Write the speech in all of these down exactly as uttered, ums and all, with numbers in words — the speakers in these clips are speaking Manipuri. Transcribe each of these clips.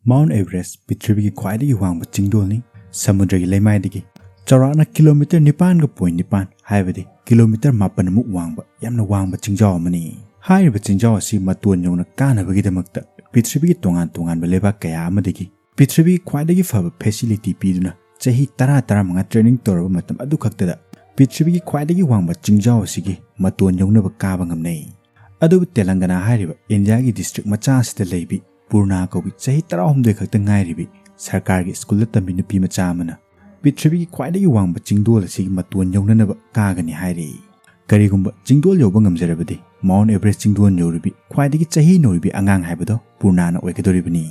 Mount Everest ꯄ꯭ꯔꯤꯊꯤꯕꯤꯒꯤ ꯈ꯭ꯋꯥꯏꯗꯒꯤ ꯋꯥꯡꯕ ꯆꯤꯡꯗꯣꯜꯅꯤ꯫ ꯁꯃꯨꯗ꯭ꯔꯒꯤ ꯂꯩꯃꯥꯏꯗꯒꯤ ꯆꯥꯎꯔꯥꯛꯅ ꯀꯤꯂꯣꯃꯤꯇꯔ ꯅꯤꯄꯥꯟꯒ ꯄꯣꯏꯟ ꯅꯤꯄꯥꯟ, ꯍꯥꯏꯕꯗꯤ ꯀꯤꯂꯣꯃꯤꯇꯔ ꯃꯥꯄꯟꯃꯨꯛ ꯋꯥꯡꯕ ꯌꯥꯝꯅ ꯋꯥꯡꯕ ꯆꯤꯡꯖꯥꯎ ꯑꯃꯅꯤ꯫ ꯍꯥꯏꯔꯤꯕ ꯆꯤꯡꯖꯥꯎ ꯑꯁꯤ ꯃꯇꯣꯟ ꯌꯧꯅ ꯀꯥꯅꯕꯒꯤꯗꯃꯛꯇ ꯄ꯭ꯔꯤꯊꯤꯕꯤꯒꯤ ꯇꯣꯉꯥꯟ ꯇꯣꯉꯥꯟꯕ ꯂꯩꯕꯥꯛ ꯀꯌꯥ ꯑꯃꯗꯒꯤ ꯄ꯭ꯔꯤꯊꯤꯕꯤꯒꯤ ꯈ꯭ꯋꯥꯏꯗꯒꯤ ꯐꯕ facility ꯄꯤꯗꯨꯅ ꯆꯍꯤ ꯇꯔꯥ ꯇꯔꯥꯃꯉꯥ training ꯇꯧꯔꯕ ꯃꯇꯝ ꯑꯗꯨꯈꯛꯇꯗ ꯄ꯭ꯔꯤꯊꯤꯕꯤꯒꯤ ꯈ꯭ꯋꯥꯏꯗꯒꯤ ꯋꯥꯡꯕ ꯆꯤꯡꯖꯥꯎ ꯑꯁꯤꯒꯤ ꯃꯇꯣꯟ ꯌꯧꯅꯕ ꯀꯥꯕ ꯉꯝꯅꯩ꯫ ꯑꯗꯨꯕꯨ ꯇꯦꯂꯪꯒꯅꯥ ꯍꯥꯏꯔꯤꯕ ꯏꯟꯗꯤꯌꯥꯒꯤ district ꯃꯆꯥ ꯑꯁꯤꯗ ꯂꯩꯕꯤ ꯄꯨꯔꯅꯥ ꯀꯧꯕꯤ ꯆꯍꯤ ꯇꯔꯥꯍꯨꯝꯗꯣꯏ ꯈꯛꯇ ꯉꯥꯏꯔꯤꯕꯤ ꯁꯔꯀꯥꯔꯒꯤ ꯁ꯭ꯀꯨꯜꯗ ꯇꯝꯕꯤ ꯅꯨꯄꯤ ꯃꯆꯥ ꯑꯃꯅ ꯄ꯭ꯔꯤꯊꯤꯕꯤꯒꯤ ꯈ꯭ꯋꯥꯏꯗꯒꯤ ꯋꯥꯡꯕ ꯆꯤꯡꯗꯣꯜ ꯑꯁꯤꯒꯤ ꯃꯇꯣꯟ ꯌꯧꯅꯅꯕ ꯀꯥꯒꯅꯤ ꯍꯥꯏꯔꯤ꯫ ꯀꯔꯤꯒꯨꯝꯕ ꯆꯤꯡꯗꯣꯜ ꯌꯧꯕ ꯉꯝꯖꯔꯕꯗꯤ Mount Everest ꯆꯤꯡꯗꯣꯜ ꯌꯧꯔꯤꯕꯤ ꯈ꯭ꯋꯥꯏꯗꯒꯤ ꯆꯍꯤ ꯅꯧꯔꯤꯕꯤ ꯑꯉꯥꯡ ꯍꯥꯏꯕꯗꯣ ꯄꯨꯔꯅꯥꯅ ꯑꯣꯏꯒꯗꯧꯔꯤꯕꯅꯤ꯫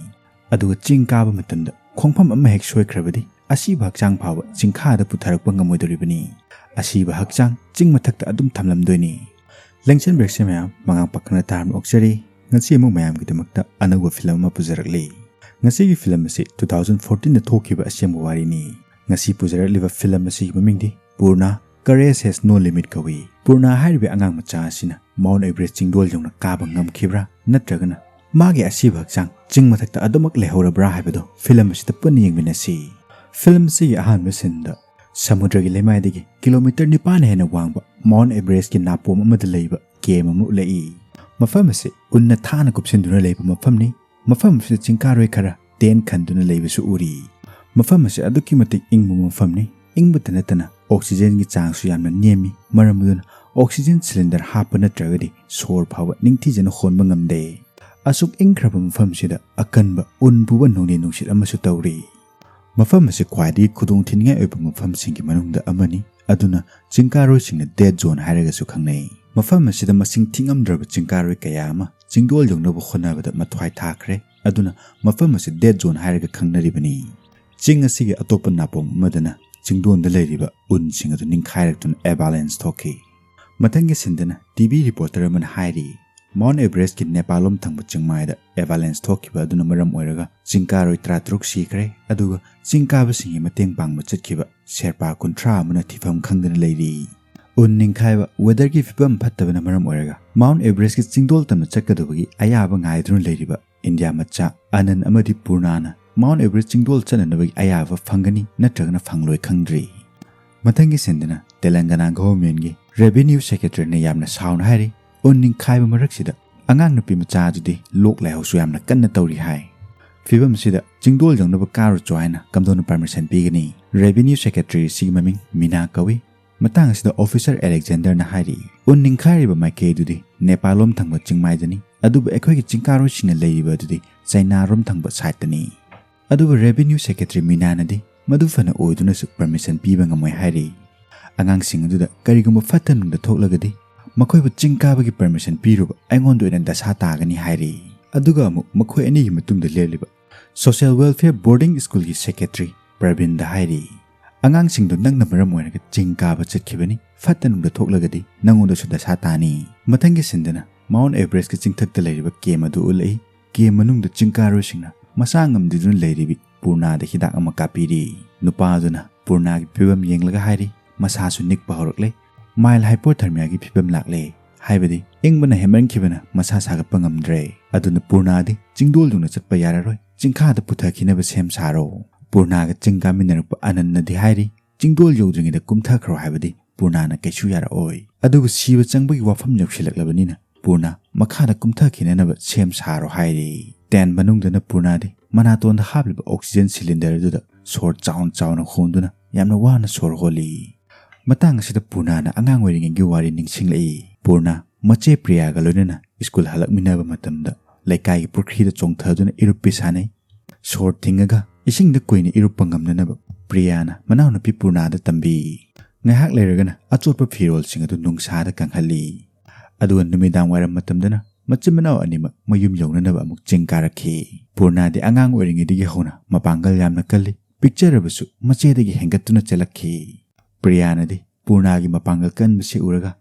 ꯑꯗꯨꯒ ꯆꯤꯡ ꯀꯥꯕ ꯃꯇꯝꯗ ꯈꯣꯡꯐꯝ ꯑꯃ ꯍꯦꯛ ꯁꯣꯏꯈ꯭ꯔꯕꯗꯤ ꯑꯁꯤꯕ ꯍꯛꯆꯥꯡ ꯐꯥꯎꯕ ꯆꯤꯡꯈꯥꯗ ꯄꯨꯊꯔꯛꯄ ꯉꯝꯃꯣꯏꯗꯧꯔꯤꯕꯅꯤ꯫ ꯑꯁꯤꯕ ꯍꯛꯆꯥꯡ ꯆꯤꯡ ꯃꯊꯛꯇ ꯑꯗꯨꯝ ꯊꯝꯂꯝꯗꯣꯏꯅꯤ꯫ ꯂꯦꯡꯁꯟꯕꯤꯔꯛꯁꯦ ꯃꯌꯥꯝ, ꯃꯉꯥꯡ ꯄꯥꯈꯪꯅ ꯇꯥꯔꯝ ꯑꯣꯛꯆꯔꯤ꯫ ꯉꯁꯤ ꯑꯃꯨꯛ ꯃꯌꯥꯝꯒꯤꯗꯃꯛꯇ ꯑꯅꯧꯕ ꯐꯤꯂꯝ ꯑꯃ ꯄꯨꯖꯔꯛꯂꯤ꯫ ꯉꯁꯤꯒꯤ ꯐꯤꯂꯝ ꯑꯁꯤ two thousand fourteen ꯊꯣꯛꯈꯤꯕ ꯑꯁꯦꯡꯕ ꯋꯥꯔꯤꯅꯤ꯫ ꯉꯁꯤ ꯄꯨꯖꯔꯛꯂꯤꯕ ꯐꯤꯂꯝ ꯑꯁꯤꯒꯤ ꯃꯃꯤꯡꯗꯤ ꯄꯨꯔꯅꯥ Courage Has No Limit ꯀꯧꯏ꯫ ꯄꯨꯔꯅꯥ ꯍꯥꯏꯔꯤꯕ ꯑꯉꯥꯡ ꯃꯆꯥ ꯑꯁꯤꯅ Mount Everest ꯆꯤꯡꯗꯣꯜ ꯌꯧꯅ ꯀꯥꯕ ꯉꯝꯈꯤꯕ꯭ꯔꯥ, ꯅꯠꯇ꯭ꯔꯒꯅ ꯃꯥꯒꯤ ꯑꯁꯤꯕ ꯍꯛꯆꯥꯡ ꯆꯤꯡ ꯃꯊꯛꯇ ꯑꯗꯨꯃꯛ ꯂꯩꯍꯧꯔꯕ꯭ꯔꯥ ꯍꯥꯏꯕꯗꯨ ꯐꯤꯂꯝ ꯑꯁꯤꯗ ꯄꯨꯟꯅ ꯌꯦꯡꯃꯤꯟꯅꯁꯤ꯫ ꯐꯤꯂꯝ ꯑꯁꯤꯒꯤ ꯑꯍꯥꯟꯕ ꯁꯤꯟꯗ ꯁꯃꯨꯗ꯭ꯔꯒꯤ ꯂꯩꯃꯥꯏꯗꯒꯤ ꯀꯤꯂꯣꯃꯤꯇꯔ ꯅꯤꯄꯥꯟ ꯍꯦꯟꯅ ꯋꯥꯡꯕ Mount Everest ꯀꯤ ꯅꯥꯄꯣꯝ ꯑꯃꯗ ꯂꯩꯕ camp ꯑꯃ ꯎꯠꯂꯛꯏ꯫ ꯃꯐꯝ ꯑꯁꯤ ꯎꯟꯅ ꯊꯥꯅ ꯀꯨꯞꯁꯤꯟꯗꯨꯅ ꯂꯩꯕ ꯃꯐꯝꯅꯤ꯫ ꯃꯐꯝ ꯑꯁꯤꯗ ꯆꯤꯡꯀꯥꯔꯣꯏ ꯈꯔ tent ꯈꯟꯗꯨꯅ ꯂꯩꯕꯁꯨ ꯎꯔꯤ꯫ ꯃꯐꯝ ꯑꯁꯤ ꯑꯗꯨꯛꯀꯤ ꯃꯇꯤꯛ ꯏꯪꯕ ꯃꯐꯝꯅꯤ꯫ ꯏꯪꯕꯇ ꯅꯠꯇꯅ oxygen ꯒꯤ ꯆꯥꯡꯁꯨ ꯌꯥꯝꯅ ꯅꯦꯝꯃꯤ꯫ ꯃꯔꯝ ꯑꯗꯨꯅ oxygen cylinder ꯍꯥꯞꯄ ꯅꯠꯇ꯭ꯔꯒꯗꯤ ꯁꯣꯔ ꯐꯥꯎꯕ ꯅꯤꯡꯊꯤꯖꯅ ꯍꯣꯟꯕ ꯉꯝꯗꯦ꯫ ꯑꯁꯨꯛ ꯏꯪꯈ꯭ꯔꯕ ꯃꯐꯝꯁꯤꯗ ꯑꯀꯟꯕ ꯎꯟ ꯄꯨꯕ ꯅꯣꯡꯂꯩ ꯅꯨꯡꯁꯤꯠ ꯑꯃꯁꯨ ꯇꯧꯔꯤ꯫ ꯃꯐꯝ ꯑꯁꯤ ꯈ꯭ꯋꯥꯏꯗꯒꯤ ꯈꯨꯗꯣꯡꯊꯤꯅꯤꯡꯉꯥꯏ ꯑꯣꯏꯕ ꯃꯐꯝꯁꯤꯡꯒꯤ ꯃꯅꯨꯡꯗ ꯑꯃꯅꯤ꯫ ꯑꯗꯨꯅ ꯆꯤꯡꯀꯥꯔꯣꯏꯁꯤꯡꯅ dead zone ꯍꯥꯏꯔꯒꯁꯨ ꯈꯪꯅꯩ꯫ ꯃꯐꯝ ꯑꯁꯤꯗ ꯃꯁꯤꯡ ꯊꯤꯉꯝꯗ꯭ꯔꯕ ꯆꯤꯡꯀꯥꯔꯣꯏ ꯀꯌꯥ ꯑꯃ ꯆꯤꯡꯗꯣꯜ ꯌꯧꯅꯕ ꯍꯣꯠꯅꯕꯗ ꯃꯊ꯭ꯋꯥꯏ ꯊꯥꯈ꯭ꯔꯦ꯫ ꯑꯗꯨꯅ ꯃꯐꯝ ꯑꯁꯤ dead zone ꯍꯥꯏꯔꯒ ꯈꯪꯅꯔꯤꯕꯅꯤ꯫ ꯆꯤꯡ ꯑꯁꯤꯒꯤ ꯑꯇꯣꯞꯄ ꯅꯥꯄꯣꯝ ꯑꯃꯗꯅ ꯆꯤꯡꯗꯣꯟꯗ ꯂꯩꯔꯤꯕ ꯎꯟꯁꯤꯡ ꯑꯗꯨ ꯅꯤꯡꯈꯥꯏꯔꯛꯇꯨꯅ avalanche ꯊꯣꯛꯈꯤ꯫ ꯃꯊꯪꯒꯤ ꯁꯤꯟꯗꯅ TV reporter ꯑꯃꯅ ꯍꯥꯏꯔꯤ, Mount Everest ꯀꯤ ꯅꯦꯄꯥꯜ ꯂꯣꯝ ꯊꯪꯕ ꯆꯤꯡꯃꯥꯏꯗ avalanche ꯊꯣꯛꯈꯤꯕ ꯑꯗꯨꯅ ꯃꯔꯝ ꯑꯣꯏꯔꯒ ꯆꯤꯡ ꯀꯥꯔꯣꯏ ꯇꯔꯥꯇꯔꯨꯛ ꯁꯤꯈ꯭ꯔꯦ, ꯑꯗꯨꯒ ꯆꯤꯡ ꯀꯥꯕꯁꯤꯡꯒꯤ ꯃꯇꯦꯡ ꯄꯥꯡꯕ ꯆꯠꯈꯤꯕ ꯁꯦꯔꯄꯥ ꯀꯨꯟꯊ꯭ꯔꯥ ꯑꯃꯅ ꯊꯤꯐꯝ ꯈꯪꯗꯅ ꯂꯩꯔꯤ꯫ ꯎꯟ ꯅꯤꯡꯈꯥꯏꯕ, weather ꯒꯤ ꯐꯤꯕꯝ ꯐꯠꯇꯕꯅ ꯃꯔꯝ ꯑꯣꯏꯔꯒ Mount Everest ꯀꯤ ꯆꯤꯡꯗꯣꯜ ꯇꯝꯅ ꯆꯠꯀꯗꯕꯒꯤ ꯑꯌꯥꯕ ꯉꯥꯏꯗꯨꯅ ꯂꯩꯔꯤꯕ ꯏꯟꯗꯤꯌꯥ ꯃꯆꯥ ꯑꯅꯟ ꯑꯃꯗꯤ ꯄꯨꯔꯅꯥꯅ ꯃꯥꯎꯟ ꯑꯦꯚꯔꯦꯁ ꯆꯤꯡꯗꯣꯜ ꯆꯠꯅꯅꯕꯒꯤ ꯑꯌꯥꯕ ꯐꯪꯒꯅꯤ ꯅꯠꯇ꯭ꯔꯒꯅ ꯐꯪꯂꯣꯏ ꯈꯪꯗ꯭ꯔꯤ꯫ ꯃꯊꯪꯒꯤ ꯁꯤꯟꯗꯅ ꯇꯦꯂꯪꯒꯅꯥ ꯒꯚꯔꯟꯃꯦꯟꯠꯀꯤ ꯔꯦꯚꯤꯅ꯭ꯌꯨ ꯁꯦꯀ꯭ꯔꯦꯇꯔꯤꯅ ꯌꯥꯝꯅ ꯁꯥꯎꯅ ꯍꯥꯏꯔꯤ, ꯎꯟ ꯅꯤꯡꯈꯥꯏꯕ ꯃꯔꯛꯁꯤꯗ ꯑꯉꯥꯡ ꯅꯨꯄꯤ ꯃꯆꯥ ꯑꯗꯨꯗꯤ ꯂꯣꯛ ꯂꯥꯏꯍꯧꯁꯨ ꯌꯥꯝꯅ ꯀꯟꯅ ꯇꯧꯔꯤ ꯍꯥꯏ꯫ ꯐꯤꯕꯝꯁꯤꯗ ꯆꯤꯡꯗꯣꯜ ꯌꯧꯅꯕ ꯀꯥꯔꯨꯆꯣ ꯍꯥꯏꯅ ꯀꯝꯗꯧꯅ ꯄꯔꯃꯤꯁꯟ ꯄꯤꯒꯅꯤ? ꯔꯦꯚꯤꯅ꯭ꯌꯨ ꯁꯦꯀ꯭ꯔꯦꯇꯔꯤ ꯑꯁꯤꯒꯤ ꯃꯃꯤꯡ ꯃꯤꯅꯥ ꯀꯧꯏ꯫ ꯃꯇꯥꯡ ꯑꯁꯤꯗ ꯑꯣꯐꯤꯁꯔ ꯑꯂꯦꯛꯖꯦꯟꯗꯔꯅ ꯍꯥꯏꯔꯤ, ꯎꯟ ꯅꯤꯡꯈꯥꯏꯔꯤꯕ ꯃꯥꯏꯀꯩ ꯑꯗꯨꯗꯤ ꯅꯦꯄꯥꯜ ꯂꯣꯝ ꯊꯪꯕ ꯆꯤꯡꯃꯥꯏꯗꯅꯤ, ꯑꯗꯨꯕꯨ ꯑꯩꯈꯣꯏꯒꯤ ꯆꯤꯡꯀꯥꯔꯣꯏꯁꯤꯡꯅ ꯂꯩꯔꯤꯕ ꯑꯗꯨꯗꯤ ꯆꯩꯅꯥꯔꯣꯝ ꯊꯪꯕ ꯁꯥꯏꯠꯇꯅꯤ꯫ ꯑꯗꯨꯕꯨ ꯔꯦꯚꯤꯅ꯭ꯌꯨ ꯁꯦꯀ꯭ꯔꯦꯇꯔꯤ ꯃꯤꯅꯥꯅꯗꯤ ꯃꯗꯨ ꯐꯅ ꯑꯣꯏꯗꯨꯅꯁꯨ ꯄꯔꯃꯤꯁꯟ ꯄꯤꯕ ꯉꯝꯃꯣꯏ ꯍꯥꯏꯔꯤ꯫ ꯑꯉꯥꯡꯁꯤꯡ ꯑꯗꯨꯗ ꯀꯔꯤꯒꯨꯝꯕ ꯐꯠꯇ ꯅꯨꯡꯗ ꯊꯣꯛꯂꯒꯗꯤ ꯃꯈꯣꯏꯕꯨ ꯆꯤꯡ ꯀꯥꯕꯒꯤ ꯄꯔꯃꯤꯁꯟ ꯄꯤꯔꯨꯕ ꯑꯩꯉꯣꯟꯗ ꯑꯣꯏꯅ ꯗꯁꯥ ꯇꯥꯒꯅꯤ ꯍꯥꯏꯔꯤ꯫ ꯑꯗꯨꯒ ꯑꯃꯨꯛ ꯃꯈꯣꯏ ꯑꯅꯤꯒꯤ ꯃꯇꯨꯡꯗ ꯂꯦꯞꯂꯤꯕ ꯁꯣꯁꯤꯌꯦꯜ ꯋꯦꯜꯐꯤꯌꯔ ꯕꯣꯔꯗꯤꯡ ꯁ꯭ꯀꯨꯜꯒꯤ ꯁꯦꯀ꯭ꯔꯦꯇꯔꯤ ꯄ꯭ꯔꯕꯤꯟꯗ ꯍꯥꯏꯔꯤ, ꯑꯉꯥꯡꯁꯤꯡꯗꯨ ꯅꯪꯅ ꯃꯔꯝ ꯑꯣꯏꯔꯒ ꯆꯤꯡ ꯀꯥꯕ ꯆꯠꯈꯤꯕꯅꯤ, ꯐꯠꯇ ꯅꯨꯡꯗ ꯊꯣꯛꯂꯒꯗꯤ ꯅꯉꯣꯟꯗꯁꯨ ꯗꯁꯥ ꯇꯥꯅꯤ꯫ ꯃꯊꯪꯒꯤ ꯁꯤꯟꯗꯅ ꯃꯥꯎꯟ ꯑꯦꯚꯔꯦꯁꯀꯤ ꯆꯤꯡꯊꯛꯇ ꯂꯩꯔꯤꯕ ꯀꯦꯝ ꯑꯗꯨ ꯎꯠꯂꯛꯏ꯫ ꯀꯦꯝ ꯃꯅꯨꯡꯗ ꯆꯤꯡꯀꯥꯔꯣꯏꯁꯤꯡꯅ ꯃꯁꯥ ꯉꯝꯗꯗꯨꯅ ꯂꯩꯔꯤꯕꯤ ꯄꯨꯔꯅꯥꯗ ꯍꯤꯗꯥꯛ ꯑꯃ ꯀꯥꯞꯄꯤꯔꯤ꯫ ꯅꯨꯄꯥ ꯑꯗꯨꯅ ꯄꯨꯔꯅꯥꯒꯤ ꯐꯤꯕꯝ ꯌꯦꯡꯂꯒ ꯍꯥꯏꯔꯤ, ꯃꯁꯥꯁꯨ ꯅꯤꯛꯄ ꯍꯧꯔꯛꯂꯦ, ꯃꯥꯏꯜ ꯍꯥꯏꯄꯣꯊꯔꯃꯤꯌꯥꯒꯤ ꯐꯤꯕꯝ ꯂꯥꯛꯂꯦ, ꯍꯥꯏꯕꯗꯤ ꯏꯪꯕꯅ ꯍꯦꯟꯃꯟꯈꯤꯕꯅ ꯃꯁꯥ ꯁꯥꯒꯠꯄ ꯉꯝꯗ꯭ꯔꯦ꯫ ꯑꯗꯨꯅ ꯄꯨꯔꯅꯥꯗꯤ ꯆꯤꯡꯗꯣꯜ ꯌꯧꯅ ꯆꯠꯄ ꯌꯥꯔꯔꯣꯏ, ꯆꯤꯡꯈꯥꯗ ꯄꯨꯊꯈꯤꯅꯕ ꯁꯦꯝ ꯁꯥꯔꯣ꯫ ꯄꯨꯔꯅꯥꯒ ꯆꯤꯡ ꯀꯥꯃꯤꯟꯅꯔꯛꯄ ꯑꯅꯟꯅꯗꯤ ꯍꯥꯏꯔꯤ, ꯆꯤꯡꯗꯣꯜ ꯌꯧꯗ꯭ꯔꯤꯉꯩꯗ ꯀꯨꯝꯊꯈ꯭ꯔꯣ ꯍꯥꯏꯕꯗꯤ ꯄꯨꯔꯅꯥꯅ ꯀꯩꯁꯨ ꯌꯥꯔꯛꯑꯣꯏ꯫ ꯑꯗꯨꯕꯨ ꯁꯤꯕ ꯆꯪꯕꯒꯤ ꯋꯥꯐꯝ ꯌꯧꯁꯤꯜꯂꯛꯂꯕꯅꯤꯅ ꯄꯨꯔꯅꯥ ꯃꯈꯥꯗ ꯀꯨꯝꯊꯈꯤꯅꯅꯕ ꯁꯦꯝ ꯁꯥꯔꯣ ꯍꯥꯏꯔꯤ꯫ ꯇꯦꯟ ꯃꯅꯨꯡꯗꯅ ꯄꯨꯔꯅꯥꯗꯤ ꯃꯅꯥꯇꯣꯟꯗ ꯍꯥꯞꯂꯤꯕ ꯑꯣꯛꯁꯤꯖꯦꯟ ꯁꯤꯂꯤꯟꯗꯔ ꯑꯗꯨꯗ ꯁꯣꯔ ꯆꯥꯎꯅ ꯆꯥꯎꯅ ꯍꯣꯟꯗꯨꯅ ꯌꯥꯝꯅ ꯋꯥꯅ ꯁꯣꯔ ꯍꯣꯜꯂꯤ꯫ ꯃꯇꯥꯡ ꯑꯁꯤꯗ ꯄꯨꯔꯅꯥꯅ ꯑꯉꯥꯡ ꯑꯣꯏꯔꯤꯉꯩꯒꯤ ꯋꯥꯔꯤ ꯅꯤꯡꯁꯤꯡꯂꯛꯏ꯫ ꯄꯨꯔꯅꯥ ꯃꯆꯦ ꯄ꯭ꯔꯤꯌꯥꯒ ꯂꯣꯏꯅꯅ ꯁ꯭ꯀꯨꯜ ꯍꯜꯂꯛꯃꯤꯟꯅꯕ ꯃꯇꯝꯗ ꯂꯩꯀꯥꯏꯒꯤ ꯄꯨꯈ꯭ꯔꯤꯗ ꯆꯣꯡꯊꯗꯨꯅ ꯏꯔꯨꯞꯄꯤ ꯁꯥꯟꯅꯩ꯫ ꯁꯣꯔ ꯊꯤꯡꯉꯒ ꯏꯁꯤꯡꯗ ꯀꯨꯏꯅ ꯏꯔꯨꯞꯄ ꯉꯝꯅꯅꯕ ꯄ꯭ꯔꯤꯌꯥꯅ ꯃꯅꯥꯎꯅꯨꯄꯤ ꯄꯨꯔꯅꯥꯗ ꯇꯝꯕꯤ꯫ ꯉꯥꯏꯍꯥꯛ ꯂꯩꯔꯒꯅ ꯑꯆꯣꯠꯄ ꯐꯤꯔꯣꯜꯁꯤꯡ ꯑꯗꯨ ꯅꯨꯡꯁꯥꯗ ꯀꯪꯍꯜꯂꯤ꯫ ꯑꯗꯨꯒ ꯅꯨꯃꯤꯗꯥꯡ ꯋꯥꯏꯔꯝ ꯃꯇꯝꯗꯅ ꯃꯆꯤꯟ ꯃꯅꯥꯎ ꯑꯅꯤꯃꯛ ꯃꯌꯨꯝ ꯌꯧꯅꯅꯕ ꯑꯃꯨꯛ ꯆꯤꯡ ꯀꯥꯔꯛꯈꯤ꯫ ꯄꯨꯔꯅꯥꯗꯤ ꯑꯉꯥꯡ ꯑꯣꯏꯔꯤꯉꯩꯗꯒꯤ ꯍꯧꯅ ꯃꯄꯥꯡꯒꯜ ꯌꯥꯝꯅ ꯀꯜꯂꯤ꯫ ꯄꯤꯛꯆꯔꯕꯁꯨ ꯃꯆꯦꯗꯒꯤ ꯍꯦꯟꯒꯠꯇꯨꯅ ꯆꯦꯜꯂꯛꯈꯤ꯫ ꯄ꯭ꯔꯤꯌꯥꯅꯗꯤ ꯄꯨꯔꯅꯥꯒꯤ ꯃꯄꯥꯡꯒꯜ ꯀꯟꯕꯁꯤ ꯎꯔꯒ,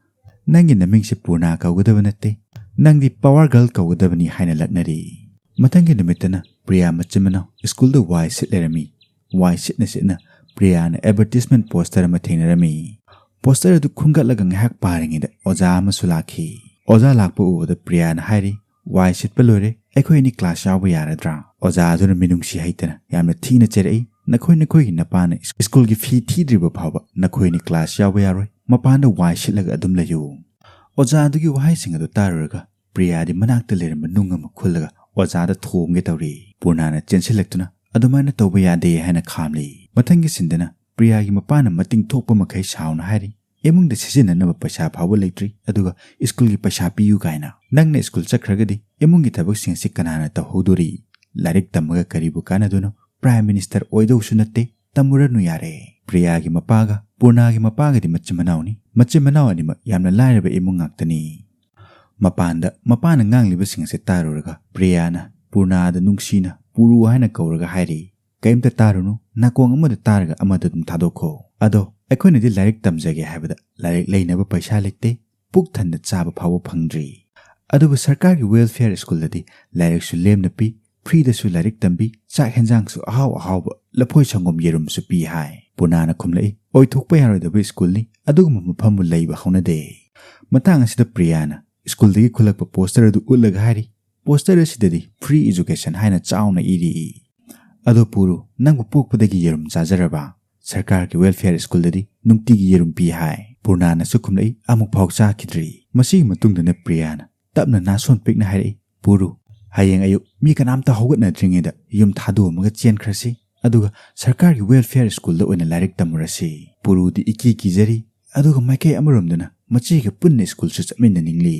"ꯅꯪꯒꯤ ꯅꯃꯤꯡꯁꯦ ꯄꯨꯔꯅꯥ ꯀꯧꯒꯗꯕ ꯅꯠꯇꯦ, ꯅꯪꯗꯤ ꯄꯋꯥꯔ ꯒꯔꯜ ꯀꯧꯒꯗꯕꯅꯤ" ꯍꯥꯏꯅ ꯂꯛꯅꯔꯤ꯫ ꯃꯊꯪꯒꯤ ꯅꯨꯃꯤꯠꯇꯅ ꯄ꯭ꯔꯤꯌꯥ ꯃꯆꯤꯟ ꯃꯅꯥꯎ ꯁ꯭ꯀꯨꯜꯗ ꯋꯥꯏ ꯁꯤꯠ ꯂꯩꯔꯝꯃꯤ꯫ ꯋꯥꯏ ꯁꯤꯠꯅ ꯁꯤꯠꯅ ꯄ꯭ꯔꯤꯌꯥꯅ ꯑꯦꯗꯚꯔꯇꯤꯁꯃꯦꯟ ꯄꯣꯁꯇꯔ ꯑꯃ ꯊꯦꯡꯅꯔꯝꯃꯤ꯫ ꯄꯣꯁꯇꯔ ꯑꯗꯨ ꯈꯨꯟꯒꯠꯂꯒ ꯉꯥꯏꯍꯥꯛ ꯄꯥꯔꯤꯉꯩꯗ ꯑꯣꯖꯥ ꯑꯃꯁꯨ ꯂꯥꯛꯈꯤ꯫ ꯑꯣꯖꯥ ꯂꯥꯛꯄ ꯎꯕꯗ ꯄ꯭ꯔꯤꯌꯥꯅ ꯍꯥꯏꯔꯤ, "ꯋꯥꯏ ꯁꯤꯠꯄ ꯂꯣꯏꯔꯦ, ꯑꯩꯈꯣꯏ ꯑꯅꯤ ꯀ꯭ꯂꯥꯁ ꯌꯥꯎꯕ ꯌꯥꯔꯗ꯭ꯔꯥ?" ꯑꯣꯖꯥ ꯑꯗꯨꯅ ꯃꯤꯅꯨꯡꯁꯤ ꯍꯩꯇꯅ ꯌꯥꯝꯅ ꯊꯤꯅ ꯆꯩꯔꯛꯏ, "ꯅꯈꯣꯏ ꯅꯈꯣꯏꯒꯤ ꯅꯄꯥꯅ ꯁ꯭ꯀꯨꯜꯒꯤ ꯐꯤ ꯊꯤꯗ꯭ꯔꯤꯕ ꯐꯥꯎꯕ ꯅꯈꯣꯏ ꯑꯅꯤ ꯀ꯭ꯂꯥꯁ ꯌꯥꯎꯕ ꯌꯥꯔꯣꯏ, ꯃꯄꯥꯟꯗ ꯋꯥꯏ ꯁꯤꯠꯂꯒ ꯑꯗꯨꯝ ꯂꯩꯌꯨ"꯫ ꯑꯣꯖꯥ ꯑꯗꯨꯒꯤ ꯋꯥꯍꯩꯁꯤꯡ ꯑꯗꯨ ꯇꯥꯔꯨꯔꯒ ꯄ꯭ꯔꯤꯌꯥꯗꯤ ꯃꯅꯥꯛꯇ ꯂꯩꯔꯝꯕ ꯅꯨꯡ ꯑꯃ ꯈꯨꯜꯂꯒ ꯑꯣꯖꯥꯗ ꯊꯣꯝꯒꯦ ꯇꯧꯔꯤ꯫ ꯄꯨꯔꯅꯥꯅ ꯆꯦꯟꯁꯤꯜꯂꯛꯇꯨꯅ, "ꯑꯗꯨꯃꯥꯏꯅ ꯇꯧꯕ ꯌꯥꯗꯦ" ꯍꯥꯏꯅ ꯈꯥꯝꯂꯤ꯫ ꯃꯊꯪꯒꯤ ꯁꯤꯟꯗꯅ ꯄ꯭ꯔꯤꯌꯥꯒꯤ ꯃꯄꯥꯅ ꯃꯇꯤꯡ ꯊꯣꯛꯄ ꯃꯈꯩ ꯁꯥꯎꯅ ꯍꯥꯏꯔꯤ, "ꯏꯃꯨꯡꯗ ꯁꯤꯖꯤꯟꯅꯅꯕ ꯄꯩꯁꯥ ꯐꯥꯎꯕ ꯂꯩꯇ꯭ꯔꯤ, ꯑꯗꯨꯒ ꯁ꯭ꯀꯨꯜꯒꯤ ꯄꯩꯁꯥ ꯄꯤꯌꯨ ꯀꯥꯏꯅ꯫ ꯅꯪꯅ ꯁ꯭ꯀꯨꯜ ꯆꯠꯈ꯭ꯔꯒꯗꯤ ꯏꯃꯨꯡꯒꯤ ꯊꯕꯛꯁꯤꯡ ꯑꯁꯤ ꯀꯅꯥꯅ ꯇꯧꯍꯧꯗꯣꯔꯤ? ꯂꯥꯏꯔꯤꯛ ꯇꯝꯃꯒ ꯀꯔꯤꯕꯨ ꯀꯥꯟꯅꯗꯣꯏꯅꯣ? ꯄ꯭ꯔꯥꯏꯝ ꯃꯤꯅꯤꯁꯇꯔ ꯑꯣꯏꯗꯧꯁꯨ ꯅꯠꯇꯦ, ꯇꯝꯃꯨꯔꯅꯨ ꯌꯥꯔꯦ"꯫ ꯄ꯭ꯔꯤꯌꯥꯒꯤ ꯃꯄꯥꯒ ꯄꯨꯔꯅꯥꯒꯤ ꯃꯄꯥꯒꯗꯤ ꯃꯆꯤꯟ ꯃꯅꯥꯎꯅꯤ꯫ ꯃꯆꯤꯟ ꯃꯅꯥꯎ ꯑꯅꯤꯃꯛ ꯌꯥꯝꯅ ꯂꯥꯏꯔꯕ ꯏꯃꯨꯡ ꯉꯥꯛꯇꯅꯤ꯫ ꯃꯄꯥꯟꯗ ꯃꯄꯥꯅ ꯉꯥꯡꯂꯤꯕꯁꯤꯡ ꯑꯁꯤ ꯇꯥꯔꯨꯔꯒ ꯄ꯭ꯔꯤꯌꯥꯅ ꯄꯨꯔꯅꯥꯗ ꯅꯨꯡꯁꯤꯅ "ꯄꯨꯔꯨ" ꯍꯥꯏꯅ ꯀꯧꯔꯒ ꯍꯥꯏꯔꯤ, "ꯀꯔꯤꯝꯇ ꯇꯥꯔꯨꯅꯨ, ꯅꯥꯀꯣꯡ ꯑꯃꯗ ꯇꯥꯔꯒ ꯑꯃꯗ ꯑꯗꯨꯝ ꯊꯥꯗꯣꯛꯈꯣ꯫ ꯑꯗꯣ ꯑꯩꯈꯣꯏꯅꯗꯤ ꯂꯥꯏꯔꯤꯛ ꯇꯝꯖꯒꯦ ꯍꯥꯏꯕꯗ ꯂꯥꯏꯔꯤꯛ ꯂꯩꯅꯕ ꯄꯩꯁꯥ ꯂꯩꯇꯦ, ꯄꯨꯛ ꯊꯟꯅ ꯆꯥꯕ ꯐꯥꯎꯕ ꯐꯪꯗ꯭ꯔꯤ꯫ ꯑꯗꯨꯕꯨ ꯁꯔꯀꯥꯔꯒꯤ ꯋꯦꯜꯐꯤꯌꯔ ꯁ꯭ꯀꯨꯜꯗꯗꯤ ꯂꯥꯏꯔꯤꯛꯁꯨ ꯂꯦꯝꯅ ꯄꯤ, ꯐ꯭ꯔꯤꯗꯁꯨ ꯂꯥꯏꯔꯤꯛ ꯇꯝꯕꯤ, ꯆꯥꯛ ꯍꯦꯟꯖꯥꯡꯁꯨ ꯑꯍꯥꯎ ꯑꯍꯥꯎꯕ, ꯂꯐꯣꯏ ꯁꯪꯒꯣꯝ ꯌꯦꯔꯨꯝꯁꯨ ꯄꯤ" ꯍꯥꯏ꯫ ꯄꯨꯔꯅꯥꯅ ꯈꯨꯝꯂꯛꯏ, "ꯑꯣꯏꯊꯣꯛꯄ ꯌꯥꯔꯣꯏꯗꯕ ꯁ꯭ꯀꯨꯜꯅꯤ, ꯑꯗꯨꯒꯨꯝꯕ ꯃꯐꯝꯕꯨ ꯂꯩꯕ ꯍꯧꯅꯗꯦ"꯫ ꯃꯇꯥꯡ ꯑꯁꯤꯗ ꯄ꯭ꯔꯤꯌꯥꯅ ꯁ꯭ꯀꯨꯜꯗꯒꯤ ꯈꯨꯜꯂꯛꯄ ꯄꯣꯁꯇꯔ ꯑꯗꯨ ꯎꯠꯂꯒ ꯍꯥꯏꯔꯤ, ꯄꯣꯁꯇꯔ ꯑꯁꯤꯗꯗꯤ "Free Education" ꯍꯥꯏꯅ ꯆꯥꯎꯅ ꯏꯔꯤ꯫ "ꯑꯗꯣ ꯄꯨꯔꯨ, ꯅꯪꯕꯨ ꯄꯣꯛꯄꯗꯒꯤ ꯌꯦꯔꯨꯝ ꯆꯥꯖꯔꯕ? ꯁꯔꯀꯥꯔꯒꯤ ꯋꯦꯜꯐꯤꯌꯔ ꯁ꯭ꯀꯨꯜꯗꯗꯤ ꯅꯨꯡꯇꯤꯒꯤ ꯌꯦꯔꯨꯝ ꯄꯤ" ꯍꯥꯏ꯫ ꯄꯨꯔꯅꯥꯅꯁꯨ ꯈꯨꯝꯂꯛꯏ, "ꯑꯃꯨꯛ ꯐꯥꯎ ꯆꯥꯈꯤꯗ꯭ꯔꯤ"꯫ ꯃꯁꯤꯒꯤ ꯃꯇꯨꯡꯗꯅ ꯄ꯭ꯔꯤꯌꯥꯅ ꯇꯞꯅ ꯅꯥꯁꯣꯟ ꯄꯤꯛꯅ ꯍꯥꯏꯔꯛꯏ, "ꯄꯨꯔꯨ, ꯍꯌꯦꯡ ꯑꯌꯨꯛ ꯃꯤ ꯀꯅꯥꯝꯇ ꯍꯧꯒꯠꯅꯗ꯭ꯔꯤꯉꯩꯗ ꯌꯨꯝ ꯊꯥꯗꯣꯛꯑꯝꯃꯒ ꯆꯦꯟꯈ꯭ꯔꯁꯤ, ꯑꯗꯨꯒ ꯁꯔꯀꯥꯔꯒꯤ ꯋꯦꯜꯐꯤꯌꯔ ꯁ꯭ꯀꯨꯜꯗ ꯑꯣꯏꯅ ꯂꯥꯏꯔꯤꯛ ꯇꯝꯃꯨꯔꯁꯤ"꯫ ꯄꯨꯔꯨꯗꯤ ꯏꯀꯤ ꯀꯤꯖꯔꯤ, ꯑꯗꯨꯒ ꯃꯥꯏꯀꯩ ꯑꯃꯔꯣꯝꯗꯅ ꯃꯆꯦꯒ ꯄꯨꯟꯅ ꯁ꯭ꯀꯨꯜꯁꯨ ꯆꯠꯃꯤꯟꯅꯅꯤꯡꯂꯤ꯫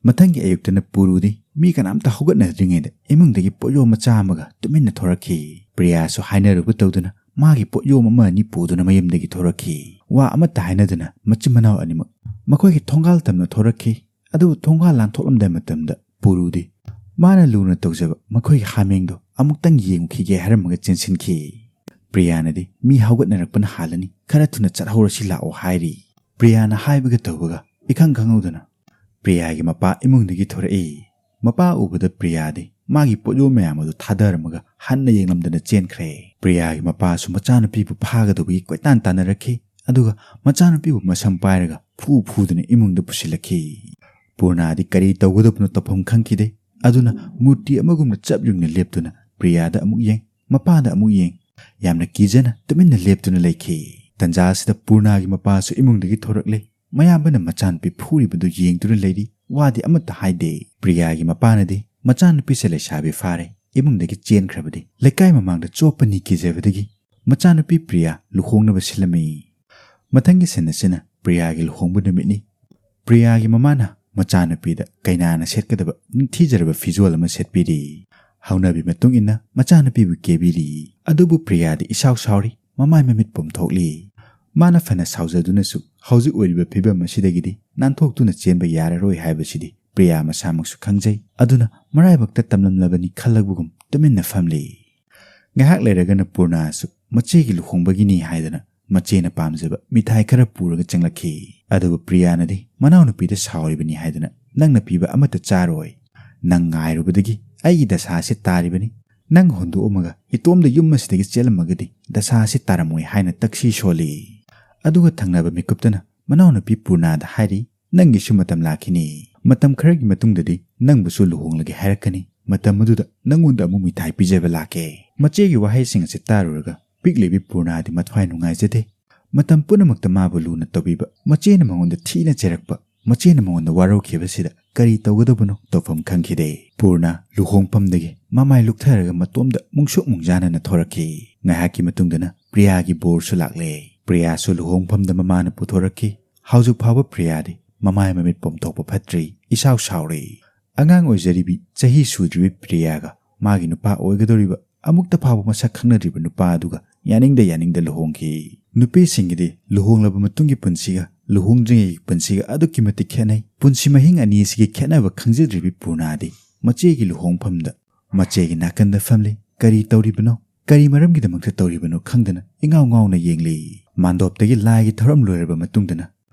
ꯃꯊꯪꯒꯤ ꯑꯌꯨꯛꯇꯅ ꯄꯨꯔꯨꯗꯤ ꯃꯤ ꯀꯅꯥꯝꯇ ꯍꯧꯒꯠꯅꯗ꯭ꯔꯤꯉꯩꯗ ꯏꯃꯨꯡꯗꯒꯤ ꯄꯣꯠꯌꯣꯝ ꯃꯆꯥ ꯑꯃꯒ ꯇꯨꯃꯤꯟꯅ ꯊꯣꯔꯛꯈꯤ꯫ ꯄ꯭ꯔꯤꯌꯥꯁꯨ ꯍꯥꯏꯅꯔꯨꯕ ꯇꯧꯗꯅ ꯃꯥꯒꯤ ꯄꯣꯠꯌꯣꯝ ꯑꯃ ꯑꯅꯤ ꯄꯨꯗꯨꯅ ꯃꯌꯨꯝꯗꯒꯤ ꯊꯣꯔꯛꯈꯤ꯫ ꯋꯥ ꯑꯃꯠꯇ ꯍꯥꯏꯅꯗꯅ ꯃꯆꯤꯟ ꯃꯅꯥꯎ ꯑꯅꯤꯃꯛ ꯃꯈꯣꯏꯒꯤ ꯊꯣꯡꯒꯥꯜ ꯇꯝꯅ ꯊꯣꯔꯛꯈꯤ꯫ ꯑꯗꯨꯕꯨ ꯊꯣꯡꯒꯥꯜ ꯂꯥꯟꯊꯣꯛꯂꯝꯗꯥꯏ ꯃꯇꯝꯗ ꯄꯨꯔꯨꯗꯤ ꯃꯥꯅ ꯂꯨꯅ ꯇꯧꯖꯕ ꯃꯈꯣꯏꯒꯤ ꯍꯥꯃꯦꯡꯗꯣ ꯑꯃꯨꯛꯇꯪ ꯌꯦꯡꯉꯨꯈꯤꯒꯦ ꯍꯥꯏꯔꯝꯃꯒ ꯆꯦꯟꯁꯤꯟꯈꯤ꯫ ꯄ꯭ꯔꯤꯌꯥꯅꯗꯤ "ꯃꯤ ꯍꯧꯒꯠꯅꯔꯛꯄꯅ ꯍꯥꯜꯂꯅꯤ, ꯈꯔ ꯊꯨꯅ ꯆꯠꯍꯧꯔꯁꯤ ꯂꯥꯛꯑꯣ" ꯍꯥꯏꯔꯤ꯫ ꯄ꯭ꯔꯤꯌꯥꯅ ꯍꯥꯏꯕꯒ ꯇꯧꯕꯒ ꯏꯈꯪ ꯈꯪꯍꯧꯗꯅ ꯄ꯭ꯔꯤꯌꯥꯒꯤ ꯃꯄꯥ ꯏꯃꯨꯡꯗꯒꯤ ꯊꯣꯔꯛꯏ꯫ ꯃꯄꯥ ꯎꯕꯗ ꯄ꯭ꯔꯤꯌꯥꯗꯤ ꯃꯥꯒꯤ ꯄꯣꯠꯌꯣꯝ ꯃꯌꯥꯝ ꯑꯗꯨ ꯊꯥꯗꯔꯝꯃꯒ ꯍꯟꯅ ꯌꯦꯡꯂꯝꯗꯅ ꯆꯦꯟꯈ꯭ꯔꯦ꯫ ꯄ꯭ꯔꯤꯌꯥꯒꯤ ꯃꯄꯥꯁꯨ ꯃꯆꯥꯅꯨꯄꯤꯕꯨ ꯐꯥꯒꯗꯧꯕꯒꯤ ꯀꯣꯏꯇꯥꯟ ꯇꯥꯟꯅꯔꯛꯈꯤ, ꯑꯗꯨꯒ ꯃꯆꯥꯅꯨꯄꯤꯕꯨ ꯃꯁꯝ ꯄꯥꯏꯔꯒ ꯐꯨ ꯐꯨꯗꯨꯅ ꯏꯃꯨꯡꯗ ꯄꯨꯁꯤꯜꯂꯛꯈꯤ꯫ ꯄꯨꯔꯅꯥꯗꯤ ꯀꯔꯤ ꯇꯧꯒꯗꯕꯅꯣ ꯇꯧꯐꯝ ꯈꯪꯈꯤꯗꯦ꯫ ꯑꯗꯨꯅ ꯃꯨꯔꯇꯤ ꯑꯃꯒꯨꯝꯅ ꯆꯞ ꯌꯨꯡꯅ ꯂꯦꯞꯇꯨꯅ ꯄ꯭ꯔꯤꯌꯥꯗ ꯑꯃꯨꯛ ꯌꯦꯡ, ꯃꯄꯥꯗ ꯑꯃꯨꯛ ꯌꯦꯡ, ꯌꯥꯝꯅ ꯀꯤꯖꯅ ꯇꯨꯃꯤꯟꯅ ꯂꯦꯞꯇꯨꯅ ꯂꯩꯈꯤ꯫ ꯇꯟꯖꯥ ꯑꯁꯤꯗ ꯄꯨꯔꯅꯥꯒꯤ ꯃꯄꯥꯁꯨ ꯏꯃꯨꯡꯗꯒꯤ ꯊꯣꯔꯛꯂꯦ꯫ ꯃꯌꯥꯝꯕꯅ ꯃꯆꯥꯅꯨꯄꯤ ꯐꯨꯔꯤꯕꯗꯨ ꯌꯦꯡꯗꯨꯅ ꯂꯩꯔꯤ, ꯋꯥꯗꯤ ꯑꯃꯠꯇ ꯍꯥꯏꯗꯦ꯫ ꯄ꯭ꯔꯤꯌꯥꯒꯤ ꯃꯄꯥꯅꯗꯤ ꯃꯆꯥꯅꯨꯄꯤꯁꯦ ꯂꯩꯁꯥꯕꯤ ꯐꯥꯔꯦ, ꯏꯃꯨꯡꯗꯒꯤ ꯆꯦꯟꯈ꯭ꯔꯕꯗꯤ ꯂꯩꯀꯥꯏ ꯃꯃꯥꯡꯗ ꯆꯣꯞꯄꯅꯤ ꯀꯤꯖꯕꯗꯒꯤ ꯃꯆꯥꯅꯨꯄꯤ ꯄ꯭ꯔꯤꯌꯥ ꯂꯨꯍꯣꯡꯅꯕ ꯁꯤꯜꯂꯝꯃꯤ꯫ ꯃꯊꯪꯒꯤ ꯁꯤꯟ ꯑꯁꯤꯅ ꯄ꯭ꯔꯤꯌꯥꯒꯤ ꯂꯨꯍꯣꯡꯕ ꯅꯨꯃꯤꯠꯅꯤ꯫ ꯄ꯭ꯔꯤꯌꯥꯒꯤ ꯃꯃꯥꯅ ꯃꯆꯥꯅꯨꯄꯤꯗ ꯀꯩꯅꯥꯅ ꯁꯦꯠꯀꯗꯕ ꯅꯤꯡꯊꯤꯖꯔꯕ ꯐꯤꯖꯣꯜ ꯑꯃ ꯁꯦꯠꯄꯤꯔꯤ꯫ ꯍꯧꯅꯕꯤ ꯃꯇꯨꯡ ꯏꯟꯅ ꯃꯆꯥꯅꯨꯄꯤꯕꯨ ꯀꯦꯕꯤꯔꯤ꯫ ꯑꯗꯨꯕꯨ ꯄ꯭ꯔꯤꯌꯥꯗꯤ ꯏꯁꯥꯎ ꯁꯥꯎꯔꯤ, ꯃꯃꯥꯏ ꯃꯃꯤꯠ ꯄꯣꯝꯊꯣꯛꯂꯤ꯫ ꯃꯥꯅ ꯐꯅ ꯁꯥꯎꯖꯗꯨꯅꯁꯨ ꯍꯧꯖꯤꯛ ꯑꯣꯏꯔꯤꯕ ꯐꯤꯕꯝ ꯑꯁꯤꯗꯒꯤꯗꯤ ꯅꯥꯟꯊꯣꯛꯇꯨꯅ ꯆꯦꯟꯕ ꯌꯥꯔꯔꯣꯏ ꯍꯥꯏꯕꯁꯤꯗꯤ ꯄ꯭ꯔꯤꯌꯥ ꯃꯁꯥꯃꯛꯁꯨ ꯈꯪꯖꯩ꯫ ꯑꯗꯨꯅ ꯃꯔꯥꯏꯕꯛꯇ ꯇꯝꯂꯝꯂꯕꯅꯤ ꯈꯜꯂꯕꯒꯨꯝ ꯇꯨꯃꯤꯟꯅ ꯐꯝꯂꯤ꯫ ꯉꯥꯏꯍꯥꯛ ꯂꯩꯔꯒꯅ ꯄꯨꯔꯅꯥꯁꯨ ꯃꯆꯦꯒꯤ ꯂꯨꯍꯣꯡꯕꯒꯤꯅꯤ ꯍꯥꯏꯗꯅ ꯃꯆꯦꯅ ꯄꯥꯝꯖꯕ ꯃꯤꯊꯥꯏ ꯈꯔ ꯄꯨꯔꯒ ꯆꯪꯂꯛꯈꯤ꯫ ꯑꯗꯨꯕꯨ ꯄ꯭ꯔꯤꯌꯥꯅꯗꯤ ꯃꯅꯥꯎꯅꯨꯄꯤꯗ ꯁꯥꯎꯔꯤꯕꯅꯤ ꯍꯥꯏꯗꯅ ꯅꯪꯅ ꯄꯤꯕ ꯑꯃꯠꯇ ꯆꯥꯔꯣꯏ꯫ ꯅꯪ ꯉꯥꯏꯔꯨꯕꯗꯒꯤ ꯑꯩꯒꯤ ꯗꯁꯥ ꯑꯁꯤ ꯇꯥꯔꯤꯕꯅꯤ꯫ ꯅꯪ ꯍꯨꯟꯗꯣꯛꯑꯝꯃꯒ ꯏꯇꯣꯝꯗ ꯌꯨꯝ ꯑꯁꯤꯗꯒꯤ ꯆꯦꯜꯂꯝꯃꯒꯗꯤ ꯗꯁꯥ ꯑꯁꯤ ꯇꯥꯔꯝꯃꯣꯏ ꯍꯥꯏꯅ ꯇꯛꯁꯤ ꯁꯣꯜꯂꯤ꯫ ꯑꯗꯨꯒ ꯊꯪꯅꯕ ꯃꯤꯀꯨꯞꯇꯅ ꯃꯅꯥꯎꯅꯨꯄꯤ ꯄꯨꯔꯅꯥꯗ ꯍꯥꯏꯔꯤ, ꯅꯪꯒꯤꯁꯨ ꯃꯇꯝ ꯂꯥꯛꯈꯤꯅꯤ꯫ ꯃꯇꯝ ꯈꯔꯒꯤ ꯃꯇꯨꯡꯗꯗꯤ ꯅꯪꯕꯨꯁꯨ ꯂꯨꯍꯣꯡꯂꯒꯦ ꯍꯥꯏꯔꯛꯀꯅꯤ꯫ ꯃꯇꯝ ꯑꯗꯨꯗ ꯅꯪꯉꯣꯟꯗ ꯑꯃꯨꯛ ꯃꯤꯊꯥꯏ ꯄꯤꯖꯕ ꯂꯥꯛꯀꯦ꯫ ꯃꯆꯦꯒꯤ ꯋꯥꯍꯩꯁꯤꯡ ꯑꯁꯤ ꯇꯥꯔꯨꯔꯒ ꯄꯤꯛꯂꯤꯕꯤ ꯄꯨꯔꯅꯥꯗꯤ ꯃꯊ꯭ꯋꯥꯏ ꯅꯨꯡꯉꯥꯏꯖꯗꯦ꯫ ꯃꯇꯝ ꯄꯨꯝꯅꯃꯛꯇ ꯃꯥꯕꯨ ꯂꯨꯅ ꯇꯧꯕꯤꯕ ꯃꯆꯦꯅ ꯃꯉꯣꯟꯗ ꯊꯤꯅ ꯆꯩꯔꯛꯄ, ꯃꯆꯦꯅ ꯃꯉꯣꯟꯗ ꯋꯥꯔꯧꯈꯤꯕꯁꯤꯗ ꯀꯔꯤ ꯇꯧꯒꯗꯕꯅꯣ ꯇꯧꯐꯝ ꯈꯪꯈꯤꯗꯦ꯫ ꯄꯨꯔꯅ ꯂꯨꯍꯣꯡꯐꯝꯗꯒꯤ ꯃꯃꯥꯏ ꯂꯨꯛꯊꯔꯒ ꯃꯇꯣꯝꯗ ꯃꯨꯡꯁꯨꯛ ꯃꯨꯡꯖꯥꯅꯅ ꯊꯣꯔꯛꯈꯤ꯫ ꯉꯥꯏꯍꯥꯛꯀꯤ ꯃꯇꯨꯡꯗꯅ ꯄ꯭ꯔꯤꯌꯥꯒꯤ ꯕꯣꯔꯁꯨ ꯂꯥꯛꯂꯦ꯫ ꯄ꯭ꯔꯤꯌꯥꯁꯨ ꯂꯨꯍꯣꯡꯐꯝꯗ ꯃꯃꯥꯅ ꯄꯨꯊꯣꯔꯛꯈꯤ꯫ ꯍꯧꯖꯤꯛ ꯐꯥꯎꯕ ꯄ꯭ꯔꯤꯌꯥꯗꯤ ꯃꯃꯥꯏ ꯃꯃꯤꯠ ꯄꯣꯝꯊꯣꯛꯄ ꯐꯠꯇ꯭ꯔꯤ, ꯏꯁꯥꯎ ꯁꯥꯎꯔꯤ꯫ ꯑꯉꯥꯡ ꯑꯣꯏꯖꯔꯤꯕꯤ ꯆꯍꯤ ꯁꯨꯗ꯭ꯔꯤꯕꯤ ꯄ꯭ꯔꯤꯌꯥꯒ ꯃꯥꯒꯤ ꯅꯨꯄꯥ ꯑꯣꯏꯒꯗꯧꯔꯤꯕ ꯑꯃꯨꯛꯇ ꯐꯥꯎꯕ ꯃꯁꯛ ꯈꯪꯅꯗ꯭ꯔꯤꯕ ꯅꯨꯄꯥ ꯑꯗꯨꯒ ꯌꯥꯅꯤꯡꯗ ꯌꯥꯅꯤꯡꯗ ꯂꯨꯍꯣꯡꯈꯤ꯫ ꯅꯨꯄꯤꯁꯤꯡꯒꯤꯗꯤ ꯂꯨꯍꯣꯡꯂꯕ ꯃꯇꯨꯡꯒꯤ ꯄꯨꯟꯁꯤꯒ ꯂꯨꯍꯣꯡꯗ꯭ꯔꯤꯉꯩꯒꯤ ꯄꯨꯟꯁꯤꯒ ꯑꯗꯨꯛꯀꯤ ꯃꯇꯤꯛ ꯈꯦꯠꯅꯩ꯫ ꯄꯨꯟꯁꯤ ꯃꯍꯤꯡ ꯑꯅꯤ ꯑꯁꯤꯒꯤ ꯈꯦꯠꯅꯕ ꯈꯪꯖꯗ꯭ꯔꯤꯕꯤ ꯄꯨꯔꯅꯥꯗꯤ ꯃꯆꯦꯒꯤ ꯂꯨꯍꯣꯡꯐꯝꯗ ꯃꯆꯦꯒꯤ ꯅꯥꯀꯟꯗ ꯐꯝꯂꯤ꯫ ꯀꯔꯤ ꯇꯧꯔꯤꯕꯅꯣ, ꯀꯔꯤ ꯃꯔꯝꯒꯤꯗꯃꯛꯇ ꯇꯧꯔꯤꯕꯅꯣ ꯈꯪꯗꯅ ꯏꯉꯥꯎ ꯉꯥꯎꯅ ꯌꯦꯡꯂꯤ꯫ ꯃꯥꯟꯗꯣꯞꯇꯒꯤ ꯂꯥꯏꯒꯤ ꯊꯧꯔꯝ ꯂꯣꯏꯔꯕ ꯃꯇꯨꯡꯗꯅ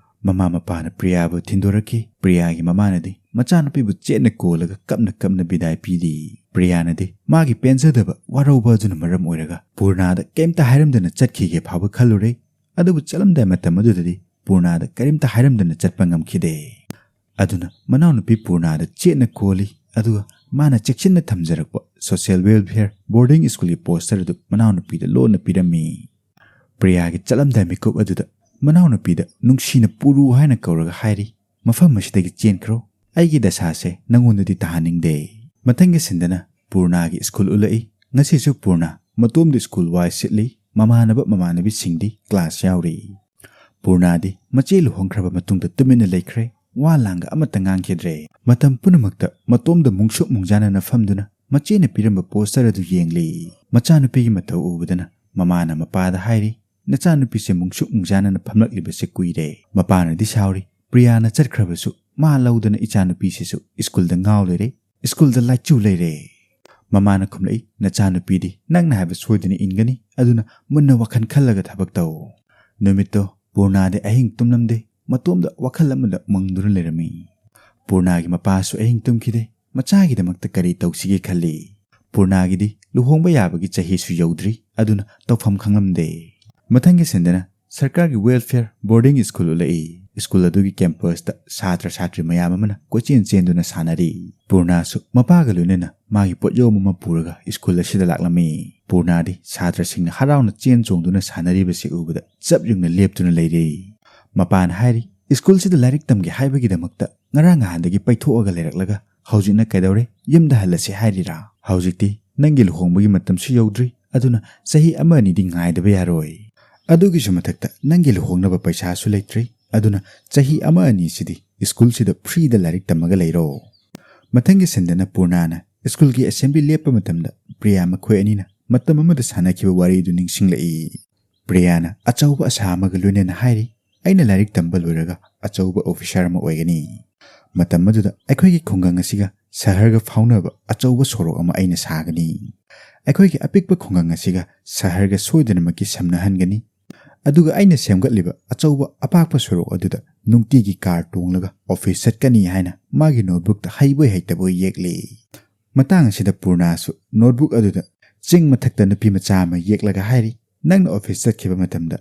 ꯃꯃꯥ ꯃꯄꯥꯅ ꯄ꯭ꯔꯤꯌꯥꯕꯨ ꯊꯤꯟꯗꯣꯔꯛꯈꯤ꯫ ꯄ꯭ꯔꯤꯌꯥꯒꯤ ꯃꯃꯥꯅꯗꯤ ꯃꯆꯥꯅꯨꯄꯤꯕꯨ ꯆꯦꯠꯅ ꯀꯣꯜꯂꯒ ꯀꯞꯅ ꯀꯞꯅ ꯕꯤꯗꯥꯏ ꯄꯤꯔꯤ꯫ ꯄ꯭ꯔꯤꯌꯥꯅꯗꯤ ꯃꯥꯒꯤ ꯄꯦꯟꯖꯗꯕ ꯋꯥꯔꯧꯕ ꯑꯗꯨꯅ ꯃꯔꯝ ꯑꯣꯏꯔꯒ ꯄꯨꯔꯅꯥꯗ ꯀꯔꯤꯝꯇ ꯍꯥꯏꯔꯝꯗꯅ ꯆꯠꯈꯤꯒꯦ ꯐꯥꯎꯕ ꯈꯜꯂꯨꯔꯦ꯫ ꯑꯗꯨꯕꯨ ꯆꯠꯂꯝꯗꯥꯏ ꯃꯇꯝ ꯑꯗꯨꯗꯗꯤ ꯄꯨꯔꯅꯥꯗ ꯀꯔꯤꯝꯇ ꯍꯥꯏꯔꯝꯗꯅ ꯆꯠꯄ ꯉꯝꯈꯤꯗꯦ꯫ ꯑꯗꯨꯅ ꯃꯅꯥꯎꯅꯨꯄꯤ ꯄꯨꯔꯅꯥꯗ ꯆꯦꯠꯅ ꯀꯣꯜꯂꯤ꯫ ꯑꯗꯨꯒ ꯃꯥꯅ ꯆꯦꯛꯁꯤꯟꯅ ꯊꯝꯖꯔꯛꯄ social welfare boarding schoolꯒꯤ poster ꯑꯗꯨ ꯃꯅꯥꯎꯅꯨꯄꯤꯗ ꯂꯣꯟꯅ ꯄꯤꯔꯝꯃꯤ꯫ ꯄ꯭ꯔꯤꯌꯥꯒꯤ ꯆꯠꯂꯝꯗꯥꯏ ꯃꯤꯀꯨꯞ ꯑꯗꯨꯗ ꯃꯅꯥꯎꯅꯨꯄꯤꯗ ꯅꯨꯡꯁꯤꯅ "ꯄꯨꯔꯨ" ꯍꯥꯏꯅ ꯀꯧꯔꯒ ꯍꯥꯏꯔꯤ, "ꯃꯐꯝ ꯑꯁꯤꯗꯒꯤ ꯆꯦꯟꯈ꯭ꯔꯣ, ꯑꯩꯒꯤ ꯗꯁꯥꯁꯦ ꯅꯉꯣꯟꯗꯗꯤ ꯇꯥꯍꯟꯅꯤꯡꯗꯦ"꯫ ꯃꯊꯪꯒꯤ ꯁꯤꯟꯗꯅ ꯄꯨꯔꯅꯥꯒꯤ school ꯎꯠꯂꯛꯏ꯫ ꯉꯁꯤꯁꯨ ꯄꯨꯔꯅꯥ ꯃꯇꯣꯝꯗ school ꯋꯥꯏ ꯁꯤꯠꯂꯤ꯫ ꯃꯃꯥꯟꯅꯕ ꯃꯃꯥꯟꯅꯕꯤꯁꯤꯡꯗꯤ class ꯌꯥꯎꯔꯤ꯫ ꯄꯨꯔꯅꯥꯗꯤ ꯃꯆꯦ ꯂꯨꯍꯣꯡꯈ꯭ꯔꯕ ꯃꯇꯨꯡꯗ ꯇꯨꯃꯤꯟꯅ ꯂꯩꯈ꯭ꯔꯦ꯫ ꯋꯥ ꯂꯥꯡꯒ ꯑꯃꯠꯇ ꯉꯥꯡꯈꯤꯗ꯭ꯔꯦ꯫ ꯃꯇꯝ ꯄꯨꯝꯅꯃꯛꯇ ꯃꯇꯣꯝꯗ ꯃꯨꯡꯁꯨꯛ ꯃꯨꯡꯖꯥꯅꯅ ꯐꯝꯗꯨꯅ ꯃꯆꯦꯅ ꯄꯤꯔꯝꯕ poster ꯑꯗꯨ ꯌꯦꯡꯂꯤ꯫ ꯃꯆꯥꯅꯨꯄꯤꯒꯤ ꯃꯇꯧ ꯎꯕꯗꯅ ꯃꯃꯥꯅ ꯃꯄꯥꯗ ꯍꯥꯏꯔꯤ, "ꯅꯆꯥꯅꯨꯄꯤꯁꯦ ꯃꯨꯡꯁꯨꯛ ꯃꯨꯡꯖꯥꯅꯅ ꯐꯝꯂꯛꯂꯤꯕꯁꯦ ꯀꯨꯏꯔꯦ"꯫ ꯃꯄꯥꯅꯗꯤ ꯁꯥꯎꯔꯤ, "ꯄ꯭ꯔꯤꯌꯥꯅ ꯆꯠꯈ꯭ꯔꯕꯁꯨ ꯃꯥ ꯂꯧꯗꯅ ꯏꯆꯥꯅꯨꯄꯤꯁꯤꯁꯨ schoolꯗ ꯉꯥꯎ ꯂꯩꯔꯦ, schoolꯗ ꯂꯥꯏꯆꯨ ꯂꯩꯔꯦ"꯫ ꯃꯃꯥꯅ ꯈꯨꯝꯂꯛꯏ, "ꯅꯆꯥꯅꯨꯄꯤꯗꯤ ꯅꯪꯅ ꯍꯥꯏꯕ ꯁꯣꯏꯗꯅ ꯏꯟꯒꯅꯤ, ꯑꯗꯨꯅ ꯃꯨꯟꯅ ꯋꯥꯈꯜ ꯈꯜꯂꯒ ꯊꯕꯛ ꯇꯧ"꯫ ꯅꯨꯃꯤꯠꯇꯣ ꯄꯨꯔꯅꯥꯗꯤ ꯑꯍꯤꯡ ꯇꯨꯝꯂꯝꯗꯦ, ꯃꯇꯣꯝꯗ ꯋꯥꯈꯜ ꯑꯃꯗ ꯃꯪꯗꯨꯅ ꯂꯩꯔꯝꯃꯤ꯫ ꯄꯨꯔꯅꯥꯒꯤ ꯃꯄꯥꯁꯨ ꯑꯍꯤꯡ ꯇꯨꯝꯈꯤꯗꯦ꯫ ꯃꯆꯥꯒꯤꯗꯃꯛꯇ ꯀꯔꯤ ꯇꯧꯁꯤꯒꯦ ꯈꯜꯂꯤ꯫ ꯄꯨꯔꯅꯥꯒꯤꯗꯤ ꯂꯨꯍꯣꯡꯕ ꯌꯥꯕꯒꯤ ꯆꯍꯤꯁꯨ ꯌꯧꯗ꯭ꯔꯤ, ꯑꯗꯨꯅ ꯇꯧꯐꯝ ꯈꯪꯂꯝꯗꯦ꯫ ꯃꯊꯪꯒꯤ ꯁꯤꯟꯗꯅ ꯁꯔꯀꯥꯔꯒꯤ welfare boarding school ꯎꯠꯂꯛꯏ꯫ School ꯑꯗꯨꯒꯤ campusꯇ ꯁꯥꯇ꯭ꯔ ꯁꯥꯇ꯭ꯔꯤ ꯃꯌꯥꯝ ꯑꯃꯅ ꯀꯣꯏꯆꯦꯟ ꯆꯦꯟꯗꯨꯅ ꯁꯥꯟꯅꯔꯤ꯫ ꯄꯨꯔꯅꯥꯁꯨ ꯃꯄꯥꯒ ꯂꯣꯏꯅꯅ ꯃꯥꯒꯤ ꯄꯣꯠꯌꯣꯝ ꯑꯃ ꯄꯨꯔꯒ school ꯑꯁꯤꯗ ꯂꯥꯛꯂꯝꯃꯤ꯫ ꯄꯨꯔꯅꯥꯗꯤ ꯁꯥꯇ꯭ꯔꯁꯤꯡꯅ ꯍꯔꯥꯎꯅ ꯆꯦꯟ ꯆꯣꯡꯗꯨꯅ ꯁꯥꯟꯅꯔꯤꯕꯁꯤ ꯎꯕꯗ ꯆꯞ ꯌꯨꯡꯅ ꯂꯦꯞꯇꯨꯅ ꯂꯩꯔꯦ꯫ ꯃꯄꯥꯅ ꯍꯥꯏꯔꯤ, "Schoolꯁꯤꯗ ꯂꯥꯏꯔꯤꯛ ꯇꯝꯒꯦ ꯍꯥꯏꯕꯒꯤꯗꯃꯛꯇ ꯉꯔꯥꯡ ꯅꯍꯥꯟꯗꯒꯤ ꯄꯩꯊꯣꯛꯑꯒ ꯂꯩꯔꯛꯂꯒ ꯍꯧꯖꯤꯛꯅ ꯀꯩꯗꯧꯔꯦ? ꯌꯨꯝꯗ ꯍꯜꯂꯁꯤ ꯍꯥꯏꯔꯤꯔꯥ? ꯍꯧꯖꯤꯛꯇꯤ ꯅꯪꯒꯤ ꯂꯨꯍꯣꯡꯕꯒꯤ ꯃꯇꯝꯁꯨ ꯌꯧꯗ꯭ꯔꯤ, ꯑꯗꯨꯅ ꯆꯍꯤ ꯑꯃ ꯑꯅꯤꯗꯤ ꯉꯥꯏꯗꯕ ꯌꯥꯔꯣꯏ꯫ ꯑꯗꯨꯒꯤꯁꯨ ꯃꯊꯛꯇ ꯅꯪꯒꯤ ꯂꯨꯍꯣꯡꯅꯕ ꯄꯩꯁꯥꯁꯨ ꯂꯩꯇ꯭ꯔꯤ, ꯑꯗꯨꯅ ꯆꯍꯤ ꯑꯃ ꯑꯅꯤꯁꯤꯗꯤ schoolꯁꯤꯗ freeꯗ ꯂꯥꯏꯔꯤꯛ ꯇꯝꯃꯒ ꯂꯩꯔꯣ"꯫ ꯃꯊꯪꯒꯤ ꯁꯤꯟꯗꯅ ꯄꯨꯔꯅꯥꯅ schoolꯒꯤ assembly ꯂꯦꯞꯄ ꯃꯇꯝꯗ ꯄ꯭ꯔꯤꯌꯥ ꯃꯈꯣꯏ ꯑꯅꯤꯅ ꯃꯇꯝ ꯑꯃꯗ ꯁꯥꯟꯅꯈꯤꯕ ꯋꯥꯔꯤꯗꯨ ꯅꯤꯡꯁꯤꯡꯂꯛꯏ꯫ ꯄ꯭ꯔꯤꯌꯥꯅ ꯑꯆꯧꯕ ꯑꯁꯥ ꯑꯃꯒ ꯂꯣꯏꯅꯅ ꯍꯥꯏꯔꯤ, "ꯑꯩꯅ ꯂꯥꯏꯔꯤꯛ ꯇꯝꯕ ꯂꯣꯏꯔꯒ ꯑꯆꯧꯕ officer ꯑꯃ ꯑꯣꯏꯒꯅꯤ"꯫ ꯃꯇꯝ ꯑꯗꯨꯗ ꯑꯩꯈꯣꯏꯒꯤ ꯈꯨꯡꯒꯪ ꯑꯁꯤꯒ ꯁꯍꯔꯒ ꯐꯥꯎꯅꯕ ꯑꯆꯧꯕ ꯁꯣꯔꯣꯛ ꯑꯃ ꯑꯩꯅ ꯁꯥꯒꯅꯤ꯫ ꯑꯩꯈꯣꯏꯒꯤ ꯑꯄꯤꯛꯄ ꯈꯨꯡꯒꯪ ꯑꯁꯤꯒ ꯁꯍꯔꯒ ꯁꯣꯏꯗꯅꯃꯛꯀꯤ ꯁꯝꯅꯍꯟꯒꯅꯤ꯫ ꯑꯗꯨꯒ ꯑꯩꯅ ꯁꯦꯝꯒꯠꯂꯤꯕ ꯑꯆꯧꯕ ꯑꯄꯥꯛꯄ ꯁꯣꯔꯣꯛ ꯑꯗꯨꯗ ꯅꯨꯡꯇꯤꯒꯤ car ꯇꯣꯡꯂꯒ office ꯆꯠꯀꯅꯤ ꯍꯥꯏꯅ ꯃꯥꯒꯤ notebookꯇ ꯍꯩꯕꯣꯏ ꯍꯩꯇꯕꯣꯏ ꯌꯦꯛꯂꯤ꯫ ꯃꯇꯥꯡ ꯑꯁꯤꯗ ꯄꯨꯔꯅꯥꯁꯨ notebook ꯑꯗꯨꯗ ꯆꯤꯡ ꯃꯊꯛꯇ ꯅꯨꯄꯤ ꯃꯆꯥ ꯑꯃ ꯌꯦꯛꯂꯒ ꯍꯥꯏꯔꯤ, "ꯅꯪꯅ office ꯆꯠꯈꯤꯕ ꯃꯇꯝꯗ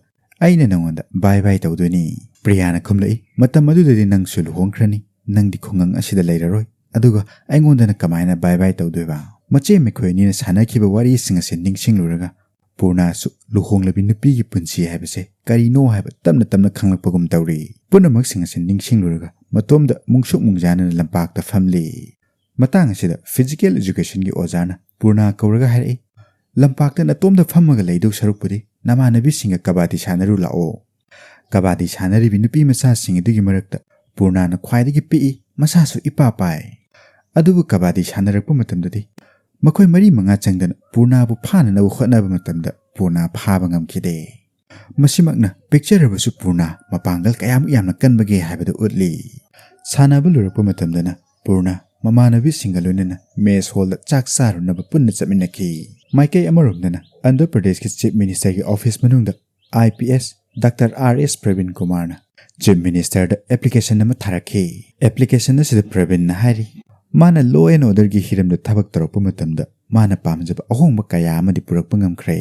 ꯑꯩꯅ ꯅꯉꯣꯟꯗ bye bye ꯇꯧꯗꯣꯏꯅꯤ"꯫ ꯄ꯭ꯔꯤꯌꯥꯅ ꯈꯨꯝꯂꯛꯏ, "ꯃꯇꯝ ꯑꯗꯨꯗꯗꯤ ꯅꯪꯁꯨ ꯂꯨꯍꯣꯡꯈ꯭ꯔꯅꯤ, ꯅꯪꯗꯤ ꯈꯨꯡꯒꯪ ꯑꯁꯤꯗ ꯂꯩꯔꯔꯣꯏ, ꯑꯗꯨꯒ ꯑꯩꯉꯣꯟꯗꯅ ꯀꯃꯥꯏꯅ ꯕꯥꯏ ꯕꯥꯏ ꯇꯧꯗꯣꯏꯕ? ꯃꯆꯦ ꯃꯈꯣꯏ ꯑꯅꯤꯅ ꯁꯥꯟꯅꯈꯤꯕ ꯋꯥꯔꯤꯁꯤꯡ ꯑꯁꯤ ꯅꯤꯡꯁꯤꯡꯂꯨꯔꯒ ꯄꯨꯔꯅꯥꯁꯨ ꯂꯨꯍꯣꯡꯂꯕꯤ ꯅꯨꯄꯤꯒꯤ ꯄꯨꯟꯁꯤ ꯍꯥꯏꯕꯁꯦ ꯀꯔꯤꯅꯣ ꯍꯥꯏꯕ ꯇꯞꯅ ꯇꯞꯅ ꯈꯪꯂꯛꯄꯒꯨꯝ ꯇꯧꯔꯤ꯫ ꯄꯨꯝꯅꯃꯛꯁꯤꯡ ꯑꯁꯤ ꯅꯤꯡꯁꯤꯡꯂꯨꯔꯒ ꯃꯇꯣꯝꯗ ꯃꯨꯡꯁꯨꯛ ꯃꯨꯡꯖꯥꯅꯅ ꯂꯝꯄꯥꯛꯇ ꯐꯝꯂꯤ꯫ ꯃꯇꯥꯡ ꯑꯁꯤꯗ physical educationꯒꯤ ꯑꯣꯖꯥꯅ ꯄꯨꯔꯅꯥ ꯀꯧꯔꯒ ꯍꯥꯏꯔꯛꯏ, "ꯂꯝꯄꯥꯛꯇ ꯅꯇꯣꯝꯗ ꯐꯝꯃꯒ ꯂꯩꯗꯧ ꯁꯔꯨꯛꯄꯨꯗꯤ ꯅꯃꯥꯟꯅꯕꯤꯁꯤꯡꯒ ꯀꯕꯥꯗꯤ ꯁꯥꯟꯅꯔꯨ ꯂꯥꯛꯑꯣ꯫" ꯀꯕꯥꯗꯤ ꯁꯥꯟꯅꯔꯤꯕꯤ ꯅꯨꯄꯤ ꯃꯆꯥꯁꯤꯡ ꯑꯗꯨꯒꯤ ꯃꯔꯛꯇ ꯄꯨꯔꯅꯥꯅ ꯈ꯭ꯋꯥꯏꯗꯒꯤ ꯄꯤꯛꯏ, ꯃꯁꯥꯁꯨ ꯏꯄꯥ ꯄꯥꯏ꯫ ꯑꯗꯨꯕꯨ ꯀꯕꯥꯗꯤ ꯁꯥꯟꯅꯔꯛꯄ ꯃꯇꯝꯗꯗꯤ ꯃꯈꯣꯏ ꯃꯔꯤ ꯃꯉꯥ ꯆꯪꯗꯅ ꯄꯨꯔꯅꯥꯕꯨ ꯐꯥꯅꯅꯕ ꯍꯣꯠꯅꯕ ꯃꯇꯝꯗ ꯄꯨꯔꯅꯥ ꯐꯥꯕ ꯉꯝꯈꯤꯗꯦ꯫ ꯃꯁꯤꯃꯛꯅ ꯄꯤꯛꯆꯔꯕꯁꯨ ꯄꯨꯔꯅꯥ ꯃꯄꯥꯡꯒꯜ ꯀꯌꯥꯃꯨꯛ ꯌꯥꯝꯅ ꯀꯟꯕꯒꯦ ꯍꯥꯏꯕꯗꯨ ꯎꯠꯂꯤ꯫ ꯁꯥꯟꯅꯕ ꯂꯣꯏꯔꯛꯄ ꯃꯇꯝꯗꯅ ꯄꯨꯔꯅꯥ ꯃꯃꯥꯟꯅꯕꯤꯁꯤꯡꯒ ꯂꯣꯏꯅꯅ mess hallꯗ ꯆꯥꯛ ꯆꯥꯔꯨꯅꯕ ꯄꯨꯟꯅ ꯆꯠꯃꯤꯟꯅꯈꯤ꯫ ꯃꯥꯏꯀꯩ ꯑꯃꯔꯣꯝꯗꯅ ꯑꯟꯙ꯭ꯔ ꯄ꯭ꯔꯗꯦꯁꯀꯤ Chief Ministerꯒꯤ office ꯃꯅꯨꯡꯗ IPS Doctor R S Praveen Kumarꯅ Chief Ministerꯗ application ꯑꯃ ꯊꯥꯔꯛꯈꯤ꯫ Application ꯑꯁꯤꯗ ꯄ꯭ꯔꯕꯤꯟꯅ ꯍꯥꯏꯔꯤ, ꯃꯥꯅ law and orderꯒꯤ ꯍꯤꯔꯝꯗ ꯊꯕꯛ ꯇꯧꯔꯛꯄ ꯃꯇꯝꯗ ꯃꯥꯅ ꯄꯥꯝꯖꯕ ꯑꯍꯣꯡꯕ ꯀꯌꯥ ꯑꯃꯗꯤ ꯄꯨꯔꯛꯄ ꯉꯝꯈ꯭ꯔꯦ꯫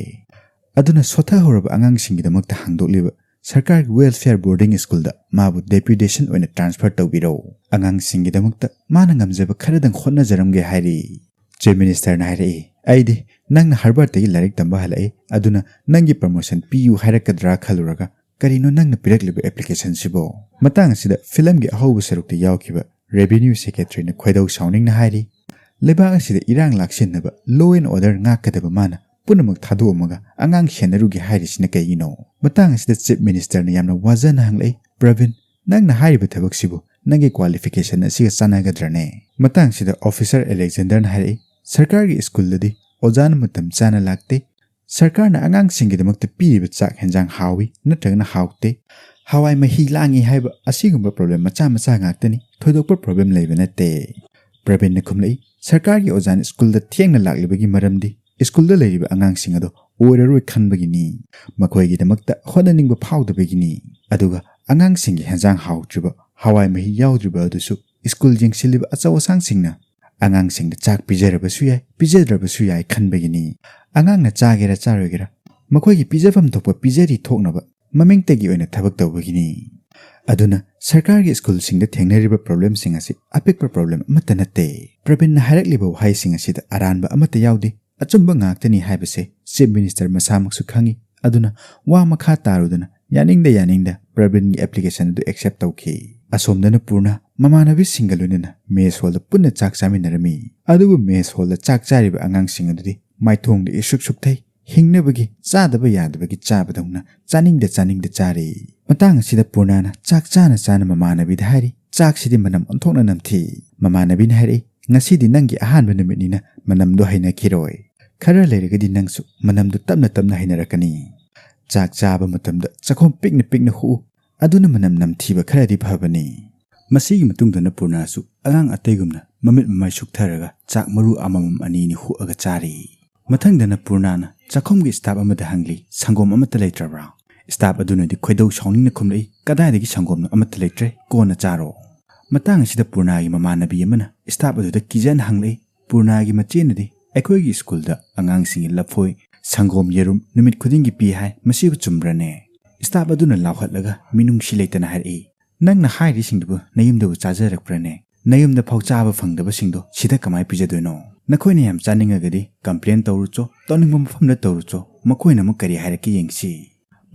ꯑꯗꯨꯅ ꯁꯣꯊꯍꯧꯔꯕ ꯑꯉꯥꯡꯁꯤꯡꯒꯤꯗꯃꯛꯇ ꯍꯥꯡꯗꯣꯛꯂꯤꯕ ꯁꯔꯀꯥꯔꯒꯤ welfare boarding schoolꯗ ꯃꯥꯕꯨ deputation ꯑꯣꯏꯅ transfer ꯇꯧꯕꯤꯔꯣ꯫ ꯑꯉꯥꯡꯁꯤꯡꯒꯤꯗꯃꯛꯇ ꯃꯥꯅ ꯉꯝꯖꯕ ꯈꯔꯗꯪ ꯍꯣꯠꯅꯖꯔꯝꯒꯦ ꯍꯥꯏꯔꯤ꯫ Chief Ministerꯅ ꯍꯥꯏꯔꯛꯏ, "ꯑꯩꯗꯤ ꯅꯪꯅ Harvardꯇꯒꯤ ꯂꯥꯏꯔꯤꯛ ꯇꯝꯕ ꯍꯜꯂꯛꯏ, ꯑꯗꯨꯅ ꯅꯪꯒꯤ promotion ꯄꯤꯌꯨ ꯍꯥꯏꯔꯛꯀꯗ꯭ꯔꯥ ꯈꯜꯂꯨꯔꯒ ꯀꯔꯤꯅꯣ ꯅꯪꯅ ꯄꯤꯔꯛꯂꯤꯕ applicationꯁꯤꯕꯣ?" ꯃꯇꯥꯡ ꯑꯁꯤꯗ filmꯒꯤ ꯑꯍꯧꯕ ꯁꯔꯨꯛꯇ ꯌꯥꯎꯈꯤꯕ revenue secretaryꯅ ꯈꯣꯏꯗꯧ ꯁꯥꯎꯅꯤꯡꯅ ꯍꯥꯏꯔꯤ, "ꯂꯩꯕꯥꯛ ꯑꯁꯤꯗ ꯏꯔꯥꯡ ꯂꯥꯛꯁꯤꯟꯅꯕ, law and order ꯉꯥꯛꯀꯗꯕ ꯃꯥꯅ ꯄꯨꯝꯅꯃꯛ ꯊꯥꯗꯣꯛꯑꯝꯃꯒ ꯑꯉꯥꯡ ꯁꯦꯟꯅꯔꯨꯒꯦ ꯍꯥꯏꯔꯤꯁꯤꯅ ꯀꯩꯒꯤꯅꯣ?" ꯃꯇꯥꯡ ꯑꯁꯤꯗ Chief Ministerꯅ ꯌꯥꯝꯅ ꯋꯥꯖꯅ ꯍꯪꯂꯛꯏ, "ꯄ꯭ꯔꯕꯤꯟ, ꯅꯪꯅ ꯍꯥꯏꯔꯤꯕ ꯊꯕꯛꯁꯤꯕꯨ ꯅꯪꯒꯤ qualification ꯑꯁꯤꯒ ꯆꯥꯟꯅꯒꯗ꯭ꯔꯅꯦ?" ꯃꯇꯥꯡꯁꯤꯗ officer Alexanderꯅ ꯍꯥꯏꯔꯛꯏ, "ꯁꯔꯀꯥꯔꯒꯤ schoolꯗꯗꯤ ꯑꯣꯖꯥꯅ ꯃꯇꯝ ꯆꯥꯅ ꯂꯥꯛꯇꯦ꯫ ꯁꯔꯀꯥꯔꯅ ꯑꯉꯥꯡꯁꯤꯡꯒꯤꯗꯃꯛꯇ ꯄꯤꯔꯤꯕ ꯆꯥꯛ ꯍꯦꯟꯖꯥꯡ ꯍꯥꯎꯏ ꯅꯠꯇ꯭ꯔꯒꯅ ꯍꯥꯎꯇꯦ, ꯍꯋꯥꯏ ꯃꯍꯤ ꯂꯥꯡꯏ ꯍꯥꯏꯕ ꯑꯁꯤꯒꯨꯝꯕ problem ꯃꯆꯥ ꯃꯆꯥ ꯉꯥꯛꯇꯅꯤ, ꯊꯣꯏꯗꯣꯛꯄ problem ꯂꯩꯕ ꯅꯠꯇꯦ꯫" ꯄ꯭ꯔꯕꯤꯟꯅ ꯈꯨꯝꯂꯛꯏ, "ꯁꯔꯀꯥꯔꯒꯤ ꯑꯣꯖꯥꯅ schoolꯗ ꯊꯦꯡꯅ ꯂꯥꯛꯂꯤꯕꯒꯤ ꯃꯔꯝꯗꯤ schoolꯗ ꯂꯩꯔꯤꯕ ꯑꯉꯥꯡꯁꯤꯡ ꯑꯗꯣ ꯑꯣꯏꯔꯔꯣꯏ ꯈꯟꯕꯒꯤꯅꯤ, ꯃꯈꯣꯏꯒꯤꯗꯃꯛꯇ ꯍꯣꯠꯅꯅꯤꯡꯕ ꯐꯥꯎꯗꯕꯒꯤꯅꯤ꯫ ꯑꯗꯨꯒ ꯑꯉꯥꯡꯁꯤꯡꯒꯤ ꯍꯦꯟꯖꯥꯡ ꯍꯥꯎꯇ꯭ꯔꯤꯕ, ꯍꯋꯥꯏ ꯃꯍꯤ ꯌꯥꯎꯗ꯭ꯔꯤꯕ ꯑꯗꯨꯁꯨ school ꯌꯦꯡꯁꯤꯜꯂꯤꯕ ꯑꯆꯧ ꯑꯁꯥꯡꯁꯤꯡꯅ ꯑꯉꯥꯡꯁꯤꯡꯗ ꯆꯥꯛ ꯄꯤꯖꯔꯕꯁꯨ ꯌꯥꯏ, ꯄꯤꯖꯗ꯭ꯔꯕꯁꯨ ꯌꯥꯏ ꯈꯟꯕꯒꯤꯅꯤ꯫ ꯑꯉꯥꯡꯅ ꯆꯥꯒꯦꯔꯥ ꯆꯥꯔꯣꯏꯒꯦꯔꯥ, ꯃꯈꯣꯏꯒꯤ ꯄꯤꯖꯐꯝ ꯊꯣꯛꯄ ꯄꯤꯖꯔꯤ ꯊꯣꯛꯅꯕ ꯃꯃꯤꯡꯇꯒꯤ ꯑꯣꯏꯅ ꯊꯕꯛ ꯇꯧꯕꯒꯤꯅꯤ꯫" ꯑꯗꯨꯅ ꯁꯔꯀꯥꯔꯒꯤ ꯁ꯭ꯀꯨꯜꯁꯤꯡꯗ ꯊꯦꯡꯅꯔꯤꯕ ꯄ꯭ꯔꯣꯕ꯭ꯂꯦꯝꯁꯤꯡ ꯑꯁꯤ ꯑꯄꯤꯛꯄ ꯄ꯭ꯔꯣꯕ꯭ꯂꯦꯝ ꯑꯃꯠꯇ ꯅꯠꯇꯦ꯫ ꯄ꯭ꯔꯕꯤꯟꯅ ꯍꯥꯏꯔꯛꯂꯤꯕ ꯋꯥꯍꯩꯁꯤꯡ ꯑꯁꯤꯗ ꯑꯔꯥꯟꯕ ꯑꯃꯠꯇ ꯌꯥꯎꯗꯦ꯫ ꯑꯆꯨꯝꯕ ꯉꯥꯛꯇꯅꯤ ꯍꯥꯏꯕꯁꯦ ꯆꯤꯐ ꯃꯤꯅꯤꯁꯇꯔ ꯃꯁꯥꯃꯛꯁꯨ ꯈꯪꯏ꯫ ꯑꯗꯨꯅ ꯋꯥ ꯃꯈꯥ ꯇꯥꯔꯨꯗꯅ ꯌꯥꯅꯤꯡꯗ ꯌꯥꯅꯤꯡꯗ ꯄ꯭ꯔꯕꯤꯟꯒꯤ ꯑꯦꯄ꯭ꯂꯤꯀꯦꯁꯟ ꯑꯗꯨ ꯑꯦꯛꯁꯦꯞ ꯇꯧꯈꯤ꯫ ꯑꯁꯣꯝꯗꯅ ꯄꯨꯔꯅ ꯃꯃꯥꯟꯅꯕꯤꯁꯤꯡꯒ ꯂꯣꯏꯅꯅ ꯃꯦꯁ ꯍꯣꯜꯗ ꯄꯨꯟꯅ ꯆꯥꯛ ꯆꯥꯃꯤꯟꯅꯔꯝꯃꯤ꯫ ꯑꯗꯨꯕꯨ ꯃꯦꯁ ꯍꯣꯜꯗ ꯆꯥꯛ ꯆꯥꯔꯤꯕ ꯑꯉꯥꯡꯁꯤꯡ ꯑꯗꯨꯗꯤ ꯃꯥꯏꯊꯣꯡꯗ ꯏꯁꯨꯛ ꯁꯨꯛꯊꯩ, ꯍꯤꯡꯅꯕꯒꯤ ꯆꯥꯗꯕ ꯌꯥꯗꯕꯒꯤ ꯆꯥꯕꯗꯧꯅ ꯆꯥꯅꯤꯡꯗ ꯆꯥꯅꯤꯡꯗ ꯆꯥꯔꯤ꯫ ꯃꯇꯥꯡ ꯑꯁꯤꯗ ꯄꯨꯔꯅꯥꯅ ꯆꯥꯛ ꯆꯥꯅ ꯆꯥꯅ ꯃꯃꯥꯟꯅꯕꯤꯗ ꯍꯥꯏꯔꯤ, "ꯆꯥꯛꯁꯤꯗꯤ ꯃꯅꯝ ꯑꯣꯟꯊꯣꯛꯅ ꯅꯝꯊꯤ꯫" ꯃꯃꯥꯟꯅꯕꯤꯅ ꯍꯥꯏꯔꯛꯏ, "ꯉꯁꯤꯗꯤ ꯅꯪꯒꯤ ꯑꯍꯥꯟꯕ ꯅꯨꯃꯤꯠꯅꯤꯅ ꯃꯅꯝꯗꯣ ꯍꯩꯅꯈꯤꯔꯣꯏ꯫ ꯈꯔ ꯂꯩꯔꯒꯗꯤ ꯅꯪꯁꯨ ꯃꯅꯝꯗꯣ ꯇꯞꯅ ꯇꯞꯅ ꯍꯩꯅꯔꯛꯀꯅꯤ꯫ ꯆꯥꯛ ꯆꯥꯕ ꯃꯇꯝꯗ ꯆꯥꯛꯈꯣꯝ ꯄꯤꯛꯅ ꯄꯤꯛꯅ ꯍꯨꯛꯎ, ꯑꯗꯨꯅ ꯃꯅꯝ ꯅꯝꯊꯤꯕ ꯈꯔꯗꯤ ꯐꯕꯅꯤ꯫" ꯃꯁꯤꯒꯤ ꯃꯇꯨꯡꯗꯅ ꯄꯨꯔꯅꯥꯁꯨ ꯑꯉꯥꯡ ꯑꯇꯩꯒꯨꯝꯅ ꯃꯃꯤꯠ ꯃꯃꯥꯏ ꯁꯨꯛꯊꯔꯒ ꯆꯥꯛ ꯃꯔꯨ ꯑꯃꯃꯝ ꯑꯅꯤꯅꯤ ꯍꯨꯛꯑꯒ ꯆꯥꯔꯤ꯫ ꯃꯊꯪꯗꯅ ꯄꯨꯔꯅꯥꯅ ꯆꯥꯛꯈꯨꯝꯒꯤ ꯁ꯭ꯇꯥꯐ ꯑꯃꯗ ꯍꯪꯂꯤ, "ꯁꯪꯒꯣꯝ ꯑꯃꯠꯇ ꯂꯩꯇ꯭ꯔꯕ꯭ꯔꯥ?" ꯁ꯭ꯇꯥꯐ ꯑꯗꯨꯅꯗꯤ ꯈꯣꯏꯗꯧ ꯁꯥꯎꯅꯤꯡꯅ ꯈꯨꯝꯂꯛꯏ, "ꯀꯗꯥꯏꯗꯒꯤ ꯁꯪꯒꯣꯝꯅꯣ? ꯑꯃꯠꯇ ꯂꯩꯇ꯭ꯔꯦ, ꯀꯣꯟꯅ ꯆꯥꯔꯣ꯫" ꯃꯇꯥꯡ ꯑꯁꯤꯗ ꯄꯨꯔꯅꯥꯒꯤ ꯃꯃꯥꯟꯅꯕꯤ ꯑꯃꯅ ꯁ꯭ꯇꯥꯐ ꯑꯗꯨꯗ ꯀꯤꯖꯅ ꯍꯪꯂꯛꯏ꯫ ꯄꯨꯔꯅꯥꯒꯤ ꯃꯆꯦꯅꯗꯤ, "ꯑꯩꯈꯣꯏꯒꯤ ꯁ꯭ꯀꯨꯜꯗ ꯑꯉꯥꯡꯁꯤꯡꯒꯤ ꯂꯐꯣꯏ, ꯁꯪꯒꯣꯝ, ꯌꯦꯔꯨꯝ ꯅꯨꯃꯤꯠ ꯈꯨꯗꯤꯡꯒꯤ ꯄꯤ ꯍꯥꯏ, ꯃꯁꯤꯕꯨ ꯆꯨꯝꯕ꯭ꯔꯅꯦ?" ꯁ꯭ꯇꯥꯐ ꯑꯗꯨꯅ ꯂꯥꯎꯍꯠꯂꯒ ꯃꯤꯅꯨꯡꯁꯤ ꯂꯩꯇꯅ ꯍꯥꯏꯔꯛꯏ, "ꯅꯪꯅ ꯍꯥꯏꯔꯤꯁꯤꯡꯗꯨꯕꯨ ꯅꯌꯨꯝꯗꯕꯨ ꯆꯥꯖꯔꯛꯄ꯭ꯔꯅꯦ? ꯅꯌꯨꯝꯗ ꯐꯥꯎ ꯆꯥꯕ ꯐꯪꯗꯕꯁꯤꯡꯗꯣ ꯁꯤꯗ ꯀꯃꯥꯏ ꯄꯤꯖꯗꯣꯏꯅꯣ? ꯅꯈꯣꯏꯅ ꯌꯥꯝ ꯆꯥꯅꯤꯡꯉꯒꯗꯤ ꯀꯝꯄ꯭ꯂꯦꯟ ꯇꯧꯔꯨꯆꯣ, ꯇꯧꯅꯤꯡꯕ ꯃꯐꯝꯗ ꯇꯧꯔꯨꯆꯣ, ꯃꯈꯣꯏꯅ ꯑꯃꯨꯛ ꯀꯔꯤ ꯍꯥꯏꯔꯛꯀꯦ ꯌꯦꯡꯁꯤ꯫"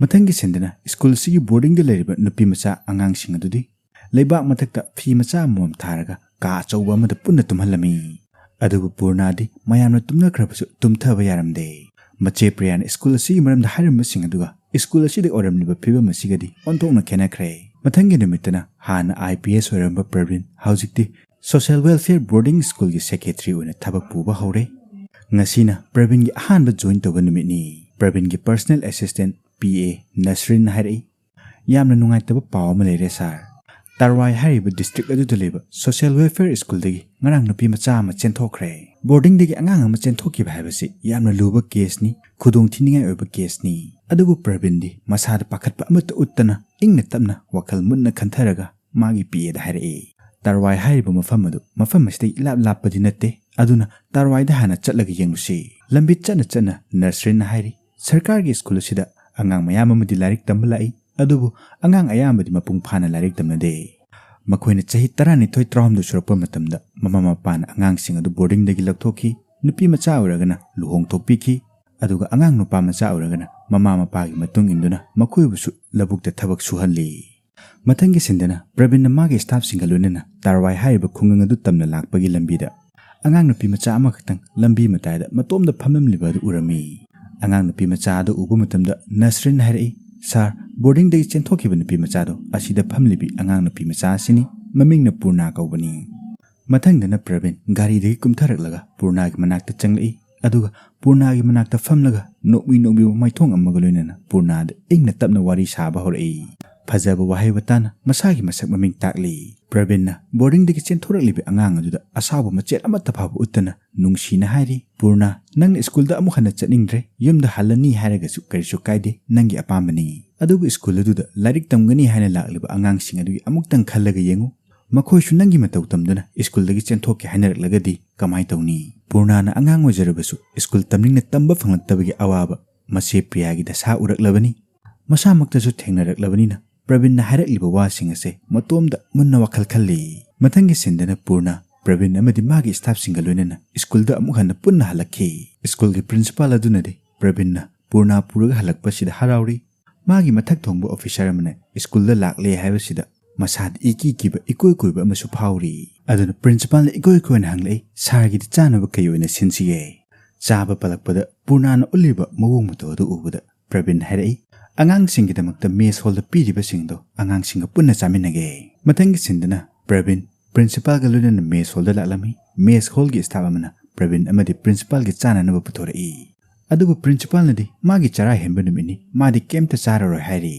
ꯃꯊꯪꯒꯤ ꯁꯤꯟꯗꯅ ꯁ꯭ꯀꯨꯜ ꯑꯁꯤꯒꯤ ꯕꯣꯔꯗꯤꯡꯗ ꯂꯩꯔꯤꯕ ꯅꯨꯄꯤ ꯃꯆꯥ ꯑꯉꯥꯡꯁꯤꯡ ꯑꯗꯨꯗꯤ ꯂꯩꯕꯥꯛ ꯃꯊꯛꯇ ꯐꯤ ꯃꯆꯥ ꯑꯃꯃꯝ ꯊꯥꯔꯒ ꯀꯥ ꯑꯆꯧꯕ ꯑꯃꯗ ꯄꯨꯟꯅ ꯇꯨꯝꯍꯜꯂꯝꯃꯤ꯫ ꯑꯗꯨꯕꯨ ꯄꯨꯔꯅꯥꯗꯤ ꯃꯌꯥꯝꯅ ꯇꯨꯝꯅꯈ꯭ꯔꯕꯁꯨ ꯇꯨꯝꯊꯕ ꯌꯥꯔꯝꯗꯦ꯫ ꯃꯆꯦ ꯄ꯭ꯔꯤꯌꯥꯅ ꯁ꯭ꯀꯨꯜ ꯑꯁꯤꯒꯤ ꯃꯔꯝꯗ ꯍꯥꯏꯔꯝꯕꯁꯤꯡ ꯑꯗꯨꯒ ꯁ꯭ꯀꯨꯜ ꯑꯁꯤꯗ ꯑꯣꯏꯔꯝꯂꯤꯕ ꯐꯤꯕꯝ ꯑꯁꯤꯒꯗꯤ ꯑꯣꯟꯊꯣꯛꯅ ꯈꯦꯠꯅꯈ꯭ꯔꯦ꯫ ꯃꯊꯪꯒꯤ ꯅꯨꯃꯤꯠꯇꯅ ꯍꯥꯟꯅ ꯑꯥꯏ ꯄꯤ ꯑꯦꯁ ꯑꯣꯏꯔꯝꯕ ꯄ꯭ꯔꯕꯤꯟ ꯍꯧꯖꯤꯛꯇꯤ ꯁꯣꯁꯤꯌꯦꯜ ꯋꯦꯜꯐꯤꯌꯔ ꯕꯣꯔꯗꯤꯡ ꯁ꯭ꯀꯨꯜꯒꯤ ꯁꯦꯀ꯭ꯔꯦꯇꯔꯤ ꯑꯣꯏꯅ ꯊꯕꯛ ꯄꯨꯕ ꯍꯧꯔꯦ꯫ ꯉꯁꯤꯅ ꯄ꯭ꯔꯕꯤꯟꯒꯤ ꯑꯍꯥꯟꯕ ꯖꯣꯏꯟ ꯇꯧꯕ ꯅꯨꯃꯤꯠꯅꯤ꯫ ꯄ꯭ꯔꯕꯤꯟꯒꯤ ꯄꯔꯁꯅꯦꯜ ꯑꯦꯁꯤꯁꯇꯦꯟꯠ ꯄꯤ ꯑꯦ ꯅꯁꯔꯤꯟꯅ ꯍꯥꯏꯔꯛꯏ, "ꯌꯥꯝꯅ ꯅꯨꯡꯉꯥꯏꯇꯕ ꯄꯥꯎ ꯑꯃ ꯂꯩꯔꯦ ꯁꯥꯔ꯫ ꯇꯥꯔꯋꯥꯏ ꯍꯥꯏꯔꯤꯕ ꯗꯤꯁꯇ꯭ꯔꯤꯛ ꯑꯗꯨꯗ ꯂꯩꯕ ꯁꯣꯁꯤꯌꯦꯜ ꯋꯦꯜꯐꯤꯌꯔ ꯁ꯭ꯀꯨꯜꯗꯒꯤ ꯉꯔꯥꯡ ꯅꯨꯄꯤ ꯃꯆꯥ ꯑꯃ ꯆꯦꯟꯊꯣꯛꯈ꯭ꯔꯦ꯫" ꯕꯣꯔꯗꯤꯡꯗꯒꯤ ꯑꯉꯥꯡ ꯑꯃ ꯆꯦꯟꯊꯣꯛꯈꯤꯕ ꯍꯥꯏꯕꯁꯤ ꯌꯥꯝꯅ ꯂꯨꯕ ꯀꯦꯁꯅꯤ, ꯈꯨꯗꯣꯡꯊꯤꯅꯤꯡꯉꯥꯏ ꯑꯣꯏꯕ ꯀꯦꯁꯅꯤ꯫ ꯑꯗꯨꯕꯨ ꯄ꯭ꯔꯕꯤꯟꯗꯤ ꯃꯁꯥꯗ ꯄꯥꯈꯠꯄ ꯑꯃꯠꯇ ꯎꯠꯇꯅ ꯏꯪꯅ ꯇꯞꯅ ꯋꯥꯈꯜ ꯃꯨꯟꯅ ꯈꯟꯊꯔꯒ ꯃꯥꯒꯤ ꯄꯤ ꯑꯦꯗ ꯍꯥꯏꯔꯛꯏ, "ꯇꯥꯔꯋꯥꯏ ꯍꯥꯏꯔꯤꯕ ꯃꯐꯝ ꯑꯗꯨ ꯃꯐꯝ ꯑꯁꯤꯗꯒꯤ ꯏꯂꯥꯞ ꯂꯥꯞꯄꯗꯤ ꯅꯠꯇꯦ, ꯑꯗꯨꯅ ꯇꯥꯔꯋꯥꯏꯗ ꯍꯥꯟꯅ ꯆꯠꯂꯒ ꯌꯦꯡꯂꯨꯁꯤ꯫" ꯂꯝꯕꯤ ꯆꯠꯅ ꯆꯠꯅ ꯅꯁꯔꯤꯟꯅ ꯍꯥꯏꯔꯤ, "ꯁꯔꯀꯥꯔꯒꯤ ꯁ꯭ꯀꯨꯜ ꯑꯁꯤꯗ ꯑꯉꯥꯡ ꯃꯌꯥꯝ ꯑꯃꯗꯤ ꯂꯥꯏꯔꯤꯛ ꯇꯝꯕ ꯂꯥꯛꯏ, ꯑꯗꯨꯕꯨ ꯑꯉꯥꯡ ꯑꯌꯥꯝꯕꯗꯤ ꯃꯄꯨꯡ ꯐꯥꯅ ꯂꯥꯏꯔꯤꯛ ꯇꯝꯅꯗꯦ꯫ ꯃꯈꯣꯏꯅ ꯆꯍꯤ ꯇꯔꯥꯅꯤꯊꯣꯏ ꯇꯔꯥꯍꯨꯝꯗꯣꯏ ꯁꯨꯔꯛꯄ ꯃꯇꯝꯗ ꯃꯃꯥ ꯃꯄꯥꯅ ꯑꯉꯥꯡꯁꯤꯡ ꯑꯗꯨ ꯕꯣꯔꯗꯤꯡꯗꯒꯤ ꯂꯧꯊꯣꯛꯈꯤ꯫ ꯅꯨꯄꯤ ꯃꯆꯥ ꯑꯣꯏꯔꯒꯅ ꯂꯨꯍꯣꯡꯊꯣꯛꯄꯤꯈꯤ, ꯑꯗꯨꯒ ꯑꯉꯥꯡ ꯅꯨꯄꯥ ꯃꯆꯥ ꯑꯣꯏꯔꯒꯅ ꯃꯃꯥ ꯃꯄꯥꯒꯤ ꯃꯇꯨꯡ ꯏꯟꯗꯨꯅ ꯃꯈꯣꯏꯕꯨꯁꯨ ꯂꯧꯕꯨꯛꯇ ꯊꯕꯛ ꯁꯨꯍꯜꯂꯤ꯫ ꯃꯊꯪꯒꯤ ꯁꯤꯟꯗꯅ ꯄ꯭ꯔꯕꯤꯟꯅ ꯃꯥꯒꯤ ꯁ꯭ꯇꯥꯐꯁꯤꯡꯒ ꯂꯣꯏꯅꯅ ꯇꯥꯔꯋꯥꯏ ꯍꯥꯏꯔꯤꯕ ꯈꯨꯡꯒꯪ ꯑꯗꯨ ꯇꯝꯅ ꯂꯥꯛꯄꯒꯤ ꯂꯝꯕꯤꯗ ꯑꯉꯥꯡ ꯅꯨꯄꯤ ꯃꯆꯥ ꯑꯃꯈꯛꯇꯪ ꯂꯝꯕꯤ ꯃꯇꯥꯏꯗ ꯃꯇꯣꯝꯗ ꯐꯝꯂꯝꯂꯤꯕ ꯑꯗꯨ ꯎꯔꯝꯃꯤ꯫ ꯑꯉꯥꯡ ꯅꯨꯄꯤ ꯃꯆꯥ ꯑꯗꯨ ꯎꯕ ꯃꯇꯝꯗ ꯅꯁꯔꯤꯟ ꯍꯥꯏꯔꯛꯏ, "ꯁꯥꯔ, ꯕꯣꯔꯗꯤꯡꯗꯒꯤ ꯆꯦꯟꯊꯣꯛꯈꯤꯕ ꯅꯨꯄꯤ ꯃꯆꯥꯗꯣ ꯑꯁꯤꯗ ꯐꯝꯂꯤꯕꯤ ꯑꯉꯥꯡ ꯅꯨꯄꯤ ꯃꯆꯥ ꯑꯁꯤꯅꯤ꯫ ꯃꯃꯤꯡꯅ ꯄꯨꯔꯅꯥ ꯀꯧꯕꯅꯤ꯫" ꯃꯊꯪꯗꯅ ꯄ꯭ꯔꯕꯤꯟ ꯒꯥꯔꯤꯗꯒꯤ ꯀꯨꯝꯊꯔꯛꯂꯒ ꯄꯨꯔꯅꯥꯒꯤ ꯃꯅꯥꯛꯇ ꯆꯪꯂꯛꯏ, ꯑꯗꯨꯒ ꯄꯨꯔꯅꯥꯒꯤ ꯃꯅꯥꯛꯇ ꯐꯝꯂꯒ ꯅꯣꯛꯃꯤ ꯅꯣꯛꯃꯤꯕ ꯃꯥꯏꯊꯣꯡ ꯑꯃꯒ ꯂꯣꯏꯅꯅ ꯄꯨꯔꯅꯥꯗ ꯏꯪꯅ ꯇꯞꯅ ꯋꯥꯔꯤ ꯁꯥꯕ ꯍꯧꯔꯛꯏ꯫ ꯐꯖꯕ ꯋꯥꯍꯩ ꯋꯥꯇꯥꯅ ꯃꯁꯥꯒꯤ ꯃꯁꯛ ꯃꯃꯤꯡ ꯇꯥꯛꯂꯤ꯫ ꯄ꯭ꯔꯕꯤꯟꯅ ꯕꯣꯔꯗꯤꯡꯗꯒꯤ ꯆꯦꯟꯊꯣꯔꯛꯂꯤꯕ ꯑꯉꯥꯡ ꯑꯗꯨꯗ ꯑꯁꯥꯎꯕ ꯃꯆꯦꯠ ꯑꯃꯠꯇ ꯐꯥꯎꯕ ꯎꯠꯇꯅ ꯅꯨꯡꯁꯤꯅ ꯍꯥꯏꯔꯤ, "ꯄꯨꯔꯅꯥ, ꯅꯪꯅ ꯁ꯭ꯀꯨꯜꯗ ꯑꯃꯨꯛ ꯍꯟꯅ ꯆꯠꯅꯤꯡꯗ꯭ꯔꯦ, ꯌꯨꯝꯗ ꯍꯜꯂꯅꯤ ꯍꯥꯏꯔꯒꯁꯨ ꯀꯔꯤꯁꯨ ꯀꯥꯏꯗꯦ, ꯅꯪꯒꯤ ꯑꯄꯥꯝꯕꯅꯤ꯫ ꯑꯗꯨꯕꯨ ꯁ꯭ꯀꯨꯜ ꯑꯗꯨꯗ ꯂꯥꯏꯔꯤꯛ ꯇꯝꯒꯅꯤ ꯍꯥꯏꯅ ꯂꯥꯛꯂꯤꯕ ꯑꯉꯥꯡꯁꯤꯡ ꯑꯗꯨꯒꯤ ꯑꯃꯨꯛꯇꯪ ꯈꯜꯂꯒ ꯌꯦꯡꯉꯨ꯫ ꯃꯈꯣꯏꯁꯨ ꯅꯪꯒꯤ ꯃꯇꯧ ꯇꯝꯗꯨꯅ ꯁ꯭ꯀꯨꯜꯗꯒꯤ ꯆꯦꯟꯊꯣꯛꯀꯦ ꯍꯥꯏꯅꯔꯛꯂꯒꯗꯤ ꯀꯃꯥꯏ ꯇꯧꯅꯤ?" ꯄꯨꯔꯅꯥꯅ ꯑꯉꯥꯡ ꯑꯣꯏꯖꯔꯕꯁꯨ ꯁ꯭ꯀꯨꯜ ꯇꯝꯅꯤꯡꯅ ꯇꯝꯕ ꯐꯪꯂꯛꯇꯕꯒꯤ ꯑꯋꯥꯕ ꯃꯆꯦ ꯄ꯭ꯔꯤꯌꯥꯒꯤ ꯗꯁꯥ ꯎꯔꯛꯂꯕꯅꯤ꯫ ꯃꯁꯥꯃꯛꯇꯁꯨ ꯊꯦꯡꯅꯔꯛꯂꯕꯅꯤꯅ ꯄ꯭ꯔꯕꯤꯟꯅ ꯍꯥꯏꯔꯛꯂꯤꯕ ꯋꯥꯁꯤꯡ ꯑꯁꯦ ꯃꯇꯣꯝꯗ ꯃꯨꯟꯅ ꯋꯥꯈꯜ ꯈꯜꯂꯤ꯫ ꯃꯊꯪꯒꯤ ꯁꯤꯟꯗꯅ ꯄꯨꯔꯅꯥ, ꯄ꯭ꯔꯕꯤꯟ ꯑꯃꯗꯤ ꯃꯥꯒꯤ ꯁ꯭ꯇꯥꯐꯁꯤꯡꯒ ꯂꯣꯏꯅꯅ ꯁ꯭ꯀꯨꯜꯗ ꯑꯃꯨꯛ ꯍꯟꯅ ꯄꯨꯟꯅ ꯍꯜꯂꯛꯈꯤ꯫ ꯁ꯭ꯀꯨꯜꯒꯤ ꯄ꯭ꯔꯤꯟꯁꯤꯄꯥꯜ ꯑꯗꯨꯅꯗꯤ ꯄ꯭ꯔꯕꯤꯟꯅ ꯄꯨꯔꯅꯥ ꯄꯨꯔꯒ ꯍꯜꯂꯛꯄꯁꯤꯗ ꯍꯔꯥꯎꯔꯤ꯫ ꯃꯥꯒꯤ ꯃꯊꯛ ꯊꯣꯡꯕ ꯑꯣꯐꯤꯁꯥꯔ ꯑꯃꯅ ꯁ꯭ꯀꯨꯜꯗ ꯂꯥꯛꯂꯦ ꯍꯥꯏꯕꯁꯤꯗ ꯃꯁꯥꯗ ꯏꯀꯤ ꯀꯤꯕ ꯏꯀꯣꯏ ꯀꯣꯏꯕ ꯑꯃꯁꯨ ꯐꯥꯎꯔꯤ꯫ ꯑꯗꯨꯅ ꯄ꯭ꯔꯤꯟꯁꯤꯄꯥꯜꯅ ꯏꯀꯣꯏ ꯀꯣꯏꯅ ꯍꯪꯂꯛꯏ, "ꯁꯥꯔꯒꯤꯗꯤ ꯆꯥꯅꯕ ꯀꯩ ꯑꯣꯏꯅ ꯁꯤꯟꯁꯤꯒꯦ?" ꯆꯥꯕ ꯄꯜꯂꯛꯄꯗ ꯄꯨꯔꯅꯥꯅ ꯎꯠꯂꯤꯕ ꯃꯑꯣꯡ ꯃꯇꯧ ꯑꯗꯨ ꯎꯕꯗ ꯄ꯭ꯔꯕꯤꯟ ꯍꯥꯏꯔꯛꯏ, "ꯑꯉꯥꯡꯁꯤꯡꯒꯤꯗꯃꯛꯇ ꯃꯦꯁ ꯍꯣꯜꯗ ꯄꯤꯔꯤꯕꯁꯤꯡꯗꯣ ꯑꯉꯥꯡꯁꯤꯡꯒ ꯄꯨꯟꯅ ꯆꯥꯃꯤꯟꯅꯒꯦ꯫" ꯃꯊꯪꯒꯤ ꯁꯤꯟꯗꯅ ꯄ꯭ꯔꯕꯤꯟ ꯄ꯭ꯔꯤꯟꯁꯤꯄꯥꯜꯒ ꯂꯣꯏꯅꯅ ꯃꯦꯁ ꯍꯣꯜꯗ ꯂꯥꯛꯂꯝꯃꯤ꯫ ꯃꯦꯁ ꯍꯣꯜꯒꯤ ꯁ꯭ꯇꯥꯐ ꯑꯃꯅ ꯄ꯭ꯔꯕꯤꯟ ꯑꯃꯗꯤ ꯄ꯭ꯔꯤꯟꯁꯤꯄꯥꯜꯒꯤ ꯆꯥꯅꯅꯕ ꯄꯨꯊꯣꯔꯛꯏ꯫ ꯑꯗꯨꯕꯨ ꯄ꯭ꯔꯤꯟꯁꯤꯄꯥꯜꯅꯗꯤ ꯃꯥꯒꯤ ꯆꯔꯥ ꯍꯦꯟꯕ ꯅꯨꯃꯤꯠꯅꯤ, ꯃꯥꯗꯤ ꯀꯩꯝꯇ ꯆꯥꯔꯔꯣꯏ ꯍꯥꯏꯔꯤ꯫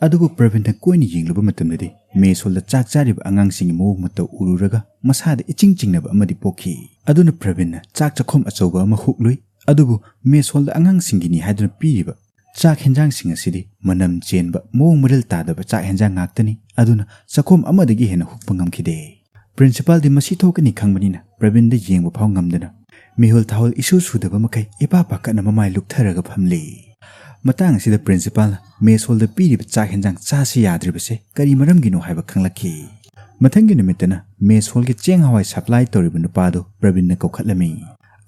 ꯑꯗꯨꯕꯨ ꯄ꯭ꯔꯕꯤꯟꯅ ꯀꯣꯏꯅ ꯌꯦꯡꯂꯨꯕ ꯃꯇꯝꯗꯗꯤ ꯃꯦꯁ ꯍꯣꯜꯗ ꯆꯥꯛ ꯆꯥꯔꯤꯕ ꯑꯉꯥꯡꯁꯤꯡꯒꯤ ꯃꯑꯣꯡ ꯃꯇꯧ ꯎꯔꯨꯔꯒ ꯃꯁꯥꯗ ꯏꯆꯤꯡ ꯆꯤꯡꯅꯕ ꯑꯃꯗꯤ ꯄꯣꯛꯈꯤ꯫ ꯑꯗꯨꯅ ꯄ꯭ꯔꯕꯤꯟꯅ ꯆꯥꯛ ꯆꯥꯛꯈꯨꯝ ꯑꯆꯧꯕ ꯑꯃ ꯍꯨꯛꯂꯨꯏ꯫ ꯑꯗꯨꯕꯨ ꯃꯦꯁ ꯍꯣꯜꯗ ꯑꯉꯥꯡꯁꯤꯡꯒꯤꯅꯤ ꯍꯥꯏꯗꯨꯅ ꯄꯤꯔꯤꯕ ꯆꯥꯛ ꯍꯦꯟꯖꯥꯡꯁꯤꯡ ꯑꯁꯤꯗꯤ ꯃꯅꯝ ꯆꯦꯟꯕ, ꯃꯑꯣꯡ ꯃꯔꯤꯜ ꯇꯥꯗꯕ ꯆꯥꯛ ꯍꯦꯟꯖꯥꯡ ꯉꯥꯛꯇꯅꯤ꯫ ꯑꯗꯨꯅ ꯆꯥꯛꯈꯨꯝ ꯑꯃꯗꯒꯤ ꯍꯦꯟꯅ ꯍꯨꯛꯄ ꯉꯝꯈꯤꯗꯦ꯫ ꯄ꯭ꯔꯤꯟꯁꯤꯄꯥꯜꯗꯤ ꯃꯁꯤ ꯊꯣꯛꯀꯅꯤ ꯈꯪꯕꯅꯤꯅ ꯄ꯭ꯔꯕꯤꯟꯗ ꯌꯦꯡꯕ ꯐꯥꯎ ꯉꯝꯗꯅ ꯃꯤꯍꯨꯜ ꯊꯥꯍꯨꯜ ꯏꯁꯨ ꯁꯨꯗꯕ ꯃꯈꯩ ꯏꯄꯥ ꯄꯥꯈꯠꯅ ꯃꯃꯥꯏ ꯂꯨꯞꯊꯔꯒ ꯐꯝꯂꯤ꯫ ꯃꯇꯥꯡ ꯑꯁꯤꯗ ꯄ꯭ꯔꯤꯟꯁꯤꯄꯥꯜꯅ ꯃꯦꯁ ꯍꯣꯜꯗ ꯄꯤꯔꯤꯕ ꯆꯥꯛ ꯍꯦꯟꯖꯥꯡ ꯆꯥꯁꯤ ꯌꯥꯗ꯭ꯔꯤꯕꯁꯦ ꯀꯔꯤ ꯃꯔꯝꯒꯤꯅꯣ ꯍꯥꯏꯕ ꯈꯪꯂꯛꯈꯤ꯫ ꯃꯊꯪꯒꯤ ꯅꯨꯃꯤꯠꯇꯅ ꯃꯦꯁ ꯍꯣꯜꯒꯤ ꯆꯦꯡ ꯍꯋꯥꯏ ꯁꯄ꯭ꯂꯥꯏ ꯇꯧꯔꯤꯕ ꯅꯨꯄꯥꯗꯨ ꯄ꯭ꯔꯕꯤꯟꯅ ꯀꯧꯈꯠꯂꯝꯃꯤ꯫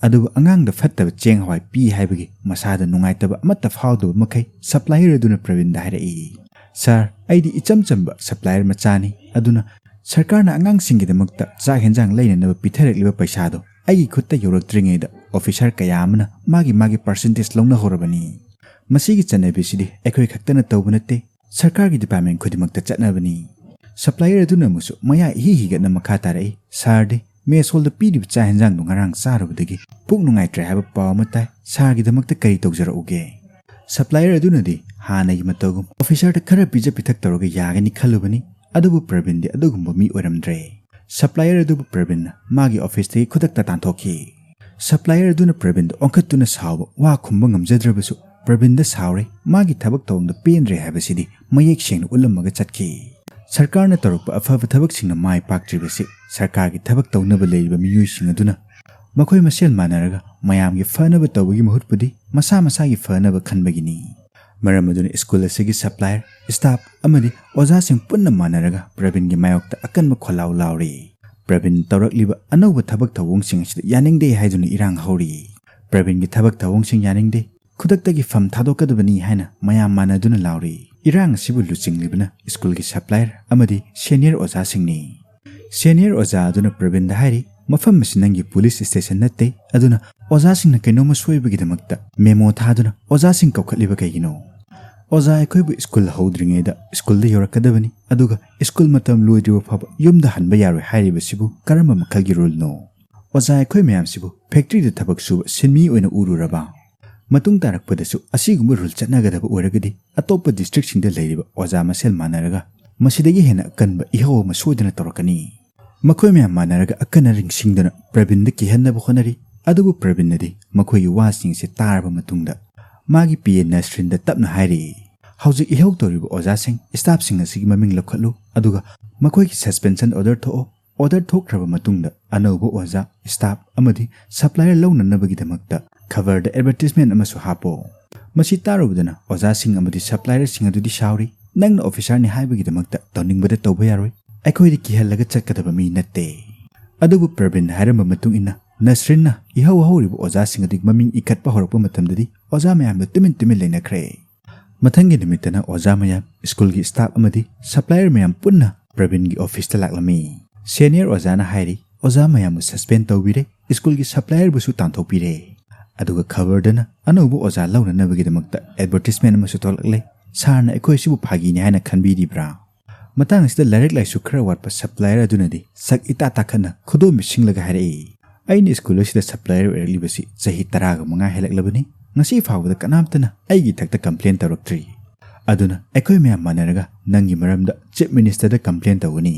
ꯑꯗꯨꯕꯨ ꯑꯉꯥꯡꯗ ꯐꯠꯇꯕ ꯆꯦꯡ ꯍꯋꯥꯏ ꯄꯤ ꯍꯥꯏꯕꯒꯤ ꯃꯁꯥꯗ ꯅꯨꯡꯉꯥꯏꯇꯕ ꯑꯃꯠꯇ ꯐꯥꯎꯗꯕ ꯃꯈꯩ ꯁꯄ꯭ꯂꯥꯏꯌꯔ ꯑꯗꯨꯅ ꯄ꯭ꯔꯕꯤꯟꯗ ꯍꯥꯏꯔꯛꯏ, "ꯁꯥꯔ, ꯑꯩꯗꯤ ꯏꯆꯝ ꯆꯝꯕ ꯁꯄ꯭ꯂꯥꯏꯌꯔ ꯃꯆꯥꯅꯤ, ꯑꯗꯨꯅ ꯁꯔꯀꯥꯔꯅ ꯑꯉꯥꯡꯁꯤꯡꯒꯤꯗꯃꯛꯇ ꯆꯥꯛ ꯍꯦꯟꯖꯥꯡ ꯂꯩꯅꯅꯕ ꯄꯤꯊꯔꯛꯂꯤꯕ ꯄꯩꯁꯥꯗꯣ ꯑꯩꯒꯤ ꯈꯨꯠꯇ ꯌꯧꯔꯛꯇ꯭ꯔꯤꯉꯩꯗ ꯑꯣꯐꯤꯁꯔ ꯀꯌꯥ ꯑꯃꯅ ꯃꯥꯒꯤ ꯃꯥꯒꯤ ꯄꯥꯔꯁꯦꯟꯇꯦꯖ ꯂꯧꯅꯍꯧꯔꯕꯅꯤ꯫ ꯃꯁꯤꯒꯤ ꯆꯠꯅꯕꯤꯁꯤꯗꯤ ꯑꯩꯈꯣꯏ ꯈꯛꯇꯅ ꯇꯧꯕ ꯅꯠꯇꯦ, ꯁꯔꯀꯥꯔꯒꯤ ꯗꯤꯄꯥꯔꯠꯃꯦꯟ ꯈꯨꯗꯤꯡꯃꯛꯇ ꯆꯠꯅꯕꯅꯤ"꯫ ꯁꯄ꯭ꯂꯥꯏꯌꯔ ꯑꯗꯨꯅ ꯑꯃꯨꯛꯁꯨ ꯃꯌꯥ ꯏꯍꯤ ꯍꯤꯒꯠꯅ ꯃꯈꯥ ꯇꯥꯔꯛꯏ, "ꯁꯥꯔꯗꯤ ꯃꯦꯁ ꯍꯣꯜꯗ ꯄꯤꯔꯤꯕ ꯆꯥꯛ ꯍꯦꯟꯖꯥꯡꯗꯨ ꯉꯔꯥꯡ ꯆꯥꯔꯨꯕꯗꯒꯤ ꯄꯨꯛ ꯅꯨꯡꯉꯥꯏꯇ꯭ꯔꯦ ꯍꯥꯏꯕ ꯄꯥꯎ ꯑꯃ ꯇꯥꯏ, ꯁꯥꯔꯒꯤꯗꯃꯛꯇ ꯀꯔꯤ ꯇꯧꯖꯔꯛꯎꯒꯦ?" ꯁꯄ꯭ꯂꯥꯏꯌꯔ ꯑꯗꯨꯅꯗꯤ ꯍꯥꯟꯅꯒꯤ ꯃꯇꯧꯒꯨꯝ ꯑꯣꯐꯤꯁꯔꯗ ꯈꯔ ꯄꯤꯖ ꯄꯤꯊꯛ ꯇꯧꯔꯒ ꯌꯥꯒꯅꯤ ꯈꯜꯂꯨꯕꯅꯤ, ꯑꯗꯨꯕꯨ ꯄ꯭ꯔꯕꯤꯟꯗꯤ ꯑꯗꯨꯒꯨꯝꯕ ꯃꯤ ꯑꯣꯏꯔꯝꯗ꯭ꯔꯦ꯫ ꯁꯄ꯭ꯂꯥꯏꯌꯔ ꯑꯗꯨꯕꯨ ꯄ꯭ꯔꯕꯤꯟꯅ ꯃꯥꯒꯤ ꯑꯣꯐꯤꯁꯇꯒꯤ ꯈꯨꯗꯛꯇ ꯇꯥꯟꯊꯣꯛꯈꯤ꯫ ꯁꯄ꯭ꯂꯥꯏꯌꯔ ꯑꯗꯨꯅ ꯄ꯭ꯔꯕꯤꯟꯗ ꯑꯣꯟꯈꯠꯇꯨꯅ ꯁꯥꯎꯕ ꯋꯥ ꯈꯨꯝꯕ ꯉꯝꯖꯗ꯭ꯔꯕꯁꯨ ꯄ꯭ꯔꯕꯤꯟꯗ ꯁꯥꯎꯔꯦ, ꯃꯥꯒꯤ ꯊꯕꯛ ꯊꯧꯔꯝꯗ ꯄꯦꯟꯗ꯭ꯔꯦ ꯍꯥꯏꯕꯁꯤꯗꯤ ꯃꯌꯦꯛ ꯁꯦꯡꯅ ꯎꯠꯂꯝꯃꯒ ꯆꯠꯈꯤ꯫ ꯁꯔꯀꯥꯔꯅ ꯇꯧꯔꯛꯄ ꯑꯐꯕ ꯊꯕꯛꯁꯤꯡꯅ ꯃꯥꯏ ꯄꯥꯛꯇ꯭ꯔꯤꯕꯁꯤ ꯁꯔꯀꯥꯔꯒꯤ ꯊꯕꯛ ꯇꯧꯅꯕ ꯂꯩꯔꯤꯕ ꯃꯤꯑꯣꯏꯁꯤꯡ ꯑꯗꯨꯅ ꯃꯈꯣꯏ ꯃꯁꯦꯜ ꯃꯥꯟꯅꯔꯒ ꯃꯌꯥꯝꯒꯤ ꯐꯅꯕ ꯇꯧꯕꯒꯤ ꯃꯍꯨꯠꯄꯨꯗꯤ ꯃꯁꯥ ꯃꯁꯥꯒꯤ ꯐꯅꯕ ꯈꯟꯕꯒꯤꯅꯤ꯫ ꯃꯔꯝ ꯑꯗꯨꯅ ꯁ꯭ꯀꯨꯜ ꯑꯁꯤꯒꯤ ꯁꯄ꯭ꯂꯥꯏꯌꯔ, ꯁ꯭ꯇꯥꯐ ꯑꯃꯗꯤ ꯑꯣꯖꯥꯁꯤꯡ ꯄꯨꯟꯅ ꯃꯥꯟꯅꯔꯒ ꯄ꯭ꯔꯕꯤꯟꯒꯤ ꯃꯥꯌꯣꯛꯇ ꯑꯀꯟꯕ ꯈꯣꯜꯂꯥꯎ ꯂꯥꯎꯔꯤ꯫ ꯄ꯭ꯔꯕꯤꯟ ꯇꯧꯔꯛꯂꯤꯕ ꯑꯅꯧꯕ ꯊꯕꯛ ꯊꯧꯑꯣꯡꯁꯤꯡ ꯑꯁꯤꯗ ꯌꯥꯅꯤꯡꯗꯦ ꯍꯥꯏꯗꯨꯅ ꯏꯔꯥꯡ ꯍꯧꯔꯤ꯫ ꯄ꯭ꯔꯕꯤꯟꯒꯤ ꯊꯕꯛ ꯊꯧꯑꯣꯡꯁꯤꯡ ꯌꯥꯅꯤꯡꯗꯦ, ꯈꯨꯗꯛꯇꯒꯤ ꯐꯝ ꯊꯥꯗꯣꯛꯀꯗꯕꯅꯤ ꯍꯥꯏꯅ ꯃꯌꯥꯝ ꯃꯥꯟꯅꯗꯨꯅ ꯂꯥꯎꯔꯤ꯫ ꯏꯔꯥꯡ ꯑꯁꯤꯕꯨ ꯂꯨꯆꯤꯡꯂꯤꯕꯅ ꯁ꯭ꯀꯨꯜꯒꯤ ꯁꯄ꯭ꯂꯥꯏꯌꯔ ꯑꯃꯗꯤ ꯁꯦꯅꯤꯌꯔ ꯑꯣꯖꯥꯁꯤꯡꯅꯤ꯫ ꯁꯦꯅꯤꯌꯔ ꯑꯣꯖꯥ ꯑꯗꯨꯅ ꯄ꯭ꯔꯕꯤꯟꯗ ꯍꯥꯏꯔꯤ, "ꯃꯐꯝ ꯑꯁꯤ ꯅꯪꯒꯤ ꯄꯨꯂꯤꯁ ꯁ꯭ꯇꯦꯁꯟ ꯅꯠꯇꯦ, ꯑꯗꯨꯅ ꯑꯣꯖꯥꯁꯤꯡꯅ ꯀꯩꯅꯣꯝꯃ ꯁꯣꯏꯕꯒꯤꯗꯃꯛꯇ ꯃꯦꯃꯣ ꯊꯥꯗꯨꯅ ꯑꯣꯖꯥꯁꯤꯡ ꯀꯧꯈꯠꯂꯤꯕ ꯀꯩꯒꯤꯅꯣ? ꯑꯣꯖꯥ ꯑꯩꯈꯣꯏꯕꯨ ꯁ꯭ꯀꯨꯜ ꯍꯧꯗ꯭ꯔꯤꯉꯩꯗ ꯁ꯭ꯀꯨꯜꯗ ꯌꯧꯔꯛꯀꯗꯕꯅꯤ, ꯑꯗꯨꯒ ꯁ꯭ꯀꯨꯜ ꯃꯇꯝ ꯂꯣꯏꯗ꯭ꯔꯤꯕ ꯐꯥꯎꯕ ꯌꯨꯝꯗ ꯍꯟꯕ ꯌꯥꯔꯣꯏ ꯍꯥꯏꯔꯤꯕꯁꯤꯕꯨ ꯀꯔꯝꯕ ꯃꯈꯜꯒꯤ ꯔꯨꯜꯅꯣ? ꯑꯣꯖꯥ ꯑꯩꯈꯣꯏ ꯃꯌꯥꯝꯁꯤꯕꯨ ꯐꯦꯛꯇ꯭ꯔꯤꯗ ꯊꯕꯛ ꯁꯨꯕ ꯁꯤꯟꯃꯤ ꯑꯣꯏꯅ ꯎꯔꯨꯔꯕ? ꯃꯇꯨꯡ ꯇꯥꯔꯛꯄꯗꯁꯨ ꯑꯁꯤꯒꯨꯝꯕ ꯔꯨꯜ ꯆꯠꯅꯒꯗꯕ ꯑꯣꯏꯔꯒꯗꯤ ꯑꯇꯣꯞꯄ ꯗꯤꯁꯇ꯭ꯔꯤꯛꯁꯤꯡꯗ ꯂꯩꯔꯤꯕ ꯑꯣꯖꯥ ꯃꯁꯦꯜ ꯃꯥꯟꯅꯔꯒ ꯃꯁꯤꯗꯒꯤ ꯍꯦꯟꯅ ꯑꯀꯟꯕ ꯏꯍꯧ ꯑꯃ ꯁꯣꯏꯗꯅ ꯇꯧꯔꯛꯀꯅꯤ"꯫ ꯃꯈꯣꯏ ꯃꯌꯥꯝ ꯃꯥꯟꯅꯔꯒ ꯑꯀꯟ ꯑꯔꯤꯡ ꯁꯤꯡꯗꯨꯅ ꯄ꯭ꯔꯕꯤꯟꯗ ꯀꯤꯍꯟꯅꯕ ꯍꯣꯠꯅꯔꯤ꯫ ꯑꯗꯨꯕꯨ ꯄ꯭ꯔꯕꯤꯟꯅꯗꯤ ꯃꯈꯣꯏꯒꯤ ꯋꯥꯁꯤꯡꯁꯦ ꯇꯥꯔꯕ ꯃꯇꯨꯡꯗ ꯃꯥꯒꯤ ꯄꯤ ꯑꯦ ꯅꯁꯔꯤꯟꯗ ꯇꯞꯅ ꯍꯥꯏꯔꯛꯏ, "ꯍꯧꯖꯤꯛ ꯏꯍꯧ ꯇꯧꯔꯤꯕ ꯑꯣꯖꯥꯁꯤꯡ, ꯁ꯭ꯇꯥꯐꯁꯤꯡ ꯑꯁꯤꯒꯤ ꯃꯃꯤꯡ ꯂꯧꯈꯠꯂꯨ, ꯑꯗꯨꯒ ꯃꯈꯣꯏꯒꯤ ꯁꯁꯄꯦꯟꯁꯟ ꯑꯣꯔꯗꯔ ꯊꯣꯛꯑꯣ꯫ ꯑꯣꯔꯗꯔ ꯊꯣꯛꯈ꯭ꯔꯕ ꯃꯇꯨꯡꯗ ꯑꯅꯧꯕ ꯑꯣꯖꯥ, ꯁ꯭ꯇꯥꯐ ꯑꯃꯗꯤ ꯁꯄ꯭ꯂꯥꯏꯌꯔ ꯂꯧꯅꯅꯕꯒꯤꯗꯃꯛꯇ ꯈꯕꯔꯗ ꯑꯦꯗꯚꯔꯇꯤꯁꯃꯦꯟ ꯑꯃꯁꯨ ꯍꯥꯞꯄꯣ"꯫ ꯃꯁꯤ ꯇꯥꯔꯨꯕꯗꯅ ꯑꯣꯖꯥꯁꯤꯡ ꯑꯃꯗꯤ ꯁꯄ꯭ꯂꯥꯏꯌꯔꯁꯤꯡ ꯑꯗꯨꯗꯤ ꯁꯥꯎꯔꯤ꯫ "ꯅꯪꯅ ꯑꯣꯐꯤꯁꯥꯔꯅꯤ ꯍꯥꯏꯕꯒꯤꯗꯃꯛꯇ ꯇꯧꯅꯤꯡꯕꯗ ꯇꯧꯕ ꯌꯥꯔꯣꯏ꯫ ꯑꯩꯈꯣꯏꯗꯤ ꯀꯤꯍꯜꯂꯒ ꯆꯠꯀꯗꯕ ꯃꯤ ꯅꯠꯇꯦ"꯫ ꯑꯗꯨꯕꯨ ꯄ꯭ꯔꯕꯤꯟꯅ ꯍꯥꯏꯔꯝꯕ ꯃꯇꯨꯡ ꯏꯟꯅ ꯅꯁꯔꯤꯟꯅ ꯏꯍꯧ ꯍꯧꯔꯤꯕ ꯑꯣꯖꯥꯁꯤꯡ ꯑꯗꯨꯒꯤ ꯃꯃꯤꯡ ꯏꯈꯠꯄ ꯍꯧꯔꯛꯄ ꯃꯇꯝꯗꯗꯤ ꯑꯣꯖꯥ ꯃꯌꯥꯝꯗꯣ ꯇꯨꯃꯤꯟ ꯇꯨꯃꯤꯟ ꯂꯩꯅꯈ꯭ꯔꯦ꯫ ꯃꯊꯪꯒꯤ ꯅꯨꯃꯤꯠꯇꯅ ꯑꯣꯖꯥ ꯃꯌꯥꯝ, ꯁ꯭ꯀꯨꯜꯒꯤ ꯁ꯭ꯇꯥꯐ ꯑꯃꯗꯤ ꯁꯄ꯭ꯂꯥꯏꯌꯔ ꯃꯌꯥꯝ ꯄꯨꯟꯅ ꯄ꯭ꯔꯕꯤꯟꯒꯤ ꯑꯣꯐꯤꯁꯇ ꯂꯥꯛꯂꯝꯃꯤ꯫ ꯁꯦꯅꯤꯌꯔ ꯑꯣꯖꯥꯅ ꯍꯥꯏꯔꯤ, "ꯑꯣꯖꯥ ꯃꯌꯥꯝꯕꯨ ꯁꯁꯄꯦꯟ ꯇꯧꯕꯤꯔꯦ, ꯁ꯭ꯀꯨꯜꯒꯤ ꯁꯄ꯭ꯂꯥꯏꯌꯔꯕꯨꯁꯨ ꯇꯥꯟꯊꯣꯛꯄꯤꯔꯦ"꯫ ꯑꯗꯨꯒ ꯈꯕꯔꯗꯅ ꯑꯅꯧꯕ ꯑꯣꯖꯥ ꯂꯧꯅꯅꯕꯒꯤꯗꯃꯛꯇ ꯑꯦꯗꯚꯔꯇꯤꯁꯃꯦꯟ ꯑꯃꯁꯨ ꯊꯣꯛꯂꯛꯂꯦ꯫ "ꯁꯥꯔꯅ ꯑꯩꯈꯣꯏ ꯑꯁꯤꯕꯨ ꯐꯥꯒꯤꯅꯤ ꯍꯥꯏꯅ ꯈꯟꯕꯤꯔꯤꯕ꯭ꯔꯥ?" ꯃꯇꯥꯡ ꯑꯁꯤꯗ ꯂꯥꯏꯔꯤꯛ ꯂꯥꯏꯁꯨ ꯈꯔ ꯋꯥꯠꯄ ꯁꯄ꯭ꯂꯥꯏꯌꯔ ꯑꯗꯨꯅꯗꯤ ꯁꯛ ꯏꯇꯥ ꯇꯥꯈꯠꯅ ꯈꯨꯗꯣꯝꯕꯤ ꯁꯤꯡꯂꯒ ꯍꯥꯏꯔꯛꯏ, "ꯑꯩꯅ ꯁ꯭ꯀꯨꯜ ꯑꯁꯤꯗ ꯁꯄ꯭ꯂꯥꯏꯌꯔ ꯑꯣꯏꯔꯛꯂꯤꯕꯁꯤ ꯆꯍꯤ ꯇꯔꯥꯒ ꯃꯉꯥ ꯍꯦꯜꯂꯛꯂꯕꯅꯤ꯫ ꯉꯁꯤ ꯐꯥꯎꯕꯗ ꯀꯅꯥꯝꯇꯅ ꯑꯩꯒꯤ ꯏꯊꯛꯇ ꯀꯝꯄ꯭ꯂꯦꯟ ꯇꯧꯔꯛꯇ꯭ꯔꯤ꯫ ꯑꯗꯨꯅ ꯑꯩꯈꯣꯏ ꯃꯌꯥꯝ ꯃꯥꯟꯅꯔꯒ ꯅꯪꯒꯤ ꯃꯔꯝꯗ ꯆꯤꯐ ꯃꯤꯅꯤꯁꯇꯔꯗ ꯀꯝꯄ꯭ꯂꯦꯟ ꯇꯧꯒꯅꯤ"꯫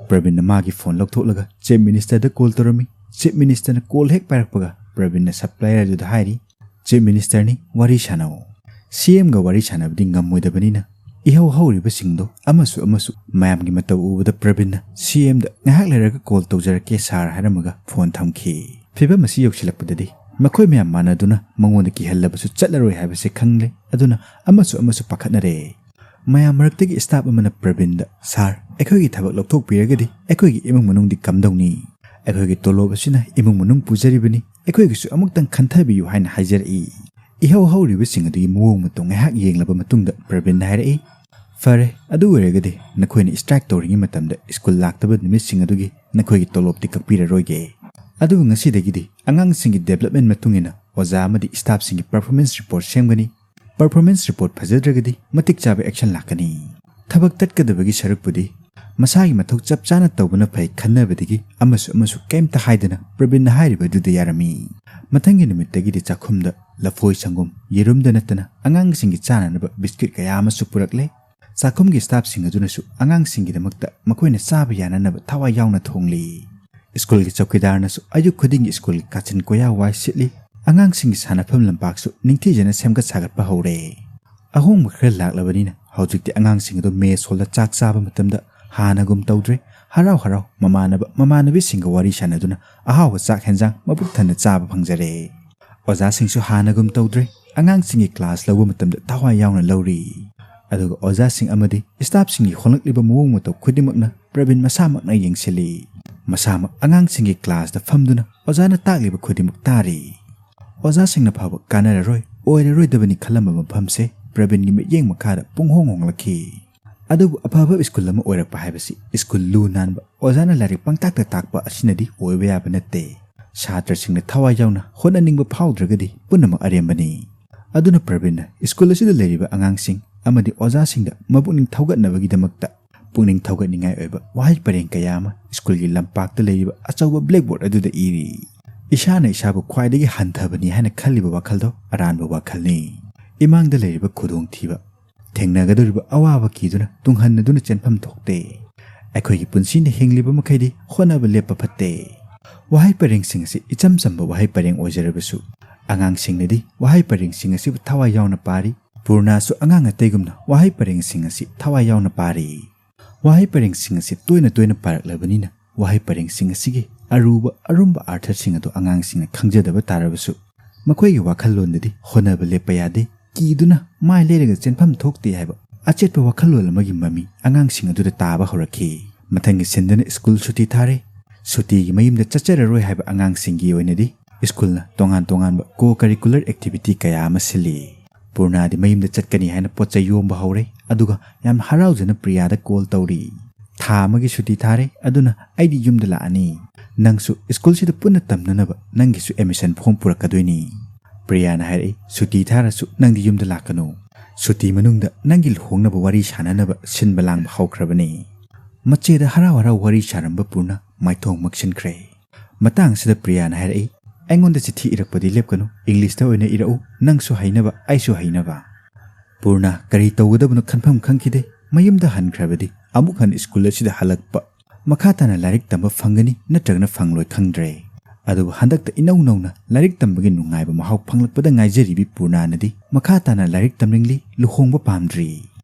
ꯄ꯭ꯔꯕꯤꯟꯅ ꯃꯥꯒꯤ ꯐꯣꯟ ꯂꯧꯊꯣꯛꯂꯒ ꯆꯤꯐ ꯃꯤꯅꯤꯁꯇꯔꯗ ꯀꯣꯜ ꯇꯧꯔꯝꯃꯤ꯫ ꯆꯤꯐ ꯃꯤꯅꯤꯁꯇꯔꯅ ꯀꯣꯜ ꯍꯦꯛ ꯄꯥꯏꯔꯛꯄꯒ ꯄ꯭ꯔꯕꯤꯟꯅ ꯁꯄ꯭ꯂꯥꯏꯌꯔ ꯑꯗꯨꯗ ꯍꯥꯏꯔꯤ, "ꯆꯤꯐ ꯃꯤꯅꯤꯁꯇꯔꯅꯤ, ꯋꯥꯔꯤ ꯁꯥꯟꯅꯧ"꯫ ꯁꯤ ꯑꯦꯝꯒ ꯋꯥꯔꯤ ꯁꯥꯟꯅꯕꯗꯤ ꯉꯝꯃꯣꯏꯗꯕꯅꯤꯅ ꯏꯍꯧ ꯍꯧꯔꯤꯕꯁꯤꯡꯗꯣ ꯑꯃꯁꯨ ꯑꯃꯁꯨ ꯃꯌꯥꯝꯒꯤ ꯃꯇꯧ ꯎꯕꯗ ꯄ꯭ꯔꯕꯤꯟꯅ ꯁꯤ ꯑꯦꯝꯗ "ꯉꯥꯏꯍꯥꯛ ꯂꯩꯔꯒ ꯀꯣꯜ ꯇꯧꯖꯔꯛꯀꯦ ꯁꯥꯔ" ꯍꯥꯏꯔꯝꯃꯒ ꯐꯣꯟ ꯊꯝꯈꯤ꯫ ꯐꯤꯚꯝ ꯑꯁꯤ ꯌꯧꯁꯤꯜꯂꯛꯄꯗꯗꯤ ꯃꯈꯣꯏ ꯃꯌꯥꯝ ꯃꯥꯟꯅꯗꯨꯅ ꯃꯉꯣꯟꯗ ꯀꯤꯍꯜꯂꯕꯁꯨ ꯆꯠꯂꯔꯣꯏ ꯍꯥꯏꯕꯁꯤ ꯈꯪꯂꯦ꯫ ꯑꯗꯨꯅ ꯑꯃꯁꯨ ꯑꯃꯁꯨ ꯄꯥꯈꯠꯅꯔꯦ꯫ ꯃꯌꯥꯝ ꯃꯔꯛꯇꯒꯤ ꯁ꯭ꯇꯥꯐ ꯑꯃꯅ ꯄ꯭ꯔꯕꯤꯟꯗ, "ꯁꯥꯔ, ꯑꯩꯈꯣꯏꯒꯤ ꯊꯕꯛ ꯂꯧꯊꯣꯛꯄꯤꯔꯒꯗꯤ ꯑꯩꯈꯣꯏꯒꯤ ꯏꯃꯨꯡ ꯃꯅꯨꯡꯗꯤ ꯀꯝꯗꯧꯅꯤ? ꯑꯩꯈꯣꯏꯒꯤ ꯇꯣꯂꯣꯞ ꯑꯁꯤꯅ ꯏꯃꯨꯡ ꯃꯅꯨꯡ ꯄꯨꯖꯔꯤꯕꯅꯤ, ꯑꯩꯈꯣꯏꯒꯤꯁꯨ ꯑꯃꯨꯛꯇꯪ ꯈꯟꯊꯕꯤꯌꯨ" ꯍꯥꯏꯅ ꯍꯥꯏꯖꯔꯛꯏ꯫ ꯏꯍꯧ ꯍꯧꯔꯤꯕꯁꯤꯡ ꯑꯗꯨꯒꯤ ꯃꯑꯣꯡ ꯃꯇꯧ ꯉꯥꯏꯍꯥꯛ ꯌꯦꯡꯂꯕ ꯃꯇꯨꯡꯗ ꯄ꯭ꯔꯕꯤꯟꯅ ꯍꯥꯏꯔꯛꯏ, "ꯐꯔꯦ, ꯑꯗꯨ ꯑꯣꯏꯔꯒꯗꯤ ꯅꯈꯣꯏꯅ ꯁ꯭ꯇ꯭ꯔꯥꯏꯛ ꯇꯧꯔꯤꯉꯩ ꯃꯇꯝꯗ ꯁ꯭ꯀꯨꯜ ꯂꯥꯛꯇꯕ ꯅꯨꯃꯤꯠꯁꯤꯡ ꯑꯗꯨꯒꯤ ꯅꯈꯣꯏꯒꯤ ꯇꯣꯂꯣꯞꯇꯤ ꯀꯛꯄꯤꯔꯔꯣꯏꯒꯦ"꯫ ꯑꯗꯨꯕꯨ ꯉꯁꯤꯗꯒꯤꯗꯤ ꯑꯉꯥꯡꯁꯤꯡꯒꯤ ꯗꯦꯕꯂꯞꯃꯦꯟ ꯃꯇꯨꯡ ꯏꯟꯅ ꯑꯣꯖꯥ ꯑꯃꯗꯤ ꯁ꯭ꯇꯥꯐꯁꯤꯡꯒꯤ ꯄꯔꯐꯣꯔꯃꯦꯟꯁ ꯔꯤꯄꯣꯔꯠ ꯁꯦꯝꯒꯅꯤ꯫ ꯄꯔꯐꯣꯔꯃꯦꯟꯁ ꯔꯤꯄꯣꯔꯠ ꯐꯖꯗ꯭ꯔꯒꯗꯤ ꯃꯇꯤꯛ ꯆꯥꯕ ꯑꯦꯛꯁꯟ ꯂꯥꯛꯀꯅꯤ꯫ ꯊꯕꯛ ꯇꯠꯀꯗꯕꯒꯤ ꯁꯔꯨꯛꯄꯨꯗꯤ ꯃꯁꯥꯒꯤ ꯃꯊꯧ ꯆꯞ ꯆꯥꯅ ꯇꯧꯕꯅ ꯐꯩ ꯈꯟꯅꯕꯗꯒꯤ ꯑꯃꯁꯨ ꯑꯃꯁꯨ ꯀꯩꯝꯇ ꯍꯥꯏꯗꯅ ꯄ꯭ꯔꯕꯤꯟꯅ ꯍꯥꯏꯔꯤꯕ ꯑꯗꯨꯗ ꯌꯥꯔꯝꯃꯤ꯫ ꯃꯊꯪꯒꯤ ꯅꯨꯃꯤꯠꯇꯒꯤꯗꯤ ꯆꯥꯛꯈꯨꯝꯗ ꯂꯐꯣꯏ ꯁꯪꯒꯣꯝ, ꯌꯦꯔꯨꯝꯗ ꯅꯠꯇꯅ ꯑꯉꯥꯡꯁꯤꯡꯒꯤ ꯆꯥꯅꯅꯕ ꯕꯤꯁꯀꯤꯠ ꯀꯌꯥ ꯑꯃꯁꯨ ꯄꯨꯔꯛꯂꯦ꯫ ꯆꯥꯛꯈꯨꯝꯒꯤ ꯁ꯭ꯇꯥꯐꯁꯤꯡ ꯑꯗꯨꯅꯁꯨ ꯑꯉꯥꯡꯁꯤꯡꯒꯤꯗꯃꯛꯇ ꯃꯈꯣꯏꯅ ꯆꯥꯕ ꯌꯥꯅꯅꯕ ꯊꯋꯥꯏ ꯌꯥꯎꯅ ꯊꯣꯡꯂꯤ꯫ ꯁ꯭ꯀꯨꯜꯒꯤ ꯆꯧꯀꯤꯗꯥꯔꯅꯁꯨ ꯑꯌꯨꯛ ꯈꯨꯗꯤꯡꯒꯤ ꯁ꯭ꯀꯨꯜꯒꯤ ꯀꯥꯆꯤꯟ ꯀꯣꯌꯥ ꯋꯥꯏ ꯁꯤꯠꯂꯤ꯫ ꯑꯉꯥꯡꯁꯤꯡꯒꯤ ꯁꯥꯟꯅꯐꯝ ꯂꯝꯄꯥꯛꯁꯨ ꯅꯤꯡꯊꯤꯖꯅ ꯁꯦꯝꯒꯠ ꯁꯥꯒꯠꯄ ꯍꯧꯔꯦ꯫ ꯑꯍꯣꯡꯕ ꯈꯔ ꯂꯥꯛꯂꯕꯅꯤꯅ ꯍꯧꯖꯤꯛꯇꯤ ꯑꯉꯥꯡꯁꯤꯡ ꯑꯗꯨ ꯃꯦꯁ ꯍꯣꯜꯗ ꯆꯥꯛ ꯆꯥꯕ ꯃꯇꯝꯗ ꯍꯥꯟꯅꯒꯨꯝ ꯇꯧꯗ꯭ꯔꯦ꯫ ꯍꯔꯥꯎ ꯍꯔꯥꯎ ꯃꯃꯥꯟꯅꯕ ꯃꯃꯥꯟꯅꯕꯤꯁꯤꯡꯒ ꯋꯥꯔꯤ ꯁꯥꯟꯅꯗꯨꯅ ꯑꯍꯥꯎꯕ ꯆꯥꯛ ꯍꯦꯟꯖꯥꯡ ꯃꯄꯨꯛ ꯊꯟꯅ ꯆꯥꯕ ꯐꯪꯖꯔꯦ꯫ ꯑꯣꯖꯥꯁꯤꯡꯁꯨ ꯍꯥꯟꯅꯒꯨꯝ ꯇꯧꯗ꯭ꯔꯦ꯫ ꯑꯉꯥꯡꯁꯤꯡꯒꯤ ꯀ꯭ꯂꯥꯁ ꯂꯧꯕ ꯃꯇꯝꯗ ꯊꯋꯥꯏ ꯌꯥꯎꯅ ꯂꯧꯔꯤ꯫ ꯑꯗꯨꯒ ꯑꯣꯖꯥꯁꯤꯡ ꯑꯃꯗꯤ ꯁ꯭ꯇꯥꯐꯁꯤꯡꯒꯤ ꯍꯣꯡꯂꯛꯂꯤꯕ ꯃꯑꯣꯡ ꯃꯇꯧ ꯈꯨꯗꯤꯡꯃꯛꯅ ꯄ꯭ꯔꯕꯤꯟ ꯃꯁꯥꯃꯛꯅ ꯌꯦꯡꯁꯤꯜꯂꯤ꯫ ꯃꯁꯥꯃꯛ ꯑꯉꯥꯡꯁꯤꯡꯒꯤ ꯀ꯭ꯂꯥꯁꯇ ꯐꯝꯗꯨꯅ ꯑꯣꯖꯥꯅ ꯇꯥꯛꯂꯤꯕ ꯈꯨꯗꯤꯡꯃꯛ ꯇꯥꯔꯤ꯫ ꯑꯣꯖꯥꯁꯤꯡꯅ ꯐꯕ ꯀꯥꯟꯅꯔꯔꯣꯏ, ꯑꯣꯏꯔꯔꯣꯏꯗꯕꯅꯤ ꯈꯜꯂꯝꯕ ꯃꯐꯝꯁꯦ ꯄ꯭ꯔꯕꯤꯟꯒꯤ ꯃꯤꯠꯌꯦꯡ ꯃꯈꯥꯗ ꯄꯨꯡꯍꯣꯡ ꯍꯣꯡꯂꯛꯈꯤ꯫ ꯑꯗꯨꯕꯨ ꯑꯐꯕ ꯁ꯭ꯀꯨꯜ ꯑꯃ ꯑꯣꯏꯔꯛꯄ ꯍꯥꯏꯕꯁꯤ ꯁ꯭ꯀꯨꯜ ꯂꯨ ꯅꯥꯟꯕ, ꯑꯣꯖꯥꯅ ꯂꯥꯏꯔꯤꯛ ꯄꯪꯇꯥꯛꯇ ꯇꯥꯛꯄ ꯑꯁꯤꯅꯗꯤ ꯑꯣꯏꯕ ꯌꯥꯕ ꯅꯠꯇꯦ꯫ ꯁꯥꯇ꯭ꯔꯁꯤꯡꯅ ꯊꯋꯥꯏ ꯌꯥꯎꯅ ꯍꯣꯠꯅꯅꯤꯡꯕ ꯐꯥꯎꯗ꯭ꯔꯒꯗꯤ ꯄꯨꯝꯅꯃꯛ ꯑꯔꯦꯝꯕꯅꯤ꯫ ꯑꯗꯨꯅ ꯄ꯭ꯔꯕꯤꯟꯅ ꯁ꯭ꯀꯨꯜ ꯑꯁꯤꯗ ꯂꯩꯔꯤꯕ ꯑꯉꯥꯡꯁꯤꯡ ꯑꯃꯗꯤ ꯑꯣꯖꯥꯁꯤꯡꯗ ꯃꯄꯨꯛꯅꯤꯡ ꯊꯧꯒꯠꯅꯕꯒꯤꯗꯃꯛꯇ ꯄꯨꯛꯅꯤꯡ ꯊꯧꯒꯠꯅꯤꯡꯉꯥꯏ ꯑꯣꯏꯕ ꯋꯥꯍꯩ ꯄꯔꯦꯡ ꯀꯌꯥ ꯑꯃ ꯁ꯭ꯀꯨꯜꯒꯤ ꯂꯝꯄꯥꯛꯇ ꯂꯩꯔꯤꯕ ꯑꯆꯧꯕ ꯕ꯭ꯂꯦꯛꯕꯣꯔꯗ ꯑꯗꯨꯗ ꯏꯔꯤ꯫ ꯏꯁꯥꯅ ꯏꯁꯥꯕꯨ ꯈ꯭ꯋꯥꯏꯗꯒꯤ ꯍꯟꯊꯕꯅꯤ ꯍꯥꯏꯅ ꯈꯜꯂꯤꯕ ꯋꯥꯈꯜꯗꯣ ꯑꯔꯥꯟꯕ ꯋꯥꯈꯜꯅꯤ꯫ ꯏꯃꯥꯡꯗ ꯂꯩꯔꯤꯕ ꯈꯨꯗꯣꯡꯊꯤꯕ, ꯊꯦꯡꯅꯒꯗꯧꯔꯤꯕ ꯑꯋꯥꯕ ꯀꯤꯗꯨꯅ ꯇꯨꯡꯍꯟꯅꯗꯨꯅ ꯆꯦꯟꯐꯝ ꯊꯣꯛꯇꯦ꯫ ꯑꯩꯈꯣꯏꯒꯤ ꯄꯨꯟꯁꯤꯅ ꯍꯤꯡꯂꯤꯕ ꯃꯈꯩꯗꯤ ꯍꯣꯠꯅꯕ ꯂꯦꯞꯄ ꯐꯠꯇꯦ꯫ ꯋꯥꯍꯩ ꯄꯔꯦꯡꯁꯤꯡ ꯑꯁꯤ ꯏꯆꯝ ꯆꯝꯕ ꯋꯥꯍꯩ ꯄꯔꯦꯡ ꯑꯣꯏꯖꯔꯕꯁꯨ, ꯑꯉꯥꯡꯁꯤꯡꯅꯗꯤ ꯋꯥꯍꯩ ꯄꯔꯦꯡꯁꯤꯡ ꯑꯁꯤꯕꯨ ꯊꯋꯥꯏ ꯌꯥꯎꯅ ꯄꯥꯔꯤ꯫ ꯄꯨꯔꯅꯥꯁꯨ ꯑꯉꯥꯡ ꯑꯇꯩꯒꯨꯝꯅ ꯋꯥꯍꯩ ꯄꯔꯦꯡꯁꯤꯡ ꯑꯁꯤ ꯊꯋꯥꯏ ꯌꯥꯎꯅ ꯄꯥꯔꯤ꯫ ꯋꯥꯍꯩ ꯄꯔꯦꯡꯁꯤꯡ ꯑꯁꯤ ꯇꯣꯏꯅ ꯇꯣꯏꯅ ꯄꯥꯔꯛꯂꯕꯅꯤꯅ ꯋꯥꯍꯩ ꯄꯔꯦꯡꯁꯤꯡ ꯑꯁꯤꯒꯤ ꯑꯔꯨꯕ ꯑꯔꯨꯝꯕ ꯑꯥꯔꯊꯁꯤꯡ ꯑꯗꯨ ꯑꯉꯥꯡꯁꯤꯡꯅ ꯈꯪꯖꯗꯕ ꯇꯥꯔꯕꯁꯨ, ꯃꯈꯣꯏꯒꯤ ꯋꯥꯈꯜꯂꯣꯟꯗꯗꯤ ꯍꯣꯠꯅꯕ ꯂꯦꯞꯄ ꯌꯥꯗꯦ, ꯀꯤꯗꯨꯅ ꯃꯥꯏ ꯂꯩꯔꯒ ꯆꯦꯟꯐꯝ ꯊꯣꯛꯇꯦ ꯍꯥꯏꯕ ꯑꯆꯦꯠꯄ ꯋꯥꯈꯜꯂꯣꯟ ꯑꯃꯒꯤ ꯃꯃꯤ ꯑꯉꯥꯡꯁꯤꯡ ꯑꯗꯨꯗ ꯇꯥꯕ ꯍꯧꯔꯛꯈꯤ꯫ ꯃꯊꯪꯒꯤ ꯁꯤꯟꯗꯨꯅ ꯁ꯭ꯀꯨꯜ ꯁꯨꯇꯤ ꯊꯥꯔꯦ꯫ ꯁꯨꯇꯤꯒꯤ ꯃꯌꯨꯝꯗ ꯆꯠꯆꯔꯔꯣꯏ ꯍꯥꯏꯕ ꯑꯉꯥꯡꯁꯤꯡꯒꯤ ꯑꯣꯏꯅꯗꯤ ꯁ꯭ꯀꯨꯜꯅ ꯇꯣꯉꯥꯟ ꯇꯣꯉꯥꯟꯕ co-curricular activity ꯀꯌꯥ ꯑꯃ ꯁꯤꯜꯂꯤ꯫ ꯄꯨꯔꯅꯥꯗꯤ ꯃꯌꯨꯝꯗ ꯆꯠꯀꯅꯤ ꯍꯥꯏꯅ ꯄꯣꯠ ꯆꯩ ꯌꯣꯝꯕ ꯍꯧꯔꯦ, ꯑꯗꯨꯒ ꯌꯥꯝ ꯍꯔꯥꯎꯖꯅ ꯄ꯭ꯔꯤꯌꯥꯗ ꯀꯣꯜ ꯇꯧꯔꯤ꯫ "ꯊꯥ ꯑꯃꯒꯤ ꯁꯨꯇꯤ ꯊꯥꯔꯦ, ꯑꯗꯨꯅ ꯑꯩꯗꯤ ꯌꯨꯝꯗ ꯂꯥꯛꯑꯅꯤ꯫ ꯅꯪꯁꯨ ꯁ꯭ꯀꯨꯜꯁꯤꯗ ꯄꯨꯟꯅ ꯇꯝꯅꯅꯕ ꯅꯪꯒꯤꯁꯨ ꯑꯦꯗꯃꯤꯁꯟ ꯐꯣꯝ ꯄꯨꯔꯛꯀꯗꯣꯏꯅꯤ꯫" ꯄ꯭ꯔꯤꯌꯥꯅ ꯍꯥꯏꯔꯛꯏ, "ꯁꯨꯇꯤ ꯊꯥꯔꯁꯨ ꯅꯪꯗꯤ ꯌꯨꯝꯗ ꯂꯥꯛꯀꯅꯨ꯫ ꯁꯨꯇꯤ ꯃꯅꯨꯡꯗ ꯅꯪꯒꯤ ꯂꯨꯍꯣꯡꯅꯕ ꯋꯥꯔꯤ ꯁꯥꯟꯅꯅꯕ ꯁꯤꯟꯕ ꯂꯥꯡꯕ ꯍꯧꯈ꯭ꯔꯕꯅꯤ꯫" ꯃꯆꯦꯗ ꯍꯔꯥꯎ ꯍꯔꯥꯎ ꯋꯥꯔꯤ ꯁꯥꯔꯝꯕ ꯄꯨꯔꯅ ꯃꯥꯏꯊꯣꯡ ꯃꯛꯁꯤꯟꯈ꯭ꯔꯦ꯫ ꯃꯇꯥꯡ ꯑꯁꯤꯗ ꯄ꯭ꯔꯤꯌꯥꯅ ꯍꯥꯏꯔꯛꯏ, "ꯑꯩꯉꯣꯟꯗ ꯆꯤꯊꯤ ꯏꯔꯛꯄꯗꯤ ꯂꯦꯞꯀꯅꯨ, ꯏꯪꯂꯤꯁꯇ ꯑꯣꯏꯅ ꯏꯔꯛꯎ, ꯅꯪꯁꯨ ꯍꯩꯅꯕ, ꯑꯩꯁꯨ ꯍꯩꯅꯕ꯫" ꯄꯨꯔꯅ ꯀꯔꯤ ꯇꯧꯒꯗꯕꯅꯣ ꯈꯟꯐꯝ ꯈꯪꯈꯤꯗꯦ꯫ ꯃꯌꯨꯝꯗ ꯍꯟꯈ꯭ꯔꯕꯗꯤ ꯑꯃꯨꯛ ꯍꯟꯅ ꯁ꯭ꯀꯨꯜ ꯑꯁꯤꯗ ꯍꯜꯂꯛꯄ, ꯃꯈꯥ ꯇꯥꯅ ꯂꯥꯏꯔꯤꯛ ꯇꯝꯕ ꯐꯪꯒꯅꯤ ꯅꯠꯇ꯭ꯔꯒꯅ ꯐꯪꯂꯣꯏ ꯈꯪꯗ꯭ꯔꯦ꯫ ꯑꯗꯨꯕꯨ ꯍꯟꯗꯛꯇ ꯏꯅꯧ ꯅꯧꯅ ꯂꯥꯏꯔꯤꯛ ꯇꯝꯕꯒꯤ ꯅꯨꯡꯉꯥꯏꯕ ꯃꯍꯥꯎ ꯐꯪꯂꯛꯄꯗ ꯉꯥꯏꯖꯔꯤꯕꯤ ꯄꯨꯔꯅꯥꯅꯗꯤ ꯃꯈꯥ ꯇꯥꯅ ꯂꯥꯏꯔꯤꯛ ꯇꯝꯅꯤꯡꯂꯤ, ꯂꯨꯍꯣꯡꯕ ꯄꯥꯝꯗ꯭ꯔꯤ꯫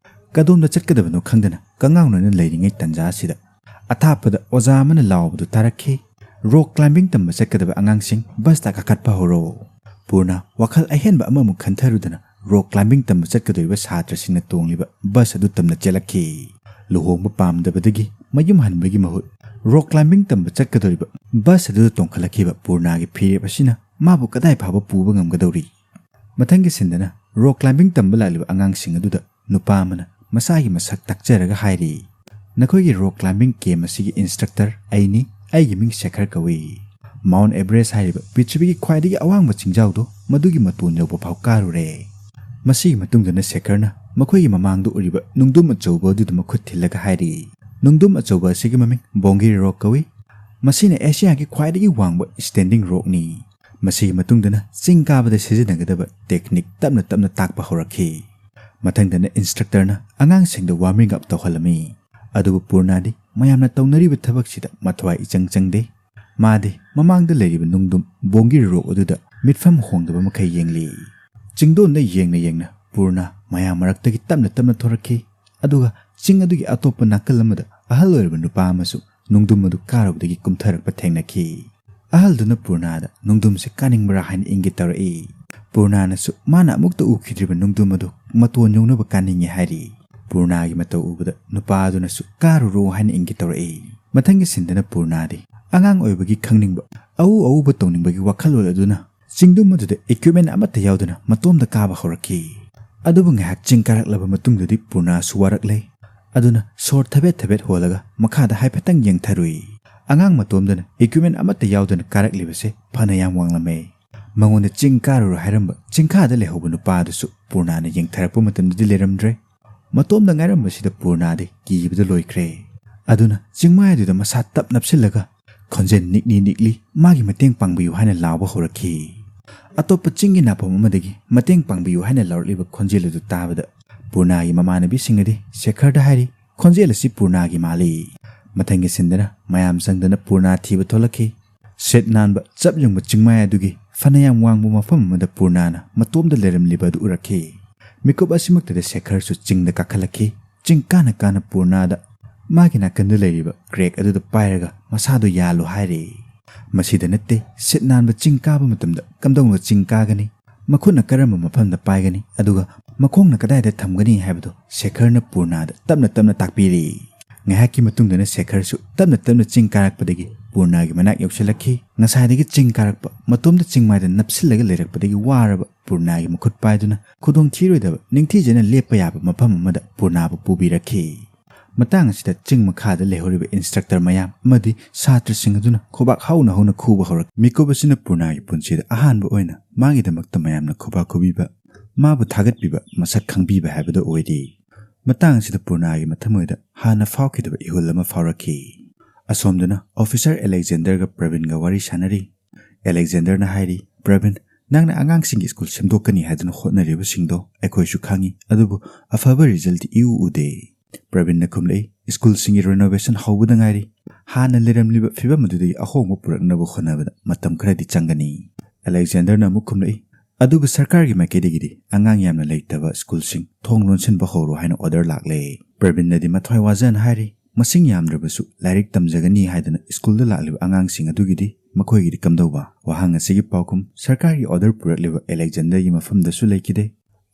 ꯀꯗꯣꯝꯗ ꯆꯠꯀꯗꯕꯅꯣ ꯈꯪꯗꯅ ꯀꯉꯥꯎꯅꯅ ꯂꯩꯔꯤꯉꯩ ꯇꯟꯖꯥ ꯑꯁꯤꯗ ꯑꯊꯥꯞꯄꯗ ꯑꯣꯖꯥ ꯑꯃꯅ ꯂꯥꯎꯕꯗꯨ ꯇꯥꯔꯛꯈꯤ, "ꯔꯣꯛ ꯀ꯭ꯂꯥꯏꯝꯕꯤꯡ ꯇꯝꯕ ꯆꯠꯀꯗꯕ ꯑꯉꯥꯡꯁꯤꯡ ꯕꯁꯇ ꯀꯥꯈꯠꯄ ꯍꯧꯔꯣ꯫" ꯄꯨꯔꯅ ꯋꯥꯈꯜ ꯑꯍꯦꯟꯕ ꯑꯃꯃꯨꯛ ꯈꯟꯊꯔꯨꯗꯅ ꯔꯣꯛ ꯀ꯭ꯂꯥꯏꯝꯕꯤꯡ ꯇꯝꯕ ꯆꯠꯀꯗꯧꯔꯤꯕ ꯁꯥꯇ꯭ꯔꯁꯤꯡꯅ ꯇꯣꯡꯂꯤꯕ ꯕꯁ ꯑꯗꯨ ꯇꯝꯅ ꯆꯦꯜꯂꯛꯈꯤ꯫ ꯂꯨꯍꯣꯡꯕ ꯄꯥꯝꯗꯕꯗꯒꯤ ꯃꯌꯨꯝ ꯍꯟꯕꯒꯤ ꯃꯍꯨꯠ ꯔꯣꯛ ꯀ꯭ꯂꯥꯏꯝꯕꯤꯡ ꯇꯝꯕ ꯆꯠꯀꯗꯧꯔꯤꯕ ꯕꯁ ꯑꯗꯨꯗ ꯇꯣꯡꯈꯠꯂꯛꯈꯤꯕ ꯄꯨꯔꯅꯥꯒꯤ ꯐꯤꯔꯦꯞ ꯑꯁꯤꯅ ꯃꯥꯕꯨ ꯀꯗꯥꯏ ꯐꯥꯎꯕ ꯄꯨꯕ ꯉꯝꯒꯗꯧꯔꯤ? ꯃꯊꯪꯒꯤ ꯁꯤꯟꯗꯅ ꯔꯣꯛ ꯀ꯭ꯂꯥꯏꯝꯕꯤꯡ ꯇꯝꯕ ꯂꯥꯛꯂꯤꯕ ꯑꯉꯥꯡꯁꯤꯡ ꯑꯗꯨꯗ ꯅꯨꯄꯥ ꯑꯃꯅ ꯃꯁꯥꯒꯤ ꯃꯁꯛ ꯇꯥꯛꯆꯔꯒ ꯍꯥꯏꯔꯤ, "ꯅꯈꯣꯏꯒꯤ ꯔꯣꯛ ꯀ꯭ꯂꯥꯏꯝꯕꯤꯡ ꯀꯦꯝ ꯑꯁꯤꯒꯤ ꯏꯟꯁꯇ꯭ꯔꯛꯇꯔ ꯑꯩꯅꯤ꯫ ꯑꯩꯒꯤ ꯃꯤꯡ ꯁꯦꯈꯔ ꯀꯧꯏ꯫ ꯃꯥꯎꯟ ꯑꯦꯚꯔꯦꯁ ꯍꯥꯏꯔꯤꯕ ꯄ꯭ꯔꯤꯊꯤꯕꯤꯒꯤ ꯈ꯭ꯋꯥꯏꯗꯒꯤ ꯑꯋꯥꯡꯕ ꯆꯤꯡꯖꯥꯎꯗꯣ ꯃꯗꯨꯒꯤ ꯃꯇꯣꯟ ꯌꯧꯕ ꯐꯥꯎ ꯀꯥꯔꯨꯔꯦ꯫" ꯃꯁꯤꯒꯤ ꯃꯇꯨꯡꯗꯅ ꯁꯦꯈꯔꯅ ꯃꯈꯣꯏꯒꯤ ꯃꯃꯥꯡꯗ ꯎꯔꯤꯕ ꯅꯨꯡꯗꯨꯝ ꯑꯆꯧꯕ ꯑꯗꯨꯗ ꯃꯈꯨꯠ ꯊꯤꯜꯂꯒ ꯍꯥꯏꯔꯤ, "ꯅꯨꯡꯗꯨꯝ ꯑꯆꯧꯕ ꯑꯁꯤꯒꯤ ꯃꯃꯤꯡ ꯕꯣꯡꯒꯤꯔꯤ ꯔꯣꯛ ꯀꯧꯏ꯫ ꯃꯁꯤꯅ ꯑꯦꯁꯤꯌꯥꯒꯤ ꯈ꯭ꯋꯥꯏꯗꯒꯤ ꯋꯥꯡꯕ ꯁ꯭ꯇꯦꯟꯗꯤꯡ ꯔꯣꯛꯅꯤ꯫" ꯃꯁꯤꯒꯤ ꯃꯇꯨꯡꯗꯅ ꯆꯤꯡ ꯀꯥꯕꯗ ꯁꯤꯖꯤꯟꯅꯒꯗꯕ ꯇꯦꯛꯅꯤꯛ ꯇꯞꯅ ꯇꯞꯅ ꯇꯥꯛꯄ ꯍꯧꯔꯛꯈꯤ꯫ ꯃꯊꯪꯗꯅ ꯏꯟꯁꯇ꯭ꯔꯛꯇꯔꯅ ꯑꯉꯥꯡꯁꯤꯡꯗ ꯋꯥꯔꯃꯤꯡ ꯑꯞ ꯇꯧꯍꯜꯂꯝꯃꯤ꯫ ꯑꯗꯨꯕꯨ ꯄꯨꯔꯅꯥꯗꯤ ꯃꯌꯥꯝꯅ ꯇꯧꯅꯔꯤꯕ ꯊꯕꯛꯁꯤꯗ ꯃꯊ꯭ꯋꯥꯏ ꯏꯆꯪ ꯆꯪꯗꯦ꯫ ꯃꯥꯗꯤ ꯃꯃꯥꯡꯗ ꯂꯩꯔꯤꯕ ꯅꯨꯡꯗꯨꯝ ꯕꯣꯡꯒꯤꯔꯤ ꯔꯣꯛ ꯑꯗꯨꯗ ꯃꯤꯠꯐꯝ ꯍꯣꯡꯗꯕ ꯃꯈꯩ ꯌꯦꯡꯂꯤ꯫ ꯆꯤꯡꯗꯣꯟꯗ ꯌꯦꯡꯅ ꯌꯦꯡꯅ ꯄꯨꯔꯅ ꯃꯌꯥꯝ ꯃꯔꯛꯇꯒꯤ ꯇꯞꯅ ꯇꯞꯅ ꯊꯣꯔꯛꯈꯤ꯫ ꯑꯗꯨꯒ ꯆꯤꯡ ꯑꯗꯨꯒꯤ ꯑꯇꯣꯞꯄ ꯅꯥꯀꯜ ꯑꯃꯗ ꯑꯍꯜ ꯑꯣꯏꯔꯕ ꯅꯨꯄꯥ ꯑꯃꯁꯨ ꯅꯨꯡꯗꯨꯝ ꯑꯗꯨ ꯀꯥꯔꯨꯕꯗꯒꯤ ꯀꯨꯝꯊꯔꯛꯄ ꯊꯦꯡꯅꯈꯤ꯫ ꯑꯍꯜꯗꯨꯅ ꯄꯨꯔꯅꯥꯗ ꯅꯨꯡꯗꯨꯝꯁꯦ ꯀꯥꯅꯤꯡꯕ꯭ꯔꯥ ꯍꯥꯏꯅ ꯏꯪꯒꯤꯠ ꯇꯧꯔꯛꯏ꯫ ꯄꯨꯔꯅꯥꯅꯁꯨ ꯃꯥꯅ ꯑꯃꯨꯛꯇ ꯎꯈꯤꯗ꯭ꯔꯤꯕ ꯅꯨꯡꯗꯨꯝ ꯑꯗꯨ ꯃꯇꯣꯟ ꯌꯧꯅꯕ ꯀꯥꯅꯤꯡꯉꯤ ꯍꯥꯏꯔꯤ꯫ ꯄꯨꯔꯅꯥꯒꯤ ꯃꯇꯧ ꯎꯕꯗ ꯅꯨꯄꯥ ꯑꯗꯨꯅꯁꯨ "ꯀꯥꯔꯨꯔꯣ" ꯍꯥꯏꯅ ꯏꯪꯒꯤꯠ ꯇꯧꯔꯛꯏ꯫ ꯃꯊꯪꯒꯤ ꯁꯤꯟꯗꯅ ꯄꯨꯔꯅꯥꯗꯤ ꯑꯉꯥꯡ ꯑꯣꯏꯕꯒꯤ ꯈꯪꯅꯤꯡꯕ, ꯑꯎ ꯑꯎꯕ ꯇꯧꯅꯤꯡꯕꯒꯤ ꯋꯥꯈꯜꯂꯣꯟ ꯑꯗꯨꯅ ꯆꯤꯡꯗꯨꯝ ꯑꯗꯨꯗ ꯏꯀ꯭ꯋꯤꯞꯃꯦꯟ ꯑꯃꯠꯇ ꯌꯥꯎꯗꯅ ꯃꯇꯣꯝꯗ ꯀꯥꯕ ꯍꯧꯔꯛꯈꯤ꯫ ꯑꯗꯨꯕꯨ ꯉꯥꯏꯍꯥꯛ ꯆꯤꯡ ꯀꯥꯔꯛꯂꯕ ꯃꯇꯨꯡꯗꯗꯤ ꯄꯨꯔꯅꯥꯁꯨ ꯋꯥꯔꯛꯂꯦ꯫ ꯑꯗꯨꯅ ꯁꯣꯔ ꯊꯕꯦꯠ ꯊꯕꯦꯠ ꯍꯣꯜꯂꯒ ꯃꯈꯥꯗ ꯍꯥꯏꯐꯦꯠꯇꯪ ꯌꯦꯡꯊꯔꯨꯏ꯫ ꯑꯉꯥꯡ ꯃꯇꯣꯝꯗꯅ ꯏꯀ꯭ꯋꯤꯞꯃꯦꯟ ꯑꯃꯠꯇ ꯌꯥꯎꯗꯅ ꯀꯥꯔꯛꯂꯤꯕꯁꯦ ꯐꯅ ꯌꯥꯝ ꯋꯥꯡꯂꯝꯃꯦ꯫ ꯃꯉꯣꯟꯗ "ꯆꯤꯡ ꯀꯥꯔꯨꯔꯣ" ꯍꯥꯏꯔꯝꯕ ꯆꯤꯡꯈꯥꯗ ꯂꯩꯍꯧꯕ ꯅꯨꯄꯥ ꯑꯗꯨꯁꯨ ꯄꯨꯔꯅꯥꯅ ꯌꯦꯡꯊꯔꯛꯄ ꯃꯇꯝꯗꯗꯤ ꯂꯩꯔꯝꯗ꯭ꯔꯦ꯫ ꯃꯇꯣꯝꯗ ꯉꯥꯏꯔꯝꯕꯁꯤꯗ ꯄꯨꯔꯅꯥꯗꯤ ꯀꯤꯕꯗ ꯂꯣꯏꯈ꯭ꯔꯦ꯫ ꯑꯗꯨꯅ ꯆꯤꯡꯃꯥꯏ ꯑꯗꯨꯗ ꯃꯁꯥ ꯇꯞ ꯅꯞꯁꯤꯜꯂꯒ ꯈꯣꯟꯖꯦꯜ ꯅꯤꯛꯂꯤ ꯅꯤꯛꯂꯤ "ꯃꯥꯒꯤ ꯃꯇꯦꯡ ꯄꯥꯡꯕꯤꯌꯨ" ꯍꯥꯏꯅ ꯂꯥꯎꯕ ꯍꯧꯔꯛꯈꯤ꯫ ꯑꯇꯣꯞꯄ ꯆꯤꯡꯒꯤ ꯅꯥꯄꯝ ꯑꯃꯗꯒꯤ "ꯃꯇꯦꯡ ꯄꯥꯡꯕꯤꯌꯨ" ꯍꯥꯏꯅ ꯂꯥꯎꯔꯛꯂꯤꯕ ꯈꯣꯟꯖꯦꯜ ꯑꯗꯨ ꯇꯥꯕꯗ ꯄꯨꯔꯅꯥꯒꯤ ꯃꯃꯥꯟꯅꯕꯤꯁꯤꯡ ꯑꯗꯤ ꯁꯦꯈꯔꯗ ꯍꯥꯏꯔꯤ, "ꯈꯣꯟꯖꯦꯜ ꯑꯁꯤ ꯄꯨꯔꯅꯥꯒꯤ ꯃꯥꯜꯂꯤ꯫" ꯃꯊꯪꯒꯤ ꯁꯤꯟꯗꯅ ꯃꯌꯥꯝ ꯆꯪꯗꯅ ꯄꯨꯔꯅꯥ ꯊꯤꯕ ꯊꯣꯛꯂꯛꯈꯤ꯫ ꯁꯤꯠ ꯅꯥꯟꯕ ꯆꯞ ꯌꯨꯡꯕ ꯆꯤꯡꯃꯥꯏ ꯑꯗꯨꯒꯤ ꯐꯅꯌꯥꯝ ꯋꯥꯡꯕ ꯃꯐꯝ ꯑꯃꯗ ꯄꯨꯔꯅꯥꯅ ꯃꯇꯣꯝꯗ ꯂꯩꯔꯝꯂꯤꯕ ꯑꯗꯨ ꯎꯔꯛꯈꯤ꯫ ꯃꯤꯀꯨꯞ ꯑꯁꯤꯃꯛꯇꯗ ꯁꯦꯈꯔꯁꯨ ꯆꯤꯡꯗ ꯀꯥꯈꯠꯂꯛꯈꯤ꯫ ꯆꯤꯡ ꯀꯥꯅ ꯀꯥꯅ ꯄꯨꯔꯅꯥꯗ ꯃꯥꯒꯤ ꯅꯥꯀꯟꯗ ꯂꯩꯔꯤꯕ ꯀ꯭ꯔꯦꯛ ꯑꯗꯨꯗ ꯄꯥꯏꯔꯒ ꯃꯁꯥꯗꯨ ꯌꯥꯜꯂꯨ ꯍꯥꯏꯔꯤ꯫ ꯃꯁꯤꯗ ꯅꯠꯇꯦ, ꯁꯤꯠ ꯅꯥꯟꯕ ꯆꯤꯡ ꯀꯥꯕ ꯃꯇꯝꯗ ꯀꯝꯗꯧꯅ ꯆꯤꯡ ꯀꯥꯒꯅꯤ, ꯃꯈꯨꯠꯅ ꯀꯔꯝꯕ ꯃꯐꯝꯗ ꯄꯥꯏꯒꯅꯤ, ꯑꯗꯨꯒ ꯃꯈꯣꯡꯅ ꯀꯗꯥꯏꯗ ꯊꯝꯒꯅꯤ ꯍꯥꯏꯕꯗꯨ ꯁꯦꯈꯔꯅ ꯄꯨꯔꯅꯥꯗ ꯇꯞꯅ ꯇꯞꯅ ꯇꯥꯛꯄꯤꯔꯤ꯫ ꯉꯥꯏꯍꯥꯛꯀꯤ ꯃꯇꯨꯡꯗꯅ ꯁꯦꯈꯔꯁꯨ ꯇꯞꯅ ꯇꯞꯅ ꯆꯤꯡ ꯀꯥꯔꯛꯄꯗꯒꯤ ꯄꯨꯔꯅꯥꯒꯤ ꯃꯅꯥꯛ ꯌꯧꯁꯤꯜꯂꯛꯈꯤ꯫ ꯉꯁꯥꯏꯗꯒꯤ ꯆꯤꯡ ꯀꯥꯔꯛꯄ, ꯃꯇꯣꯝꯇ ꯆꯤꯡꯃꯥꯏꯗ ꯅꯞꯁꯤꯜꯂꯒ ꯂꯩꯔꯛꯄꯗꯒꯤ ꯋꯥꯔꯕ ꯄꯨꯔꯅꯥꯒꯤ ꯃꯈꯨꯠ ꯄꯥꯏꯗꯨꯅ ꯈꯨꯗꯣꯡ ꯊꯤꯔꯣꯏꯗꯕ, ꯅꯤꯡꯊꯤꯖꯅ ꯂꯦꯞꯄ ꯌꯥꯕ ꯃꯐꯝ ꯑꯃꯗ ꯄꯨꯔꯅꯥꯕꯨ ꯄꯨꯕꯤꯔꯛꯈꯤ꯫ ꯃꯇꯥꯡ ꯑꯁꯤꯗ ꯆꯤꯡ ꯃꯈꯥꯗ ꯂꯩꯍꯧꯔꯤꯕ ꯏꯟꯁꯇ꯭ꯔꯛꯇꯔ ꯃꯌꯥꯝ ꯑꯃꯗꯤ ꯁꯥꯇ꯭ꯔꯁꯤꯡ ꯑꯗꯨꯅ ꯈꯨꯕꯥꯛ ꯍꯧꯅ ꯍꯧꯅ ꯈꯨꯕ ꯍꯧꯔꯛꯈꯤ꯫ ꯃꯤꯀꯨꯞ ꯑꯁꯤꯅ ꯄꯨꯔꯅꯥꯒꯤ ꯄꯨꯟꯁꯤꯗ ꯑꯍꯥꯟꯕ ꯑꯣꯏꯅ ꯃꯥꯒꯤꯗꯃꯛꯇ ꯃꯌꯥꯝꯅ ꯈꯨꯕꯥꯛ ꯈꯨꯕꯤꯕ, ꯃꯥꯕꯨ ꯊꯥꯒꯠꯄꯤꯕ, ꯃꯁꯛ ꯈꯪꯕꯤꯕ ꯍꯥꯏꯕꯗꯨ ꯑꯣꯏꯔꯤ꯫ ꯃꯇꯥꯡ ꯑꯁꯤꯗ ꯄꯨꯔꯅꯥꯒꯤ ꯃꯊꯃꯣꯏꯗ ꯍꯥꯟꯅ ꯐꯥꯎꯈꯤꯗꯕ ꯏꯍꯨꯜ ꯑꯃ ꯐꯥꯎꯔꯛꯈꯤ꯫ ꯑꯁꯣꯝꯗꯅ ꯑꯣꯐꯤꯁꯔ ꯑꯂꯦꯛꯖꯦꯟꯗꯔꯒ ꯄ꯭ꯔꯕꯤꯟꯒ ꯋꯥꯔꯤ ꯁꯥꯟꯅꯔꯤ꯫ ꯑꯂꯦꯛꯖꯦꯟꯗꯔꯅ ꯍꯥꯏꯔꯤ, "ꯄ꯭ꯔꯕꯤꯟ, ꯅꯪꯅ ꯑꯉꯥꯡꯁꯤꯡꯒꯤ ꯁ꯭ꯀꯨꯜ ꯁꯦꯝꯗꯣꯛꯀꯅꯤ ꯍꯥꯏꯗꯨꯅ ꯍꯣꯠꯅꯔꯤꯕꯁꯤꯡꯗꯣ ꯑꯩꯈꯣꯏꯁꯨ ꯈꯪꯉꯤ, ꯑꯗꯨꯕꯨ ꯑꯐꯕ ꯔꯤꯖꯜꯇꯤ ꯏꯎ ꯎꯗꯦ꯫" ꯄ꯭ꯔꯕꯤꯟꯅ ꯈꯨꯝꯂꯛꯏ, "ꯁ꯭ꯀꯨꯜꯁꯤꯡꯒꯤ ꯔꯤꯅꯣꯚꯦꯁꯟ ꯍꯧꯕꯗ ꯉꯥꯏꯔꯤ꯫ ꯍꯥꯟꯅ ꯂꯩꯔꯝꯂꯤꯕ ꯐꯤꯕꯝ ꯑꯗꯨꯗꯒꯤ ꯑꯍꯣꯡꯕ ꯄꯨꯔꯛꯅꯕ ꯍꯣꯠꯅꯕꯗ ꯃꯇꯝ ꯈꯔꯗꯤ ꯆꯪꯒꯅꯤ꯫" ꯑꯂꯦꯛꯖꯦꯟꯗꯔꯅ ꯑꯃꯨꯛ ꯈꯨꯝꯂꯛꯏ, "ꯑꯗꯨꯕꯨ ꯁꯔꯀꯥꯔꯒꯤ ꯃꯥꯏꯀꯩꯗꯒꯤꯗꯤ ꯑꯉꯥꯡ ꯌꯥꯝꯅ ꯂꯩꯇꯕ ꯁ꯭ꯀꯨꯜꯁꯤꯡ ꯊꯣꯡ ꯂꯣꯟꯁꯤꯟꯕ ꯍꯧꯔꯣ ꯍꯥꯏꯅ ꯑꯣꯔꯗꯔ ꯂꯥꯛꯂꯦ꯫" ꯄ꯭ꯔꯕꯤꯟꯅꯗꯤ ꯃꯊ꯭ꯋꯥꯏ ꯋꯥꯖꯅ ꯍꯥꯏꯔꯤ, "ꯃꯁꯤꯡ ꯌꯥꯝꯗ꯭ꯔꯕꯁꯨ ꯂꯥꯏꯔꯤꯛ ꯇꯝꯖꯒꯅꯤ ꯍꯥꯏꯗꯅ ꯁ꯭ꯀꯨꯜꯗ ꯂꯥꯛꯂꯤꯕ ꯑꯉꯥꯡꯁꯤꯡ ꯑꯗꯨꯒꯤꯗꯤ ꯃꯈꯣꯏꯒꯤꯗꯤ ꯀꯝꯗꯧꯕ?" ꯋꯥꯍꯪ ꯑꯁꯤꯒꯤ ꯄꯥꯎꯈꯨꯝ ꯁꯔꯀꯥꯔꯒꯤ ꯑꯣꯔꯗꯔ ꯄꯨꯔꯛꯂꯤꯕ ꯑꯂꯦꯛꯖꯦꯟꯗꯔꯒꯤ ꯃꯐꯝꯗꯁꯨ ꯂꯩꯈꯤꯗꯦ꯫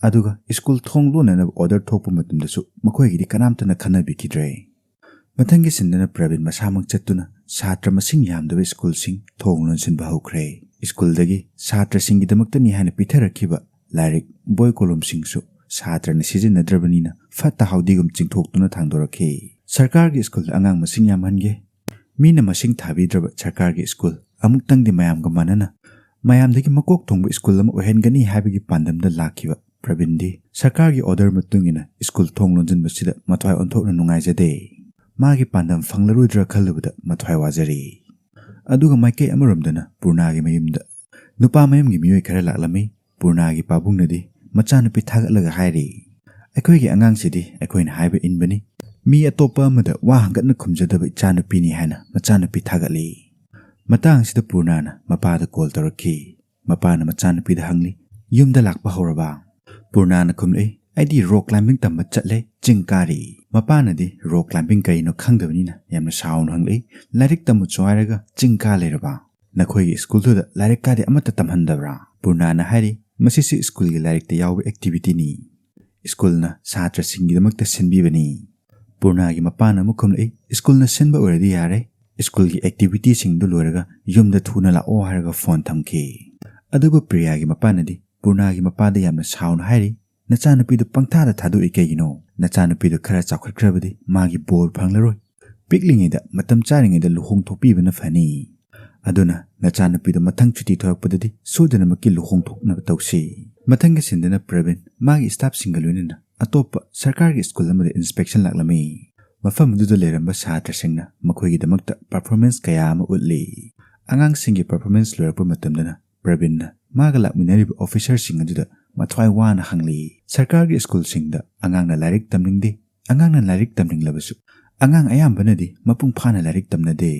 ꯑꯗꯨꯒ ꯁ꯭ꯀꯨꯜ ꯊꯣꯡ ꯂꯣꯟꯅꯅꯕ ꯑꯣꯔꯗꯔ ꯊꯣꯛꯄ ꯃꯇꯝꯗꯁꯨ ꯃꯈꯣꯏꯒꯤꯗꯤ ꯀꯅꯥꯝꯇꯅ ꯈꯟꯅꯕꯤꯈꯤꯗ꯭ꯔꯦ꯫ ꯃꯊꯪꯒꯤ ꯁꯤꯟꯗꯅ ꯄ꯭ꯔꯕꯤꯟ ꯃꯁꯥꯃꯛ ꯆꯠꯇꯨꯅ ꯁꯥꯇ꯭ꯔ ꯃꯁꯤꯡ ꯌꯥꯝꯗꯕ ꯁ꯭ꯀꯨꯜꯁꯤꯡ ꯊꯣꯡ ꯂꯣꯟꯁꯤꯟꯕ ꯍꯧꯈ꯭ꯔꯦ꯫ ꯁ꯭ꯀꯨꯜꯗꯒꯤ ꯁꯥꯇ꯭ꯔꯁꯤꯡꯒꯤꯗꯃꯛꯇꯅꯤ ꯍꯥꯏꯅ ꯄꯤꯊꯔꯛꯈꯤꯕ ꯂꯥꯏꯔꯤꯛ, ꯕꯣꯏ, ꯀꯣꯂꯣꯝꯁꯤꯡꯁꯨ ꯁꯥꯇ꯭ꯔꯅ ꯁꯤꯖꯤꯟꯅꯗ꯭ꯔꯕꯅꯤꯅ ꯐꯠꯇ ꯍꯥꯎꯗꯤꯒꯨꯝ ꯆꯤꯡꯊꯣꯛꯇꯨꯅ ꯊꯥꯡꯗꯣꯔꯛꯈꯤ꯫ ꯁꯔꯀꯥꯔꯒꯤ ꯁ꯭ꯀꯨꯜꯗ ꯑꯉꯥꯡ ꯃꯁꯤꯡ ꯌꯥꯝꯍꯟꯒꯦ꯫ ꯃꯤꯅ ꯃꯁꯤꯡ ꯊꯥꯕꯤꯗ꯭ꯔꯕ ꯁꯔꯀꯥꯔꯒꯤ ꯁ꯭ꯀꯨꯜ ꯑꯃꯨꯛꯇꯪꯗꯤ ꯃꯌꯥꯝꯒ ꯃꯥꯟꯅꯅ, ꯃꯌꯥꯝꯗꯒꯤ ꯃꯀꯣꯛ ꯊꯣꯡꯕ ꯁ꯭ꯀꯨꯜ ꯑꯃ ꯑꯣꯏꯍꯟꯒꯅꯤ ꯍꯥꯏꯕꯒꯤ ꯄꯥꯟꯗꯝꯗ ꯂꯥꯛꯈꯤꯕ ꯄ꯭ꯔꯕꯤꯟꯗꯤ ꯁꯔꯀꯥꯔꯒꯤ ꯑꯣꯔꯗꯔ ꯃꯇꯨꯡ ꯏꯟꯅ ꯁ꯭ꯀꯨꯜ ꯊꯣꯡ ꯂꯣꯟꯁꯤꯟꯕꯁꯤꯗ ꯃꯊ꯭ꯋꯥꯏ ꯑꯣꯟꯊꯣꯛꯅ ꯅꯨꯡꯉꯥꯏꯖꯗꯦ꯫ ꯃꯥꯒꯤ ꯄꯥꯟꯗꯝ ꯐꯪꯂꯔꯣꯏꯗ꯭ꯔꯥ ꯈꯜꯂꯨꯕꯗ ꯃꯊ꯭ꯋꯥꯏ ꯋꯥꯖꯔꯤ꯫ ꯑꯗꯨꯒ ꯃꯥꯏꯀꯩ ꯑꯃꯔꯣꯝꯗꯅ ꯄꯨꯔꯅꯥꯒꯤ ꯃꯌꯨꯝꯗ ꯅꯨꯄꯥ ꯃꯌꯨꯝꯒꯤ ꯃꯤꯑꯣꯏ ꯈꯔ ꯂꯥꯛꯂꯝꯃꯤ꯫ ꯄꯨꯔꯅꯥꯒꯤ ꯄꯥꯕꯨꯡꯅꯗꯤ ꯃꯆꯥꯅꯨꯄꯤ ꯊꯥꯒꯠꯂꯒ ꯍꯥꯏꯔꯤ, "ꯑꯩꯈꯣꯏꯒꯤ ꯑꯉꯥꯡꯁꯤꯗꯤ ꯑꯩꯈꯣꯏꯅ ꯍꯥꯏꯕ ꯏꯟꯕꯅꯤ꯫ ꯃꯤ ꯑꯇꯣꯞꯄ ꯑꯃꯗ ꯋꯥ ꯍꯪꯒꯠꯅ ꯈꯨꯝꯖꯗꯕ ꯏꯆꯥꯅꯨꯄꯤꯅꯤ" ꯍꯥꯏꯅ ꯃꯆꯥꯅꯨꯄꯤ ꯊꯥꯒꯠꯂꯤ꯫ ꯃꯇꯥꯡ ꯑꯁꯤꯗ ꯄꯨꯔꯅꯥꯅ ꯃꯄꯥꯗ ꯀꯣꯜ ꯇꯧꯔꯛꯈꯤ꯫ ꯃꯄꯥꯅ ꯃꯆꯥꯅꯨꯄꯤꯗ ꯍꯪꯂꯤ, "ꯌꯨꯝꯗ ꯂꯥꯛꯄ ꯍꯧꯔꯕ?" ꯄꯨꯔꯅꯥꯅ ꯈꯨꯝꯂꯛꯏ, "ꯑꯩꯗꯤ ꯔꯣꯛ ꯀ꯭ꯂꯥꯏꯝꯕꯤꯡ ꯇꯝꯕ ꯆꯠꯂꯦ, ꯆꯤꯡ ꯀꯥꯔꯤ꯫" ꯃꯄꯥꯅꯗꯤ ꯔꯣꯛ ꯀ꯭ꯂꯥꯏꯝꯕꯤꯡ ꯀꯔꯤꯅꯣ ꯈꯪꯗꯕꯅꯤꯅ ꯌꯥꯝꯅ ꯁꯥꯎꯅ ꯍꯪꯂꯛꯏ, "ꯂꯥꯏꯔꯤꯛ ꯇꯝꯃꯨꯆꯣ ꯍꯥꯏꯔꯒ ꯆꯤꯡ ꯀꯥ ꯂꯩꯔꯕ? ꯅꯈꯣꯏꯒꯤ ꯁ꯭ꯀꯨꯜꯗꯨꯗ ꯂꯥꯏꯔꯤꯛ ꯀꯥꯗꯤ ꯑꯃꯠꯇ ꯇꯝꯍꯟꯗꯕ꯭ꯔꯥ?" ꯄꯨꯔꯅꯥꯅ ꯍꯥꯏꯔꯤ, "ꯃꯁꯤꯁꯤ ꯁ꯭ꯀꯨꯜꯒꯤ ꯂꯥꯏꯔꯤꯛꯇ ꯌꯥꯎꯕ ꯑꯦꯛꯇꯤꯚꯤꯇꯤꯅꯤ꯫ ꯁ꯭ꯀꯨꯜꯅ ꯁꯥꯇ꯭ꯔꯁꯤꯡꯒꯤꯗꯃꯛꯇ ꯁꯤꯟꯕꯤꯕꯅꯤ꯫" ꯄꯨꯔꯅꯥꯒꯤ ꯃꯄꯥꯅ ꯑꯃꯨꯛ ꯈꯨꯝꯂꯛꯏ, "ꯁ꯭ꯀꯨꯜꯅ ꯁꯤꯟꯕ ꯑꯣꯏꯔꯗꯤ ꯌꯥꯔꯦ꯫ ꯁ꯭ꯀꯨꯜꯒꯤ ꯑꯦꯛꯇꯤꯚꯤꯇꯤꯁꯤꯡꯗꯨ ꯂꯣꯏꯔꯒ ꯌꯨꯝꯗ ꯊꯨꯅ ꯂꯥꯛꯑꯣ" ꯍꯥꯏꯔꯒ ꯐꯣꯟ ꯊꯝꯈꯤ꯫ ꯑꯗꯨꯕꯨ ꯄ꯭ꯔꯤꯌꯥꯒꯤ ꯃꯄꯥꯅꯗꯤ ꯄꯨꯔꯅꯥꯒꯤ ꯃꯄꯥꯗ ꯌꯥꯝꯅ ꯁꯥꯎꯅ ꯍꯥꯏꯔꯤ, "ꯅꯆꯥꯅꯨꯄꯤꯗꯨ ꯄꯪꯊꯥꯗ ꯊꯥꯗꯣꯛꯏ ꯀꯩꯒꯤꯅꯣ? ꯅꯆꯥꯅꯨꯄꯤꯗꯨ ꯈꯔ ꯆꯥꯎꯈꯠꯈ꯭ꯔꯕꯗꯤ ꯃꯥꯒꯤ ꯕꯣꯔ ꯐꯪꯂꯔꯣꯏ꯫ ꯄꯤꯛꯂꯤꯉꯩꯗ, ꯃꯇꯝ ꯆꯥꯔꯤꯉꯩꯗ ꯂꯨꯍꯣꯡꯊꯣꯛꯄꯤꯕꯅ ꯐꯅꯤ꯫ ꯑꯗꯨꯅ ꯅꯆꯥꯅꯨꯄꯤꯗꯨ ꯃꯊꯪ ꯁꯨꯇꯤ ꯊꯣꯔꯛꯄꯗꯗꯤ ꯁꯣꯏꯗꯅꯃꯛꯀꯤ ꯂꯨꯍꯣꯡꯊꯣꯛꯅꯕ ꯇꯧꯁꯤ꯫" ꯃꯊꯪꯒꯤ ꯁꯤꯟꯗꯅ ꯄ꯭ꯔꯕꯤꯟ ꯃꯥꯒꯤ ꯁ꯭ꯇꯥꯐꯁꯤꯡꯒ ꯂꯣꯏꯅꯅ ꯑꯇꯣꯞꯄ ꯁꯔꯀꯥꯔꯒꯤ ꯁ꯭ꯀꯨꯜ ꯑꯃꯗ ꯏꯟꯁꯄꯦꯛꯁꯟ ꯂꯥꯛꯂꯝꯃꯤ꯫ ꯃꯐꯝ ꯑꯗꯨꯗ ꯂꯩꯔꯝꯕ ꯁꯥꯇ꯭ꯔꯁꯤꯡꯅ ꯃꯈꯣꯏꯒꯤꯗꯃꯛꯇ ꯄꯔꯐꯣꯔꯃꯦꯟꯁ ꯀꯌꯥ ꯑꯃ ꯎꯠꯂꯤ꯫ ꯑꯉꯥꯡꯁꯤꯡꯒꯤ ꯄꯔꯐꯣꯔꯃꯦꯟꯁ ꯂꯣꯏꯔꯛꯄ ꯃꯇꯝꯗꯅ ꯄ꯭ꯔꯕꯤꯟꯅ ꯃꯥꯒ ꯂꯥꯛꯃꯤꯟꯅꯔꯤꯕ ꯑꯣꯐꯤꯁꯔꯁꯤꯡ ꯑꯗꯨꯗ ꯃꯊ꯭ꯋꯥꯏ ꯋꯥꯅ ꯍꯪꯂꯤ, "ꯁꯔꯀꯥꯔꯒꯤ ꯁ꯭ꯀꯨꯜꯁꯤꯡꯗ ꯑꯉꯥꯡꯅ ꯂꯥꯏꯔꯤꯛ ꯇꯝꯅꯤꯡꯗꯦ, ꯑꯉꯥꯡꯅ ꯂꯥꯏꯔꯤꯛ ꯇꯝꯅꯤꯡꯂꯕꯁꯨ ꯑꯉꯥꯡ ꯑꯌꯥꯝꯕꯅꯗꯤ ꯃꯄꯨꯡ ꯐꯥꯅ ꯂꯥꯏꯔꯤꯛ ꯇꯝꯅꯗꯦ꯫"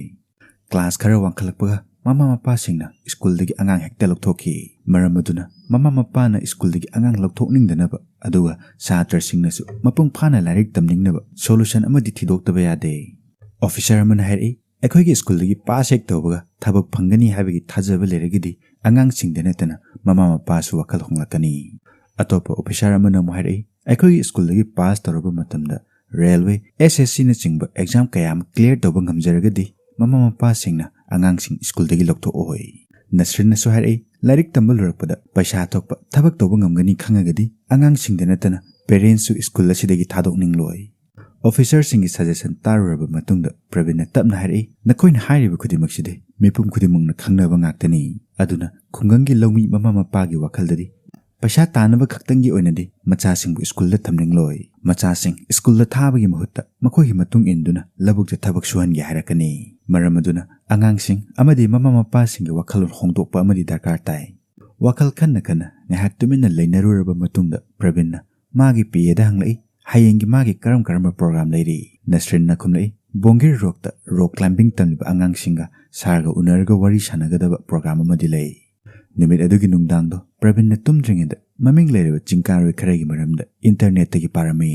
ꯀ꯭ꯂꯥꯁ ꯈꯔ ꯋꯥꯡꯈꯠꯂꯛꯄꯒ ꯃꯃꯥ ꯃꯄꯥꯁꯤꯡꯅ ꯁ꯭ꯀꯨꯜꯗꯒꯤ ꯑꯉꯥꯡ ꯍꯦꯛꯇ ꯂꯧꯊꯣꯛꯈꯤ꯫ ꯃꯔꯝ ꯑꯗꯨꯅ ꯃꯃꯥ ꯃꯄꯥꯅ ꯁ꯭ꯀꯨꯜꯗꯒꯤ ꯑꯉꯥꯡ ꯂꯧꯊꯣꯛꯅꯤꯡꯗꯅꯕ ꯑꯗꯨꯒ ꯁꯥꯇ꯭ꯔꯁꯤꯡꯅꯁꯨ ꯃꯄꯨꯡ ꯐꯥꯅ ꯂꯥꯏꯔꯤꯛ ꯇꯝꯅꯤꯡꯅꯕ ꯁꯣꯂꯨꯁꯟ ꯑꯃꯗꯤ ꯊꯤꯗꯣꯛꯇꯕ ꯌꯥꯗꯦ꯫ ꯑꯣꯐꯤꯁꯔ ꯑꯃꯅ ꯍꯥꯏꯔꯛꯏ, "ꯑꯩꯈꯣꯏꯒꯤ ꯁ꯭ꯀꯨꯜꯗꯒꯤ ꯄꯥꯁ ꯍꯦꯛ ꯇꯧꯕꯒ ꯊꯕꯛ ꯐꯪꯒꯅꯤ ꯍꯥꯏꯕꯒꯤ ꯊꯥꯖꯕ ꯂꯩꯔꯒꯗꯤ ꯑꯉꯥꯡꯁꯤꯡꯗ ꯅꯠꯇꯅ ꯃꯃꯥ ꯃꯄꯥꯁꯨ ꯋꯥꯈꯜ ꯍꯣꯡꯂꯛꯀꯅꯤ꯫" ꯑꯇꯣꯞꯄ ꯑꯣꯐꯤꯁꯔ ꯑꯃꯅ ꯑꯃꯨꯛ ꯍꯥꯏꯔꯛꯏ, "ꯑꯩꯈꯣꯏꯒꯤ ꯁ꯭ꯀꯨꯜꯗꯒꯤ ꯄꯥꯁ ꯇꯧꯔꯕ ꯃꯇꯝꯗ ꯔꯦꯜꯋꯦ, ꯑꯦꯁ ꯑꯦꯁ ꯁꯤꯅꯆꯤꯡꯕ ꯑꯦꯛꯖꯥꯝ ꯀꯌꯥ ꯑꯃ ꯀ꯭ꯂꯤꯌꯥꯔ ꯇꯧꯕ ꯉꯝꯖꯔꯒꯗꯤ ꯃꯃꯥ ꯃꯄꯥꯁꯤꯡꯅ ꯑꯉꯥꯡꯁꯤꯡ ꯁ꯭ꯀꯨꯜꯗꯒꯤ ꯂꯧꯊꯣꯛꯑꯣꯏ꯫" ꯅꯁꯔꯤꯟꯅꯁꯨ ꯍꯥꯏꯔꯛꯏ, "ꯂꯥꯏꯔꯤꯛ ꯇꯝꯕ ꯂꯣꯏꯔꯛꯄꯗ ꯄꯩꯁꯥ ꯊꯣꯛꯄ ꯊꯕꯛ ꯇꯧꯕ ꯉꯝꯒꯅꯤ ꯈꯪꯉꯒꯗꯤ ꯑꯉꯥꯡꯁꯤꯡꯗ ꯅꯠꯇꯅ ꯄꯦꯔꯦꯟꯁꯁꯨ ꯁ꯭ꯀꯨꯜ ꯑꯁꯤꯗꯒꯤ ꯊꯥꯗꯣꯛꯅꯤꯡꯂꯣꯏ꯫" ꯑꯣꯐꯤꯁꯔꯁꯤꯡꯒꯤ ꯁꯖꯦꯁꯟ ꯇꯥꯔꯨꯔꯕ ꯃꯇꯨꯡꯗ ꯄ꯭ꯔꯕꯤꯟꯅ ꯇꯞꯅ ꯍꯥꯏꯔꯛꯏ, "ꯅꯈꯣꯏꯅ ꯍꯥꯏꯔꯤꯕ ꯈꯨꯗꯤꯡꯃꯛꯁꯤꯗꯤ ꯃꯤꯄꯨꯝ ꯈꯨꯗꯤꯡꯃꯛꯅ ꯈꯪꯅꯕ ꯉꯥꯛꯇꯅꯤ꯫ ꯑꯗꯨꯅ ꯈꯨꯡꯒꯪꯒꯤ ꯂꯧꯃꯤ ꯃꯃꯥ ꯃꯄꯥꯒꯤ ꯋꯥꯈꯜꯗꯗꯤ ꯄꯩꯁꯥ ꯇꯥꯅꯕ ꯈꯛꯇꯪꯒꯤ ꯑꯣꯏꯅꯗꯤ ꯃꯆꯥꯁꯤꯡꯕꯨ ꯁ꯭ꯀꯨꯜꯗ ꯊꯝꯅꯤꯡꯂꯣꯏ꯫ ꯃꯆꯥꯁꯤꯡ ꯁ꯭ꯀꯨꯜꯗ ꯊꯥꯕꯒꯤ ꯃꯍꯨꯠꯇ ꯃꯈꯣꯏꯒꯤ ꯃꯇꯨꯡ ꯏꯟꯗꯨꯅ ꯂꯧꯕꯨꯛꯇ ꯊꯕꯛ ꯁꯨꯍꯟꯒꯦ ꯍꯥꯏꯔꯛꯀꯅꯤ꯫ ꯃꯔꯝ ꯑꯗꯨꯅ ꯑꯉꯥꯡꯁꯤꯡ ꯑꯃꯗꯤ ꯃꯃꯥ ꯃꯄꯥꯁꯤꯡꯒꯤ ꯋꯥꯈꯜꯂꯣꯟ ꯍꯣꯡꯗꯣꯛꯄ ꯑꯃꯗꯤ ꯗꯔꯀꯥꯔ ꯇꯥꯏ꯫" ꯋꯥꯈꯜ ꯈꯟꯅ ꯈꯟꯅ ꯉꯥꯏꯍꯥꯛ ꯇꯨꯃꯤꯟꯅ ꯂꯩꯅꯔꯨꯔꯕ ꯃꯇꯨꯡꯗ ꯄ꯭ꯔꯕꯤꯟꯅ ꯃꯥꯒꯤ ꯄꯤ ꯑꯦꯗ ꯍꯪꯂꯛꯏ, "ꯍꯌꯦꯡꯒꯤ ꯃꯥꯒꯤ ꯀꯔꯝ ꯀꯔꯝꯕ ꯄ꯭ꯔꯣꯒ꯭ꯔꯥꯝ ꯂꯩꯔꯤ?" ꯅꯁꯔꯤꯟꯅ ꯈꯨꯝꯂꯛꯏ, "ꯕꯣꯡꯒꯤꯔ ꯔꯣꯛꯇ ꯔꯣꯛ ꯀ꯭ꯂꯥꯏꯝꯕꯤꯡ ꯇꯝꯂꯤꯕ ꯑꯉꯥꯡꯁꯤꯡꯒ ꯁꯥꯔꯒ ꯎꯅꯔꯒ ꯋꯥꯔꯤ ꯁꯥꯟꯅꯒꯗꯕ ꯄ꯭ꯔꯣꯒ꯭ꯔꯥꯝ ꯑꯃꯗꯤ ꯂꯩ꯫" ꯅꯨꯃꯤꯠ ꯑꯗꯨꯒꯤ ꯅꯨꯡꯗꯥꯡꯗꯣ ꯄ꯭ꯔꯕꯤꯟꯅ ꯇꯨꯝꯗ꯭ꯔꯤꯉꯩꯗ ꯃꯃꯤꯡ ꯂꯩꯔꯕ ꯆꯤꯡꯀꯥꯔꯣꯏ ꯈꯔꯒꯤ ꯃꯔꯝꯗ ꯏꯟꯇꯔꯅꯦꯠꯇꯒꯤ ꯄꯥꯔꯝꯃꯤ꯫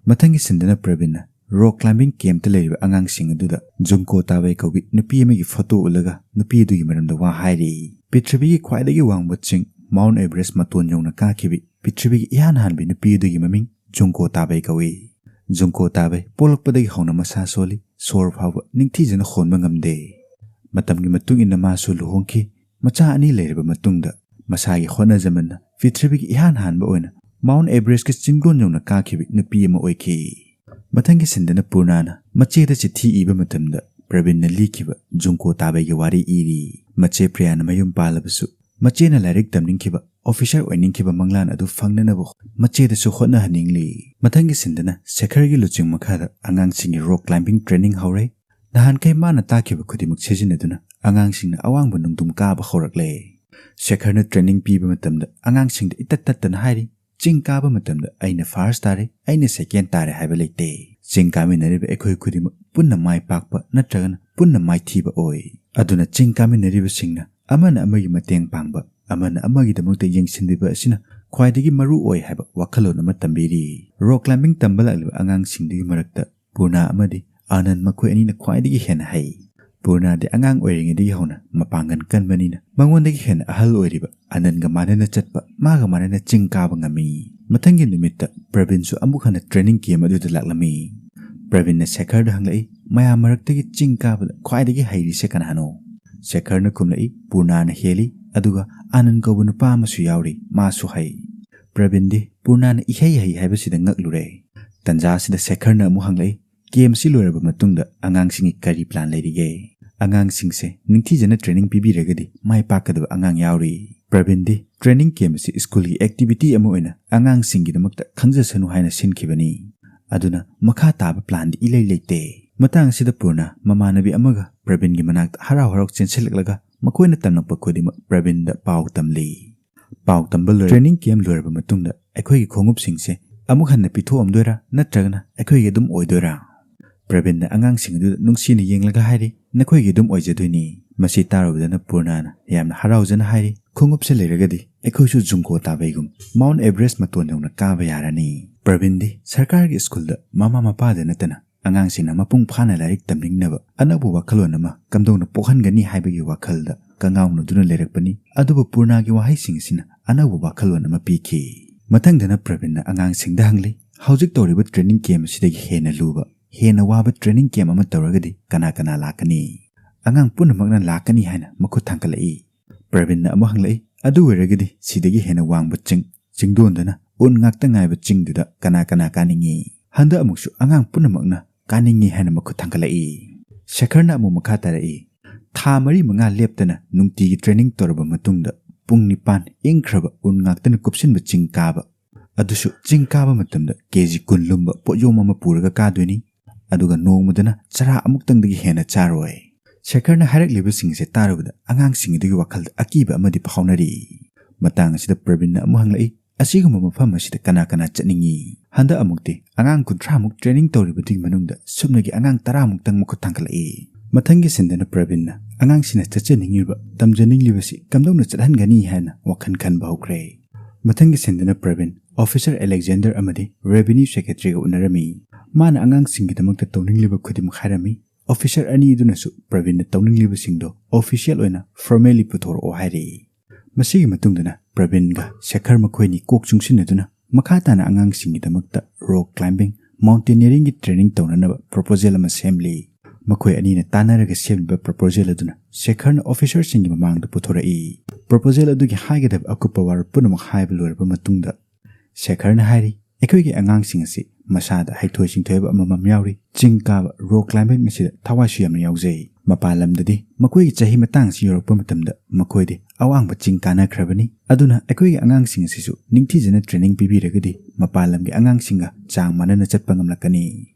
ꯃꯊꯪꯒꯤ ꯁꯤꯟꯗꯅ ꯄ꯭ꯔꯕꯤꯟꯅ ꯔꯣꯛ ꯀ꯭ꯂꯥꯏꯝꯕꯤꯡ ꯀꯦꯝꯞꯇ ꯂꯩꯔꯤꯕ ꯑꯉꯥꯡꯁꯤꯡ ꯑꯗꯨꯗ ꯖꯨꯡꯀꯣ ꯇꯥꯕꯩ ꯀꯧꯕꯤ ꯅꯨꯄꯤ ꯑꯃꯒꯤ ꯐꯣꯇꯣ ꯎꯠꯂꯒ ꯅꯨꯄꯤ ꯑꯗꯨꯒꯤ ꯃꯔꯝꯗ ꯋꯥ ꯍꯥꯏꯔꯤ꯫ ꯄ꯭ꯔꯤꯊꯤꯕꯤꯒꯤ ꯈ꯭ꯋꯥꯏꯗꯒꯤ ꯋꯥꯡꯕ ꯆꯤꯡ ꯃꯥꯎꯟ ꯑꯦꯚꯔꯦꯁ ꯃꯇꯣꯟ ꯌꯧꯅ ꯀꯥꯈꯤꯕꯤ ꯄ꯭ꯔꯤꯊꯤꯕꯤꯒꯤ ꯏꯍꯥꯟ ꯍꯥꯟꯕꯤ ꯅꯨꯄꯤ ꯑꯗꯨꯒꯤ ꯃꯃꯤꯡ ꯖꯨꯡꯀꯣ ꯇꯥꯕꯩ ꯀꯧꯏ꯫ ꯖꯨꯡꯀꯣ ꯇꯥꯕꯩ ꯄꯣꯛꯂꯛꯄꯗꯒꯤ ꯍꯧꯅ ꯃꯁꯥ ꯁꯣꯜꯂꯤ, ꯁꯣꯔ ꯐꯥꯎꯕ ꯅꯤꯡꯊꯤꯖꯅ ꯍꯣꯟꯕ ꯉꯝꯗꯦ꯫ ꯃꯇꯝꯒꯤ ꯃꯇꯨꯡ ꯏꯟꯅ ꯃꯥꯁꯨ ꯂꯨꯍꯣꯡꯈꯤ꯫ ꯃꯆꯥ ꯑꯅꯤ ꯂꯩꯔꯕ ꯃꯇꯨꯡꯗ ꯃꯁꯥꯒꯤ ꯍꯣꯠꯅꯖꯃꯟꯅ ꯄ꯭ꯔꯤꯊꯤꯕꯤꯒꯤ ꯏꯍꯥꯟ ꯍꯥꯟꯕ ꯑꯣꯏꯅ ꯃꯥꯎꯟ ꯑꯦꯚꯔꯦꯁꯀꯤ ꯆꯤꯡꯗꯣꯟ ꯌꯧꯅ ꯀꯥꯈꯤꯕ ꯅꯨꯄꯤ ꯑꯃ ꯑꯣꯏꯈꯤ꯫ ꯃꯊꯪꯒꯤ ꯁꯤꯟꯗꯅ ꯄꯨꯔꯅꯥꯅ ꯃꯆꯦꯗ ꯆꯤꯊꯤ ꯏꯕ ꯃꯇꯝꯗ ꯄ꯭ꯔꯕꯤꯟꯅ ꯂꯤꯈꯤꯕ ꯖꯨꯡꯀꯣ ꯇꯥꯕꯩꯒꯤ ꯋꯥꯔꯤ ꯏꯔꯤ꯫ ꯃꯆꯦ ꯄ꯭ꯔꯤꯌꯥꯅ ꯃꯌꯨꯝ ꯄꯥꯜꯂꯕꯁꯨ ꯃꯆꯦꯅ ꯂꯥꯏꯔꯤꯛ ꯇꯝꯅꯤꯡꯈꯤꯕ, ꯑꯣꯐꯤꯁꯔ ꯑꯣꯏꯅꯤꯡꯈꯤꯕ ꯃꯪꯂꯥꯟ ꯑꯗꯨ ꯐꯪꯅꯅꯕ ꯃꯆꯦꯗꯁꯨ ꯍꯣꯠꯅꯍꯟꯅꯤꯡꯂꯤ꯫ ꯃꯊꯪꯒꯤ ꯁꯤꯟꯗꯅ ꯁꯦꯈꯔꯒꯤ ꯂꯨꯆꯤꯡ ꯃꯈꯥꯗ ꯑꯉꯥꯡꯁꯤꯡꯒꯤ ꯔꯣꯛ ꯀ꯭ꯂꯥꯏꯝꯕꯤꯡ ꯇ꯭ꯔꯦꯅꯤꯡ ꯍꯧꯔꯦ꯫ ꯅꯍꯥꯟꯈꯩ ꯃꯥꯅ ꯇꯥꯛꯈꯤꯕ ꯈꯨꯗꯤꯡꯃꯛ ꯁꯤꯖꯤꯟꯅꯗꯨꯅ ꯑꯉꯥꯡꯁꯤꯡꯅ ꯑꯋꯥꯡꯕ ꯅꯨꯡꯗꯨꯝ ꯀꯥꯕ ꯍꯧꯔꯛꯂꯦ꯫ ꯁꯦꯈꯔꯅ ꯇ꯭ꯔꯦꯅꯤꯡ ꯄꯤꯕ ꯃꯇꯝꯗ ꯑꯉꯥꯡꯁꯤꯡꯗ ꯏꯇꯠ ꯇꯠꯇꯅ ꯍꯥꯏꯔꯤ, "ꯆꯤꯡ ꯀꯥꯕ ꯃꯇꯝꯗ ꯑꯩꯅ ꯐꯥꯔꯁ ꯇꯥꯔꯦ, ꯑꯩꯅ ꯁꯦꯀꯦꯟ ꯇꯥꯔꯦ ꯍꯥꯏꯕ ꯂꯩꯇꯦ꯫ ꯆꯤꯡ ꯀꯥꯃꯤꯟꯅꯔꯤꯕ ꯑꯩꯈꯣꯏ ꯈꯨꯗꯤꯡꯃꯛ ꯄꯨꯟꯅ ꯃꯥꯏ ꯄꯥꯛꯄ ꯅꯠꯇ꯭ꯔꯒꯅ ꯄꯨꯟꯅ ꯃꯥꯏꯊꯤꯕ ꯑꯣꯏ꯫ ꯑꯗꯨꯅ ꯆꯤꯡ ꯀꯥꯃꯤꯟꯅꯔꯤꯕꯁꯤꯡꯅ ꯑꯃꯅ ꯑꯃꯒꯤ ꯃꯇꯦꯡ ꯄꯥꯡꯕ, ꯑꯃꯅ ꯑꯃꯒꯤꯗꯃꯛꯇ ꯌꯦꯡꯁꯤꯟꯕꯤꯕ ꯑꯁꯤꯅ ꯈ꯭ꯋꯥꯏꯗꯒꯤ ꯃꯔꯨ ꯑꯣꯏ" ꯍꯥꯏꯕ ꯋꯥꯈꯜꯂꯣꯟ ꯑꯃ ꯇꯝꯕꯤꯔꯤ꯫ ꯔꯣꯛ ꯀ꯭ꯂꯥꯏꯝꯕꯤꯡ ꯇꯝꯕ ꯂꯥꯛꯂꯤꯕ ꯑꯉꯥꯡꯁꯤꯡꯗꯨꯒꯤ ꯃꯔꯛꯇ ꯄꯨꯔꯅꯥ ꯑꯃꯗꯤ ꯑꯥꯅꯟ ꯃꯈꯣꯏ ꯑꯅꯤꯅ ꯈ꯭ꯋꯥꯏꯗꯒꯤ ꯍꯦꯟꯅ ꯍꯩ꯫ ꯄꯨꯔꯅꯥꯗꯤ ꯑꯉꯥꯡ ꯑꯣꯏꯔꯤꯉꯩꯗꯒꯤ ꯍꯧꯅ ꯃꯄꯥꯡꯒꯜ ꯀꯟꯕꯅꯤꯅ ꯃꯉꯣꯟꯗꯒꯤ ꯍꯦꯟꯅ ꯑꯍꯜ ꯑꯣꯏꯔꯤꯕ ꯑꯥꯅꯟꯒ ꯃꯥꯟꯅꯅ ꯆꯠꯄ, ꯃꯥꯒ ꯃꯥꯟꯅꯅ ꯆꯤꯡ ꯀꯥꯕ ꯉꯝꯃꯤ꯫ ꯃꯊꯪꯒꯤ ꯅꯨꯃꯤꯠꯇ ꯄ꯭ꯔꯕꯤꯟꯁꯨ ꯑꯃꯨꯛ ꯍꯟꯅ ꯇ꯭ꯔꯦꯅꯤꯡ ꯀꯦꯝꯞ ꯑꯗꯨꯗ ꯂꯥꯛꯂꯝꯃꯤ꯫ ꯄ꯭ꯔꯕꯤꯟꯅ ꯁꯦꯈꯔꯗ ꯍꯪꯂꯛꯏ, "ꯃꯌꯥꯝ ꯃꯔꯛꯇꯒꯤ ꯆꯤꯡ ꯀꯥꯕꯗ ꯈ꯭ꯋꯥꯏꯗꯒꯤ ꯍꯩꯔꯤꯁꯦ ꯀꯅꯥꯅꯣ?" ꯁꯦꯈꯔꯅ ꯈꯨꯝꯂꯛꯏ, "ꯄꯨꯔꯅꯥꯅ ꯍꯦꯜꯂꯤ, ꯑꯗꯨꯒ ꯑꯥꯅꯟ ꯀꯧꯕ ꯅꯨꯄꯥ ꯑꯃꯁꯨ ꯌꯥꯎꯔꯤ, ꯃꯥꯁꯨ ꯍꯩ꯫" ꯄ꯭ꯔꯕꯤꯟꯗꯤ ꯄꯨꯔꯅꯥꯅ ꯏꯍꯩ ꯍꯩ ꯍꯥꯏꯕꯁꯤꯗ ꯉꯛꯂꯨꯔꯦ꯫ ꯇꯟꯖꯥ ꯑꯁꯤꯗ ꯁꯦꯈꯔꯅ ꯑꯃꯨꯛ ꯍꯪꯂꯛꯏ, "ꯀꯦꯝꯞ ꯑꯁꯤ ꯂꯣꯏꯔꯕ ꯃꯇꯨꯡꯗ ꯑꯉꯥꯡꯁꯤꯡꯒꯤ ꯀꯔꯤ ꯄ꯭ꯂꯥꯟ ꯂꯩꯔꯤꯒꯦ?" "ꯑꯉꯥꯡꯁꯤꯡꯁꯦ ꯅꯤꯡꯊꯤꯖꯅ ꯇ꯭ꯔꯦꯅꯤꯡ ꯄꯤꯕꯤꯔꯒꯗꯤ ꯃꯥꯏ ꯄꯥꯛꯀꯗꯕ ꯑꯉꯥꯡ ꯌꯥꯎꯔꯤ꯫" ꯄ꯭ꯔꯕꯤꯟꯗꯤ ꯇ꯭ꯔꯦꯅꯤꯡ ꯀꯦꯝꯞ ꯑꯁꯤ ꯁ꯭ꯀꯨꯜꯒꯤ ꯑꯦꯛꯇꯤꯚꯤꯇꯤ ꯑꯃ ꯑꯣꯏꯅ ꯑꯉꯥꯡꯁꯤꯡꯒꯤꯗꯃꯛꯇ ꯈꯪꯖꯁꯅꯨ ꯍꯥꯏꯅ ꯁꯤꯟꯈꯤꯕꯅꯤ꯫ ꯑꯗꯨꯅ ꯃꯈꯥ ꯇꯥꯕ ꯄ꯭ꯂꯥꯟꯗꯤ ꯏꯂꯩ ꯂꯩꯇꯦ꯫ ꯃꯇꯥꯡ ꯑꯁꯤꯗ ꯄꯨꯔꯅ ꯃꯃꯥꯟꯅꯕꯤ ꯑꯃꯒ ꯄ꯭ꯔꯕꯤꯟꯒꯤ ꯃꯅꯥꯛꯇ ꯍꯔꯥꯎ ꯍꯔꯥꯎ ꯆꯦꯟꯁꯤꯜꯂꯛꯂꯒ ꯃꯈꯣꯏꯅ ꯇꯝꯂꯛꯄ ꯈꯨꯗꯤꯡꯃꯛ ꯄ꯭ꯔꯕꯤꯟꯗ ꯄꯥꯎ ꯇꯝꯂꯤ꯫ ꯄꯥꯎ ꯇꯝꯕ ꯂꯣꯏꯔ-, ꯇ꯭ꯔꯦꯅꯤꯡ ꯀꯦꯝꯞ ꯂꯣꯏꯔꯕ ꯃꯇꯨꯡꯗ ꯑꯩꯈꯣꯏꯒꯤ ꯈꯣꯡꯎꯞꯁꯤꯡꯁꯦ ꯑꯃꯨꯛ ꯍꯟꯅ ꯄꯤꯊꯣꯛꯑꯝꯗꯣꯏꯔꯥ ꯅꯠꯇ꯭ꯔꯒꯅ ꯑꯩꯈꯣꯏꯒꯤ ꯑꯗꯨꯝ ꯑꯣꯏꯗꯣꯏꯔꯥ? ꯄ꯭ꯔꯕꯤꯟꯅ ꯑꯉꯥꯡꯁꯤꯡ ꯑꯗꯨꯗ ꯅꯨꯡꯁꯤꯅ ꯌꯦꯡꯂꯒ ꯍꯥꯏꯔꯤ, "ꯅꯈꯣꯏꯒꯤ ꯑꯗꯨꯝ ꯑꯣꯏꯖꯗꯣꯏꯅꯤ꯫" ꯃꯁꯤ ꯇꯥꯔꯨꯕꯗꯅ ꯄꯨꯔꯅꯥꯅ ꯌꯥꯝꯅ ꯍꯔꯥꯎꯖꯅ ꯍꯥꯏꯔꯤ, "ꯈꯣꯡꯎꯞꯁꯦ ꯂꯩꯔꯒꯗꯤ ꯑꯩꯈꯣꯏꯁꯨ ꯖꯨꯡꯀꯣ ꯇꯥꯕꯩꯒꯨꯝ ꯃꯥꯎꯟ ꯑꯦꯚꯔꯦꯁ ꯃꯇꯣꯟ ꯌꯧꯅ ꯀꯥꯕ ꯌꯥꯔꯅꯤ꯫" ꯄ꯭ꯔꯕꯤꯟꯗꯤ ꯁꯔꯀꯥꯔꯒꯤ ꯁ꯭ꯀꯨꯜꯗ ꯃꯃꯥ ꯃꯄꯥꯗ ꯅꯠꯇꯅ ꯑꯉꯥꯡꯁꯤꯡꯅ ꯃꯄꯨꯡ ꯐꯥꯅ ꯂꯥꯏꯔꯤꯛ ꯇꯝꯅꯤꯡꯅꯕ ꯑꯅꯧꯕ ꯋꯥꯈꯜꯂꯣꯟ ꯑꯃ ꯀꯝꯗꯧꯅ ꯄꯣꯛꯍꯟꯒꯅꯤ ꯍꯥꯏꯕꯒꯤ ꯋꯥꯈꯜꯗ ꯀꯉꯥꯎꯅꯗꯨꯅ ꯂꯩꯔꯛꯄꯅꯤ꯫ ꯑꯗꯨꯕꯨ ꯄꯨꯔꯅꯥꯒꯤ ꯋꯥꯍꯩꯁꯤꯡ ꯑꯁꯤꯅ ꯑꯅꯧꯕ ꯋꯥꯈꯜꯂꯣꯟ ꯑꯃ ꯄꯤꯈꯤ꯫ ꯃꯊꯪꯗꯅ ꯄ꯭ꯔꯕꯤꯟꯅ ꯑꯉꯥꯡꯁꯤꯡꯗ ꯍꯪꯂꯤ, "ꯍꯧꯖꯤꯛ ꯇꯧꯔꯤꯕ ꯇ꯭ꯔꯦꯅꯤꯡ ꯀꯦꯝꯞ ꯑꯁꯤꯗꯒꯤ ꯍꯦꯟꯅ ꯂꯨꯕ, ꯍꯦꯟꯅ ꯋꯥꯕ ꯇ꯭ꯔꯦꯅꯤꯡ ꯀꯦꯝꯞ ꯑꯃ ꯇꯧꯔꯒꯗꯤ ꯀꯅꯥ ꯀꯅꯥ ꯂꯥꯛꯀꯅꯤ?" ꯑꯉꯥꯡ ꯄꯨꯝꯅꯃꯛꯅ ꯂꯥꯛꯀꯅꯤ ꯍꯥꯏꯅ ꯃꯈꯨꯠ ꯊꯥꯡꯒꯠꯂꯛꯏ꯫ ꯄ꯭ꯔꯕꯤꯟꯅ ꯑꯃꯨꯛ ꯍꯪꯂꯛꯏ, "ꯑꯗꯨ ꯑꯣꯏꯔꯒꯗꯤ ꯁꯤꯗꯒꯤ ꯍꯦꯟꯅ ꯋꯥꯡꯕ ꯆꯤꯡ, ꯆꯤꯡꯗꯣꯟꯗꯨꯅ ꯎꯟ ꯉꯥꯛꯇ ꯉꯥꯏꯕ ꯆꯤꯡꯗꯨꯗ ꯀꯅꯥ ꯀꯅꯥ ꯀꯥꯅꯤꯡꯉꯤ?" ꯍꯟꯗꯛ ꯑꯃꯨꯛꯁꯨ ꯑꯉꯥꯡ ꯄꯨꯝꯅꯃꯛꯅ ꯀꯥꯅꯤꯡꯉꯤ ꯍꯥꯏꯅ ꯃꯈꯨꯠ ꯊꯥꯡꯒꯠꯂꯛꯏ꯫ ꯁꯦꯈꯔꯅ ꯑꯃꯨꯛ ꯃꯈꯥ ꯇꯥꯔꯛꯏ, "ꯊꯥ ꯃꯔꯤ ꯃꯉꯥ ꯂꯦꯞꯇꯅ ꯅꯨꯡꯇꯤꯒꯤ ꯇ꯭ꯔꯦꯅꯤꯡ ꯇꯧꯔꯕ ꯃꯇꯨꯡꯗ ꯄꯨꯡ ꯅꯤꯄꯥꯟ ꯏꯪꯈ꯭ꯔꯕ ꯎꯟ ꯉꯥꯛꯇꯅ ꯀꯨꯞꯁꯤꯟꯕ ꯆꯤꯡ ꯀꯥꯕ, ꯑꯗꯨꯁꯨ ꯆꯤꯡ ꯀꯥꯕ ꯃꯇꯝꯗ ꯀꯦ ꯖꯤ ꯀꯨꯟ ꯂꯨꯝꯕ ꯄꯣꯠꯌꯣꯝ ꯑꯃ ꯄꯨꯔꯒ ꯀꯥꯗꯣꯏꯅꯤ꯫ ꯑꯗꯨꯒ ꯅꯣꯡꯃꯗꯅ ꯆꯔꯥ ꯑꯃꯨꯛꯇꯪꯗꯒꯤ ꯍꯦꯟꯅ ꯆꯥꯔꯣꯏ꯫" ꯁꯦꯈꯔꯅ ꯍꯥꯏꯔꯛꯂꯤꯕꯁꯤꯡꯁꯦ ꯇꯥꯔꯨꯕꯗ ꯑꯉꯥꯡꯁꯤꯡ ꯑꯗꯨꯒꯤ ꯋꯥꯈꯜꯗ ꯑꯀꯤꯕ ꯑꯃꯗꯤ ꯐꯥꯎꯅꯔꯤ꯫ ꯃꯇꯥꯡ ꯑꯁꯤꯗ ꯄ꯭ꯔꯕꯤꯟꯅ ꯑꯃꯨꯛ ꯍꯪꯂꯛꯏ, "ꯑꯁꯤꯒꯨꯝꯕ ꯃꯐꯝ ꯑꯁꯤꯗ ꯀꯅꯥ ꯀꯅꯥ ꯆꯠꯅꯤꯡꯉꯤ?" ꯍꯟꯗꯛ ꯑꯃꯨꯛꯇꯤ ꯑꯉꯥꯡ ꯀꯨꯟꯊ꯭ꯔꯥꯃꯨꯛ ꯇ꯭ꯔꯦꯅꯤꯡ ꯇꯧꯔꯤꯕꯗꯨꯒꯤ ꯃꯅꯨꯡꯗ ꯁꯨꯞꯅꯒꯤ ꯑꯉꯥꯡ ꯇꯔꯥꯃꯨꯛꯇꯪ ꯃꯈꯨꯠ ꯊꯥꯡꯒꯠꯂꯛꯏ꯫ ꯃꯊꯪꯒꯤ ꯁꯤꯟꯗꯅ ꯄ꯭ꯔꯕꯤꯟꯅ ꯑꯉꯥꯡꯁꯤꯡꯅ ꯆꯠꯆꯅꯤꯡꯂꯤꯕ, ꯇꯝꯖꯅꯤꯡꯂꯤꯕꯁꯤ ꯀꯝꯗꯧꯅ ꯆꯠꯍꯟꯒꯅꯤ ꯍꯥꯏꯅ ꯋꯥꯈꯜ ꯈꯟꯕ ꯍꯧꯈ꯭ꯔꯦ꯫ ꯃꯊꯪꯒꯤ ꯁꯤꯟꯗꯅ ꯄ꯭ꯔꯕꯤꯟ ꯑꯣꯐꯤꯁꯔ ꯑꯂꯦꯛꯖꯦꯟꯗꯔ ꯑꯃꯗꯤ ꯔꯦꯚꯤꯅ꯭ꯌꯨ ꯁꯦꯀ꯭ꯔꯦꯇꯔꯤꯒ ꯎꯅꯔꯝꯃꯤ꯫ ꯃꯥꯅ ꯑꯉꯥꯡꯁꯤꯡꯒꯤꯗꯃꯛꯇ ꯇꯧꯅꯤꯡꯂꯤꯕ ꯈꯨꯗꯤꯡꯃꯛ ꯍꯥꯏꯔꯝꯃꯤ꯫ ꯑꯣꯐꯤꯁꯔ ꯑꯅꯤ ꯑꯗꯨꯅꯁꯨ ꯄ꯭ꯔꯕꯤꯟꯅ ꯇꯧꯅꯤꯡꯂꯤꯕꯁꯤꯡꯗꯣ ꯑꯣꯐꯤꯁꯤꯌꯦꯜ ꯑꯣꯏꯅ ꯐꯣꯔꯃꯦꯜꯂꯤ ꯄꯨꯊꯣꯔꯛꯑꯣ ꯍꯥꯏꯔꯛꯏ꯫ ꯃꯁꯤꯒꯤ ꯃꯇꯨꯡꯗꯅ ꯄ꯭ꯔꯕꯤꯟꯒ ꯁꯦꯈꯔ ꯃꯈꯣꯏꯅꯤ ꯀꯣꯛ ꯆꯨꯡꯁꯤꯟꯅꯗꯨꯅ ꯃꯈꯥ ꯇꯥꯅ ꯑꯉꯥꯡꯁꯤꯡꯒꯤꯗꯃꯛꯇ ꯔꯣꯛ ꯀ꯭ꯂꯥꯏꯝꯕꯤꯡ, ꯃꯥꯎꯟꯇꯦꯅꯤꯌꯔꯤꯡꯒꯤ ꯇ꯭ꯔꯦꯅꯤꯡ ꯇꯧꯅꯅꯕ ꯄ꯭ꯔꯣꯄꯣꯖꯦꯜ ꯑꯃ ꯁꯦꯝꯂꯤ꯫ ꯃꯈꯣꯏ ꯑꯅꯤꯅ ꯇꯥꯟꯅꯔꯒ ꯁꯦꯝꯂꯤꯕ ꯄ꯭ꯔꯣꯄꯣꯖꯦꯜ ꯑꯗꯨꯅ ꯁꯦꯈꯔꯅ ꯑꯣꯐꯤꯁꯔꯁꯤꯡꯒꯤ ꯃꯃꯥꯡꯗ ꯄꯨꯊꯣꯔꯛꯏ꯫ ꯄ꯭ꯔꯣꯄꯣꯖꯦꯜ ꯑꯗꯨꯒꯤ ꯍꯥꯏꯒꯗꯕ ꯑꯀꯨꯞꯄ ꯋꯥꯔꯣꯜ ꯄꯨꯝꯅꯃꯛ ꯍꯥꯏꯕ ꯂꯣꯏꯔꯕ ꯃꯇꯨꯡꯗ ꯁꯦꯈꯔꯅ ꯍꯥꯏꯔꯤ, "ꯑꯩꯈꯣꯏꯒꯤ ꯑꯉꯥꯡꯁꯤꯡ ꯑꯁꯤ ꯃꯁꯥꯗ ꯍꯩꯊꯣꯏ ꯁꯤꯡꯊꯣꯏꯕ ꯑꯃꯃꯝ ꯌꯥꯎꯔꯤ꯫ ꯆꯤꯡ ꯀꯥꯕ, ꯔꯣꯛ ꯀ꯭ꯂꯥꯏꯝꯕꯤꯡ ꯑꯁꯤꯗ ꯊꯋꯥꯏꯁꯨ ꯌꯥꯝꯅ ꯌꯥꯎꯖꯩ꯫ ꯃꯄꯥꯟ ꯂꯝꯗꯗꯤ ꯃꯈꯣꯏꯒꯤ ꯆꯍꯤ ꯃꯇꯥꯡ ꯑꯁꯤ ꯌꯧꯔꯛꯄ ꯃꯇꯝꯗ ꯃꯈꯣꯏꯗꯤ ꯑꯋꯥꯡꯕ ꯆꯤꯡ ꯀꯥꯅꯈ꯭ꯔꯕꯅꯤ꯫ ꯑꯗꯨꯅ ꯑꯩꯈꯣꯏꯒꯤ ꯑꯉꯥꯡꯁꯤꯡ ꯑꯁꯤꯁꯨ ꯅꯤꯡꯊꯤꯖꯅ ꯇ꯭ꯔꯦꯅꯤꯡ ꯄꯤꯕꯤꯔꯒꯗꯤ ꯃꯄꯥꯟ ꯂꯝꯒꯤ ꯑꯉꯥꯡꯁꯤꯡꯒ ꯆꯥꯡ ꯃꯥꯟꯅꯅ ꯆꯠꯄ ꯉꯝꯂꯛꯀꯅꯤ꯫"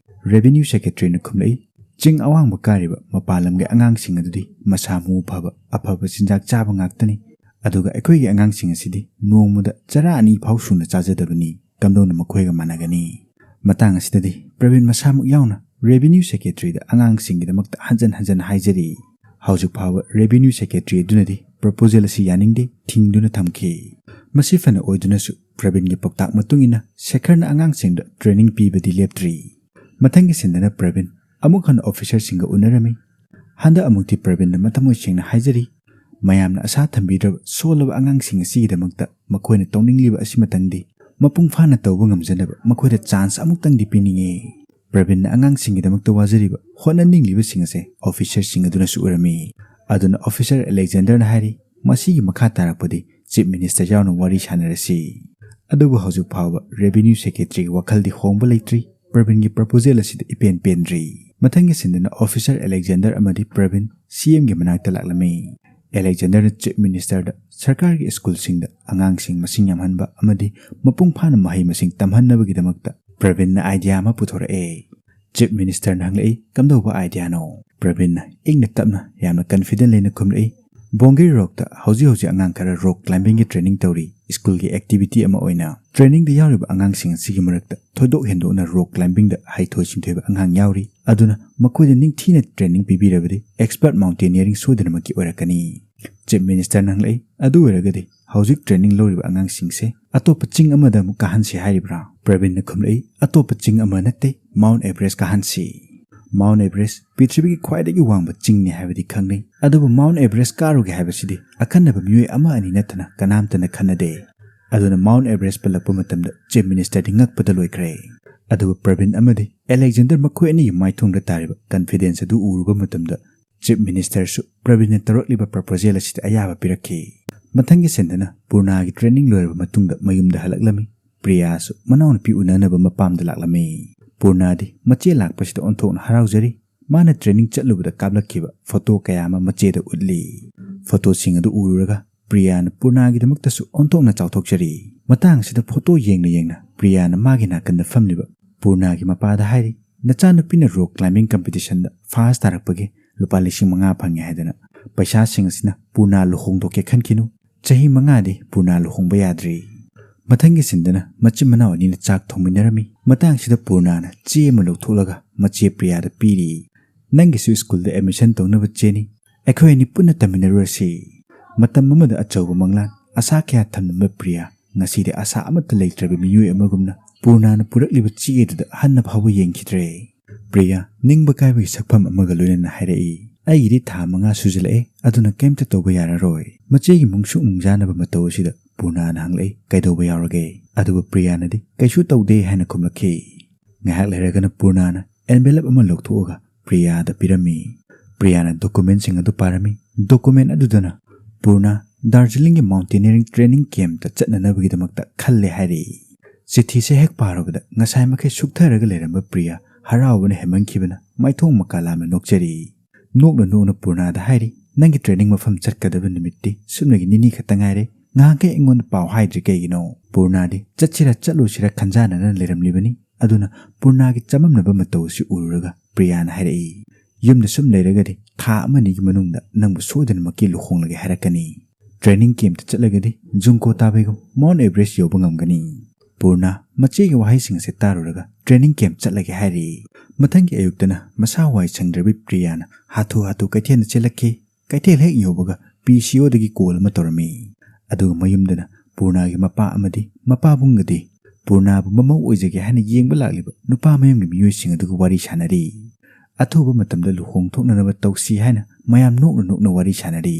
ꯔꯦꯚꯤꯅ꯭ꯌꯨ ꯁꯦꯀ꯭ꯔꯦꯇꯔꯤꯅ ꯈꯨꯝꯂꯛꯏ, "ꯆꯤꯡ ꯑꯋꯥꯡꯕ ꯀꯥꯔꯤꯕ ꯃꯄꯥꯟ ꯂꯝꯒꯤ ꯑꯉꯥꯡꯁꯤꯡ ꯑꯗꯨꯗꯤ ꯃꯁꯥ ꯃꯎ ꯐꯕ, ꯑꯐꯕ ꯆꯤꯟꯖꯥꯛ ꯆꯥꯕ ꯉꯥꯛꯇꯅꯤ꯫ ꯑꯗꯨꯒ ꯑꯩꯈꯣꯏꯒꯤ ꯑꯉꯥꯡꯁꯤꯡ ꯑꯁꯤꯗꯤ ꯅꯣꯡꯃꯗ ꯆꯔꯥ ꯑꯅꯤ ꯐꯥꯎ ꯁꯨꯅ ꯆꯥꯖꯗꯕꯅꯤ꯫ ꯀꯝꯗꯧꯅ ꯃꯈꯣꯏꯒ ꯃꯥꯟꯅꯒꯅꯤ?" ꯃꯇꯥꯡ ꯑꯁꯤꯗꯗꯤ ꯄ꯭ꯔꯕꯤꯟ ꯃꯁꯥꯃꯛ ꯌꯥꯎꯅ ꯔꯦꯚꯤꯅ꯭ꯌꯨ ꯁꯦꯀ꯭ꯔꯦꯇꯔꯤꯗ ꯑꯉꯥꯡꯁꯤꯡꯒꯤꯗꯃꯛꯇ ꯍꯟꯖꯟ ꯍꯟꯖꯟ ꯍꯥꯏꯖꯔꯤ꯫ ꯍꯧꯖꯤꯛ ꯐꯥꯎꯕ ꯔꯦꯚꯤꯅ꯭ꯌꯨ ꯁꯦꯀ꯭ꯔꯦꯇꯔꯤ ꯑꯗꯨꯅꯗꯤ ꯄ꯭ꯔꯣꯄꯣꯖꯦꯜ ꯑꯁꯤ ꯌꯥꯅꯤꯡꯗꯦ, ꯊꯤꯡꯗꯨꯅ ꯊꯝꯈꯤ꯫ ꯃꯁꯤ ꯐꯅ ꯑꯣꯏꯗꯨꯅꯁꯨ ꯄ꯭ꯔꯕꯤꯟꯒꯤ ꯄꯥꯎꯇꯥꯛ ꯃꯇꯨꯡ ꯏꯟꯅ ꯁꯦꯈꯔꯅ ꯑꯉꯥꯡꯁꯤꯡꯗ training ꯄꯤꯕꯗꯤ ꯂꯦꯞꯇ꯭ꯔꯤ꯫ ꯃꯊꯪꯒꯤ ꯁꯤꯟꯗꯅ ꯄ꯭ꯔꯕꯤꯟ ꯑꯃꯨꯛ ꯍꯟꯅ officerꯁꯤꯡꯒ ꯎꯅꯔꯝꯃꯤ꯫ ꯍꯟꯗꯛ ꯑꯃꯨꯛꯇꯤ ꯄ꯭ꯔꯕꯤꯟꯅ ꯃꯊꯃꯣꯏ ꯁꯦꯡꯅ ꯍꯥꯏꯖꯔꯤ, ꯃꯌꯥꯝꯅ ꯑꯁꯥ ꯊꯝꯕꯤꯗ꯭ꯔꯕ ꯁꯣꯜꯂꯕ ꯑꯉꯥꯡꯁꯤꯡ ꯑꯁꯤꯒꯤꯗꯃꯛꯇ ꯃꯈꯣꯏꯅ ꯇꯧꯅꯤꯡꯂꯤꯕ ꯑꯁꯤꯃꯇꯪꯗꯤ ꯃꯄꯨꯡ ꯐꯥꯅ ꯇꯧꯕ ꯉꯝꯖꯅꯕ ꯃꯈꯣꯏꯗ chance ꯑꯃꯨꯛꯇꯪꯗꯤ ꯄꯤꯅꯤꯡꯉꯤ꯫ ꯄ꯭ꯔꯕꯤꯟꯅ ꯑꯉꯥꯡꯁꯤꯡꯒꯤꯗꯃꯛꯇ ꯋꯥꯖꯔꯤꯕ, ꯍꯣꯠꯅꯅꯤꯡꯂꯤꯕꯁꯤꯡ ꯑꯁꯦ officerꯁꯤꯡ ꯑꯗꯨꯅꯁꯨ ꯎꯔꯝꯃꯤ꯫ ꯑꯗꯨꯅ officer ꯑꯂꯦꯛꯖꯦꯟꯗꯔꯅ ꯍꯥꯏꯔꯤ, "ꯃꯁꯤꯒꯤ ꯃꯈꯥ ꯇꯥꯔꯛꯄꯗꯤ Chief Minister ꯌꯥꯎꯅ ꯋꯥꯔꯤ ꯁꯥꯟꯅꯔꯁꯤ"꯫ ꯑꯗꯨꯕꯨ ꯍꯧꯖꯤꯛ ꯐꯥꯎꯕ revenue secretaryꯒꯤ ꯋꯥꯈꯜꯗꯤ ꯍꯣꯡꯕ ꯂꯩꯇ꯭ꯔꯤ꯫ ꯄ꯭ꯔꯕꯤꯟꯒꯤ proposal ꯑꯁꯤꯗ ꯏꯄꯦꯟ ꯄꯦꯟꯗ꯭ꯔꯤ꯫ ꯃꯊꯪꯒꯤ ꯁꯤꯟꯗꯅ officer ꯑꯂꯦꯛꯖꯦꯟꯗꯔ ꯑꯃꯗꯤ ꯄ꯭ꯔꯕꯤꯟ CMꯒꯤ ꯃꯅꯥꯛꯇ ꯂꯥꯛꯂꯝꯃꯤ꯫ ꯑꯂꯦꯛꯖꯦꯟꯗꯔꯅ Chief Ministerꯗ ꯁꯔꯀꯥꯔꯒꯤ ꯁ꯭ꯀꯨꯜꯁꯤꯡꯗ ꯑꯉꯥꯡꯁꯤꯡ ꯃꯁꯤꯡ ꯌꯥꯝꯍꯟꯕ ꯑꯃꯗꯤ ꯃꯄꯨꯡ ꯐꯥꯅ ꯃꯍꯩ ꯃꯁꯤꯡ ꯇꯝꯍꯟꯅꯕꯒꯤꯗꯃꯛꯇ ꯄ꯭ꯔꯕꯤꯟꯅ idea ꯑꯃ ꯄꯨꯊꯣꯔꯛꯑꯦ꯫ Chief Ministerꯅ ꯍꯪꯂꯛꯏ, "ꯀꯝꯗꯧꯕ ideaꯅꯣ?" ꯄ꯭ꯔꯕꯤꯟꯅ ꯏꯪꯅ ꯇꯞꯅ, ꯌꯥꯝꯅ confident ꯂꯩꯅ ꯈꯨꯝꯂꯛꯏ, "ꯕꯣꯡꯒꯤꯔ ꯔꯣꯛꯇ ꯍꯧꯖꯤꯛ ꯍꯧꯖꯤꯛ ꯑꯉꯥꯡ ꯈꯔ rock climbingꯒꯤ training ꯇꯧꯔꯤ, ꯁ꯭ꯀꯨꯜꯒꯤ activity ꯑꯃ ꯑꯣꯏꯅ꯫ Trainingꯗ ꯌꯥꯎꯔꯤꯕ ꯑꯉꯥꯡꯁꯤꯡ ꯑꯁꯤꯒꯤ ꯃꯔꯛꯇ ꯊꯣꯏꯗꯣꯛ ꯍꯦꯟꯗꯣꯛꯅ rock climbingꯗ ꯍꯩꯊꯣꯏ ꯁꯤꯡꯊꯣꯏꯕ ꯑꯉꯥꯡ ꯌꯥꯎꯔꯤ, ꯑꯗꯨꯅ ꯃꯈꯣꯏꯗ ꯅꯤꯡꯊꯤꯅ training ꯄꯤꯕꯤꯔꯕꯗꯤ expert mountaineering ꯁꯣꯏꯗꯅꯃꯛꯀꯤ ꯑꯣꯏꯔꯛꯀꯅꯤ"꯫ Chief Ministerꯅ ꯍꯪꯂꯛꯏ, "ꯑꯗꯨ ꯑꯣꯏꯔꯒꯗꯤ ꯍꯧꯖꯤꯛ training ꯂꯧꯔꯤꯕ ꯑꯉꯥꯡꯁꯤꯡꯁꯦ ꯑꯇꯣꯞꯄ ꯆꯤꯡ ꯑꯃꯗ ꯑꯃꯨꯛ ꯀꯥꯍꯟꯁꯤ ꯍꯥꯏꯔꯤꯕ꯭ꯔꯥ?" ꯄ꯭ꯔꯕꯤꯟꯅ ꯈꯨꯝꯂꯛꯏ, "ꯑꯇꯣꯞꯄ ꯆꯤꯡ ꯑꯃ ꯅꯠꯇꯦ, Mount Everest ꯀꯥꯍꯟꯁꯤ꯫ Mount Everest ꯄ꯭ꯔꯤꯊꯤꯕꯤꯒꯤ ꯈ꯭ꯋꯥꯏꯗꯒꯤ ꯋꯥꯡꯕ ꯆꯤꯡꯅꯤ ꯍꯥꯏꯕꯗꯤ ꯈꯪꯅꯩ, ꯑꯗꯨꯕꯨ Mount Everest ꯀꯥꯔꯨꯒꯦ ꯍꯥꯏꯕꯁꯤꯗꯤ ꯑꯈꯟꯅꯕ ꯃꯤꯑꯣꯏ ꯑꯃ ꯑꯅꯤ ꯅꯠꯇꯅ ꯀꯅꯥꯝꯇꯅ ꯈꯟꯅꯗꯦ꯫ ꯑꯗꯨꯅ Mount Everest ꯄꯜꯂꯛꯄ ꯃꯇꯝꯗ Chief Ministerꯗꯤ ꯉꯛꯄꯗ ꯂꯣꯏꯈ꯭ꯔꯦ꯫ ꯑꯗꯨꯕꯨ ꯄ꯭ꯔꯕꯤꯟ ꯑꯃꯗꯤ ꯑꯂꯦꯛꯖꯦꯟꯗꯔ ꯃꯈꯣꯏ ꯑꯅꯤꯒꯤ ꯃꯥꯏꯊꯣꯡꯗ ꯇꯥꯔꯤꯕ confidence ꯑꯗꯨ ꯎꯔꯨꯕ ꯃꯇꯝꯗ Chief Ministerꯁꯨ ꯄ꯭ꯔꯕꯤꯟꯅ ꯇꯧꯔꯛꯂꯤꯕ proposal ꯑꯁꯤꯗ ꯑꯌꯥꯕ ꯄꯤꯔꯛꯈꯤ꯫ ꯃꯊꯪꯒꯤ ꯁꯤꯟꯗꯅ ꯄꯨꯔꯅꯥꯒꯤ training ꯂꯣꯏꯔꯕ ꯃꯇꯨꯡꯗ ꯃꯌꯨꯝꯗ ꯍꯜꯂꯛꯂꯝꯃꯤ꯫ ꯄ꯭ꯔꯤꯌꯥꯁꯨ ꯃꯅꯥꯎꯅꯨꯄꯤ ꯎꯅꯅꯕ ꯃꯄꯥꯝꯗ ꯂꯥꯛꯂꯝꯃꯤ꯫ ꯄꯨꯔꯅꯥꯗꯤ ꯃꯆꯦ ꯂꯥꯛꯄꯁꯤꯗ ꯑꯣꯟꯊꯣꯛꯅ ꯍꯔꯥꯎꯖꯔꯤ꯫ ꯃꯥꯅ training ꯆꯠꯂꯨꯕꯗ ꯀꯥꯞꯂꯛꯈꯤꯕ photo ꯀꯌꯥ ꯑꯃ ꯃꯆꯦꯗ ꯎꯠꯂꯤ꯫ Photoꯁꯤꯡ ꯑꯗꯨ ꯎꯔꯨꯔꯒ ꯄ꯭ꯔꯤꯌꯥꯅ ꯄꯨꯔꯅꯥꯒꯤꯗꯃꯛꯇꯁꯨ ꯑꯣꯟꯊꯣꯛꯅ ꯆꯥꯎꯊꯣꯛꯆꯔꯤ꯫ ꯃꯇꯥꯡ ꯑꯁꯤꯗ photo ꯌꯦꯡꯅ ꯌꯦꯡꯅ ꯄ꯭ꯔꯤꯌꯥꯅ ꯃꯥꯒꯤ ꯅꯥꯀꯟꯗ ꯐꯝꯂꯤꯕ ꯄꯨꯔꯅꯥꯒꯤ ꯃꯄꯥꯗ ꯍꯥꯏꯔꯤ, "ꯅꯆꯥꯅꯨꯄꯤꯅ rock climbing competitionꯗ first ꯇꯥꯔꯛꯄꯒꯤ ꯂꯨꯄꯥ ꯂꯤꯁꯤꯡ ꯃꯉꯥ ꯐꯪꯉꯦ ꯍꯥꯏꯗꯅ ꯄꯩꯁꯥꯁꯤꯡ ꯑꯁꯤꯅ ꯄꯨꯔꯅꯥ ꯂꯨꯍꯣꯡꯗꯣꯛꯀꯦ ꯈꯟꯈꯤꯅꯨ꯫ ꯆꯍꯤ ꯃꯉꯥꯗꯤ ꯄꯨꯔꯅꯥ ꯂꯨꯍꯣꯡꯕ ꯌꯥꯗ꯭ꯔꯤ"꯫ ꯃꯊꯪꯒꯤ ꯁꯤꯟꯗꯅ ꯃꯆꯤꯟ ꯃꯅꯥꯎ ꯑꯅꯤꯅ ꯆꯥꯛ ꯊꯣꯡꯃꯤꯟꯅꯔꯝꯃꯤ꯫ ꯃꯇꯥꯡꯁꯤꯗ ꯄꯨꯔꯅꯥꯅ ꯆꯦ ꯑꯃ ꯂꯧꯊꯣꯛꯂꯒ ꯃꯆꯦ ꯄ꯭ꯔꯤꯌꯥꯗ ꯄꯤꯔꯤ꯫ "ꯅꯪꯒꯤꯁꯨ ꯁ꯭ꯀꯨꯜꯗ admission ꯇꯧꯅꯕ ꯆꯦꯅꯤ꯫ ꯑꯩꯈꯣꯏ ꯑꯅꯤ ꯄꯨꯟꯅ ꯇꯝꯃꯤꯟꯅꯔꯨꯔꯁꯤ"꯫ ꯃꯇꯝ ꯑꯃꯗ ꯑꯆꯧꯕ ꯃꯪꯂꯥꯟ, ꯑꯁꯥ ꯀꯌꯥ ꯊꯝꯂꯝꯕ ꯄ꯭ꯔꯤꯌꯥ ꯉꯁꯤꯗꯤ ꯑꯁꯥ ꯑꯃꯠꯇ ꯂꯩꯇ꯭ꯔꯕ ꯃꯤꯑꯣꯏ ꯑꯃꯒꯨꯝꯅ ꯄꯨꯔꯅꯥꯅ ꯄꯨꯔꯛꯂꯤꯕ ꯆꯦ ꯑꯗꯨꯗ ꯍꯟꯅ ꯐꯥꯎꯕ ꯌꯦꯡꯈꯤꯗ꯭ꯔꯦ꯫ ꯄ꯭ꯔꯤꯌꯥ ꯅꯤꯡꯕ ꯀꯥꯏꯕꯒꯤ ꯁꯛꯐꯝ ꯑꯃꯒ ꯂꯣꯏꯅꯅ ꯍꯥꯏꯔꯛꯏ, "ꯑꯩꯒꯤꯗꯤ ꯊꯥ ꯃꯉꯥ ꯁꯨꯖꯤꯜꯂꯛꯑꯦ, ꯑꯗꯨꯅ ꯀꯩꯝꯇ ꯇꯧꯕ ꯌꯥꯔꯔꯣꯏ꯫" ꯃꯆꯦꯒꯤ ꯃꯨꯡꯁꯨꯛ ꯃꯨꯡꯖꯥꯅꯕ ꯃꯇꯧ ꯑꯁꯤꯗ ꯄꯨꯔꯅꯥꯅ ꯍꯪꯂꯛꯏ, "ꯀꯩꯗꯧꯕ ꯌꯥꯎꯔꯒꯦ?" ꯑꯗꯨꯕꯨ ꯄ꯭ꯔꯤꯌꯥꯅꯗꯤ ꯀꯩꯁꯨ ꯇꯧꯗꯦ ꯍꯥꯏꯅ ꯈꯨꯝꯂꯛꯈꯤ꯫ ꯉꯥꯏꯍꯥꯛ ꯂꯩꯔꯒꯅ ꯄꯨꯔꯅꯥꯅ envelope ꯑꯃ ꯂꯧꯊꯣꯛꯑꯒ ꯄ꯭ꯔꯤꯌꯥꯗ ꯄꯤꯔꯝꯃꯤ꯫ ꯄ꯭ꯔꯤꯌꯥꯅ documentꯁꯤꯡ ꯑꯗꯨ ꯄꯥꯔꯝꯃꯤ꯫ Document ꯑꯗꯨꯗꯅ ꯄꯨꯔꯅꯥ ꯗꯥꯔꯖꯤꯂꯤꯡꯒꯤ mountaineering training campꯇ ꯆꯠꯅꯅꯕꯒꯤꯗꯃꯛꯇ ꯈꯜꯂꯦ ꯍꯥꯏꯔꯛꯏ꯫ ꯆꯤꯊꯤꯁꯦ ꯍꯦꯛ ꯄꯥꯔꯨꯕꯗ ꯉꯁꯥꯏ ꯃꯈꯩ ꯁꯨꯛꯊꯔꯒ ꯂꯩꯔꯝꯕ ꯄ꯭ꯔꯤꯌꯥ ꯍꯔꯥꯎꯕꯅ ꯍꯦꯟꯃꯟꯈꯤꯕꯅ ꯃꯥꯏꯊꯣꯡ ꯃꯀꯥ ꯂꯥꯝꯅ ꯅꯣꯛꯆꯔꯤ꯫ ꯅꯣꯛꯅ ꯅꯣꯛꯅ ꯄꯨꯔꯅꯥꯗ ꯍꯥꯏꯔꯤ, "ꯅꯪꯒꯤ training ꯃꯐꯝ ꯆꯠꯀꯗꯕ ꯅꯨꯃꯤꯠꯇꯤ ꯁꯨꯞꯅꯒꯤ ꯅꯤꯅꯤ ꯈꯛꯇ ꯉꯥꯏꯔꯦ꯫ ꯉꯍꯥꯟꯈꯩ ꯑꯩꯉꯣꯟꯗ ꯄꯥꯎ ꯍꯥꯏꯗ꯭ꯔꯤ ꯀꯩꯒꯤꯅꯣ?" ꯄꯨꯔꯅꯥꯗꯤ ꯆꯠꯁꯤꯔꯥ ꯆꯠꯂꯣꯏꯁꯤꯔꯥ ꯈꯟꯖꯥꯟꯅꯅ ꯂꯩꯔꯝꯂꯤꯕꯅꯤ꯫ ꯑꯗꯨꯅ ꯄꯨꯔꯅꯥꯒꯤ ꯆꯃꯝꯅꯕ ꯃꯇꯧ ꯑꯁꯤ ꯎꯔꯨꯔꯒ ꯄ꯭ꯔꯤꯌꯥꯅ ꯍꯥꯏꯔꯛꯏ, "ꯌꯨꯝꯗ ꯁꯨꯝ ꯂꯩꯔꯒꯗꯤ ꯊꯥ ꯑꯃꯅꯤꯒꯤ ꯃꯅꯨꯡꯗ ꯅꯪꯕꯨ ꯁꯣꯏꯗꯅꯃꯛꯀꯤ ꯂꯨꯍꯣꯡꯂꯒꯦ ꯍꯥꯏꯔꯛꯀꯅꯤ꯫ Training campꯇ ꯆꯠꯂꯒꯗꯤ ꯖꯨꯡꯀꯣ ꯇꯥꯕꯩꯒꯨꯝ Mount Everest ꯌꯧꯕ ꯉꯝꯒꯅꯤ꯫" ꯄꯨꯔꯅꯥ ꯃꯆꯦꯒꯤ ꯋꯥꯍꯩꯁꯤꯡ ꯑꯁꯤ ꯇꯥꯔꯨꯔꯒ training camp ꯆꯠꯂꯒꯦ ꯍꯥꯏꯔꯤ꯫ ꯃꯊꯪꯒꯤ ꯑꯌꯨꯛꯇꯅ ꯃꯁꯥ ꯋꯥꯏ ꯁꯪꯗ꯭ꯔꯕꯤ ꯄ꯭ꯔꯤꯌꯥꯅ ꯍꯥꯊꯨ ꯍꯥꯊꯨ ꯀꯩꯊꯦꯜꯗ ꯆꯦꯜꯂꯛꯈꯤ꯫ ꯀꯩꯊꯦꯜ ꯍꯦꯛ ꯌꯧꯕꯒ ꯄꯤ ꯁꯤ ꯑꯣꯗꯒꯤ call ꯑꯃ ꯇꯧꯔꯝꯃꯤ꯫ ꯑꯗꯨꯒ ꯃꯌꯨꯝꯗꯅ ꯄꯨꯔꯅꯥꯒꯤ ꯃꯄꯥ ꯑꯃꯗꯤ ꯃꯄꯥꯕꯨꯡꯒꯗꯤ ꯄꯨꯔꯅꯥꯕꯨ ꯃꯃꯧ ꯑꯣꯏꯖꯒꯦ ꯍꯥꯏꯅ ꯌꯦꯡꯕ ꯂꯥꯛꯂꯤꯕ ꯅꯨꯄꯥ ꯃꯌꯨꯝꯒꯤ ꯃꯤꯑꯣꯏꯁꯤꯡ ꯑꯗꯨꯒ ꯋꯥꯔꯤ ꯁꯥꯟꯅꯔꯤ꯫ ꯑꯊꯨꯕ ꯃꯇꯝꯗ ꯂꯨꯍꯣꯡ ꯊꯣꯛꯅꯅꯕ ꯇꯧꯁꯤ ꯍꯥꯏꯅ ꯃꯌꯥꯝ ꯅꯣꯛꯅ ꯅꯣꯛꯅ ꯋꯥꯔꯤ ꯁꯥꯟꯅꯔꯤ꯫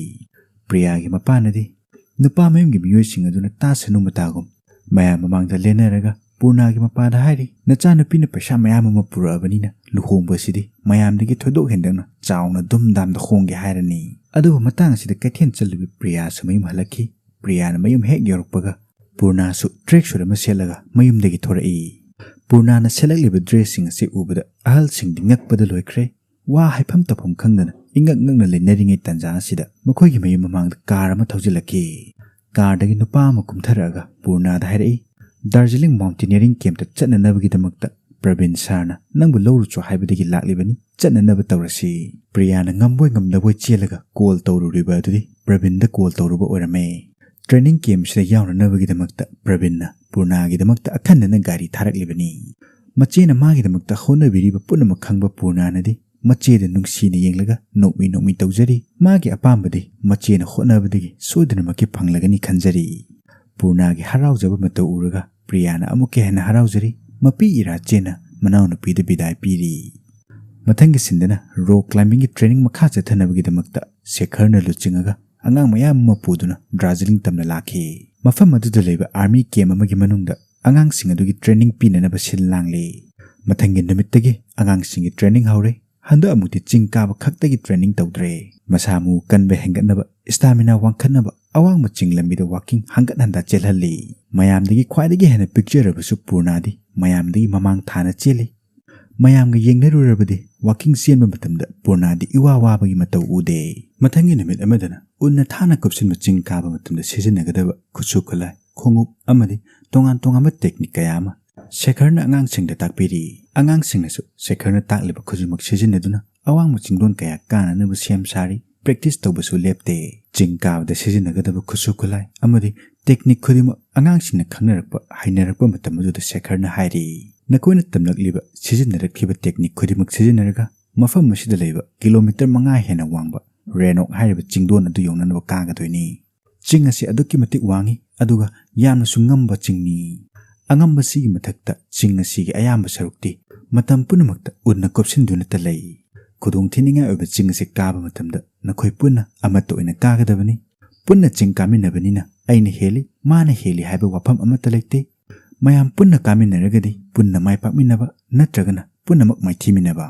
ꯄ꯭ꯔꯤꯌꯥꯒꯤ ꯃꯄꯥꯅꯗꯤ ꯅꯨꯄꯥ ꯃꯌꯨꯝꯒꯤ ꯃꯤꯑꯣꯏꯁꯤꯡ ꯑꯗꯨꯅ ꯇꯥꯁꯅꯨ ꯃꯇꯥꯒꯨꯝ ꯃꯌꯥꯝ ꯃꯃꯥꯡꯗ ꯂꯦꯟꯅꯔꯒ ꯄꯨꯔꯅꯥꯒꯤ ꯃꯄꯥꯗ ꯍꯥꯏꯔꯤ, "ꯅꯆꯥꯅꯨꯄꯤꯅ ꯄꯩꯁꯥ ꯃꯌꯥꯝ ꯑꯃ ꯄꯨꯔꯛꯑꯕꯅꯤꯅ ꯂꯨꯍꯣꯡꯕ ꯑꯁꯤꯗꯤ ꯃꯌꯥꯝꯗꯒꯤ ꯊꯣꯏꯗꯣꯛ ꯍꯦꯟꯗꯣꯛꯅ ꯆꯥꯎꯅ ꯙꯨꯝ ꯙꯥꯝꯗ ꯍꯣꯡꯒꯦ ꯍꯥꯏꯔꯅꯤ꯫" ꯑꯗꯨꯕꯨ ꯃꯇꯥꯡ ꯑꯁꯤꯗ ꯀꯩꯊꯦꯜ ꯆꯠꯂꯤꯕ ꯄ꯭ꯔꯤꯌꯥꯁꯨ ꯃꯌꯨꯝ ꯍꯜꯂꯛꯈꯤ꯫ ꯄ꯭ꯔꯤꯌꯥꯅ ꯃꯌꯨꯝ ꯍꯦꯛ ꯌꯧꯔꯛꯄꯒ ꯄꯨꯔꯅꯥꯁꯨ track suit ꯑꯃ ꯁꯦꯠꯂꯒ ꯃꯌꯨꯝꯗꯒꯤ ꯊꯣꯔꯛꯏ꯫ ꯄꯨꯔꯅꯥꯅ ꯁꯦꯠꯂꯛꯂꯤꯕ dressꯁꯤꯡ ꯑꯁꯤ ꯎꯕꯗ ꯑꯍꯜꯁꯤꯡꯗꯤ ꯉꯛꯄꯗ ꯂꯣꯏꯈ꯭ꯔꯦ꯫ ꯋꯥ ꯍꯥꯏꯐꯝ ꯇꯧꯐꯝ ꯈꯪꯗꯅ ꯏꯉꯛ ꯉꯛꯅ ꯂꯩꯅꯔꯤꯉꯩ ꯇꯥꯟꯖꯥ ꯑꯁꯤꯗ ꯃꯈꯣꯏꯒꯤ ꯃꯌꯨꯝ ꯃꯃꯥꯡꯗ car ꯑꯃ ꯊꯧꯖꯤꯜꯂꯛꯈꯤ꯫ Carꯗꯒꯤ ꯅꯨꯄꯥ ꯑꯃ ꯀꯨꯝꯊꯔꯛꯑꯒ ꯄꯨꯔꯅꯥꯗ ꯍꯥꯏꯔꯛꯏ, "ꯗꯥꯔꯖꯤꯂꯤꯡ mountaineering campꯇ ꯆꯠꯅꯅꯕꯒꯤꯗꯃꯛꯇ ꯄ꯭ꯔꯕꯤꯟ sirꯅ ꯅꯪꯕꯨ ꯂꯧꯔꯨꯆꯣ ꯍꯥꯏꯕꯗꯒꯤ ꯂꯥꯛꯂꯤꯕꯅꯤ, ꯆꯠꯅꯅꯕ ꯇꯧꯔꯁꯤ꯫" ꯄ꯭ꯔꯤꯌꯥꯅ ꯉꯝꯕꯣꯏ ꯉꯝꯗꯕꯣꯏ ꯆꯦꯜꯂꯒ call ꯇꯧꯔꯨꯔꯤꯕ ꯑꯗꯨꯗꯤ ꯄ꯭ꯔꯕꯤꯟꯗ call ꯇꯧꯔꯨꯕ ꯑꯣꯏꯔꯝꯃꯦ꯫ Training campꯁꯤꯗ ꯌꯥꯎꯅꯅꯕꯒꯤꯗꯃꯛꯇ ꯄ꯭ꯔꯕꯤꯟꯅ ꯄꯨꯔꯅꯥꯒꯤꯗꯃꯛꯇ ꯑꯈꯟꯅꯅ ꯒꯥꯔꯤ ꯊꯥꯔꯛꯂꯤꯕꯅꯤ꯫ ꯃꯆꯦꯅ ꯃꯥꯒꯤꯗꯃꯛꯇ ꯍꯣꯠꯅꯕꯤꯔꯤꯕ ꯄꯨꯝꯅꯃꯛ ꯈꯪꯕ ꯄꯨꯔꯅꯥꯅꯗꯤ ꯃꯆꯦꯗ ꯅꯨꯡꯁꯤꯅ ꯌꯦꯡꯂꯒ ꯅꯣꯛꯃꯤ ꯅꯣꯛꯃꯤ ꯇꯧꯖꯔꯤ꯫ ꯃꯥꯒꯤ ꯑꯄꯥꯝꯕꯗꯤ ꯃꯆꯦꯅ ꯍꯣꯠꯅꯕꯗꯒꯤ ꯁꯣꯏꯗꯅꯃꯛꯀꯤ ꯐꯪꯂꯒꯅꯤ ꯈꯟꯖꯔꯤ꯫ ꯄꯨꯔꯅꯥꯒꯤ ꯍꯔꯥꯎꯖꯕ ꯃꯇꯧ ꯎꯔꯒ ꯄ꯭ꯔꯤꯌꯥꯅ ꯑꯃꯨꯛꯀ ꯍꯦꯟꯅ ꯍꯔꯥꯎꯖꯔꯤ꯫ ꯃꯄꯤ ꯏꯔꯥꯆꯦꯅ ꯃꯅꯥꯎꯅꯨꯄꯤꯗ ꯕꯤꯗꯥꯏ ꯄꯤꯔꯤ꯫ ꯃꯊꯪꯒꯤ ꯁꯤꯟꯗꯅ ꯔꯣꯛ ꯀ꯭ꯂꯥꯏꯝꯕꯤꯡꯒꯤ ꯇ꯭ꯔꯦꯅꯤꯡ ꯃꯈꯥ ꯆꯠꯊꯅꯕꯒꯤꯗꯃꯛꯇ ꯁꯦꯈꯔꯅ ꯂꯨꯆꯤꯡꯉꯒ ꯑꯉꯥꯡ ꯃꯌꯥꯝ ꯑꯃ ꯄꯨꯗꯨꯅ ꯗꯥꯔꯖꯤꯂꯤꯡ ꯇꯝꯅ ꯂꯥꯛꯈꯤ꯫ ꯃꯐꯝ ꯑꯗꯨꯗ ꯂꯩꯕ ꯑꯥꯔꯃꯤ ꯀꯦꯝ ꯑꯃꯒꯤ ꯃꯅꯨꯡꯗ ꯑꯉꯥꯡꯁꯤꯡ ꯑꯗꯨꯒꯤ ꯇ꯭ꯔꯦꯅꯤꯡ ꯄꯤꯅꯅꯕ ꯁꯤꯜ ꯂꯥꯡꯂꯤ꯫ ꯃꯊꯪꯒꯤ ꯅꯨꯃꯤꯠꯇꯒꯤ ꯑꯉꯥꯡꯁꯤꯡꯒꯤ ꯇ꯭ꯔꯦꯅꯤꯡ ꯍꯧꯔꯦ꯫ ꯍꯟꯗꯛ ꯑꯃꯨꯛꯇꯤ ꯆꯤꯡ ꯀꯥꯕ ꯈꯛꯇꯒꯤ ꯇ꯭ꯔꯦꯅꯤꯡ ꯇꯧꯗ꯭ꯔꯦ꯫ ꯃꯁꯥ ꯃꯎ ꯀꯟꯕ ꯍꯦꯟꯒꯠꯅꯕ, ꯁ꯭ꯇꯥꯃꯤꯅꯥ ꯋꯥꯡꯈꯠꯅꯕ ꯑꯋꯥꯡꯕ ꯆꯤꯡ ꯂꯝꯕꯤꯗ ꯋꯥꯀꯤꯡ ꯍꯪꯒꯠ ꯍꯟꯗ ꯆꯦꯜꯍꯜꯂꯤ꯫ ꯃꯌꯥꯝꯗꯒꯤ ꯈ꯭ꯋꯥꯏꯗꯒꯤ ꯍꯦꯟꯅ ꯄꯤꯛꯆꯔꯕꯁꯨ ꯄꯨꯔꯅꯥꯗꯤ ꯃꯌꯥꯝꯗꯒꯤ ꯃꯃꯥꯡ ꯊꯥꯅ ꯆꯦꯜꯂꯤ꯫ ꯃꯌꯥꯝꯒ ꯌꯦꯡꯅꯔꯨꯔꯕꯗꯤ ꯋꯥꯀꯤꯡ ꯆꯦꯟꯕ ꯃꯇꯝꯗ ꯄꯨꯔꯅꯥꯗꯤ ꯏꯋꯥ ꯋꯥꯕꯒꯤ ꯃꯇꯧ ꯎꯗꯦ꯫ ꯃꯊꯪꯒꯤ ꯅꯨꯃꯤꯠ ꯑꯃꯗꯅ ꯎꯟꯅ ꯊꯥꯅ ꯀꯨꯞꯁꯤꯟꯕ ꯆꯤꯡ ꯀꯥꯕ ꯃꯇꯝꯗ ꯁꯤꯖꯤꯟꯅꯒꯗꯕ ꯈꯨꯠꯁꯨ ꯈꯨꯠꯂꯥꯏ, ꯈꯣꯡꯎꯞ ꯑꯃꯗꯤ ꯇꯣꯉꯥꯟ ꯇꯣꯉꯥꯟꯕ ꯇꯦꯛꯅꯤꯛ ꯀꯌꯥ ꯑꯃ ꯁꯦꯈꯔꯅ ꯑꯉꯥꯡꯁꯤꯡꯗ ꯇꯥꯛꯄꯤꯔꯤ꯫ ꯑꯉꯥꯡꯁꯤꯡꯅꯁꯨ ꯁꯦꯈꯔꯅ ꯇꯥꯛꯂꯤꯕ ꯈꯨꯗꯤꯡꯃꯛ ꯁꯤꯖꯤꯟꯅꯗꯨꯅ ꯑꯋꯥꯡꯕ ꯆꯤꯡꯗꯣꯟ ꯀꯌꯥ ꯀꯥꯅꯅꯕ ꯁꯦꯝ ꯁꯥꯔꯤ꯫ ꯄ꯭ꯔꯦꯛꯇꯤꯁ ꯇꯧꯕꯁꯨ ꯂꯦꯞꯇꯦ꯫ ꯆꯤꯡ ꯀꯥꯕꯗ ꯁꯤꯖꯤꯟꯅꯒꯗꯕ ꯈꯨꯠꯁꯨ ꯈꯨꯠꯂꯥꯏ ꯑꯃꯗꯤ ꯇꯦꯛꯅꯤꯛ ꯈꯨꯗꯤꯡꯃꯛ ꯑꯉꯥꯡꯁꯤꯡꯅ ꯈꯪꯅꯔꯛꯄ, ꯍꯩꯅꯔꯛꯄ ꯃꯇꯝ ꯑꯗꯨꯗ ꯁꯦꯈꯔꯅ ꯍꯥꯏꯔꯤ, "ꯅꯈꯣꯏꯅ ꯇꯝꯂꯛꯂꯤꯕ, ꯁꯤꯖꯤꯟꯅꯔꯛꯈꯤꯕ ꯇꯦꯛꯅꯤꯛ ꯈꯨꯗꯤꯡꯃꯛ ꯁꯤꯖꯤꯟꯅꯔꯒ ꯃꯐꯝ ꯑꯁꯤꯗ ꯂꯩꯕ ꯀꯤꯂꯣꯃꯤꯇꯔ ꯃꯉꯥ ꯍꯦꯟꯅ ꯋꯥꯡꯕ ꯔꯦꯅꯣꯛ ꯍꯥꯏꯔꯤꯕ ꯆꯤꯡꯗꯣꯟ ꯑꯗꯨ ꯌꯧꯅꯅꯕ ꯀꯥꯒꯗꯣꯏꯅꯤ꯫ ꯆꯤꯡ ꯑꯁꯤ ꯑꯗꯨꯛꯀꯤ ꯃꯇꯤꯛ ꯋꯥꯡꯏ, ꯑꯗꯨꯒ ꯌꯥꯝꯅꯁꯨ ꯉꯝꯕ ꯆꯤꯡꯅꯤ꯫ ꯑꯉꯝꯕꯁꯤꯒꯤ ꯃꯊꯛꯇ ꯆꯤꯡ ꯑꯁꯤꯒꯤ ꯑꯌꯥꯝꯕ ꯁꯔꯨꯛꯇꯤ ꯃꯇꯝ ꯄꯨꯝꯅꯃꯛꯇ ꯎꯟꯅ ꯀꯨꯞꯁꯤꯟꯗꯨꯅꯇ ꯂꯩ꯫ ꯈꯨꯗꯣꯡ ꯊꯤꯅꯤꯡꯉꯥꯏ ꯑꯣꯏꯕ ꯆꯤꯡ ꯑꯁꯤ ꯀꯥꯕ ꯃꯇꯝꯗ ꯅꯈꯣꯏ ꯄꯨꯟꯅ ꯑꯃꯠꯇ ꯑꯣꯏꯅ ꯀꯥꯒꯗꯕꯅꯤ꯫ ꯄꯨꯟꯅ ꯆꯤꯡ ꯀꯥꯃꯤꯟꯅꯕꯅꯤꯅ ꯑꯩꯅ ꯍꯦꯜꯂꯤ, ꯃꯥꯅ ꯍꯦꯜꯂꯤ ꯍꯥꯏꯕ ꯋꯥꯐꯝ ꯑꯃꯠꯇ ꯂꯩꯇꯦ꯫ ꯃꯌꯥꯝ ꯄꯨꯟꯅ ꯀꯥꯃꯤꯟꯅꯔꯒꯗꯤ ꯄꯨꯟꯅ ꯃꯥꯏ ꯄꯥꯛꯃꯤꯟꯅꯕ ꯅꯠꯇ꯭ꯔꯒꯅ ꯄꯨꯝꯅꯃꯛ ꯃꯥꯏꯊꯤꯃꯤꯟꯅꯕ꯫"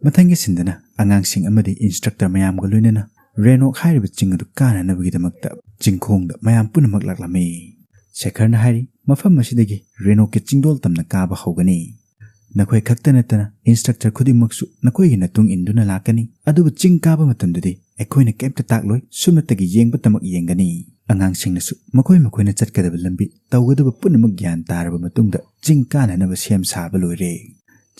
ꯃꯊꯪꯒꯤ ꯁꯤꯟꯗꯅ ꯑꯉꯥꯡꯁꯤꯡ ꯑꯃꯗꯤ ꯏꯟꯁꯇ꯭ꯔꯛꯇꯔ ꯃꯌꯥꯝꯒ ꯂꯣꯏꯅꯅ ꯔꯦꯅꯣꯛ ꯍꯥꯏꯔꯤꯕ ꯆꯤꯡ ꯑꯗꯨ ꯀꯥꯅꯅꯕꯒꯤꯗꯃꯛꯇ ꯆꯤꯡꯈꯣꯡꯗ ꯃꯌꯥꯝ ꯄꯨꯝꯅꯃꯛ ꯂꯥꯛꯂꯝꯃꯤ꯫ ꯁꯦꯈꯔꯅ ꯍꯥꯏꯔꯤ, "ꯃꯐꯝ ꯑꯁꯤꯗꯒꯤ ꯔꯦꯅꯣꯛꯀꯤ ꯆꯤꯡꯗꯣꯜ ꯇꯝꯅ ꯀꯥꯕ ꯍꯧꯒꯅꯤ꯫ ꯅꯈꯣꯏ ꯈꯛꯇ ꯅꯠꯇꯅ ꯏꯟꯁꯇ꯭ꯔꯛꯇꯔ ꯈꯨꯗꯤꯡꯃꯛꯁꯨ ꯅꯈꯣꯏꯒꯤ ꯃꯇꯨꯡ ꯏꯟꯗꯨꯅ ꯂꯥꯛꯀꯅꯤ꯫ ꯑꯗꯨꯕꯨ ꯆꯤꯡ ꯀꯥꯕ ꯃꯇꯝꯗꯗꯤ ꯑꯩꯈꯣꯏꯅ ꯀꯩꯝꯇ ꯇꯥꯛꯂꯣꯏ, ꯁꯨꯞꯅꯇꯒꯤ ꯌꯦꯡꯕꯇꯃꯛ ꯌꯦꯡꯒꯅꯤ꯫" ꯑꯉꯥꯡꯁꯤꯡꯅꯁꯨ ꯃꯈꯣꯏ ꯃꯈꯣꯏꯅ ꯆꯠꯀꯗꯕ ꯂꯝꯕꯤ, ꯇꯧꯒꯗꯕ ꯄꯨꯝꯅꯃꯛ ꯒ꯭ꯌꯥꯟ ꯇꯥꯔꯕ ꯃꯇꯨꯡꯗ ꯆꯤꯡ ꯀꯥꯅꯅꯕ ꯁꯦꯝ ꯁꯥꯕ ꯂꯣꯏꯔꯦ꯫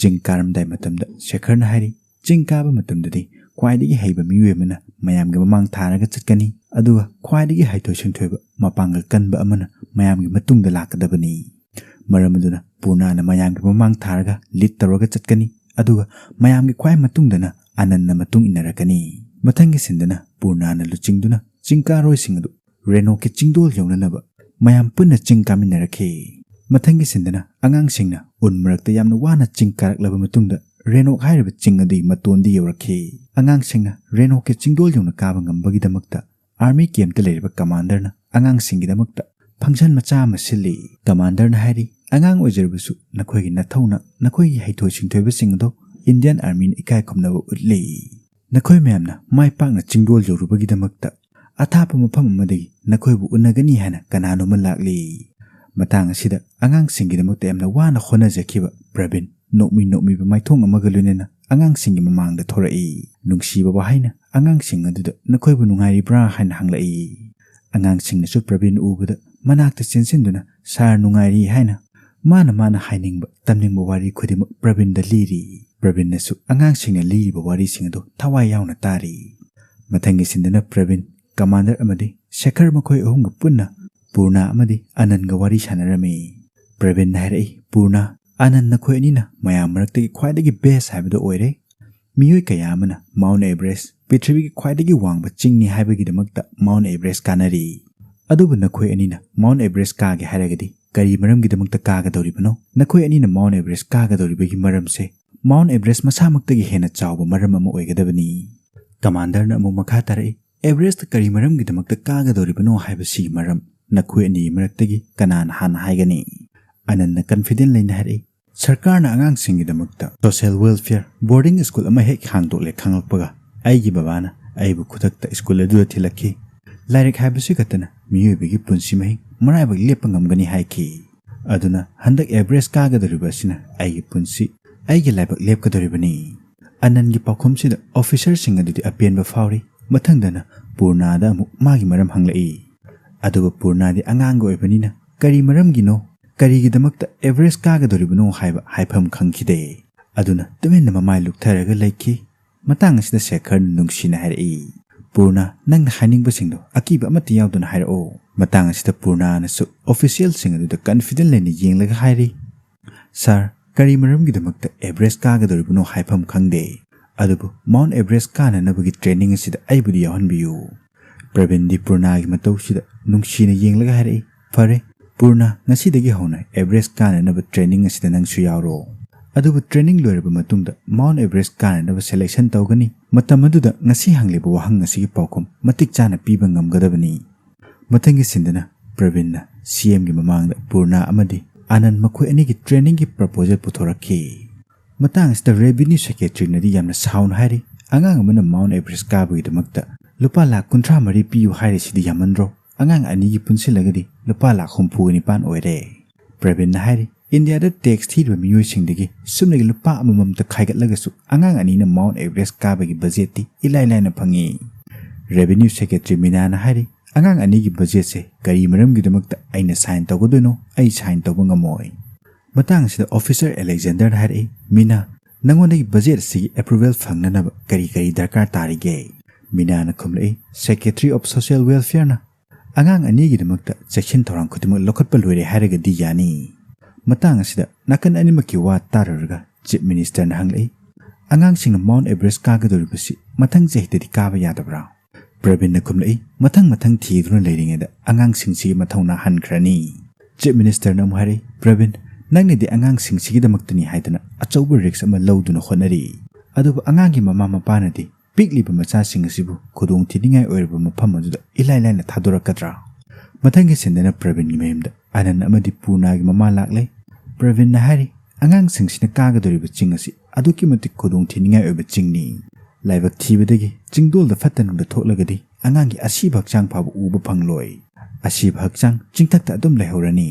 ꯆꯤꯡ ꯀꯥꯔꯝꯗꯥꯏ ꯃꯇꯝꯗ ꯁꯦꯈꯔꯅ ꯍꯥꯏꯔꯤ, "ꯆꯤꯡ ꯀꯥꯕ ꯃꯇꯝꯗꯗꯤ ꯈ꯭ꯋꯥꯏꯗꯒꯤ ꯍꯩꯕ ꯃꯤꯑꯣꯏ ꯑꯃꯅ ꯃꯌꯥꯝꯒꯤ ꯃꯃꯥꯡ ꯊꯥꯔꯒ ꯆꯠꯀꯅꯤ, ꯑꯗꯨꯒ ꯈ꯭ꯋꯥꯏꯗꯒꯤ ꯍꯩꯊꯣꯏ ꯁꯤꯡꯊꯣꯏꯕ, ꯃꯄꯥꯡꯒꯜ ꯀꯟꯕ ꯑꯃꯅ ꯃꯌꯥꯝꯒꯤ ꯃꯇꯨꯡꯗ ꯂꯥꯛꯀꯗꯕꯅꯤ꯫" ꯃꯔꯝ ꯑꯗꯨꯅ ꯄꯨꯔꯅꯥꯅ ꯃꯌꯥꯝꯒꯤ ꯃꯃꯥꯡ ꯊꯥꯔꯒ ꯂꯤꯗ ꯇꯧꯔꯒ ꯆꯠꯀꯅꯤ, ꯑꯗꯨꯒ ꯃꯌꯥꯝꯒꯤ ꯈ꯭ꯋꯥꯏ ꯃꯇꯨꯡꯗꯅ ꯑꯅꯟꯅ ꯃꯇꯨꯡ ꯏꯟꯅꯔꯛꯀꯅꯤ꯫ ꯃꯊꯪꯒꯤ ꯁꯤꯟꯗꯅ ꯄꯨꯔꯅꯥꯅ ꯂꯨꯆꯤꯡꯗꯨꯅ ꯆꯤꯡꯀꯥꯔꯣꯏꯁꯤꯡ ꯑꯗꯨ ꯔꯦꯅꯣꯛꯀꯤ ꯆꯤꯡꯗꯣꯜ ꯌꯧꯅꯅꯕ ꯃꯌꯥꯝ ꯄꯨꯟꯅ ꯆꯤꯡ ꯀꯥꯃꯤꯟꯅꯔꯛꯈꯤ꯫ ꯃꯊꯪꯒꯤ ꯁꯤꯟꯗꯅ ꯑꯉꯥꯡꯁꯤꯡꯅ ꯎꯟ ꯃꯔꯛꯇ ꯌꯥꯝꯅ ꯋꯥꯅ ꯆꯤꯡ ꯀꯥꯔꯛꯂꯕ ꯃꯇꯨꯡꯗ ꯔꯦꯅꯣꯛ ꯍꯥꯏꯔꯤꯕ ꯆꯤꯡ ꯑꯗꯨꯒꯤ ꯃꯇꯣꯟꯗ ꯌꯧꯔꯛꯈꯤ꯫ ꯑꯉꯥꯡꯁꯤꯡꯅ ꯔꯦꯅꯣꯛꯀꯤ ꯆꯤꯡꯗꯣꯜ ꯌꯧꯅ ꯀꯥꯕ ꯉꯝꯕꯒꯤꯗꯃꯛꯇ ꯑꯥꯔꯃꯤ ꯀꯦꯝꯞꯇ ꯂꯩꯔꯤꯕ ꯀꯃꯥꯟꯗꯔꯅ ꯑꯉꯥꯡꯁꯤꯡꯒꯤꯗꯃꯛꯇ ꯐꯪꯁꯟ ꯃꯆꯥ ꯑꯃ ꯁꯤꯜꯂꯤ꯫ ꯀꯃꯥꯟꯗꯔꯅ ꯍꯥꯏꯔꯤ, "ꯑꯉꯥꯡ ꯑꯣꯏꯖꯔꯕꯁꯨ ꯅꯈꯣꯏꯒꯤ ꯅꯊꯧꯅ, ꯅꯈꯣꯏꯒꯤ ꯍꯩꯊꯣꯏ ꯁꯤꯡꯊꯣꯏꯕꯁꯤꯡ ꯑꯗꯣ ꯏꯟꯗꯤꯌꯥꯟ ꯑꯥꯔꯃꯤꯅ ꯏꯀꯥꯏ ꯈꯨꯝꯅꯕ ꯎꯠꯂꯤ꯫ ꯅꯈꯣꯏ ꯃꯌꯥꯝꯅ ꯃꯥꯏ ꯄꯥꯛꯅ ꯆꯤꯡꯗꯣꯜ ꯌꯧꯔꯨꯕꯒꯤꯗꯃꯛꯇ ꯑꯊꯥꯞꯄ ꯃꯐꯝ ꯑꯃꯗꯒꯤ ꯅꯈꯣꯏꯕꯨ ꯎꯅꯒꯅꯤ ꯍꯥꯏꯅ ꯀꯅꯥꯅꯣꯝꯃ ꯂꯥꯛꯂꯤ꯫" ꯃꯇꯥꯡ ꯑꯁꯤꯗ ꯑꯉꯥꯡꯁꯤꯡꯒꯤꯗꯃꯛꯇ ꯌꯥꯝꯅ ꯋꯥꯅ ꯍꯣꯠꯅꯖꯈꯤꯕ ꯄ꯭ꯔꯕꯤꯟ ꯅꯣꯛꯃꯤ ꯅꯣꯛꯃꯤꯕ ꯃꯥꯏꯊꯣꯡ ꯑꯃꯒ ꯂꯣꯏꯅꯅ ꯑꯉꯥꯡꯁꯤꯡꯒꯤ ꯃꯃꯥꯡꯗ ꯊꯣꯔꯛꯏ꯫ ꯅꯨꯡꯁꯤꯕ ꯋꯥꯍꯩꯅ ꯑꯉꯥꯡꯁꯤꯡ ꯑꯗꯨꯗ "ꯅꯈꯣꯏꯕꯨ ꯅꯨꯡꯉꯥꯏꯔꯤꯕ꯭ꯔꯥ?" ꯍꯥꯏꯅ ꯍꯪꯂꯛꯏ꯫ ꯑꯉꯥꯡꯁꯤꯡꯅꯁꯨ ꯄ꯭ꯔꯕꯤꯟ ꯎꯕꯗ ꯃꯅꯥꯛꯇ ꯆꯦꯟꯁꯤꯟꯗꯨꯅ "ꯁꯥꯔ, ꯅꯨꯡꯉꯥꯏꯔꯤ" ꯍꯥꯏꯅ ꯃꯥꯅ ꯃꯥꯅ ꯍꯥꯏꯅꯤꯡꯕ ꯇꯝꯅꯤꯡꯕ ꯋꯥꯔꯤ ꯈꯨꯗꯤꯡꯃꯛ ꯄ꯭ꯔꯕꯤꯟꯗ ꯂꯤꯔꯤ꯫ ꯄ꯭ꯔꯕꯤꯟꯅꯁꯨ ꯑꯉꯥꯡꯁꯤꯡꯅ ꯂꯤꯔꯤꯕ ꯋꯥꯔꯤꯁꯤꯡ ꯑꯗꯨ ꯊꯋꯥꯏ ꯌꯥꯎꯅ ꯇꯥꯔꯤ꯫ ꯃꯊꯪꯒꯤ ꯁꯤꯟꯗꯅ ꯄ꯭ꯔꯕꯤꯟ, ꯀꯃꯥꯟꯗꯔ ꯑꯃꯗꯤ ꯁꯦꯈꯔ ꯃꯈꯣꯏ ꯑꯍꯨꯝꯒ ꯄꯨꯟꯅ ꯄꯨꯔꯅꯥ ꯑꯃꯗꯤ ꯑꯅꯟꯒ ꯋꯥꯔꯤ ꯁꯥꯟꯅꯔꯝꯃꯤ꯫ ꯄ꯭ꯔꯕꯤꯟꯅ ꯍꯥꯏꯔꯛꯏ, "ꯄꯨꯔꯅꯥ, ꯑꯅꯟ, ꯅꯈꯣꯏ ꯑꯅꯤꯅ ꯃꯌꯥꯝ ꯃꯔꯛꯇꯒꯤ ꯈ꯭ꯋꯥꯏꯗꯒꯤ ꯕꯦꯁ ꯍꯥꯏꯕꯗꯨ ꯑꯣꯏꯔꯦ꯫ ꯃꯤꯑꯣꯏ ꯀꯌꯥ ꯑꯃꯅ ꯃꯥꯎꯟ ꯑꯦꯚꯔꯦꯁ ꯄ꯭ꯔꯤꯊꯤꯕꯤꯒꯤ ꯈ꯭ꯋꯥꯏꯗꯒꯤ ꯋꯥꯡꯕ ꯆꯤꯡꯅꯤ ꯍꯥꯏꯕꯒꯤꯗꯃꯛꯇ ꯃꯥꯎꯟ ꯑꯦꯚꯔꯦꯁ ꯀꯥꯟꯅꯔꯤ꯫ ꯑꯗꯨꯕꯨ ꯅꯈꯣꯏ ꯑꯅꯤꯅ ꯃꯥꯎꯟ ꯑꯦꯚꯔꯦꯁ ꯀꯥꯒꯦ ꯍꯥꯏꯔꯒꯗꯤ ꯀꯔꯤ ꯃꯔꯝꯒꯤꯗꯃꯛꯇ ꯀꯥꯒꯗꯧꯔꯤꯕꯅꯣ? ꯅꯈꯣꯏ ꯑꯅꯤꯅ ꯃꯥꯎꯟ ꯑꯦꯚꯔꯦꯁ ꯀꯥꯒꯗꯧꯔꯤꯕꯒꯤ ꯃꯔꯝꯁꯦ ꯃꯥꯎꯟ ꯑꯦꯚꯔꯦꯁ ꯃꯁꯥꯃꯛꯇꯒꯤ ꯍꯦꯟꯅ ꯆꯥꯎꯕ ꯃꯔꯝ ꯑꯃ ꯑꯣꯏꯒꯗꯕꯅꯤ꯫" ꯀꯃꯥꯟꯗꯔꯅ ꯑꯃꯨꯛ ꯃꯈꯥ ꯇꯥꯔꯛꯏ, "ꯑꯦꯚꯔꯦꯁꯇ ꯀꯔꯤ ꯃꯔꯝꯒꯤꯗꯃꯛꯇ ꯀꯥꯒꯗꯧꯔꯤꯕꯅꯣ ꯍꯥꯏꯕꯁꯤꯒꯤ ꯃꯔꯝ ꯅꯈꯣꯏ ꯑꯅꯤꯒꯤ ꯃꯔꯛꯇꯒꯤ ꯀꯅꯥꯅ ꯍꯥꯟꯅ ꯍꯥꯏꯒꯅꯤ?" ꯑꯅꯟꯅ ꯀꯟꯐꯤꯗꯦꯟ ꯂꯩꯅ ꯍꯥꯏꯔꯛꯏ, "ꯁꯔꯀꯥꯔꯅ ꯑꯉꯥꯡꯁꯤꯡꯒꯤꯗꯃꯛꯇ ꯁꯣꯁꯤꯌꯦꯜ ꯋꯦꯜꯐꯤꯌꯔ ꯕꯣꯔꯗꯤꯡ ꯁ꯭ꯀꯨꯜ ꯑꯃ ꯍꯦꯛ ꯍꯥꯡꯗꯣꯛꯂꯦ ꯈꯪꯂꯛꯄꯒ ꯑꯩꯒꯤ ꯕꯕꯥꯅ ꯑꯩꯕꯨ ꯈꯨꯗꯛꯇ ꯁ꯭ꯀꯨꯜ ꯑꯗꯨꯗ ꯊꯤꯜꯂꯛꯈꯤ꯫ ꯂꯥꯏꯔꯤꯛ ꯍꯥꯏꯕꯁꯤ ꯈꯛꯇꯅ ꯃꯤꯑꯣꯏꯕꯒꯤ ꯄꯨꯟꯁꯤ ꯃꯍꯤꯡ ꯃꯔꯥꯏꯕꯛ ꯂꯦꯞꯄ ꯉꯝꯒꯅꯤ ꯍꯥꯏꯈꯤ꯫ ꯑꯗꯨꯅ ꯍꯟꯗꯛ ꯑꯦꯚꯔꯦꯁ ꯀꯥꯒꯗꯧꯔꯤꯕ ꯑꯁꯤꯅ ꯑꯩꯒꯤ ꯄꯨꯟꯁꯤ, ꯑꯩꯒꯤ ꯂꯥꯏꯕꯛ ꯂꯦꯞꯀꯗꯧꯔꯤꯕꯅꯤ꯫" ꯑꯅꯟꯒꯤ ꯄꯥꯎꯈꯨꯝꯁꯤꯗ ꯑꯣꯐꯤꯁꯔꯁꯤꯡ ꯑꯗꯨꯗꯤ ꯑꯄꯦꯟꯕ ꯐꯥꯎꯔꯤ꯫ ꯃꯊꯪꯗꯅ ꯄꯨꯔꯅꯥꯗ ꯑꯃꯨꯛ ꯃꯥꯒꯤ ꯃꯔꯝ ꯍꯪꯂꯛꯏ꯫ ꯑꯗꯨꯕꯨ ꯄꯨꯔꯅꯥꯗꯤ ꯑꯉꯥꯡꯒ ꯑꯣꯏꯕꯅꯤꯅ ꯀꯔꯤ ꯃꯔꯝꯒꯤꯅꯣ, ꯀꯔꯤꯒꯤꯗꯃꯛꯇ ꯑꯦꯚꯔꯦꯁ ꯀꯥꯒꯗꯧꯔꯤꯕꯅꯣ ꯍꯥꯏꯕ ꯍꯥꯏꯐꯝ ꯈꯪꯈꯤꯗꯦ꯫ ꯑꯗꯨꯅ ꯇꯨꯃꯤꯟꯅ ꯃꯃꯥꯏ ꯂꯨꯛꯊꯔꯒ ꯂꯩꯈꯤ꯫ ꯃꯇꯥꯡ ꯑꯁꯤꯗ ꯁꯦꯈꯔꯅ ꯅꯨꯡꯁꯤꯅ ꯍꯥꯏꯔꯛꯏ, "ꯄꯨꯔꯅꯥ, ꯅꯪꯅ ꯍꯥꯏꯅꯤꯡꯕꯁꯤꯡꯗꯣ ꯑꯀꯤꯕ ꯑꯃꯠꯇ ꯌꯥꯎꯗꯅ ꯍꯥꯏꯔꯛꯑꯣ꯫" ꯃꯇꯥꯡ ꯑꯁꯤꯗ ꯄꯨꯔꯅꯥꯅꯁꯨ ꯑꯣꯐꯤꯁꯤꯌꯦꯜꯁꯤꯡ ꯑꯗꯨꯗ ꯀꯟꯐꯤꯗꯦꯟ ꯂꯩꯅ ꯌꯦꯡꯂꯒ ꯍꯥꯏꯔꯤ, "ꯁꯥꯔ, ꯀꯔꯤ ꯃꯔꯝꯒꯤꯗꯃꯛꯇ ꯑꯦꯚꯔꯦꯁ ꯀꯥꯒꯗꯧꯔꯤꯕꯅꯣ ꯍꯥꯏꯐꯝ ꯈꯪꯗꯦ, ꯑꯗꯨꯕꯨ ꯃꯥꯎꯟ ꯑꯦꯚꯔꯦꯁ ꯀꯥꯅꯅꯕꯒꯤ ꯇ꯭ꯔꯦꯅꯤꯡ ꯑꯁꯤꯗ ꯑꯩꯕꯨꯗꯤ ꯌꯥꯎꯍꯟꯕꯤꯌꯨ꯫" ꯄ꯭ꯔꯕꯤꯟꯗꯤ ꯄꯨꯔꯅꯥꯒꯤ ꯃꯇꯧꯁꯤꯗ ꯅꯨꯡꯁꯤꯅ ꯌꯦꯡꯂꯒ ꯍꯥꯏꯔꯛꯏ, "ꯐꯔꯦ, ꯄꯨꯔꯅ, ꯉꯁꯤꯗꯒꯤ ꯍꯧꯅ ꯑꯦꯚꯔꯦꯁ ꯀꯥꯅꯅꯕ ꯇ꯭ꯔꯦꯅꯤꯡ ꯑꯁꯤꯗ ꯅꯪꯁꯨ ꯌꯥꯎꯔꯣ꯫ ꯑꯗꯨꯕꯨ ꯇ꯭ꯔꯦꯅꯤꯡ ꯂꯣꯏꯔꯕ ꯃꯇꯨꯡꯗ ꯃꯥꯎꯟ ꯑꯦꯚꯔꯦꯁ ꯀꯥꯅꯅꯕ ꯁꯦꯂꯦꯛꯁꯟ ꯇꯧꯒꯅꯤ꯫ ꯃꯇꯝ ꯑꯗꯨꯗ ꯉꯁꯤ ꯍꯪꯂꯤꯕ ꯋꯥꯍꯪ ꯑꯁꯤꯒꯤ ꯄꯥꯎꯈꯨꯝ ꯃꯇꯤꯛ ꯆꯥꯅ ꯄꯤꯕ ꯉꯝꯒꯗꯕꯅꯤ"꯫ ꯃꯊꯪꯒꯤ ꯁꯤꯟꯗꯅ ꯄ꯭ꯔꯕꯤꯟꯅ ꯁꯤ ꯑꯦꯝꯒꯤ ꯃꯃꯥꯡꯗ ꯄꯨꯔꯅ ꯑꯃꯗꯤ ꯑꯥꯅꯟ ꯃꯈꯣꯏ ꯑꯅꯤꯒꯤ ꯇ꯭ꯔꯦꯅꯤꯡꯒꯤ ꯄ꯭ꯔꯄꯣꯖꯦꯜ ꯄꯨꯊꯣꯔꯛꯈꯤ꯫ ꯃꯇꯥꯡ ꯑꯁꯤꯗ ꯔꯦꯚꯤꯅ꯭ꯌꯨ ꯁꯦꯀ꯭ꯔꯦꯇꯔꯤꯅꯗꯤ ꯌꯥꯝꯅ ꯁꯥꯎꯅ ꯍꯥꯏꯔꯤ, "ꯑꯉꯥꯡ ꯑꯃꯅ ꯃꯥꯎꯟ ꯑꯦꯚꯔꯦꯁ ꯀꯥꯕꯒꯤꯗꯃꯛꯇ ꯂꯨꯄꯥ ꯂꯥꯈ ꯀꯨꯟꯊ꯭ꯔꯥ ꯃꯔꯤ ꯄꯤꯌꯨ ꯍꯥꯏꯔꯤꯁꯤꯗꯤ ꯌꯥꯝꯃꯟꯗ꯭ꯔꯣ? ꯑꯉꯥꯡ ꯑꯅꯤꯒꯤ ꯄꯨꯟꯁꯤꯜꯂꯒꯗꯤ ꯂꯨꯄꯥ ꯂꯥꯈ ꯍꯨꯝꯐꯨꯒ ꯅꯤꯄꯥꯟ ꯑꯣꯏꯔꯦ"꯫ ꯄ꯭ꯔꯕꯤꯟꯅ ꯍꯥꯏꯔꯤ, "ꯏꯟꯗꯤꯌꯥꯗ ꯇꯦꯛꯁ ꯊꯤꯔꯤꯕ ꯃꯤꯑꯣꯏꯁꯤꯡꯗꯒꯤ ꯁꯨꯞꯅꯒꯤ ꯂꯨꯄꯥ ꯑꯃꯃꯝꯇ ꯈꯥꯏꯒꯠꯂꯒꯁꯨ ꯑꯉꯥꯡ ꯑꯅꯤꯅ ꯃꯥꯎꯟ ꯑꯦꯚꯔꯦꯁ ꯀꯥꯕꯒꯤ ꯕꯖꯦꯠꯇꯤ ꯏꯂꯥꯏ ꯂꯥꯏꯅ ꯐꯪꯉꯤ"꯫ ꯔꯦꯚꯤꯅ꯭ꯌꯨ ꯁꯦꯀ꯭ꯔꯦꯇꯔꯤ ꯃꯤꯅꯥꯅ ꯍꯥꯏꯔꯤ, "ꯑꯉꯥꯡ ꯑꯅꯤꯒꯤ ꯕꯖꯦꯠꯁꯦ ꯀꯔꯤ ꯃꯔꯝꯒꯤꯗꯃꯛꯇ ꯑꯩꯅ ꯁꯥꯏꯟ ꯇꯧꯒꯗꯣꯏꯅꯣ? ꯑꯩ ꯁꯥꯏꯟ ꯇꯧꯕ ꯉꯝꯃꯣꯏ"꯫ ꯃꯇꯥꯡ ꯑꯁꯤꯗ ꯑꯣꯐꯤꯁꯔ ꯑꯂꯦꯛꯖꯦꯟꯗꯔꯅ ꯍꯥꯏꯔꯛꯏ, "ꯃꯤꯅꯥ, ꯅꯉꯣꯟꯗꯒꯤ ꯕꯖꯦꯠ ꯑꯁꯤꯒꯤ ꯑꯦꯄ꯭ꯔꯨꯚꯦꯜ ꯐꯪꯅꯅꯕ ꯀꯔꯤ ꯀꯔꯤ ꯗꯔꯀꯥꯔ ꯇꯥꯔꯤꯒꯦ?" ꯃꯤꯅꯥꯅ ꯈꯨꯝꯂꯛꯏ, "ꯁꯦꯀ꯭ꯔꯦꯇꯔꯤ ꯑꯣꯐ ꯁꯣꯁꯤꯌꯦꯜ ꯋꯦꯜꯐꯤꯌꯔꯅ ꯑꯉꯥꯡ ꯑꯅꯤꯒꯤꯗꯃꯛꯇ ꯆꯦꯛꯁꯤꯟ ꯊꯧꯔꯥꯡ ꯈꯨꯗꯤꯡꯃꯛ ꯂꯧꯈꯠꯄ ꯂꯣꯏꯔꯦ ꯍꯥꯏꯔꯒꯗꯤ ꯌꯥꯅꯤ"꯫ ꯃꯇꯥꯡ ꯑꯁꯤꯗ ꯅꯥꯀꯟ ꯑꯅꯤꯃꯛꯀꯤ ꯋꯥ ꯇꯥꯔꯨꯔꯒ ꯆꯤꯐ ꯃꯤꯅꯤꯁꯇꯔꯅ ꯍꯪꯂꯛꯏ, "ꯑꯉꯥꯡꯁꯤꯡꯅ ꯃꯥꯎꯟ ꯑꯦꯚꯔꯦꯁ ꯀꯥꯒꯗꯧꯔꯤꯕꯁꯤ ꯃꯊꯪ ꯆꯍꯤꯗꯗꯤ ꯀꯥꯕ ꯌꯥꯗꯕ꯭ꯔꯥ?" ꯄ꯭ꯔꯕꯤꯟꯅ ꯈꯨꯝꯂꯛꯏ, "ꯃꯊꯪ ꯃꯊꯪ ꯊꯤꯗꯨꯅ ꯂꯩꯔꯤꯉꯩꯗ ꯑꯉꯥꯡꯁꯤꯡꯁꯤꯒꯤ ꯃꯊꯧꯅꯥ ꯍꯟꯈ꯭ꯔꯅꯤ"꯫ ꯆꯤꯐ ꯃꯤꯅꯤꯁꯇꯔꯅ ꯑꯃꯨꯛ ꯍꯥꯏꯔꯛꯏ, "ꯄ꯭ꯔꯕꯤꯟ, ꯅꯪꯅꯗꯤ ꯑꯉꯥꯡꯁꯤꯡꯁꯤꯒꯤꯗꯃꯛꯇꯅꯤ ꯍꯥꯏꯗꯅ ꯑꯆꯧꯕ ꯔꯤꯛꯁ ꯑꯃ ꯂꯧꯗꯨꯅ ꯍꯣꯠꯅꯔꯤ, ꯑꯗꯨꯕꯨ ꯑꯉꯥꯡꯒꯤ ꯃꯃꯥ ꯃꯄꯥꯅꯗꯤ ꯄꯤꯛꯂꯤꯕ ꯃꯆꯥꯁꯤꯡ ꯑꯁꯤꯕꯨ ꯈꯨꯗꯣꯡꯊꯤꯅꯤꯡꯉꯥꯏ ꯑꯣꯏꯔꯕ ꯃꯐꯝ ꯑꯗꯨꯗ ꯏꯂꯥꯏ ꯂꯥꯏꯅ ꯊꯥꯗꯣꯔꯛꯀꯗ꯭ꯔꯥ?" ꯃꯊꯪꯒꯤ ꯁꯤꯟꯗꯅ ꯄ꯭ꯔꯕꯤꯟꯒꯤ ꯃꯌꯨꯝꯗ ꯑꯅꯟ ꯑꯃꯗꯤ ꯄꯨꯔꯅꯥꯒꯤ ꯃꯃꯥ ꯂꯥꯛꯂꯦ꯫ ꯄ꯭ꯔꯕꯤꯟꯅ ꯍꯥꯏꯔꯤ, "ꯑꯉꯥꯡꯁꯤꯡꯁꯤꯅ ꯀꯥꯒꯗꯧꯔꯤꯕ ꯆꯤꯡ ꯑꯁꯤ ꯑꯗꯨꯛꯀꯤ ꯃꯇꯤꯛ ꯈꯨꯗꯣꯡꯊꯤꯅꯤꯡꯉꯥꯏ ꯑꯣꯏꯕ ꯆꯤꯡꯅꯤ꯫ ꯂꯥꯏꯕꯛ ꯊꯤꯕꯗꯒꯤ ꯆꯤꯡꯗꯣꯜꯗ ꯐꯠꯇ ꯅꯨꯡꯗ ꯊꯣꯛꯂꯒꯗꯤ ꯑꯉꯥꯡꯒꯤ ꯑꯁꯤꯕ ꯍꯛꯆꯥꯡ ꯐꯥꯎꯕ ꯎꯕ ꯐꯪꯂꯣꯏ꯫ ꯑꯁꯤꯕ ꯍꯛꯆꯥꯡ ꯆꯤꯡꯊꯛꯇ ꯑꯗꯨꯝ ꯂꯩꯍꯧꯔꯅꯤ"꯫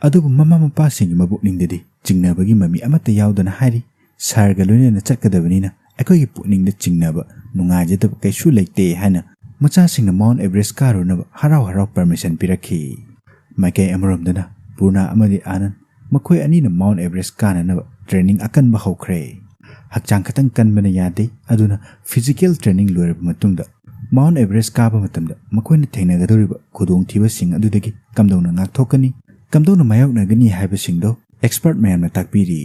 ꯑꯗꯨꯕꯨ ꯃꯃꯥ ꯃꯄꯥꯁꯤꯡꯒꯤ ꯃꯕꯨꯛꯅꯤꯡꯗꯗꯤ ꯆꯤꯡꯅꯕꯒꯤ ꯃꯃꯤ ꯑꯃꯠꯇ ꯌꯥꯎꯗꯅ ꯍꯥꯏꯔꯤ, "ꯁꯍꯔꯒ ꯂꯣꯏꯅꯅ ꯆꯠꯀꯗꯕꯅꯤꯅ ꯑꯩꯈꯣꯏꯒꯤ ꯄꯨꯛꯅꯤꯡꯗ ꯆꯤꯡꯅꯕ, ꯅꯨꯡꯉꯥꯏꯖꯗꯕ ꯀꯩꯁꯨ ꯂꯩꯇꯦ" ꯍꯥꯏꯅ ꯃꯆꯥꯁꯤꯡꯅ ꯃꯥꯎꯟ ꯑꯦꯚꯔꯦꯁ ꯀꯥꯔꯨꯅꯕ ꯍꯔꯥꯎ ꯍꯔꯥꯎ ꯄꯔꯃꯤꯁꯟ ꯄꯤꯔꯛꯈꯤ꯫ ꯃꯥꯏꯀꯩ ꯑꯃꯔꯣꯝꯗꯅ ꯄꯨꯔꯅꯥ ꯑꯃꯗꯤ ꯑꯥꯅꯟ ꯃꯈꯣꯏ ꯑꯅꯤꯅ ꯃꯥꯎꯟ ꯑꯦꯚꯔꯦꯁ ꯀꯥꯅꯅꯕ ꯇ꯭ꯔꯦꯅꯤꯡ ꯑꯀꯟꯕ ꯍꯧꯈ꯭ꯔꯦ꯫ ꯍꯛꯆꯥꯡ ꯈꯛꯇꯪ ꯀꯟꯕꯅ ꯌꯥꯗꯦ, ꯑꯗꯨꯅ ꯐꯤꯖꯤꯀꯦꯜ ꯇ꯭ꯔꯦꯅꯤꯡ ꯂꯣꯏꯔꯕ ꯃꯇꯨꯡꯗ ꯃꯥꯎꯟ ꯑꯦꯚꯔꯦꯁ ꯀꯥꯕ ꯃꯇꯝꯗ ꯃꯈꯣꯏꯅ ꯊꯦꯡꯅꯒꯗꯧꯔꯤꯕ ꯈꯨꯗꯣꯡꯊꯤꯕꯁꯤꯡ ꯑꯗꯨꯗꯒꯤ ꯀꯝꯗꯧꯅ ꯉꯥꯛꯊꯣꯛꯀꯅꯤ, ꯀꯝꯗꯧꯅ ꯃꯥꯌꯣꯛꯅꯒꯅꯤ ꯍꯥꯏꯕꯁꯤꯡꯗꯣ ꯑꯦꯛꯁꯄꯔꯠ ꯃꯌꯥꯝꯅ ꯇꯥꯛꯄꯤꯔꯤ꯫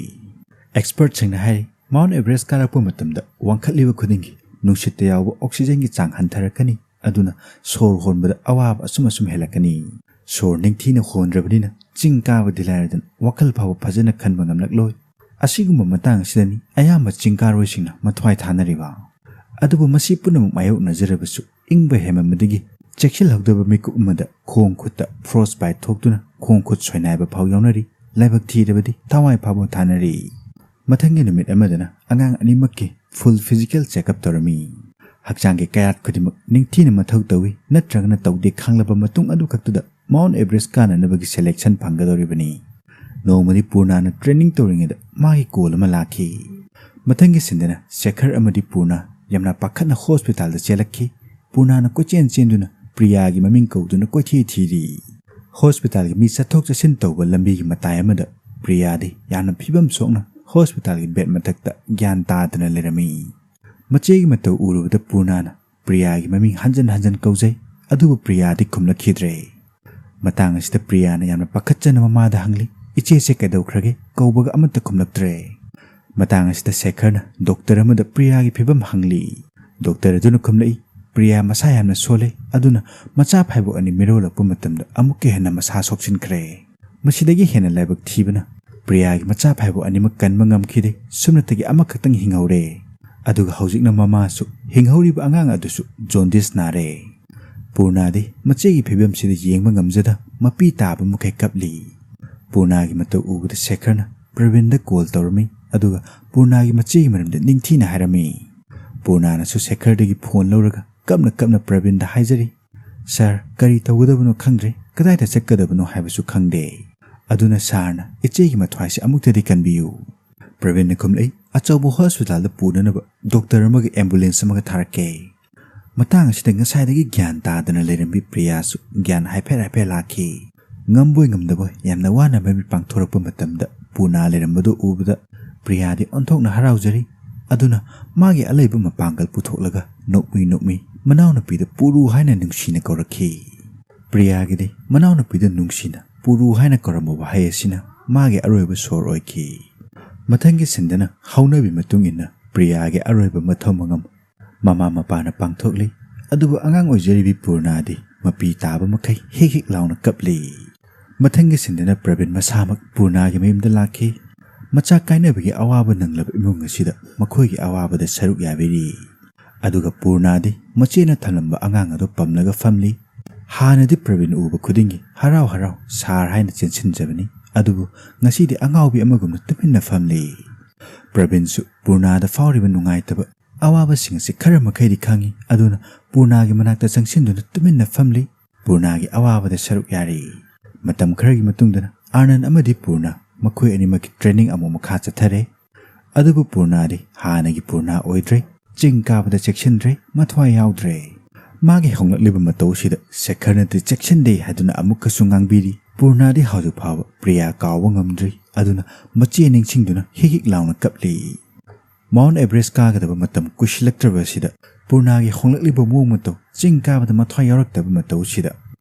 ꯑꯦꯛꯁꯄꯔꯠꯁꯤꯡꯅ ꯍꯥꯏꯔꯤ, ꯃꯥꯎꯟ ꯑꯦꯚꯔꯦꯁ ꯀꯥꯔꯛꯄ ꯃꯇꯝꯗ ꯋꯥꯡꯈꯠꯂꯤꯕ ꯈꯨꯗꯤꯡꯒꯤ ꯅꯨꯡꯁꯤꯠꯇ ꯌꯥꯎꯕ ꯑꯣꯛꯁꯤꯖꯦꯟꯒꯤ ꯆꯥꯡ ꯍꯟꯊꯔꯛꯀꯅꯤ, ꯑꯗꯨꯅ ꯁꯣꯔ ꯍꯣꯟꯕꯗ ꯑꯋꯥꯕ ꯑꯁꯨꯝ ꯑꯁꯨꯝ ꯍꯦꯜꯂꯛꯀꯅꯤ꯫ ꯁꯣꯔ ꯅꯤꯡꯊꯤꯅ ꯍꯣꯟꯗ꯭ꯔꯕꯅꯤꯅ ꯆꯤꯡ ꯀꯥꯕꯗꯤ ꯂꯥꯏꯔꯗꯅ ꯋꯥꯈꯜ ꯐꯥꯎꯕ ꯐꯖꯅ ꯈꯟꯕ ꯉꯝꯂꯛꯂꯣꯏ꯫ ꯑꯁꯤꯒꯨꯝꯕ ꯃꯇꯥꯡ ꯑꯁꯤꯗꯅꯤ ꯑꯌꯥꯝꯕ ꯆꯤꯡ ꯀꯥꯔꯣꯏꯁꯤꯡꯅ ꯃꯊ꯭ꯋꯥꯏ ꯊꯥꯅꯔꯤꯕ꯫ ꯑꯗꯨꯕꯨ ꯃꯁꯤ ꯄꯨꯝꯅꯃꯛ ꯃꯥꯌꯣꯛꯅꯖꯔꯕꯁꯨ ꯏꯪꯕ ꯍꯦꯟꯃꯟꯕꯗꯒꯤ ꯆꯦꯛꯁꯤꯜꯍꯧꯗꯕ ꯃꯤꯀꯨꯞ ꯑꯃꯗ ꯈꯣꯡ ꯈꯨꯠꯇ ꯐ꯭ꯔꯣꯁ ꯕꯥꯏꯠ ꯊꯣꯛꯇꯨꯅ ꯈꯣꯡ ꯈꯨꯠ ꯁꯣꯏꯅꯥꯏꯕ ꯐꯥꯎ ꯌꯥꯎꯅꯔꯤ꯫ ꯂꯥꯏꯕꯛ ꯊꯤꯔꯕꯗꯤ ꯊꯋꯥꯏ ꯐꯥꯎꯕ ꯊꯥꯅꯔꯤ꯫ ꯃꯊꯪꯒꯤ ꯅꯨꯃꯤꯠ ꯑꯃꯗꯅ ꯑꯉꯥꯡ ꯑꯅꯤꯃꯛꯀꯤ ꯐꯨꯜ ꯐꯤꯖꯤꯀꯦꯜ ꯆꯦꯛꯑꯞ ꯇꯧꯔꯝꯃꯤ꯫ ꯍꯛꯆꯥꯡꯒꯤ ꯀꯌꯥꯠ ꯈꯨꯗꯤꯡꯃꯛ ꯅꯤꯡꯊꯤꯅ ꯃꯊꯧ ꯇꯧꯏ, ꯅꯠꯇ꯭ꯔꯒꯅ ꯇꯧꯗꯦ ꯈꯪꯂꯕ ꯃꯇꯨꯡ ꯑꯗꯨꯈꯛꯇꯗ ꯃꯥꯎꯟ ꯑꯦꯚꯔꯦꯁ ꯀꯥꯅꯅꯕꯒꯤ ꯁꯦꯂꯦꯛꯁꯟ ꯐꯪꯒꯗꯧꯔꯤꯕꯅꯤ꯫ ꯅꯣꯡꯃꯗꯤ ꯄꯨꯔꯅꯥꯅ ꯇ꯭ꯔꯦꯅꯤꯡ ꯇꯧꯔꯤꯉꯩꯗ ꯃꯥꯒꯤ ꯀꯣꯜ ꯑꯃ ꯂꯥꯛꯈꯤ꯫ ꯃꯊꯪꯒꯤ ꯁꯤꯟꯗꯅ ꯁꯦꯈꯔ ꯑꯃꯗꯤ ꯄꯨꯔꯅꯥ ꯌꯥꯝꯅ ꯄꯥꯈꯠꯅ ꯍꯣꯁꯄꯤꯇꯥꯜꯗ ꯆꯦꯜꯂꯛꯈꯤ꯫ ꯄꯨꯔꯅꯥꯅ ꯀꯣꯏꯆꯦꯟ ꯆꯦꯟꯗꯨꯅ ꯄ꯭ꯔꯤꯌꯥꯒꯤ ꯃꯃꯤꯡ ꯀꯧꯗꯨꯅ ꯀꯣꯏꯊꯤ ꯊꯤꯔꯤ꯫ ꯍꯣꯁꯄꯤꯇꯥꯜꯒꯤ ꯃꯤ ꯆꯠꯊꯣꯛ ꯆꯠꯁꯤꯟ ꯇꯧꯕ ꯂꯝꯕꯤꯒꯤ ꯃꯇꯥꯏ ꯑꯃꯗ ꯄ꯭ꯔꯤꯌꯥꯗꯤ ꯌꯥꯝꯅ ꯐꯤꯕꯝ ꯁꯣꯛꯅ ꯍꯣꯁꯄꯤꯇꯥꯜꯒꯤ ꯕꯦꯗ ꯃꯊꯛꯇ ꯒ꯭ꯌꯥꯟ ꯇꯥꯗꯅ ꯂꯩꯔꯝꯃꯤ꯫ ꯃꯆꯦꯒꯤ ꯃꯇꯧ ꯎꯔꯨꯕꯗ ꯄꯨꯔꯅꯥꯅ ꯄ꯭ꯔꯤꯌꯥꯒꯤ ꯃꯃꯤꯡ ꯍꯟꯖꯟ ꯍꯟꯖꯟ ꯀꯧꯖꯩ, ꯑꯗꯨꯕꯨ ꯄ꯭ꯔꯤꯌꯥꯗꯤ ꯈꯨꯝꯂꯛꯈꯤꯗ꯭ꯔꯦ꯫ ꯃꯇꯥꯡ ꯑꯁꯤꯗ ꯄ꯭ꯔꯤꯌꯥꯅ ꯌꯥꯝꯅ ꯄꯥꯈꯠꯆꯅ ꯃꯃꯥꯗ ꯍꯪꯂꯤ, "ꯏꯆꯦꯁꯦ ꯀꯩꯗꯧꯈ꯭ꯔꯒꯦ? ꯀꯧꯕꯒ ꯑꯃꯠꯇ ꯈꯨꯝꯂꯛꯇ꯭ꯔꯦ"꯫ ꯃꯇꯥꯡ ꯑꯁꯤꯗ ꯁꯦꯈꯔꯅ ꯗꯣꯛꯇꯔ ꯑꯃꯗ ꯄ꯭ꯔꯤꯌꯥꯒꯤ ꯐꯤꯕꯝ ꯍꯪꯂꯤ꯫ ꯗꯣꯛꯇꯔ ꯑꯗꯨꯅ ꯈꯨꯝꯂꯛꯏ, "ꯄ꯭ꯔꯤꯌꯥ ꯃꯁꯥ ꯌꯥꯝꯅ ꯁꯣꯜꯂꯦ, ꯑꯗꯨꯅ ꯃꯆꯥ ꯐꯥꯏꯕꯣꯛ ꯑꯅꯤ ꯃꯤꯔꯣꯜꯂꯛꯄ ꯃꯇꯝꯗ ꯑꯃꯨꯛꯀ ꯍꯦꯟꯅ ꯃꯁꯥ ꯁꯣꯛꯆꯤꯟꯈ꯭ꯔꯦ꯫ ꯃꯁꯤꯗꯒꯤ ꯍꯦꯟꯅ ꯂꯥꯏꯕꯛ ꯊꯤꯕꯅ ꯄ꯭ꯔꯤꯌꯥꯒꯤ ꯃꯆꯥ ꯐꯥꯏꯕꯣꯛ ꯑꯅꯤꯃꯛ ꯀꯟꯕ ꯉꯝꯈꯤꯗꯦ, ꯁꯨꯞꯅꯇꯒꯤ ꯑꯃꯈꯛꯇꯪ ꯍꯤꯡꯍꯧꯔꯦ꯫ ꯑꯗꯨꯒ ꯍꯧꯖꯤꯛꯅ ꯃꯃꯥꯁꯨ, ꯍꯤꯡꯍꯧꯔꯤꯕ ꯑꯉꯥꯡ ꯑꯗꯨꯁꯨ ꯖꯣꯟꯗꯤꯁ ꯅꯥꯔꯦ"꯫ ꯄꯨꯔꯅꯥꯗꯤ ꯃꯆꯦꯒꯤ ꯐꯤꯕꯝꯁꯤꯗ ꯌꯦꯡꯕ ꯉꯝꯖꯗ ꯃꯄꯤ ꯇꯥꯕ ꯃꯈꯩ ꯀꯞꯂꯤ꯫ ꯄꯨꯔꯅꯥꯒꯤ ꯃꯇꯧ ꯎꯕꯗ ꯁꯦꯈꯔꯅ ꯄ꯭ꯔꯕꯤꯟꯗ ꯀꯣꯜ ꯇꯧꯔꯝꯃꯤ, ꯑꯗꯨꯒ ꯄꯨꯔꯅꯥꯒꯤ ꯃꯆꯦꯒꯤ ꯃꯔꯝꯗ ꯅꯤꯡꯊꯤꯅ ꯍꯥꯏꯔꯝꯃꯤ꯫ ꯄꯨꯔꯅꯥꯅꯁꯨ ꯁꯦꯈꯔꯗꯒꯤ ꯐꯣꯟ ꯂꯧꯔꯒ ꯀꯞꯅ ꯀꯞꯅ ꯄ꯭ꯔꯕꯤꯟꯗ ꯍꯥꯏꯖꯔꯤ, "ꯁꯥꯔ, ꯀꯔꯤ ꯇꯧꯒꯗꯕꯅꯣ ꯈꯪꯗ꯭ꯔꯦ, ꯀꯗꯥꯏꯗ ꯆꯠꯀꯗꯕꯅꯣ ꯍꯥꯏꯕꯁꯨ ꯈꯪꯗꯦ꯫ ꯑꯗꯨꯅ ꯁꯥꯔꯅ ꯏꯆꯦꯒꯤ ꯃꯊ꯭ꯋꯥꯏꯁꯦ ꯑꯃꯨꯛꯇꯗꯤ ꯀꯟꯕꯤꯌꯨ"꯫ ꯄ꯭ꯔꯕꯤꯟꯅ ꯈꯨꯝꯂꯛꯏ, "ꯑꯆꯧꯕ ꯍꯣꯁꯄꯤꯇꯥꯜꯗ ꯄꯨꯅꯅꯕ ꯗꯣꯛꯇꯔ ꯑꯃꯒ ꯑꯦꯝꯕꯨꯂꯦꯟꯁ ꯑꯃꯒ ꯊꯥꯔꯛꯀꯦ"꯫ ꯃꯇꯥꯡ ꯑꯁꯤꯗ ꯉꯁꯥꯏꯗꯒꯤ ꯒ꯭ꯌꯥꯟ ꯇꯥꯗꯅ ꯂꯩꯔꯝꯕꯤ ꯄ꯭ꯔꯤꯌꯥꯁꯨ ꯒ꯭ꯌꯥꯟ ꯍꯥꯏꯐꯦꯠ ꯍꯥꯏꯐꯦꯠ ꯂꯥꯛꯈꯤ꯫ ꯉꯝꯕꯣꯏ ꯉꯝꯗꯕꯣꯏ ꯌꯥꯝꯅ ꯋꯥꯅ ꯃꯃꯤꯠ ꯄꯥꯡꯊꯣꯔꯛꯄ ꯃꯇꯝꯗ ꯄꯨꯔꯅꯥ ꯂꯩꯔꯝꯕꯗꯨ ꯎꯕꯗ ꯄ꯭ꯔꯤꯌꯥꯗꯤ ꯑꯣꯟꯊꯣꯛꯅ ꯍꯔꯥꯎꯖꯔꯤ꯫ ꯑꯗꯨꯅ ꯃꯥꯒꯤ ꯑꯂꯩꯕ ꯃꯄꯥꯡꯒꯜ ꯄꯨꯊꯣꯛꯂꯒ ꯅꯣꯛꯃꯤ ꯅꯣꯛꯃꯤ ꯃꯅꯥꯎꯅꯨꯄꯤꯗ ꯄꯨꯔꯨ ꯍꯥꯏꯅ ꯅꯨꯡꯁꯤꯅ ꯀꯧꯔꯛꯈꯤ꯫ ꯄ꯭ꯔꯤꯌꯥꯒꯤꯗꯤ ꯃꯅꯥꯎꯅꯨꯄꯤꯗ ꯅꯨꯡꯁꯤꯅ ꯄꯨꯔꯨ ꯍꯥꯏꯅ ꯀꯧꯔꯝꯕ ꯋꯥꯍꯩ ꯑꯁꯤꯅ ꯃꯥꯒꯤ ꯑꯔꯣꯏꯕ ꯁꯣꯔ ꯑꯣꯏꯈꯤ꯫ ꯃꯊꯪꯒꯤ ꯁꯤꯟꯗꯅ ꯍꯧꯅꯕꯤ ꯃꯇꯨꯡ ꯏꯟꯅ ꯄ꯭ꯔꯤꯌꯥꯒꯤ ꯑꯔꯣꯏꯕ ꯃꯊꯧ ꯃꯉꯝ ꯃꯃꯥ ꯃꯄꯥꯅ ꯄꯥꯡꯊꯣꯛꯂꯤ꯫ ꯑꯗꯨꯕꯨ ꯑꯉꯥꯡ ꯑꯣꯏꯖꯔꯤꯕꯤ ꯄꯨꯔꯅꯥꯗꯤ ꯃꯄꯤ ꯇꯥꯕ ꯃꯈꯩ ꯍꯤꯛ ꯍꯤꯛ ꯂꯥꯎꯅ ꯀꯞꯂꯤ꯫ ꯃꯊꯪꯒꯤ ꯁꯤꯟꯗꯅ ꯄ꯭ꯔꯕꯤꯟ ꯃꯁꯥꯃꯛ ꯄꯨꯔꯅꯥꯒꯤ ꯃꯌꯨꯝꯗ ꯂꯥꯛꯈꯤ꯫ ꯃꯆꯥ ꯀꯥꯏꯅꯕꯒꯤ ꯑꯋꯥꯕ ꯅꯪꯂꯕ ꯏꯃꯨꯡ ꯑꯁꯤꯗ ꯃꯈꯣꯏꯒꯤ ꯑꯋꯥꯕꯗ ꯁꯔꯨꯛ ꯌꯥꯕꯤꯔꯤ꯫ ꯑꯗꯨꯒ ꯄꯨꯔꯅꯥꯗꯤ ꯃꯆꯦꯅ ꯊꯝꯂꯝꯕ ꯑꯉꯥꯡ ꯑꯗꯨ ꯄꯝꯂꯒ ꯐꯝꯂꯤ꯫ ꯍꯥꯟꯅꯗꯤ ꯄ꯭ꯔꯕꯤꯟ ꯎꯕ ꯈꯨꯗꯤꯡꯒꯤ ꯍꯔꯥꯎ ꯍꯔꯥꯎ "ꯁꯥꯔ" ꯍꯥꯏꯅ ꯆꯦꯟꯁꯤꯟꯖꯕꯅꯤ꯫ ꯑꯗꯨꯕꯨ ꯉꯁꯤꯗꯤ ꯑꯉꯥꯎꯕꯤ ꯑꯃꯒꯨꯝꯅ ꯇꯨꯃꯤꯟꯅ ꯐꯝꯂꯤ꯫ ꯄ꯭ꯔꯕꯤꯟꯁꯨ ꯄꯨꯔꯅꯥꯗ ꯐꯥꯎꯔꯤꯕ ꯅꯨꯡꯉꯥꯏꯇꯕ ꯑꯋꯥꯕꯁꯤꯡ ꯑꯁꯤ ꯈꯔ ꯃꯈꯩꯗꯤ ꯈꯪꯏ꯫ ꯑꯗꯨꯅ ꯄꯨꯔꯅꯥꯒꯤ ꯃꯅꯥꯛꯇ ꯆꯪꯁꯤꯟꯗꯨꯅ ꯇꯨꯃꯤꯟꯅ ꯐꯝꯂꯤ꯫ ꯄꯨꯔꯅꯥꯒꯤ ꯑꯋꯥꯕꯗ ꯁꯔꯨꯛ ꯌꯥꯔꯤ꯫ ꯃꯇꯝ ꯈꯔꯒꯤ ꯃꯇꯨꯡꯗ ꯑꯥꯅꯟ ꯑꯃꯗꯤ ꯄꯨꯔꯅꯥ ꯃꯈꯣꯏ ꯑꯅꯤꯃꯛꯀꯤ ꯇ꯭ꯔꯦꯅꯤꯡ ꯑꯃꯨꯛ ꯃꯈꯥ ꯆꯠꯊꯔꯦ꯫ ꯑꯗꯨꯕꯨ ꯄꯨꯔꯅꯥꯗꯤ ꯍꯥꯟꯅꯒꯤ ꯄꯨꯔꯅꯥ ꯑꯣꯏꯗ꯭ꯔꯦ꯫ ꯆꯤꯡ ꯀꯥꯕꯗ ꯆꯦꯛꯁꯤꯟꯗ꯭ꯔꯦ, ꯃꯊ꯭ꯋꯥꯏ ꯌꯥꯎꯗ꯭ꯔꯦ꯫ ꯃꯥꯒꯤ ꯍꯣꯡꯂꯛꯂꯤꯕ ꯃꯇꯧ ꯑꯁꯤꯗ ꯁꯦꯈꯔꯅꯗꯤ ꯆꯦꯛꯁꯤꯟꯗꯦ ꯍꯥꯏꯗꯨꯅ ꯑꯃꯨꯛꯀꯁꯨ ꯉꯥꯡꯕꯤꯔꯤ꯫ ꯄꯨꯔꯅꯥꯗꯤ ꯍꯧꯖꯤꯛ ꯐꯥꯎꯕ ꯄ꯭ꯔꯤꯌꯥ ꯀꯥꯎꯕ ꯉꯝꯗ꯭ꯔꯤ꯫ ꯑꯗꯨꯅ ꯃꯆꯦ ꯅꯤꯡꯁꯤꯡꯗꯨꯅ ꯍꯤꯛ ꯍꯤꯛ ꯂꯥꯎꯅ ꯀꯞꯂꯤ꯫ ꯃꯥꯎꯟ ꯑꯦꯚꯔꯦꯁ ꯀꯥꯒꯗꯕ ꯃꯇꯝ ꯀꯨꯏꯁꯤꯜꯂꯛꯇ꯭ꯔꯕ ꯑꯁꯤꯗ ꯄꯨꯔꯅꯥꯒꯤ ꯍꯣꯡꯂꯛꯂꯤꯕ ꯃꯑꯣꯡ ꯃꯇꯧ, ꯆꯤꯡ ꯀꯥꯕꯗ ꯃꯊ꯭ꯋꯥꯏ ꯌꯥꯎꯔꯛꯇꯕ ꯃꯇꯧ ꯑꯁꯤꯗ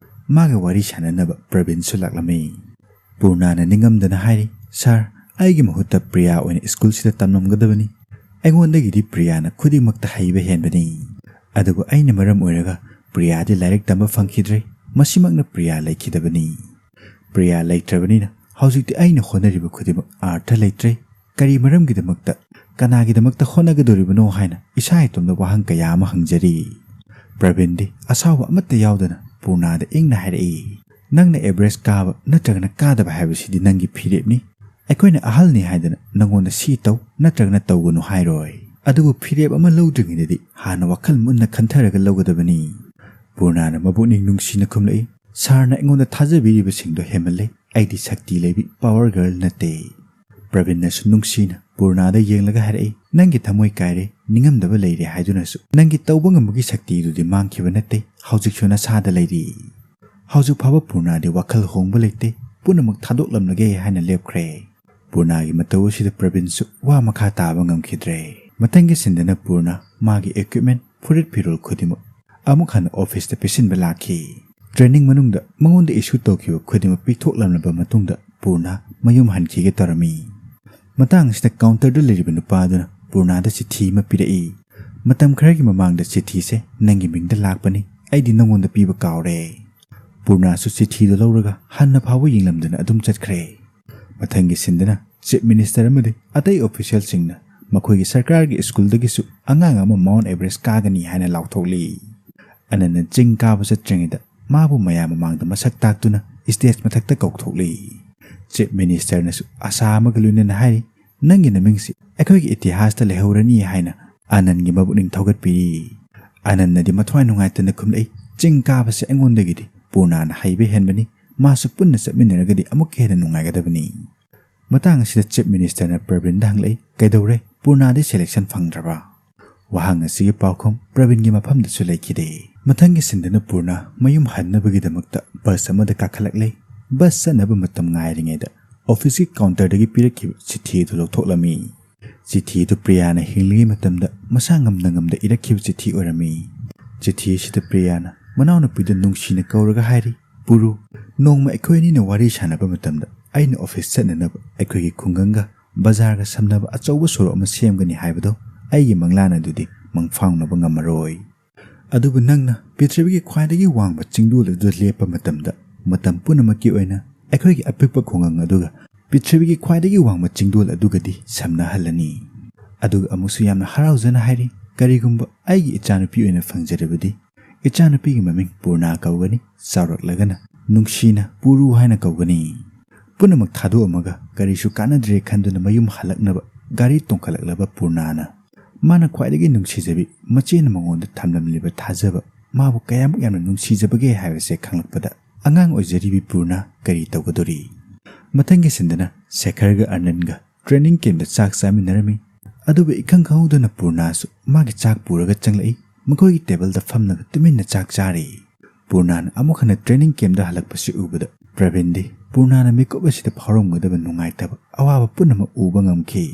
ꯃꯥꯒ ꯋꯥꯔꯤ ꯁꯥꯟꯅꯅꯕ ꯄ꯭ꯔꯕꯤꯟꯁꯨ ꯂꯥꯛꯂꯝꯃꯤ꯫ ꯄꯨꯔꯅꯥꯅ ꯅꯤꯡꯉꯝꯗꯅ ꯍꯥꯏꯔꯤ, "ꯁꯥꯔ, ꯑꯩꯒꯤ ꯃꯍꯨꯠꯇ ꯄ꯭ꯔꯤꯌꯥ ꯑꯣꯏꯅ ꯁ꯭ꯀꯨꯜꯁꯤꯗ ꯇꯝꯂꯝꯒꯗꯕꯅꯤ꯫ ꯑꯩꯉꯣꯟꯗꯒꯤꯗꯤ ꯄ꯭ꯔꯤꯌꯥꯅ ꯈꯨꯗꯤꯡꯃꯛꯇ ꯍꯩꯕ ꯍꯦꯟꯕꯅꯤ꯫ ꯑꯗꯨꯕꯨ ꯑꯩꯅ ꯃꯔꯝ ꯑꯣꯏꯔꯒ ꯄ꯭ꯔꯤꯌꯥꯗꯤ ꯂꯥꯏꯔꯤꯛ ꯇꯝꯕ ꯐꯪꯈꯤꯗ꯭ꯔꯦ꯫ ꯃꯁꯤꯃꯛꯅ ꯄ꯭ꯔꯤꯌꯥ ꯂꯩꯈꯤꯗꯕꯅꯤ꯫ ꯄ꯭ꯔꯤꯌꯥ ꯂꯩꯇ꯭ꯔꯕꯅꯤꯅ ꯍꯧꯖꯤꯛꯇꯤ ꯑꯩꯅ ꯍꯣꯠꯅꯔꯤꯕ ꯈꯨꯗꯤꯡꯃꯛ ꯑꯥꯔꯊ ꯂꯩꯇ꯭ꯔꯦ꯫ ꯀꯔꯤ ꯃꯔꯝꯒꯤꯗꯃꯛꯇ, ꯀꯅꯥꯒꯤꯗꯃꯛꯇ ꯍꯣꯠꯅꯒꯗꯧꯔꯤꯕꯅꯣ?" ꯍꯥꯏꯅ ꯏꯁꯥ ꯏꯇꯣꯝꯗ ꯋꯥꯍꯪ ꯀꯌꯥ ꯑꯃ ꯍꯪꯖꯔꯤ꯫ ꯄ꯭ꯔꯕꯤꯟꯗꯤ ꯑꯁꯥꯎꯕ ꯑꯃꯠꯇ ꯌꯥꯎꯗꯅ ꯄꯨꯔꯅꯥꯗ ꯏꯪꯅ ꯍꯥꯏꯔꯛꯏ, "ꯅꯪꯅ ꯑꯦꯚꯔꯦꯁ ꯀꯥꯕ ꯅꯠꯇ꯭ꯔꯒꯅ ꯀꯥꯗꯕ ꯍꯥꯏꯕꯁꯤꯗꯤ ꯅꯪꯒꯤ ꯐꯤꯔꯦꯞꯅꯤ꯫ ꯑꯩꯈꯣꯏꯅ ꯑꯍꯜꯅꯤ ꯍꯥꯏꯗꯅ ꯅꯪꯉꯣꯟꯗ ꯁꯤ ꯇꯧ ꯅꯠꯇ꯭ꯔꯒꯅ ꯇꯧꯒꯅꯨ ꯍꯥꯏꯔꯣꯏ꯫ ꯑꯗꯨꯕꯨ ꯐꯤꯔꯦꯞ ꯑꯃ ꯂꯧꯗ꯭ꯔꯤꯉꯩꯗꯗꯤ ꯍꯥꯟꯅ ꯋꯥꯈꯜ ꯃꯨꯟꯅ ꯈꯟꯊꯔꯒ ꯂꯧꯒꯗꯕꯅꯤ꯫" ꯄꯨꯔꯅꯥꯅ ꯃꯕꯨꯛꯅꯤꯡ ꯅꯨꯡꯁꯤꯅ ꯈꯨꯝꯂꯛꯏ, "ꯁꯥꯔꯅ ꯑꯩꯉꯣꯟꯗ ꯊꯥꯖꯕꯤꯔꯤꯕꯁꯤꯡꯗꯣ ꯍꯦꯟꯃꯜꯂꯦ꯫ ꯑꯩꯗꯤ ꯁꯛꯇꯤ ꯂꯩꯕꯤ ꯄꯥꯋꯔ ꯒꯔꯜ ꯅꯠꯇꯦ꯫" ꯄ꯭ꯔꯕꯤꯟꯅꯁꯨ ꯅꯨꯡꯁꯤꯅ ꯄꯨꯔꯅꯥꯗ ꯌꯦꯡꯂꯒ ꯍꯥꯏꯔꯛꯏ, "ꯅꯪꯒꯤ ꯊꯃꯣꯏ ꯀꯥꯏꯔꯦ, ꯅꯤꯡꯉꯝꯗꯕ ꯂꯩꯔꯦ ꯍꯥꯏꯗꯨꯅꯁꯨ ꯅꯪꯒꯤ ꯇꯧꯕ ꯉꯝꯕꯒꯤ ꯁꯛꯇꯤꯗꯨꯗꯤ ꯃꯥꯡꯈꯤꯕ ꯅꯠꯇꯦ, ꯍꯧꯖꯤꯛꯁꯨ ꯅꯁꯥꯗ ꯂꯩꯔꯤ꯫" ꯍꯧꯖꯤꯛ ꯐꯥꯎꯕ ꯄꯨꯔꯅꯥꯗꯤ ꯋꯥꯈꯜ ꯍꯣꯡꯕ ꯂꯩꯇꯦ, ꯄꯨꯝꯅꯃꯛ ꯊꯥꯗꯣꯛꯂꯝꯂꯒꯦ ꯍꯥꯏꯅ ꯂꯦꯞꯈ꯭ꯔꯦ꯫ ꯄꯨꯔꯅꯥꯒꯤ ꯃꯇꯧ ꯑꯁꯤꯗ ꯄ꯭ꯔꯕꯤꯟꯁꯨ ꯋꯥ ꯃꯈꯥ ꯇꯥꯕ ꯉꯝꯈꯤꯗ꯭ꯔꯦ꯫ ꯃꯊꯪꯒꯤ ꯁꯤꯟꯗꯅ ꯄꯨꯔꯅꯥ ꯃꯥꯒꯤ ꯏꯀ꯭ꯋꯤꯞꯃꯦꯟ, ꯐꯨꯔꯤꯠ ꯐꯤꯔꯣꯜ ꯈꯨꯗꯤꯡꯃꯛ ꯑꯃꯨꯛ ꯍꯟꯅ ꯑꯣꯐꯤꯁꯇ ꯄꯤꯁꯤꯟꯕ ꯂꯥꯛꯈꯤ꯫ ꯇ꯭ꯔꯦꯅꯤꯡ ꯃꯅꯨꯡꯗ ꯃꯉꯣꯟꯗ ꯏꯁꯨ ꯇꯧꯈꯤꯕ ꯈꯨꯗꯤꯡꯃꯛ ꯄꯤꯊꯣꯛꯂꯝꯂꯕ ꯃꯇꯨꯡꯗ ꯄꯨꯔꯅꯥ ꯃꯌꯨꯝ ꯍꯟꯈꯤꯒꯦ ꯇꯧꯔꯝꯃꯤ꯫ ꯃꯇꯥꯡ ꯑꯁꯤꯗ ꯀꯥꯎꯟꯇꯔꯗ ꯂꯩꯔꯤꯕ ꯅꯨꯄꯥ ꯑꯗꯨꯅ ꯄꯨꯔꯅꯥꯗ ꯆꯤꯊꯤ ꯑꯃ ꯄꯤꯔꯛꯏ꯫ "ꯃꯇꯝ ꯈꯔꯒꯤ ꯃꯃꯥꯡꯗ ꯆꯤꯊꯤꯁꯦ ꯅꯪꯒꯤ ꯃꯤꯡꯗ ꯂꯥꯛꯄꯅꯤ꯫ ꯑꯩꯗꯤ ꯅꯪꯉꯣꯟꯗ ꯄꯤꯕ ꯀꯥꯎꯔꯦ꯫ ꯄꯨꯔꯅꯥꯁꯨ ꯆꯤꯊꯤꯗꯨ ꯂꯧꯔꯒ ꯍꯟꯅ ꯐꯥꯎꯕ ꯌꯦꯡꯂꯝꯗꯅ ꯑꯗꯨꯝ ꯆꯠꯈ꯭ꯔꯦ꯫ ꯃꯊꯪꯒꯤ ꯁꯤꯟꯗꯅ ꯆꯤꯐ ꯃꯤꯅꯤꯁꯇꯔ ꯑꯃꯗꯤ ꯑꯇꯩ ꯑꯣꯐꯤꯁꯤꯌꯦꯜꯁꯤꯡꯅ ꯃꯈꯣꯏꯒꯤ ꯁꯔꯀꯥꯔꯒꯤ ꯁ꯭ꯀꯨꯜꯗꯒꯤꯁꯨ ꯑꯉꯥꯡ ꯑꯃ ꯃꯥꯎꯟ ꯑꯦꯚꯔꯦꯁ ꯀꯥꯒꯅꯤ ꯍꯥꯏꯅ ꯂꯥꯎꯊꯣꯛꯂꯤ꯫ ꯑꯅꯟꯅ ꯆꯤꯡ ꯀꯥꯕ ꯆꯠꯇ꯭ꯔꯤꯉꯩꯗ ꯃꯥꯕꯨ ꯃꯌꯥꯝ ꯃꯃꯥꯡꯗ ꯃꯁꯛ ꯇꯥꯛꯇꯨꯅ ꯁ꯭ꯇꯦꯖ ꯃꯊꯛꯇ ꯀꯧꯊꯣꯛꯂꯤ꯫ ꯆꯤꯐ ꯃꯤꯅꯤꯁꯇꯔꯅꯁꯨ ꯑꯁꯥ ꯑꯃꯒ ꯂꯣꯏꯅꯅ ꯍꯥꯏꯔꯤ, "ꯅꯪꯒꯤ ꯅꯃꯤꯡꯁꯤ ꯑꯩꯈꯣꯏꯒꯤ ꯏꯇꯤꯍꯥꯁꯇ ꯂꯩꯍꯧꯔꯅꯤ" ꯍꯥꯏꯅ ꯑꯅꯟꯒꯤ ꯃꯕꯨꯛꯅꯤꯡ ꯊꯧꯒꯠꯄꯤꯔꯤ꯫ ꯑꯅꯟꯅꯗꯤ ꯃꯊ꯭ꯋꯥꯏ ꯅꯨꯡꯉꯥꯏꯇꯅ ꯈꯨꯝꯂꯛꯏ, "ꯆꯤꯡ ꯀꯥꯕꯁꯦ ꯑꯩꯉꯣꯟꯗꯒꯤꯗꯤ ꯄꯨꯔꯅꯥꯅ ꯍꯩꯕ ꯍꯦꯟꯕꯅꯤ, ꯃꯥꯁꯨ ꯄꯨꯟꯅ ꯆꯠꯃꯤꯟꯅꯔꯒꯗꯤ ꯑꯃꯨꯛꯀ ꯍꯦꯟꯅ ꯅꯨꯡꯉꯥꯏꯒꯗꯕꯅꯤ"꯫ ꯃꯇꯥꯡ ꯑꯁꯤꯗ ꯆꯤꯐ ꯃꯤꯅꯤꯁꯇꯔꯅ ꯄ꯭ꯔꯕꯤꯟꯗ ꯍꯪꯂꯛꯏ, "ꯀꯩꯗꯧꯔꯦ? ꯄꯨꯔꯅꯥꯗꯤ ꯁꯦꯂꯦꯛꯁꯟ ꯐꯪꯗ꯭ꯔꯕ?" ꯋꯥꯍꯪ ꯑꯁꯤꯒꯤ ꯄꯥꯎꯈꯨꯝ ꯄ꯭ꯔꯕꯤꯟꯒꯤ ꯃꯐꯝꯗꯁꯨ ꯂꯩꯈꯤꯗꯦ꯫ ꯃꯊꯪꯒꯤ ꯁꯤꯟꯗꯅ ꯄꯨꯔꯅꯥ ꯃꯌꯨꯝ ꯍꯟꯅꯕꯒꯤꯗꯃꯛꯇ ꯕꯁ ꯑꯃꯗ ꯀꯥꯈꯠꯂꯛꯂꯦ꯫ ꯕꯁ ꯆꯠꯅꯕ ꯃꯇꯝ ꯉꯥꯏꯔꯤꯉꯩꯗ ꯑꯣꯐꯤꯁꯀꯤ ꯀꯥꯎꯟꯇꯔꯗꯒꯤ ꯄꯤꯔꯛꯈꯤꯕ ꯆꯤꯊꯤ ꯑꯗꯨ ꯂꯧꯊꯣꯛꯂꯝꯃꯤ꯫ ꯆꯤꯊꯤ ꯑꯗꯨ ꯄ꯭ꯔꯤꯌꯥꯅ ꯍꯤꯡꯂꯤꯉꯩ ꯃꯇꯝꯗ ꯃꯁꯥ ꯉꯝꯅ ꯉꯝꯅ ꯏꯔꯛꯈꯤꯕ ꯆꯤꯊꯤ ꯑꯣꯏꯔꯝꯃꯤ꯫ ꯆꯤꯊꯤ ꯑꯁꯤꯗ ꯄ꯭ꯔꯤꯌꯥꯅ ꯃꯅꯥꯎꯅꯨꯄꯤꯗ ꯅꯨꯡꯁꯤꯅ ꯀꯧꯔꯒ ꯍꯥꯏꯔꯤ, "ꯄꯨꯔꯨ, ꯅꯣꯡꯃ ꯑꯩꯈꯣꯏ ꯑꯅꯤꯅ ꯋꯥꯔꯤ ꯁꯥꯟꯅꯕ ꯃꯇꯝꯗ ꯑꯩꯅ ꯑꯣꯐꯤꯁ ꯆꯠꯅꯅꯕ ꯑꯩꯈꯣꯏꯒꯤ ꯈꯨꯡꯒꯪꯒ ꯕꯖꯥꯔꯒ ꯁꯝꯅꯕ ꯑꯆꯧꯕ ꯁꯣꯔꯣꯛ ꯑꯃ ꯁꯦꯝꯒꯅꯤ ꯍꯥꯏꯕꯗꯣ ꯑꯩꯒꯤ ꯃꯪꯂꯥꯟ ꯑꯗꯨꯗꯤ ꯃꯪꯐꯥꯎꯅꯕ ꯉꯝꯃꯔꯣꯏ꯫ ꯑꯗꯨꯕꯨ ꯅꯪꯅ ꯄ꯭ꯔꯤꯊꯤꯕꯤꯒꯤ ꯈ꯭ꯋꯥꯏꯗꯒꯤ ꯋꯥꯡꯕ ꯆꯤꯡꯗꯣꯜ ꯑꯗꯨꯗ ꯂꯦꯞꯄ ꯃꯇꯝꯗ ꯃꯇꯝ ꯄꯨꯝꯅꯃꯛꯀꯤ ꯑꯣꯏꯅ ꯑꯩꯈꯣꯏꯒꯤ ꯑꯄꯤꯛꯄ ꯈꯨꯡꯒꯪ ꯑꯗꯨꯒ ꯄ꯭ꯔꯤꯊꯤꯕꯤꯒꯤ ꯈ꯭ꯋꯥꯏꯗꯒꯤ ꯋꯥꯡꯕ ꯆꯤꯡꯗꯣꯜ ꯑꯗꯨꯒꯗꯤ ꯁꯝꯅꯍꯜꯂꯅꯤ꯫ ꯑꯗꯨꯒ ꯑꯃꯨꯛꯁꯨ ꯌꯥꯝꯅ ꯍꯔꯥꯎꯖꯅ ꯍꯥꯏꯔꯤ, ꯀꯔꯤꯒꯨꯝꯕ ꯑꯩꯒꯤ ꯏꯆꯥꯅꯨꯄꯤ ꯑꯣꯏꯅ ꯐꯪꯖꯔꯕꯗꯤ ꯏꯆꯥꯅꯨꯄꯤꯒꯤ ꯃꯃꯤꯡ ꯄꯨꯔꯅꯥ ꯀꯧꯒꯅꯤ, ꯆꯥꯎꯔꯛꯂꯒꯅ ꯅꯨꯡꯁꯤꯅ ꯄꯨꯔꯨ ꯍꯥꯏꯅ ꯀꯧꯒꯅꯤ"꯫ ꯄꯨꯝꯅꯃꯛ ꯊꯥꯗꯣꯛꯑꯝꯃꯒ ꯀꯔꯤꯁꯨ ꯀꯥꯟꯅꯗ꯭ꯔꯦ ꯈꯟꯗꯨꯅ ꯃꯌꯨꯝ ꯍꯜꯂꯛꯅꯕ ꯒꯥꯔꯤ ꯇꯣꯡꯈꯠꯂꯛꯂꯕ ꯄꯨꯔꯅꯥꯅ ꯃꯥꯅ ꯈ꯭ꯋꯥꯏꯗꯒꯤ ꯅꯨꯡꯁꯤꯖꯕꯤ ꯃꯆꯦꯅ ꯃꯉꯣꯟꯗ ꯊꯝꯂꯝꯂꯤꯕ ꯊꯥꯖꯕ, ꯃꯥꯕꯨ ꯀꯌꯥꯃꯨꯛ ꯌꯥꯝꯅ ꯅꯨꯡꯁꯤꯖꯕꯒꯦ ꯍꯥꯏꯕꯁꯦ ꯈꯪꯂꯛꯄꯗ ꯑꯉꯥꯡ ꯑꯣꯏꯖꯔꯤꯕꯤ ꯄꯨꯔꯅꯥ ꯀꯔꯤ ꯇꯧꯒꯗꯧꯔꯤ? ꯃꯊꯪꯒꯤ ꯁꯤꯟꯗꯅ ꯁꯦꯈꯔꯒ ꯑꯅꯟꯒ ꯇ꯭ꯔꯦꯅꯤꯡ ꯀꯦꯝꯞꯇ ꯆꯥꯛ ꯆꯥꯃꯤꯟꯅꯔꯝꯃꯤ꯫ ꯑꯗꯨꯕꯨ ꯏꯈꯪ ꯈꯪꯍꯧꯗꯅ ꯄꯨꯔꯅꯥꯁꯨ ꯃꯥꯒꯤ ꯆꯥꯛ ꯄꯨꯔꯒ ꯆꯪꯂꯛꯏ꯫ ꯃꯈꯣꯏꯒꯤ ꯇꯦꯕꯜꯗ ꯐꯝꯂꯒ ꯇꯨꯃꯤꯟꯅ ꯆꯥꯛ ꯆꯥꯔꯤ꯫ ꯄꯨꯔꯅꯥꯅ ꯑꯃꯨꯛ ꯍꯟꯅ ꯇ꯭ꯔꯦꯅꯤꯡ ꯀꯦꯝꯞꯇ ꯍꯜꯂꯛꯄꯁꯤ ꯎꯕꯗ ꯄ꯭ꯔꯕꯤꯟꯗꯤ ꯄꯨꯔꯅꯥꯅ ꯃꯤꯀꯨꯞ ꯑꯁꯤꯗ ꯐꯥꯎꯔꯝꯒꯗꯕ ꯅꯨꯡꯉꯥꯏꯇꯕ, ꯑꯋꯥꯕ ꯄꯨꯝꯅꯃꯛ ꯎꯕ ꯉꯝꯈꯤ꯫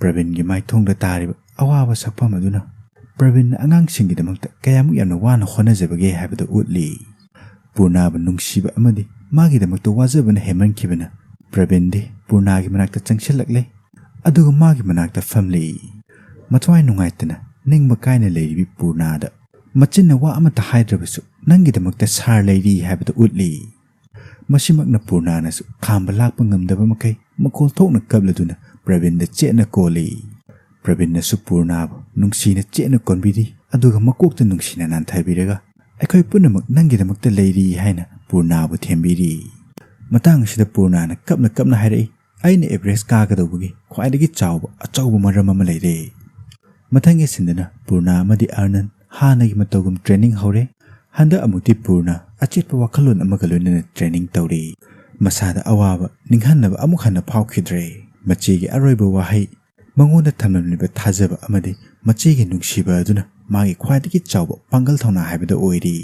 ꯄ꯭ꯔꯕꯤꯟꯒꯤ ꯃꯥꯏꯊꯣꯡꯗ ꯇꯥꯔꯤꯕ ꯑꯋꯥꯕ ꯁꯛꯐꯝ ꯑꯗꯨꯅ ꯄ꯭ꯔꯕꯤꯟꯅ ꯑꯉꯥꯡꯁꯤꯡꯒꯤꯗꯃꯛꯇ ꯀꯌꯥꯃꯨꯛ ꯌꯥꯝꯅ ꯋꯥꯅ ꯍꯣꯠꯅꯖꯕꯒꯦ ꯍꯥꯏꯕꯗꯨ ꯎꯠꯂꯤ꯫ ꯄꯨꯔꯅꯥꯕꯨ ꯅꯨꯡꯁꯤꯕ ꯑꯃꯗꯤ ꯃꯥꯒꯤꯗꯃꯛꯇ ꯋꯥꯖꯕꯅ ꯍꯦꯟꯃꯟꯈꯤꯕꯅ ꯄ꯭ꯔꯕꯤꯟꯗꯤ ꯄꯨꯔꯅꯥꯒꯤ ꯃꯅꯥꯛꯇ ꯆꯪꯁꯤꯜꯂꯛꯂꯦ, ꯑꯗꯨꯒ ꯃꯥꯒꯤ ꯃꯅꯥꯛꯇ ꯐꯝꯂꯦ꯫ ꯃꯊ꯭ꯋꯥꯏ ꯅꯨꯡꯉꯥꯏꯇꯅ ꯅꯤꯡꯕ ꯀꯥꯏꯅ ꯂꯩꯔꯤꯕꯤ ꯄꯨꯔꯅꯥꯗ ꯃꯆꯤꯟꯅ ꯋꯥ ꯑꯃꯠꯇ ꯍꯥꯏꯗ꯭ꯔꯕꯁꯨ ꯅꯪꯒꯤꯗꯃꯛꯇ ꯁꯥꯔ ꯂꯩꯔꯤ ꯍꯥꯏꯕꯗꯨ ꯎꯠꯂꯤ꯫ ꯃꯁꯤꯃꯛꯅ ꯄꯨꯔꯅꯥꯅꯁꯨ ꯈꯥꯝꯕ ꯂꯥꯛꯄ ꯉꯝꯗꯕ ꯃꯈꯩ ꯃꯈꯣꯜ ꯊꯣꯛꯅ ꯀꯞꯂꯗꯨꯅ ꯄ꯭ꯔꯕꯤꯟꯗ ꯆꯦꯠꯅ ꯀꯣꯜꯂꯤ꯫ ꯄ꯭ꯔꯕꯤꯟꯅꯁꯨ ꯄꯨꯔꯅꯥꯕꯨ ꯅꯨꯡꯁꯤꯅ ꯆꯦꯠꯅ ꯀꯣꯟꯕꯤꯔꯤ, ꯑꯗꯨꯒ ꯃꯀꯣꯛꯇ ꯅꯨꯡꯁꯤꯅ ꯅꯥꯟꯊꯕꯤꯔꯒ, "ꯑꯩꯈꯣꯏ ꯄꯨꯝꯅꯃꯛ ꯅꯪꯒꯤꯗꯃꯛꯇ ꯂꯩꯔꯤ" ꯍꯥꯏꯅ ꯄꯨꯔꯅꯥꯕꯨ ꯊꯦꯝꯕꯤꯔꯤ꯫ ꯃꯇꯥꯡ ꯑꯁꯤꯗ ꯄꯨꯔꯅꯥꯅ ꯀꯞꯅ ꯀꯞꯅ ꯍꯥꯏꯔꯛꯏ, "ꯑꯩꯅ ꯑꯦꯚꯔꯦꯁ ꯀꯥꯒꯗꯧꯕꯒꯤ ꯈ꯭ꯋꯥꯏꯗꯒꯤ ꯆꯥꯎꯕ ꯑꯆꯧꯕ ꯃꯔꯝ ꯑꯃ ꯂꯩꯔꯦ꯫" ꯃꯊꯪꯒꯤ ꯁꯤꯟꯗꯅ ꯄꯨꯔꯅꯥ ꯑꯃꯗꯤ ꯑꯥꯔꯅꯟ ꯍꯥꯟꯅꯒꯤ ꯃꯇꯧꯒꯨꯝ ꯇ꯭ꯔꯦꯅꯤꯡ ꯍꯧꯔꯦ꯫ ꯍꯟꯗꯛ ꯑꯃꯨꯛꯇꯤ ꯄꯨꯔꯅꯥ ꯑꯆꯦꯠꯄ ꯋꯥꯈꯜꯂꯣꯟ ꯑꯃꯒ ꯂꯣꯏꯅꯅ ꯇ꯭ꯔꯦꯅꯤꯡ ꯇꯧꯔꯤ꯫ ꯃꯁꯥꯗ ꯑꯋꯥꯕ ꯅꯤꯡꯍꯟꯅꯕ ꯑꯃꯨꯛ ꯍꯟꯅ ꯐꯥꯎꯈꯤꯗ꯭ꯔꯦ꯫ ꯃꯆꯦꯒꯤ ꯑꯔꯣꯏꯕ ꯋꯥꯍꯩ, ꯃꯉꯣꯟꯗ ꯊꯝꯂꯝꯂꯤꯕ ꯊꯥꯖꯕ ꯑꯃꯗꯤ ꯃꯆꯦꯒꯤ ꯅꯨꯡꯁꯤꯕ ꯑꯗꯨꯅ ꯃꯥꯒꯤ ꯈ꯭ꯋꯥꯏꯗꯒꯤ ꯆꯥꯎꯕ ꯄꯥꯡꯒꯜ ꯊꯧꯅꯥ ꯍꯥꯏꯕꯗꯨ ꯑꯣꯏꯔꯤ꯫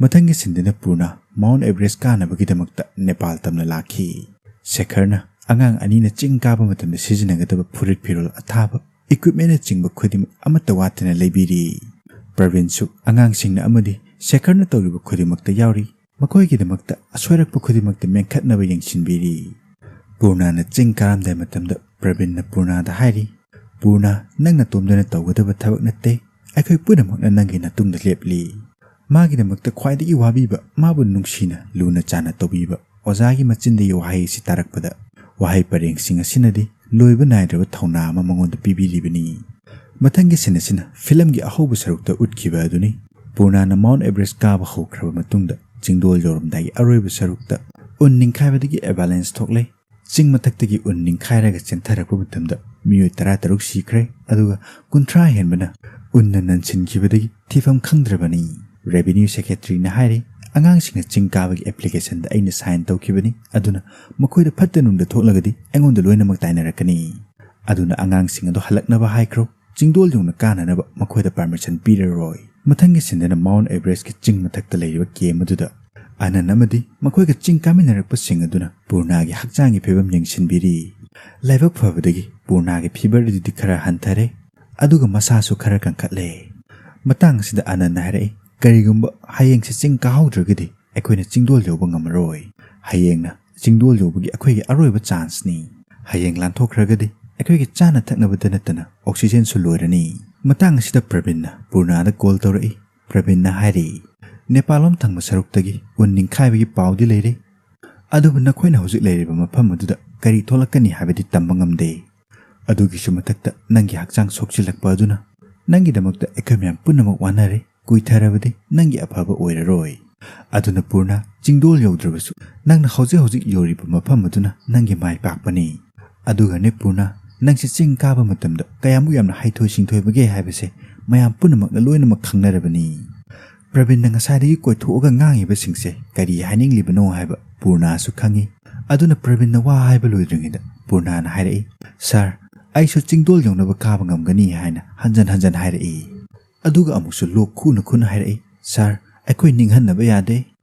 ꯃꯊꯪꯒꯤ ꯁꯤꯟꯗꯅ ꯄꯨꯔꯅꯥ ꯃꯥꯎꯟ ꯑꯦꯚꯔꯦꯁ ꯀꯥꯅꯕꯒꯤꯗꯃꯛꯇ ꯅꯦꯄꯥꯜ ꯇꯝꯅ ꯂꯥꯛꯈꯤ꯫ ꯁꯦꯈꯔꯅ ꯑꯉꯥꯡ ꯑꯅꯤꯅ ꯆꯤꯡ ꯀꯥꯕ ꯃꯇꯝꯗ ꯁꯤꯖꯤꯟꯅꯒꯗꯕ ꯐꯨꯔꯤꯠ ꯐꯤꯔꯣꯜ ꯑꯊꯥꯕ, ꯏꯀ꯭ꯋꯤꯞꯃꯦꯟꯅꯆꯤꯡꯕ ꯈꯨꯗꯤꯡꯃꯛ ꯑꯃꯠꯇ ꯋꯥꯠꯇꯅ ꯂꯩꯕꯤꯔꯤ꯫ ꯄ꯭ꯔꯕꯤꯟꯁꯨ ꯑꯉꯥꯡꯁꯤꯡꯅ ꯑꯃꯗꯤ ꯁꯦꯈꯔꯅ ꯇꯧꯔꯤꯕ ꯈꯨꯗꯤꯡꯃꯛꯇ ꯌꯥꯎꯔꯤ꯫ ꯃꯈꯣꯏꯒꯤꯗꯃꯛꯇ ꯑꯁꯣꯏꯔꯛꯄ ꯈꯨꯗꯤꯡꯃꯛꯇ ꯃꯦꯟꯈꯠꯅꯕ ꯌꯦꯡꯁꯤꯟꯕꯤꯔꯤ꯫ ꯄꯨꯔꯅꯥꯅ ꯆꯤꯡ ꯀꯥꯔꯝꯗꯥꯏ ꯃꯇꯝꯗ ꯄ꯭ꯔꯕꯤꯟꯅ ꯄꯨꯔꯅꯥꯗ ꯍꯥꯏꯔꯤ, "ꯄꯨꯔꯅꯥ, ꯅꯪ ꯅꯇꯣꯝꯗꯅ ꯇꯧꯒꯗꯕ ꯊꯕꯛ ꯅꯠꯇꯦ꯫ ꯑꯩꯈꯣꯏ ꯄꯨꯝꯅꯃꯛꯅ ꯅꯪꯒꯤ ꯅꯇꯨꯡꯗ ꯂꯦꯞꯂꯤ꯫" ꯃꯥꯒꯤꯗꯃꯛꯇ ꯈ꯭ꯋꯥꯏꯗꯒꯤ ꯋꯥꯕꯤꯕ, ꯃꯥꯕꯨ ꯅꯨꯡꯁꯤꯅ ꯂꯨꯅ ꯆꯥꯟꯅ ꯇꯧꯕꯤꯕ ꯑꯣꯖꯥꯒꯤ ꯃꯆꯤꯟꯗꯒꯤ ꯋꯥꯍꯩ ꯑꯁꯤ ꯇꯥꯔꯛꯄꯗ, ꯋꯥꯍꯩ ꯄꯔꯦꯡꯁꯤꯡ ꯑꯁꯤꯅꯗꯤ ꯂꯣꯏꯕ ꯅꯥꯏꯗ꯭ꯔꯕ ꯊꯧꯅꯥ ꯑꯃ ꯃꯉꯣꯟꯗ ꯄꯤꯕꯤꯔꯤꯕꯅꯤ꯫ ꯃꯊꯪꯒꯤ ꯁꯤꯟ ꯑꯁꯤꯅ ꯐꯤꯂꯝꯒꯤ ꯑꯍꯧꯕ ꯁꯔꯨꯛꯇ ꯎꯠꯈꯤꯕ ꯑꯗꯨꯅꯤ꯫ ꯄꯨꯔꯅꯥꯅ ꯃꯥꯎꯟ ꯑꯦꯚꯔꯦꯁ ꯀꯥꯕ ꯍꯧꯈ꯭ꯔꯕ ꯃꯇꯨꯡꯗ ꯆꯤꯡꯗꯣꯜ ꯌꯧꯔꯝꯗꯥꯏꯒꯤ ꯑꯔꯣꯏꯕ ꯁꯔꯨꯛꯇ ꯎꯟ ꯅꯤꯡꯈꯥꯏꯕꯗꯒꯤ ꯑꯦꯚꯥꯂꯦꯟꯁ ꯊꯣꯛꯂꯦ꯫ ꯆꯤꯡ ꯃꯊꯛꯇꯒꯤ ꯎꯟ ꯅꯤꯡꯈꯥꯏꯔꯒ ꯆꯦꯟꯊꯔꯛꯄ ꯃꯇꯝꯗ ꯃꯤꯑꯣꯏ ꯇꯔꯥꯇꯔꯨꯛ ꯁꯤꯈ꯭ꯔꯦ, ꯑꯗꯨꯒ ꯀꯨꯟꯊ꯭ꯔꯥ ꯍꯦꯟꯕꯅ ꯎꯟꯅ ꯅꯟꯁꯤꯟꯈꯤꯕꯗꯒꯤ ꯊꯤꯐꯝ ꯈꯪꯗ꯭ꯔꯕꯅꯤ꯫ ꯔꯦꯚꯤꯅ꯭ꯌꯨ ꯁꯦꯀ꯭ꯔꯦꯇꯔꯤꯅ ꯍꯥꯏꯔꯤ, "ꯑꯉꯥꯡꯁꯤꯡꯅ ꯆꯤꯡ ꯀꯥꯕꯒꯤ ꯑꯦꯄ꯭ꯂꯤꯀꯦꯁꯟꯗ ꯑꯩꯅ ꯁꯥꯏꯟ ꯇꯧꯈꯤꯕꯅꯤ, ꯑꯗꯨꯅ ꯃꯈꯣꯏꯗ ꯐꯠꯇ ꯅꯨꯡꯗ ꯊꯣꯛꯂꯒꯗꯤ ꯑꯩꯉꯣꯟꯗ ꯂꯣꯏꯅꯃꯛ ꯇꯥꯏꯅꯔꯛꯀꯅꯤ꯫ ꯑꯗꯨꯅ ꯑꯉꯥꯡꯁꯤꯡ ꯑꯗꯨ ꯍꯜꯂꯛꯅꯕ ꯍꯥꯏꯈ꯭ꯔꯣ꯫ ꯆꯤꯡꯗꯣꯜ ꯌꯧꯅ ꯀꯥꯅꯅꯕ ꯃꯈꯣꯏꯗ ꯄꯔꯃꯤꯁꯟ ꯄꯤꯔꯔꯣꯏ꯫" ꯃꯊꯪꯒꯤ ꯁꯤꯟꯗꯅ ꯃꯥꯎꯟ ꯑꯦꯚꯔꯦꯁꯀꯤ ꯆꯤꯡ ꯃꯊꯛꯇ ꯂꯩꯔꯤꯕ ꯀꯦꯝ ꯑꯗꯨꯗ ꯑꯅꯟ ꯑꯃꯗꯤ ꯃꯈꯣꯏꯒ ꯆꯤꯡ ꯀꯥꯃꯤꯟꯅꯔꯛꯄꯁꯤꯡ ꯑꯗꯨꯅ ꯄꯨꯔꯅꯥꯒꯤ ꯍꯛꯆꯥꯡꯒꯤ ꯐꯤꯕꯝ ꯌꯦꯡꯁꯤꯟꯕꯤꯔꯤ꯫ ꯂꯥꯏꯕꯛ ꯐꯕꯗꯒꯤ ꯄꯨꯔꯅꯥꯒꯤ ꯐꯤꯚꯔ ꯑꯗꯨꯗꯤ ꯈꯔ ꯍꯟꯊꯔꯦ, ꯑꯗꯨꯒ ꯃꯁꯥꯁꯨ ꯈꯔ ꯀꯟꯈꯠꯂꯦ꯫ ꯃꯇꯥꯡ ꯑꯁꯤꯗ ꯑꯅꯟꯅ ꯍꯥꯏꯔꯛꯏ, "ꯀꯔꯤꯒꯨꯝꯕ ꯍꯌꯦꯡꯁꯦ ꯆꯤꯡ ꯀꯥꯍꯧꯗ꯭ꯔꯒꯗꯤ ꯑꯩꯈꯣꯏꯅ ꯆꯤꯡꯗꯣꯜ ꯌꯧꯕ ꯉꯝꯃꯔꯣꯏ꯫ ꯍꯌꯦꯡꯅ ꯆꯤꯡꯗꯣꯜ ꯌꯧꯕꯒꯤ ꯑꯩꯈꯣꯏꯒꯤ ꯑꯔꯣꯏꯕ ꯆꯥꯟꯁꯅꯤ꯫ ꯍꯌꯦꯡ ꯂꯥꯟꯊꯣꯛꯈ꯭ꯔꯒꯗꯤ ꯑꯩꯈꯣꯏꯒꯤ ꯆꯥꯅ ꯊꯛꯅꯕꯗ ꯅꯠꯇꯅ ꯑꯣꯛꯁꯤꯖꯦꯟꯁꯨ ꯂꯣꯏꯔꯅꯤ꯫" ꯃꯇꯥꯡ ꯑꯁꯤꯗ ꯄ꯭ꯔꯕꯤꯟꯅ ꯄꯨꯔꯅꯥꯗ ꯀꯣꯜ ꯇꯧꯔꯛꯏ꯫ ꯄ꯭ꯔꯕꯤꯟꯅ ꯍꯥꯏꯔꯛꯏ꯫ "ꯅꯦꯄꯥꯜꯂꯣꯝ ꯊꯪꯕ ꯁꯔꯨꯛꯇꯒꯤ ꯎꯟ ꯅꯤꯡꯈꯥꯏꯕꯒꯤ ꯄꯥꯎꯗꯤ ꯂꯩꯔꯦ, ꯑꯗꯨꯕꯨ ꯅꯈꯣꯏꯅ ꯍꯧꯖꯤꯛ ꯂꯩꯔꯤꯕ ꯃꯐꯝ ꯑꯗꯨꯗ ꯀꯔꯤ ꯊꯣꯛꯂꯛꯀꯅꯤ ꯍꯥꯏꯕꯗꯤ ꯇꯝꯕ ꯉꯝꯗꯦ꯫ ꯑꯗꯨꯒꯤꯁꯨ ꯃꯊꯛꯇ ꯅꯪꯒꯤ ꯍꯛꯆꯥꯡ ꯁꯣꯛꯆꯤꯜꯂꯛꯄ ꯑꯗꯨꯅ ꯅꯪꯒꯤꯗꯃꯛꯇ ꯑꯩꯈꯣꯏ ꯃꯌꯥꯝ ꯄꯨꯝꯅꯃꯛ ꯋꯥꯅꯔꯦ꯫ ꯀꯨꯏꯊꯔꯕꯗꯤ ꯅꯪꯒꯤ ꯑꯐꯕ ꯑꯣꯏꯔꯔꯣꯏ꯫ ꯑꯗꯨꯅ ꯄꯨꯔꯅ, ꯆꯤꯡꯗꯣꯜ ꯌꯧꯗ꯭ꯔꯕꯁꯨ ꯅꯪꯅ ꯍꯧꯖꯤꯛ ꯍꯧꯖꯤꯛ ꯌꯧꯔꯤꯕ ꯃꯐꯝ ꯑꯗꯨꯅ ꯅꯪꯒꯤ ꯃꯥꯏ ꯄꯥꯛꯄꯅꯤ꯫ ꯑꯗꯨꯒꯅꯦ ꯄꯨꯔꯅ, ꯅꯪꯁꯦ ꯆꯤꯡ ꯀꯥꯕ ꯃꯇꯝꯗ ꯀꯌꯥꯃꯨꯛ ꯌꯥꯝꯅ ꯍꯩꯊꯣꯏ ꯁꯤꯡꯊꯣꯏꯕꯒꯦ ꯍꯥꯏꯕꯁꯦ ꯃꯌꯥꯝ ꯄꯨꯝꯅꯃꯛꯅ ꯂꯣꯏꯅꯃꯛ ꯈꯪꯅꯔꯕꯅꯤ꯫" ꯄ꯭ꯔꯕꯤꯟꯅ ꯉꯁꯥꯏꯗꯒꯤ ꯀꯣꯏꯊꯣꯛꯑꯒ ꯉꯥꯡꯉꯤꯕꯁꯤꯡꯁꯦ ꯀꯔꯤ ꯍꯥꯏꯅꯤꯡꯂꯤꯕꯅꯣ ꯍꯥꯏꯕ ꯄꯨꯔꯅꯥꯁꯨ ꯈꯪꯉꯤ꯫ ꯑꯗꯨꯅ ꯄ꯭ꯔꯕꯤꯟꯅ ꯋꯥ ꯍꯥꯏꯕ ꯂꯣꯏꯗ꯭ꯔꯤꯉꯩꯗ ꯄꯨꯔꯅꯥꯅ ꯍꯥꯏꯔꯛꯏ, "ꯁꯥꯔ, ꯑꯩꯁꯨ ꯆꯤꯡꯗꯣꯜ ꯌꯧꯅꯕ ꯀꯥꯕ ꯉꯝꯒꯅꯤ" ꯍꯥꯏꯅ ꯍꯟꯖꯟ ꯍꯟꯖꯟ ꯍꯥꯏꯔꯛꯏ꯫ ꯑꯗꯨꯒ ꯑꯃꯨꯛꯁꯨ ꯂꯣꯛ ꯈꯨꯅ ꯈꯨꯅ ꯍꯥꯏꯔꯛꯏ, "ꯁꯥꯔ, ꯑꯩꯈꯣꯏ ꯅꯤꯡꯍꯟꯅꯕ ꯌꯥꯗꯦ꯫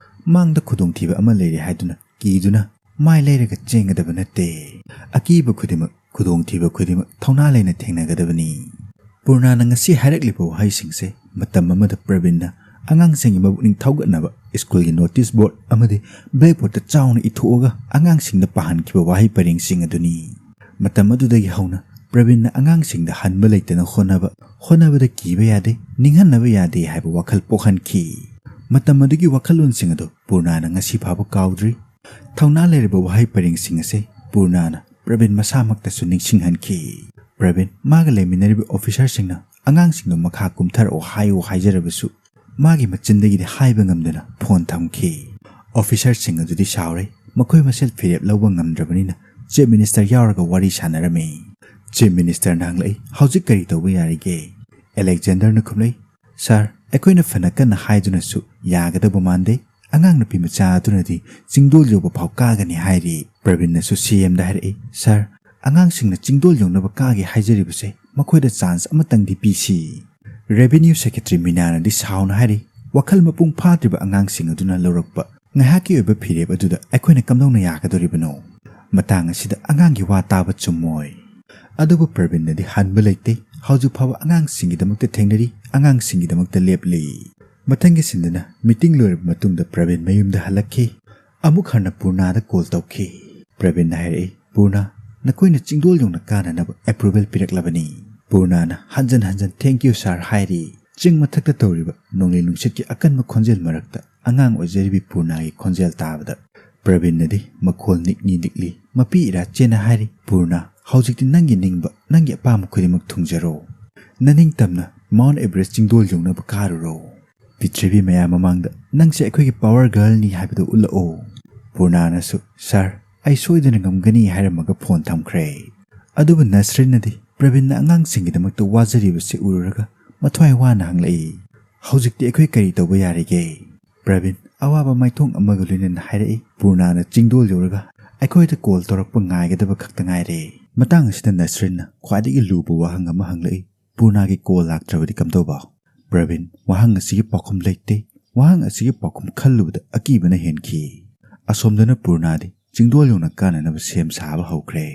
ꯃꯥꯡꯗ ꯈꯨꯗꯣꯡꯊꯤꯕ ꯑꯃ ꯂꯩꯔꯦ ꯍꯥꯏꯗꯨꯅ ꯀꯤꯗꯨꯅ ꯃꯥꯏ ꯂꯩꯔꯒ ꯆꯦꯟꯒꯗꯕ ꯅꯠꯇꯦ꯫ ꯑꯀꯤꯕ ꯈꯨꯗꯤꯡꯃꯛ, ꯈꯨꯗꯣꯡꯊꯤꯕ ꯈꯨꯗꯤꯡꯃꯛ ꯊꯧꯅꯥ ꯂꯩꯅ ꯊꯦꯡꯅꯒꯗꯕꯅꯤ꯫" ꯄꯨꯔꯅꯥꯅ ꯉꯁꯤ ꯍꯥꯏꯔꯛꯂꯤꯕ ꯋꯥꯍꯩꯁꯤꯡꯁꯦ ꯃꯇꯝ ꯑꯃꯗ ꯄ꯭ꯔꯕꯤꯟꯅ ꯑꯉꯥꯡꯁꯤꯡꯒꯤ ꯃꯄꯨꯛꯅꯤꯡ ꯊꯧꯒꯠꯅꯕ ꯁ꯭ꯀꯨꯜꯒꯤ ꯅꯣꯇꯤꯁ ꯕꯣꯔꯗ ꯑꯃꯗꯤ ꯕ꯭ꯂꯦꯛꯕꯣꯔꯗꯇ ꯆꯥꯎꯅ ꯏꯊꯣꯛꯑꯒ ꯑꯉꯥꯡꯁꯤꯡꯗ ꯄꯥꯍꯟꯈꯤꯕ ꯋꯥꯍꯩ ꯄꯔꯦꯡꯁꯤꯡ ꯑꯗꯨꯅꯤ꯫ ꯃꯇꯝ ꯑꯗꯨꯗꯒꯤ ꯍꯧꯅ ꯄ꯭ꯔꯕꯤꯟꯅ ꯑꯉꯥꯡꯁꯤꯡꯗ ꯍꯟꯕ ꯂꯩꯇꯅ ꯍꯣꯠꯅꯕ, ꯍꯣꯠꯅꯕꯗ ꯀꯤꯕ ꯌꯥꯗꯦ, ꯅꯤꯡꯍꯟꯅꯕ ꯌꯥꯗꯦ ꯍꯥꯏꯕ ꯋꯥꯈꯜ ꯄꯣꯛꯍꯟꯈꯤ꯫ ꯃꯇꯝ ꯑꯗꯨꯒꯤ ꯋꯥꯈꯜꯂꯣꯟꯁꯤꯡ ꯑꯗꯨ ꯄꯨꯔꯅꯥꯅ ꯉꯁꯤ ꯐꯥꯎꯕ ꯀꯥꯎꯗ꯭ꯔꯤ꯫ ꯊꯧꯅꯥ ꯂꯩꯔꯕ ꯋꯥꯍꯩ ꯄꯔꯦꯡꯁꯤꯡ ꯑꯁꯤ ꯄꯨꯔꯅꯥꯅ ꯄ꯭ꯔꯕꯤꯟ ꯃꯁꯥꯃꯛꯇꯁꯨ ꯅꯤꯡꯁꯤꯡꯍꯟꯈꯤ꯫ ꯄ꯭ꯔꯕꯤꯟ ꯃꯥꯒ ꯂꯩꯃꯤꯟꯅꯔꯤꯕ ꯑꯣꯐꯤꯁꯥꯔꯁꯤꯡꯅ ꯑꯉꯥꯡꯁꯤꯡꯗꯨ ꯃꯈꯥ ꯀꯨꯝꯊꯔꯛꯑꯣ ꯍꯥꯏꯌꯨ ꯍꯥꯏꯖꯔꯕꯁꯨ ꯃꯥꯒꯤ ꯃꯆꯤꯟꯗꯒꯤꯗꯤ ꯍꯥꯏꯕ ꯉꯝꯗꯅ ꯐꯣꯟ ꯊꯝꯈꯤ꯫ ꯑꯣꯐꯤꯁꯥꯔꯁꯤꯡ ꯑꯗꯨꯗꯤ ꯁꯥꯎꯔꯦ꯫ ꯃꯈꯣꯏ ꯃꯁꯦꯜ ꯐꯤꯔꯦꯞ ꯂꯧꯕ ꯉꯝꯗ꯭ꯔꯕꯅꯤꯅ ꯆꯤꯐ ꯃꯤꯅꯤꯁꯇꯔ ꯌꯥꯎꯔꯒ ꯋꯥꯔꯤ ꯁꯥꯟꯅꯔꯝꯃꯤ꯫ ꯆꯤꯐ ꯃꯤꯅꯤꯁꯇꯔꯅ ꯍꯪꯂꯛꯏ, "ꯍꯧꯖꯤꯛ ꯀꯔꯤ ꯇꯧꯕ ꯌꯥꯔꯤꯒꯦ?" ꯑꯂꯦꯛꯖꯦꯟꯗꯔꯅ ꯈꯨꯝꯂꯛꯏ, "ꯁꯥꯔ, ꯑꯩꯈꯣꯏꯅ ꯐꯅ ꯀꯟꯅ ꯍꯥꯏꯗꯨꯅꯁꯨ ꯌꯥꯒꯗꯕ ꯃꯥꯟꯗꯦ꯫ ꯑꯉꯥꯡ ꯅꯨꯄꯤ ꯃꯆꯥ ꯑꯗꯨꯅꯗꯤ ꯆꯤꯡꯗꯣꯜ ꯌꯧꯕ ꯐꯥꯎ ꯀꯥꯒꯅꯤ ꯍꯥꯏꯔꯤ꯫" ꯄ꯭ꯔꯕꯤꯟꯅꯁꯨ ꯁꯤ ꯑꯦꯝꯗ ꯍꯥꯏꯔꯛꯏ, "ꯁꯥꯔ, ꯑꯉꯥꯡꯁꯤꯡꯅ ꯆꯤꯡꯗꯣꯜ ꯌꯧꯅꯕ ꯀꯥꯒꯦ ꯍꯥꯏꯖꯔꯤꯕꯁꯦ ꯃꯈꯣꯏꯗ ꯆꯥꯟꯁ ꯑꯃꯇꯪꯗꯤ ꯄꯤꯁꯤ꯫" ꯔꯦꯚꯤꯅ꯭ꯌꯨ ꯁꯦꯀ꯭ꯔꯦꯇꯔꯤ ꯃꯤꯅꯥꯅꯗꯤ ꯁꯥꯎꯅ ꯍꯥꯏꯔꯤ, "ꯋꯥꯈꯜ ꯃꯄꯨꯡ ꯐꯥꯗ꯭ꯔꯤꯕ ꯑꯉꯥꯡꯁꯤꯡ ꯑꯗꯨꯅ ꯂꯧꯔꯛꯄ ꯉꯥꯏꯍꯥꯛꯀꯤ ꯑꯣꯏꯕ ꯐꯤꯔꯦꯞ ꯑꯗꯨꯗ ꯑꯩꯈꯣꯏꯅ ꯀꯝꯗꯧꯅ ꯌꯥꯒꯗꯧꯔꯤꯕꯅꯣ? ꯃꯇꯥꯡ ꯑꯁꯤꯗ ꯑꯉꯥꯡꯒꯤ ꯋꯥ ꯇꯥꯕ ꯆꯨꯝꯃꯣꯏ꯫" ꯑꯗꯨꯕꯨ ꯄ꯭ꯔꯕꯤꯟꯅꯗꯤ ꯍꯟꯕ ꯂꯩꯇꯦ꯫ ꯍꯧꯖꯤꯛ ꯐꯥꯎꯕ ꯑꯉꯥꯡꯁꯤꯡꯒꯤꯗꯃꯛꯇ ꯊꯦꯡꯅꯔꯤ, ꯑꯉꯥꯡꯁꯤꯡꯒꯤꯗꯃꯛꯇ ꯂꯦꯞꯂꯤ꯫ ꯃꯊꯪꯒꯤ ꯁꯤꯟꯗꯅ ꯃꯤꯇꯤꯡ ꯂꯣꯏꯔꯕ ꯃꯇꯨꯡꯗ ꯄ꯭ꯔꯕꯤꯟ ꯃꯌꯨꯝꯗ ꯍꯜꯂꯛꯈꯤ꯫ ꯑꯃꯨꯛ ꯍꯟꯅ ꯄꯨꯔꯅꯥꯗ ꯀꯣꯜ ꯇꯧꯈꯤ꯫ ꯄ꯭ꯔꯕꯤꯟꯅ ꯍꯥꯏꯔꯛꯏ, "ꯄꯨꯔꯅꯥ, ꯅꯈꯣꯏꯅ ꯆꯤꯡꯗꯣꯜ ꯌꯧꯅ ꯀꯥꯅꯅꯕ ꯑꯦꯄ꯭ꯔꯨꯚꯦꯜ ꯄꯤꯔꯛꯂꯕꯅꯤ꯫" ꯄꯨꯔꯅꯥꯅ ꯍꯟꯖꯟ ꯍꯟꯖꯟ "Thank you, sir" ꯍꯥꯏꯔꯤ꯫ ꯆꯤꯡ ꯃꯊꯛꯇ ꯇꯧꯔꯤꯕ ꯅꯣꯡꯂꯩ ꯅꯨꯡꯁꯤꯠꯀꯤ ꯑꯀꯟꯕ ꯈꯣꯟꯖꯦꯜ ꯃꯔꯛꯇ ꯑꯉꯥꯡ ꯑꯣꯏꯖꯔꯤꯕꯤ ꯄꯨꯔꯅꯥꯒꯤ ꯈꯣꯟꯖꯦꯜ ꯇꯥꯕꯗ ꯄ꯭ꯔꯕꯤꯟꯅꯗꯤ ꯃꯈꯣꯜ ꯅꯤꯛꯅꯤ ꯅꯤꯛꯂꯤ ꯃꯄꯤ ꯏꯔꯥ ꯆꯦꯟꯅ ꯍꯥꯏꯔꯤ, "ꯄꯨꯔꯅꯥ, ꯍꯧꯖꯤꯛꯇꯤ ꯅꯪꯒꯤ ꯅꯤꯡꯕ, ꯅꯪꯒꯤ ꯑꯄꯥꯝꯕ ꯈꯨꯗꯤꯡꯃꯛ ꯊꯨꯡꯖꯔꯣ꯫ ꯅꯅꯤꯡꯇꯝꯅ ꯃꯥꯎꯟ ꯑꯦꯚꯔꯦꯁ ꯆꯤꯡꯗꯣꯜ ꯌꯧꯅꯕ ꯀꯥꯔꯨꯔꯣ꯫ ꯄ꯭ꯔꯤꯊꯤꯕꯤ ꯃꯌꯥꯝ ꯃꯃꯥꯡꯗ ꯅꯪꯁꯦ ꯑꯩꯈꯣꯏꯒꯤ ꯄꯥꯋꯔ ꯒꯔꯜꯅꯤ ꯍꯥꯏꯕꯗꯨ ꯎꯠꯂꯛꯑꯣ꯫" ꯄꯨꯔꯅꯥꯅꯁꯨ, "ꯁꯥꯔ, ꯑꯩ ꯁꯣꯏꯗꯅ ꯉꯝꯒꯅꯤ" ꯍꯥꯏꯔꯝꯃꯒ ꯐꯣꯟ ꯊꯝꯈ꯭ꯔꯦ꯫ ꯑꯗꯨꯕꯨ ꯅꯁꯔꯤꯟꯅꯗꯤ ꯄ꯭ꯔꯕꯤꯟꯅ ꯑꯉꯥꯡꯁꯤꯡꯒꯤꯗꯃꯛꯇ ꯋꯥꯖꯔꯤꯕꯁꯤ ꯎꯔꯨꯔꯒ ꯃꯊ꯭ꯋꯥꯏ ꯋꯥꯅ ꯍꯪꯂꯛꯏ, "ꯍꯧꯖꯤꯛꯇꯤ ꯑꯩꯈꯣꯏ ꯀꯔꯤ ꯇꯧꯕ ꯌꯥꯔꯤꯒꯦ?" ꯄ꯭ꯔꯕꯤꯟ ꯑꯋꯥꯕ ꯃꯥꯏꯊꯣꯡ ꯑꯃꯒ ꯂꯣꯏꯅꯅ ꯍꯥꯏꯔꯛꯏ, "ꯄꯨꯔꯅꯥꯅ ꯆꯤꯡꯗꯣꯜ ꯌꯧꯔꯒ ꯑꯩꯈꯣꯏꯗ ꯀꯣꯜ ꯇꯧꯔꯛꯄ ꯉꯥꯏꯒꯗꯕ ꯈꯛꯇ ꯉꯥꯏꯔꯦ꯫" ꯃꯇꯥꯡ ꯑꯁꯤꯗ ꯅꯁꯔꯤꯟꯅ ꯈ꯭ꯋꯥꯏꯗꯒꯤ ꯂꯨꯕ ꯋꯥꯍꯪ ꯑꯃ ꯍꯪꯂꯛꯏ, "ꯄꯨꯔꯅꯥꯒꯤ ꯀꯣꯜ ꯂꯥꯛꯇ꯭ꯔꯕꯗꯤ ꯀꯝꯗꯧꯕ?" ꯄ꯭ꯔꯕꯤꯟ ꯋꯥꯍꯪ ꯑꯁꯤꯒꯤ ꯄꯥꯎꯈꯨꯝ ꯂꯩꯇꯦ꯫ ꯋꯥꯍꯪ ꯑꯁꯤꯒꯤ ꯄꯥꯎꯈꯨꯝ ꯈꯜꯂꯨꯕꯗ ꯑꯀꯤꯕꯅ ꯍꯦꯟꯈꯤ꯫ ꯑꯁꯣꯝꯗꯅ ꯄꯨꯔꯅꯥꯗꯤ ꯆꯤꯡꯗꯣꯜ ꯌꯧꯅ ꯀꯥꯅꯅꯕ ꯁꯦꯝ ꯁꯥꯕ ꯍꯧꯈ꯭ꯔꯦ꯫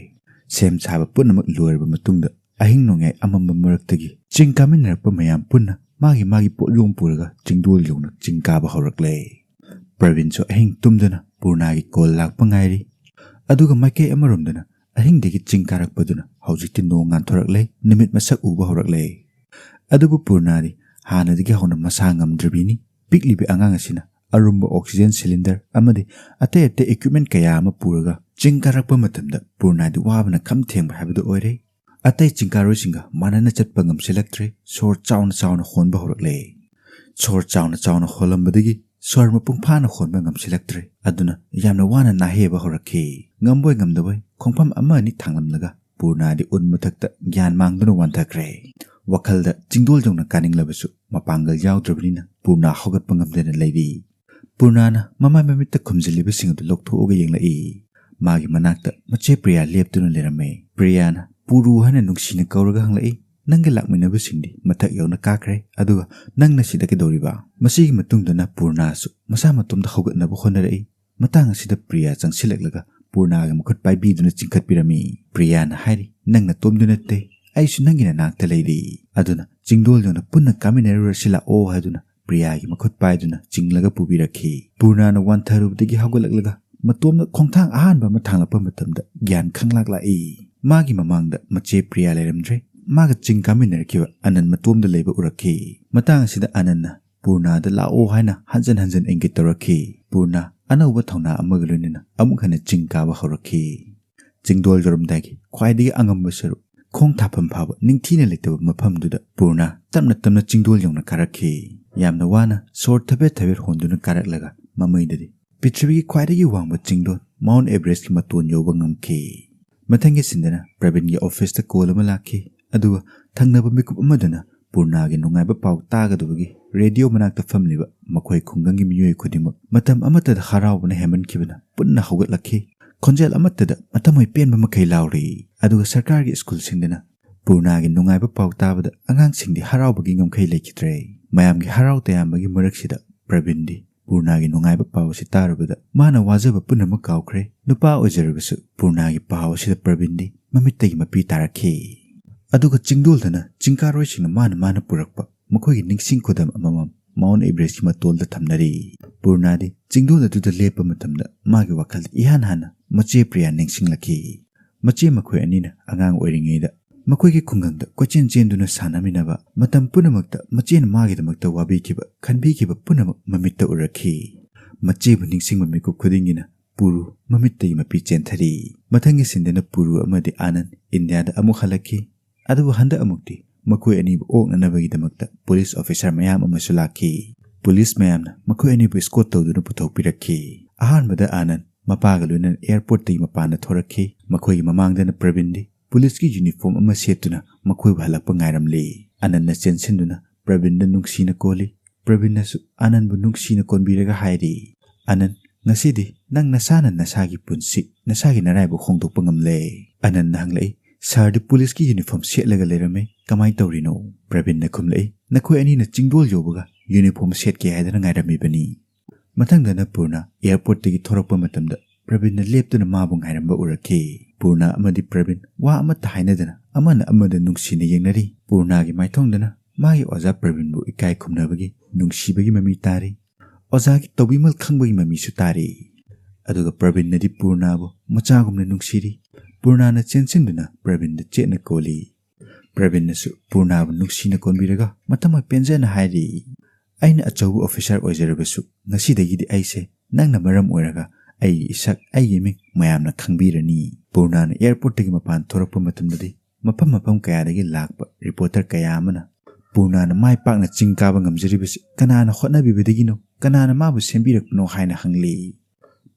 ꯁꯦꯝ ꯁꯥꯕ ꯄꯨꯝꯅꯃꯛ ꯂꯣꯏꯔꯕ ꯃꯇꯨꯡꯗ ꯑꯍꯤꯡ ꯅꯣꯡꯌꯥꯏ ꯑꯃꯝꯕ ꯃꯔꯛꯇꯒꯤ ꯆꯤꯡ ꯀꯥꯃꯤꯟꯅꯔꯛꯄ ꯃꯌꯥꯝ ꯄꯨꯟꯅ ꯃꯥꯒꯤ ꯃꯥꯒꯤ ꯄꯣꯠꯌꯣꯝ ꯄꯨꯔꯒ ꯆꯤꯡꯗꯣꯜ ꯌꯧꯅ ꯆꯤꯡ ꯀꯥꯕ ꯍꯧꯔꯛꯂꯦ꯫ ꯄ꯭ꯔꯕꯤꯟꯁꯨ ꯑꯍꯤꯡ ꯇꯨꯝꯗꯅ ꯄꯨꯔꯅꯥꯒꯤ ꯀꯣꯜ ꯂꯥꯛꯄ ꯉꯥꯏꯔꯤ꯫ ꯑꯗꯨꯒ ꯃꯥꯏꯀꯩ ꯑꯃꯔꯣꯝꯗꯅ ꯑꯍꯤꯡꯗꯒꯤ ꯆꯤꯡ ꯀꯥꯔꯛꯄꯗꯨꯅ ꯍꯧꯖꯤꯛꯇꯤ ꯅꯣꯡ ꯉꯥꯟꯊꯣꯔꯛꯂꯦ, ꯅꯨꯃꯤꯠ ꯃꯁꯛ ꯎꯕ ꯍꯧꯔꯛꯂꯦ꯫ ꯑꯗꯨꯕꯨ ꯄꯨꯔꯅꯥꯗꯤ ꯍꯥꯟꯅꯗꯒꯤ ꯍꯧꯅ ꯃꯁꯥ ꯉꯝꯗ꯭ꯔꯕꯤꯅꯤ꯫ ꯄꯤꯛꯂꯤꯕꯤ ꯑꯉꯥꯡ ꯑꯁꯤꯅ ꯑꯔꯨꯝꯕ ꯑꯣꯛꯁꯤꯖꯦꯟ ꯁꯤꯂꯤꯟꯗꯔ ꯑꯃꯗꯤ ꯑꯇꯩ ꯑꯇꯩ ꯏꯀ꯭ꯋꯤꯞꯃꯦꯟ ꯀꯌꯥ ꯑꯃ ꯄꯨꯔꯒ ꯆꯤꯡ ꯀꯥꯔꯛꯄ ꯃꯇꯝꯗ ꯄꯨꯔꯅꯥꯗꯤ ꯋꯥꯕꯅ ꯈꯝ ꯊꯦꯡꯕ ꯍꯥꯏꯕꯗꯨ ꯑꯣꯏꯔꯦ꯫ ꯑꯇꯩ ꯆꯤꯡꯀꯥꯔꯣꯏꯁꯤꯡꯒ ꯃꯥꯟꯅꯅ ꯆꯠꯄ ꯉꯝꯁꯤꯜꯂꯛꯇ꯭ꯔꯦ꯫ ꯁꯣꯔ ꯆꯥꯎꯅ ꯆꯥꯎꯅ ꯍꯣꯟꯕ ꯍꯧꯔꯛꯂꯦ꯫ ꯁꯣꯔ ꯆꯥꯎꯅ ꯆꯥꯎꯅ ꯍꯣꯜꯂꯝꯕꯗꯒꯤ ꯁꯣꯔ ꯃꯄꯨꯡ ꯐꯥꯅ ꯍꯣꯟꯕ ꯉꯝꯁꯤꯜꯂꯛꯇ꯭ꯔꯦ꯫ ꯑꯗꯨꯅ ꯌꯥꯝꯅ ꯋꯥꯅ ꯅꯥꯍꯦꯕ ꯍꯧꯔꯛꯈꯤ꯫ ꯉꯝꯕꯣꯏ ꯉꯝꯗꯕꯣꯏ ꯈꯣꯡꯐꯝ ꯑꯃ ꯑꯅꯤ ꯊꯥꯡꯂꯝꯂꯒ ꯄꯨꯔꯅꯥꯗꯤ ꯎꯟ ꯃꯊꯛꯇ ꯒ꯭ꯌꯥꯟ ꯃꯥꯡꯗꯨꯅ ꯋꯥꯟꯊꯈ꯭ꯔꯦ꯫ ꯋꯥꯈꯜꯗ ꯆꯤꯡꯗꯣꯜ ꯌꯧꯅ ꯀꯥꯅꯤꯡꯂꯕꯁꯨ ꯃꯄꯥꯡꯒꯜ ꯌꯥꯎꯗ꯭ꯔꯕꯅꯤꯅ ꯄꯨꯔꯅꯥ ꯍꯧꯒꯠꯄ ꯉꯝꯗꯅ ꯂꯩꯔꯤ꯫ ꯄꯨꯔꯅꯥꯅ ꯃꯃꯥꯏ ꯃꯃꯤꯠꯇ ꯈꯨꯝꯖꯤꯜꯂꯤꯕꯁꯤꯡ ꯑꯗꯨ ꯂꯧꯊꯣꯛꯑꯒ ꯌꯦꯡꯂꯛꯏ꯫ ꯃꯥꯒꯤ ꯃꯅꯥꯛꯇ ꯃꯆꯦ ꯄ꯭ꯔꯤꯌꯥ ꯂꯦꯞꯇꯨꯅ ꯂꯩꯔꯝꯃꯤ꯫ ꯄ꯭ꯔꯤꯌꯥꯅ ꯄꯨꯔꯨ ꯍꯥꯏꯅ ꯅꯨꯡꯁꯤꯅ ꯀꯧꯔꯒ ꯍꯪꯂꯛꯏ, "ꯅꯪꯒ ꯂꯥꯛꯃꯤꯟꯅꯕꯁꯤꯡꯗꯤ ꯃꯊꯛ ꯌꯧꯅ ꯀꯥꯈ꯭ꯔꯦ, ꯑꯗꯨꯒ ꯅꯪꯅ ꯁꯤꯗ ꯀꯩꯗꯧꯔꯤꯕ?" ꯃꯁꯤꯒꯤ ꯃꯇꯨꯡꯗꯅ ꯄꯨꯔꯅꯥꯁꯨ ꯃꯁꯥ ꯃꯇꯣꯝꯇ ꯍꯧꯒꯠꯅꯕ ꯍꯣꯠꯅꯔꯛꯏ꯫ ꯃꯇꯥꯡ ꯑꯁꯤꯗ ꯄ꯭ꯔꯤꯌꯥ ꯆꯪꯁꯤꯜꯂꯛꯂꯒ ꯄꯨꯔꯅꯥꯒꯤ ꯃꯈꯨꯠ ꯄꯥꯏꯕꯤꯗꯨꯅ ꯆꯤꯡꯈꯠꯄꯤꯔꯝꯃꯤ꯫ ꯄ꯭ꯔꯤꯌꯥꯅ ꯍꯥꯏꯔꯤ, "ꯅꯪ ꯅꯇꯣꯝꯗ ꯅꯠꯇꯦ, ꯑꯩꯁꯨ ꯅꯪꯒꯤ ꯅꯅꯥꯛꯇ ꯂꯩꯔꯤ꯫ ꯑꯗꯨꯅ ꯆꯤꯡꯗꯣꯜ ꯌꯧꯅ ꯄꯨꯟꯅ ꯀꯥꯃꯤꯟꯅꯔꯨꯔꯁꯤ ꯂꯥꯛꯑꯣ" ꯍꯥꯏꯗꯨꯅ ꯄ꯭ꯔꯤꯌꯥꯒꯤ ꯃꯈꯨꯠ ꯄꯥꯏꯗꯨꯅ ꯆꯤꯡꯂꯒ ꯄꯨꯕꯤꯔꯛꯈꯤ꯫ ꯄꯨꯔꯅꯥꯅ ꯋꯥꯟꯊꯔꯨꯕꯗꯒꯤ ꯍꯧꯒꯠꯂꯛꯂꯒ ꯃꯇꯣꯝꯗ ꯈꯣꯡꯊꯥꯡ ꯑꯍꯥꯟꯕ ꯑꯃ ꯊꯥꯡꯂꯛꯄ ꯃꯇꯝꯗ ꯒ꯭ꯌꯥꯟ ꯈꯪꯂꯥꯛ ꯂꯥꯛꯏ꯫ ꯃꯥꯒꯤ ꯃꯃꯥꯡꯗ ꯃꯆꯦ ꯄ꯭ꯔꯤꯌꯥ ꯂꯩꯔꯝꯗ꯭ꯔꯦ꯫ ꯃꯥꯒ ꯆꯤꯡ ꯀꯥꯃꯤꯟꯅꯔꯛꯈꯤꯕ ꯑꯅꯟ ꯃꯇꯣꯝꯗ ꯂꯩꯕ ꯎꯔꯛꯈꯤ꯫ ꯃꯇꯥꯡ ꯑꯁꯤꯗ ꯑꯅꯟꯅ ꯄꯨꯔꯅꯥꯗ "ꯂꯥꯛꯑꯣ" ꯍꯥꯏꯅ ꯍꯟꯖꯟ ꯍꯟꯖꯟ ꯏꯪꯒꯤꯠ ꯇꯧꯔꯛꯈꯤ꯫ ꯄꯨꯔꯅꯥ ꯑꯅꯧꯕ ꯊꯧꯅꯥ ꯑꯃꯒ ꯂꯣꯏꯅꯅ ꯑꯃꯨꯛ ꯍꯟꯅ ꯆꯤꯡ ꯀꯥꯕ ꯍꯧꯔꯛꯈꯤ꯫ ꯆꯤꯡꯗꯣꯜ ꯌꯧꯔꯝꯗꯥꯏꯒꯤ ꯈ꯭ꯋꯥꯏꯗꯒꯤ ꯑꯉꯝꯕ ꯁꯔꯨꯛ, ꯈꯣꯡ ꯊꯥꯐꯝ ꯐꯥꯕ ꯅꯤꯡꯊꯤꯅ ꯂꯩꯇꯕ ꯃꯐꯝꯗꯨꯗ ꯄꯨꯔꯅꯥ ꯇꯞꯅ ꯇꯞꯅ ꯆꯤꯡꯗꯣꯜ ꯌꯧꯅ ꯀꯥꯔꯛꯈꯤ꯫ ꯌꯥꯝꯅ ꯋꯥꯅ ꯁꯣꯔ ꯊꯕꯦꯠ ꯊꯕꯦꯠ ꯍꯣꯟꯗꯨꯅ ꯀꯥꯔꯛꯂꯒ ꯃꯃꯩꯗꯗꯤ ꯄ꯭ꯔꯤꯊꯤꯕꯤꯒꯤ ꯈ꯭ꯋꯥꯏꯗꯒꯤ ꯋꯥꯡꯕ ꯆꯤꯡꯗꯣꯜ ꯃꯥꯎꯟ ꯑꯦꯚꯔꯦꯁꯀꯤ ꯃꯇꯣꯟ ꯌꯧꯕ ꯉꯝꯈꯤ꯫ ꯃꯊꯪꯒꯤ ꯁꯤꯟꯗꯅ ꯄ꯭ꯔꯕꯤꯟꯒꯤ ꯑꯣꯐꯤꯁꯇ ꯀꯣꯜ ꯑꯃ ꯂꯥꯛꯈꯤ, ꯑꯗꯨꯒ ꯊꯪꯅꯕ ꯃꯤꯀꯨꯞ ꯑꯃꯗꯅ ꯄꯨꯔꯅꯥꯒꯤ ꯅꯨꯡꯉꯥꯏꯕ ꯄꯥꯎ ꯇꯥꯒꯗꯕꯒꯤ ꯔꯦꯗꯤꯑꯣ ꯃꯅꯥꯛꯇ ꯐꯝꯂꯤꯕ ꯃꯈꯣꯏ ꯈꯨꯡꯒꯪꯒꯤ ꯃꯤꯑꯣꯏ ꯈꯨꯗꯤꯡꯃꯛ ꯃꯇꯝ ꯑꯃꯠꯇꯗ ꯍꯔꯥꯎꯕꯅ ꯍꯦꯟꯃꯟꯈꯤꯕꯅ ꯄꯨꯟꯅ ꯍꯧꯒꯠꯂꯛꯈꯤ꯫ ꯈꯣꯟꯖꯦꯜ ꯑꯃꯠꯇꯗ ꯃꯊꯃꯣꯏ ꯄꯦꯟꯕ ꯃꯈꯩ ꯂꯥꯎꯔꯤ꯫ ꯑꯗꯨꯒ ꯁꯔꯀꯥꯔꯒꯤ ꯁ꯭ꯀꯨꯜꯁꯤꯡꯗꯅ ꯄꯨꯔꯅꯥꯒꯤ ꯅꯨꯡꯉꯥꯏꯕ ꯄꯥꯎ ꯇꯥꯕꯗ ꯑꯉꯥꯡꯁꯤꯡꯗꯤ ꯍꯔꯥꯎꯕꯒꯤ ꯉꯝꯈꯩ ꯂꯩꯈꯤꯗ꯭ꯔꯦ꯫ ꯃꯌꯥꯝꯒꯤ ꯍꯔꯥꯎ ꯇꯌꯥꯝꯕꯒꯤ ꯃꯔꯛꯁꯤꯗ ꯄ꯭ꯔꯕꯤꯟꯗꯤ ꯄꯨꯔꯅꯥꯒꯤ ꯅꯨꯡꯉꯥꯏꯕ ꯄꯥꯎ ꯑꯁꯤ ꯇꯥꯔꯨꯕꯗ ꯃꯥꯅ ꯋꯥꯖꯕ ꯄꯨꯝꯅꯃꯛ ꯀꯥꯎꯈ꯭ꯔꯦ꯫ ꯅꯨꯄꯥ ꯑꯣꯏꯖꯔꯕꯁꯨ ꯄꯨꯔꯅꯥꯒꯤ ꯄꯥꯎ ꯑꯁꯤꯗ ꯄ꯭ꯔꯕꯤꯟꯗꯤ ꯃꯃꯤꯠꯇꯒꯤ ꯃꯄꯤ ꯇꯥꯔꯛꯈꯤ꯫ ꯑꯗꯨꯒ ꯆꯤꯡꯗꯣꯜꯗꯅ ꯆꯤꯡꯀꯥꯔꯣꯏꯁꯤꯡꯅ ꯃꯥꯅ ꯃꯥꯅ ꯄꯨꯔꯛꯄ ꯃꯈꯣꯏꯒꯤ ꯅꯤꯡꯁꯤꯡ ꯈꯨꯗꯝ ꯑꯃꯃꯝ ꯃꯥꯎꯟ ꯑꯦꯚꯔꯦꯁꯀꯤ ꯃꯇꯣꯜꯗ ꯊꯝꯅꯔꯤ꯫ ꯄꯨꯔꯅꯥꯗꯤ ꯆꯤꯡꯗꯣꯜ ꯑꯗꯨꯗ ꯂꯦꯞꯄ ꯃꯇꯝꯗ ꯃꯥꯒꯤ ꯋꯥꯈꯜꯗ ꯏꯍꯥꯟ ꯍꯥꯟꯅ ꯃꯆꯦ ꯄ꯭ꯔꯤꯌꯥ ꯅꯤꯡꯁꯤꯡꯂꯛꯈꯤ꯫ ꯃꯆꯦ ꯃꯈꯣꯏ ꯑꯅꯤꯅ ꯑꯉꯥꯡ ꯑꯣꯏꯔꯤꯉꯩꯗ ꯃꯈꯣꯏꯒꯤ ꯈꯨꯡꯒꯪꯗ ꯀꯣꯏꯆꯦꯟ ꯆꯦꯟꯗꯨꯅ ꯁꯥꯟꯅꯃꯤꯟꯅꯕ, ꯃꯇꯝ ꯄꯨꯝꯅꯃꯛꯇ ꯃꯆꯦꯅ ꯃꯥꯒꯤꯗꯃꯛꯇ ꯋꯥꯕꯤꯈꯤꯕ, ꯈꯟꯕꯤꯈꯤꯕ ꯄꯨꯝꯅꯃꯛ ꯃꯃꯤꯠꯇ ꯎꯔꯛꯈꯤ꯫ ꯃꯆꯦꯕꯨ ꯅꯤꯡꯁꯤꯡꯕ ꯃꯤꯀꯨꯞ ꯈꯨꯗꯤꯡꯒꯤꯅ ꯄꯨꯔꯨ ꯃꯃꯤꯠꯇꯒꯤ ꯃꯄꯤ ꯆꯦꯟꯊꯔꯤ꯫ ꯃꯊꯪꯒꯤ ꯁꯤꯟꯗꯅ ꯄꯨꯔꯨ ꯑꯃꯗꯤ ꯑꯥꯅꯟ ꯏꯟꯗꯤꯌꯥꯗ ꯑꯃꯨꯛ ꯍꯜꯂꯛꯈꯤ꯫ ꯑꯗꯨꯕꯨ ꯍꯟꯗꯛ ꯑꯃꯨꯛꯇꯤ ꯃꯈꯣꯏ ꯑꯅꯤꯕꯨ ꯑꯣꯛꯅꯅꯕꯒꯤꯗꯃꯛꯇ ꯄꯨꯂꯤꯁ ꯑꯣꯐꯤꯁꯥꯔ ꯃꯌꯥꯝ ꯑꯃꯁꯨ ꯂꯥꯛꯈꯤ꯫ ꯄꯨꯂꯤꯁ ꯃꯌꯥꯝꯅ ꯃꯈꯣꯏ ꯑꯅꯤꯕꯨ ꯏꯁꯀꯣꯔꯠ ꯇꯧꯗꯨꯅ ꯄꯨꯊꯣꯛꯄꯤꯔꯛꯈꯤ꯫ ꯑꯍꯥꯟꯕꯗ ꯑꯥꯅꯟ ꯃꯄꯥꯒ ꯂꯣꯏꯅꯅ ꯑꯦꯌꯔꯄꯣꯔꯠꯇꯒꯤ ꯃꯄꯥꯟꯗ ꯊꯣꯔꯛꯈꯤ꯫ ꯃꯈꯣꯏꯒꯤ ꯃꯃꯥꯡꯗꯅ ꯄ꯭ꯔꯕꯤꯟꯗꯤ ꯄꯨꯂꯤꯁꯀꯤ ꯌꯨꯅꯤꯐꯣꯔꯝ ꯑꯃ ꯁꯦꯠꯇꯨꯅ ꯃꯈꯣꯏꯕꯨ ꯍꯜꯂꯛꯄ ꯉꯥꯏꯔꯝꯂꯤ꯫ ꯑꯥꯅꯟꯅ ꯆꯦꯟꯁꯤꯟꯗꯨꯅ ꯄ꯭ꯔꯕꯤꯟꯗ ꯅꯨꯡꯁꯤꯅ ꯀꯣꯜꯂꯤ꯫ ꯄ꯭ꯔꯕꯤꯟꯅꯁꯨ ꯑꯥꯅꯟꯕꯨ ꯅꯨꯡꯁꯤꯅ ꯀꯣꯟꯕꯤꯔꯒ ꯍꯥꯏꯔꯤ, "ꯑꯥꯅꯟ, ꯉꯁꯤꯗꯤ ꯅꯪ ꯅꯁꯥꯅ ꯅꯁꯥꯒꯤ ꯄꯨꯟꯁꯤ, ꯅꯁꯥꯒꯤ ꯅꯔꯥꯏꯕꯛ ꯍꯣꯡꯗꯣꯛꯄ ꯉꯝꯂꯦ꯫" ꯑꯥꯅꯟꯅ ꯍꯪꯂꯛꯏ, "ꯁꯥꯔꯗꯤ ꯄꯨꯂꯤꯁꯀꯤ ꯌꯨꯅꯤꯐꯣꯔꯝ ꯁꯦꯠꯂꯒ ꯂꯩꯔꯝꯃꯦ, ꯀꯃꯥꯏꯅ ꯇꯧꯔꯤꯅꯣ?" ꯄ꯭ꯔꯕꯤꯟꯅ ꯈꯨꯝꯂꯛꯏ, "ꯅꯈꯣꯏ ꯑꯅꯤꯅ ꯆꯤꯡꯗꯣꯜ ꯌꯧꯕꯒ ꯌꯨꯅꯤꯐꯣꯔꯝ ꯁꯦꯠꯀꯦ ꯍꯥꯏꯗꯅ ꯉꯥꯏꯔꯝꯃꯤꯕꯅꯤ꯫" ꯃꯊꯪꯗꯅ ꯄꯨꯔꯅ ꯑꯦꯌꯔꯄꯣꯔꯠꯇꯒꯤ ꯊꯣꯔꯛꯄ ꯃꯇꯝꯗ ꯄ꯭ꯔꯕꯤꯟꯅ ꯂꯦꯞꯇꯨꯅ ꯃꯥꯕꯨ ꯉꯥꯏꯔꯝꯕ ꯎꯔꯛꯈꯤ꯫ ꯄꯨꯔꯅ ꯑꯃꯗꯤ ꯄ꯭ꯔꯕꯤꯟ ꯋꯥ ꯑꯃꯠꯇ ꯍꯥꯏꯅꯗꯅ ꯑꯃꯅ ꯑꯃꯗ ꯅꯨꯡꯁꯤꯅ ꯌꯦꯡꯅꯔꯤ꯫ ꯄꯨꯔꯅꯒꯤ ꯃꯥꯏꯊꯣꯡꯗꯅ ꯃꯥꯒꯤ ꯑꯣꯖꯥ ꯄ꯭ꯔꯕꯤꯟꯕꯨ ꯏꯀꯥꯏ ꯈꯨꯝꯅꯕꯒꯤ ꯅꯨꯡꯁꯤꯕꯒꯤ ꯃꯃꯤ ꯇꯥꯔꯤ꯫ ꯑꯣꯖꯥꯒꯤ ꯇꯧꯕꯤꯃꯜ ꯈꯪꯕꯒꯤ ꯃꯃꯤꯁꯨ ꯇꯥꯔꯤ꯫ ꯑꯗꯨꯒ ꯄ꯭ꯔꯕꯤꯟꯅꯗꯤ ꯄꯨꯔꯅꯕꯨ ꯃꯆꯥꯒꯨꯝꯅ ꯅꯨꯡꯁꯤꯔꯤ꯫ ꯄꯨꯔꯅꯅ ꯆꯦꯟꯁꯤꯟꯗꯨꯅ ꯄ꯭ꯔꯕꯤꯟꯗ ꯆꯦꯠꯅ ꯀꯣꯜꯂꯤ꯫ ꯄ꯭ꯔꯕꯤꯟꯅꯁꯨ ꯄꯨꯔꯅꯥꯕꯨ ꯅꯨꯡꯁꯤꯅ ꯀꯣꯟꯕꯤꯔꯒ ꯃꯇꯝ ꯄꯦꯟꯖꯅ ꯍꯥꯏꯔꯤ, "ꯑꯩꯅ ꯑꯆꯧꯕ ꯑꯣꯐꯤꯁꯥꯔ ꯑꯣꯏꯖꯔꯕꯁꯨ ꯉꯁꯤꯗꯒꯤꯗꯤ ꯑꯩꯁꯦ ꯅꯪꯅ ꯃꯔꯝ ꯑꯣꯏꯔꯒ ꯑꯩꯒꯤ ꯏꯁꯛ, ꯑꯩꯒꯤ ꯃꯤꯡ ꯃꯌꯥꯝꯅ ꯈꯪꯕꯤꯔꯅꯤ"꯫ ꯄꯨꯔꯅꯥꯅ ꯑꯦꯌꯔꯄꯣꯔꯠꯇꯒꯤ ꯃꯄꯥꯟ ꯊꯣꯔꯛꯄ ꯃꯇꯝꯗꯗꯤ ꯃꯐꯝ ꯃꯐꯝ ꯀꯌꯥꯗꯒꯤ ꯂꯥꯛꯄ ꯔꯤꯄꯣꯔꯇꯔ ꯀꯌꯥ ꯑꯃꯅ ꯄꯨꯔꯅꯥꯅ ꯃꯥꯏ ꯄꯥꯛꯅ ꯆꯤꯡ ꯀꯥꯕ ꯉꯝꯖꯔꯤꯕꯁꯤ ꯀꯅꯥꯅ ꯍꯣꯠꯅꯕꯤꯕꯗꯒꯤꯅꯣ, ꯀꯅꯥꯅ ꯃꯥꯕꯨ ꯁꯦꯝꯕꯤꯔꯛꯄꯅꯣ ꯍꯥꯏꯅ ꯍꯪꯂꯤ꯫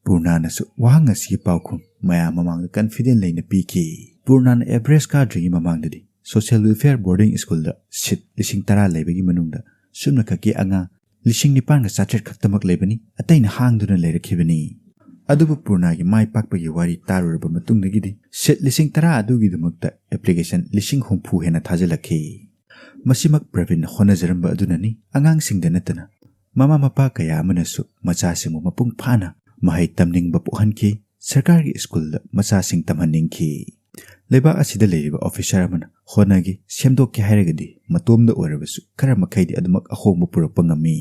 ꯄꯨꯔꯅꯥꯅꯁꯨ ꯋꯥꯍꯪ ꯑꯁꯤꯒꯤ ꯄꯥꯎꯈꯨꯝ ꯃꯌꯥꯝ ꯃꯃꯥꯡꯗ ꯀꯟꯐꯤꯗꯦꯟ ꯂꯩꯅ ꯄꯤꯈꯤ꯫ ꯄꯨꯔꯅꯥꯅ ꯑꯦꯚꯔꯦꯁ ꯀꯥꯗ꯭ꯔꯤꯉꯩ ꯃꯃꯥꯡꯗꯗꯤ ꯁꯣꯁꯤꯌꯦꯜ ꯋꯦꯜꯐꯤꯌꯔ ꯕꯣꯔꯗꯤꯡ ꯁ꯭ꯀꯨꯜꯗ ꯁꯤꯠ ꯂꯤꯁꯤꯡ ꯇꯔꯥ ꯂꯩꯕꯒꯤ ꯃꯅꯨꯡꯗ ꯁꯨꯞꯅ ꯈꯛꯀꯤ ꯑꯉꯥꯡ ꯂꯤꯁꯤꯡ ꯅꯤꯄꯥꯟꯒ ꯆꯥꯇ꯭ꯔꯦꯠ ꯈꯛꯇꯃꯛ ꯂꯩꯕꯅꯤ, ꯑꯇꯩꯅ ꯍꯥꯡꯗꯨꯅ ꯂꯩꯔꯛꯈꯤꯕꯅꯤ꯫ ꯑꯗꯨꯕꯨ ꯄꯨꯔꯅꯥꯒꯤ ꯃꯥꯏ ꯄꯥꯛꯄꯒꯤ ꯋꯥꯔꯤ ꯇꯥꯔꯨꯔꯕ ꯃꯇꯨꯡꯗꯒꯤꯗꯤ ꯁꯤꯠ ꯂꯤꯁꯤꯡ ꯇꯔꯥ ꯑꯗꯨꯒꯤꯗꯃꯛꯇ ꯑꯦꯄ꯭ꯂꯤꯀꯦꯁꯟ ꯂꯤꯁꯤꯡ ꯍꯨꯝꯐꯨ ꯍꯦꯟꯅ ꯊꯥꯖꯤꯜꯂꯛꯈꯤ꯫ ꯃꯁꯤꯃꯛ ꯄ꯭ꯔꯕꯤꯟꯅ ꯍꯣꯠꯅꯖꯔꯝꯕ ꯑꯗꯨꯅꯅꯤ꯫ ꯑꯉꯥꯡꯁꯤꯡꯗ ꯅꯠꯇꯅ ꯃꯃꯥ ꯃꯄꯥ ꯀꯌꯥ ꯑꯃꯅꯁꯨ ꯃꯆꯥꯁꯤꯡꯕꯨ ꯃꯄꯨꯡ ꯐꯥꯅ ꯃꯍꯩ ꯇꯝꯅꯤꯡꯕ ꯄꯣꯛꯍꯟꯈꯤ꯫ ꯁꯔꯀꯥꯔꯒꯤ ꯁ꯭ꯀꯨꯜꯗ ꯃꯆꯥꯁꯤꯡ ꯇꯝꯍꯟꯅꯤꯡꯈꯤ꯫ ꯂꯩꯕꯥꯛ ꯑꯁꯤꯗ ꯂꯩꯔꯤꯕ ꯑꯣꯐꯤꯁꯥꯔ ꯑꯃꯅ ꯍꯣꯠꯅꯒꯦ, ꯁꯦꯝꯗꯣꯛꯀꯦ ꯍꯥꯏꯔꯒꯗꯤ ꯃꯇꯣꯝꯗ ꯑꯣꯏꯔꯕꯁꯨ ꯈꯔ ꯃꯈꯩꯗꯤ ꯑꯗꯨꯃꯛ ꯑꯍꯣꯡꯕ ꯄꯨꯔꯛꯄ ꯉꯝꯃꯤ꯫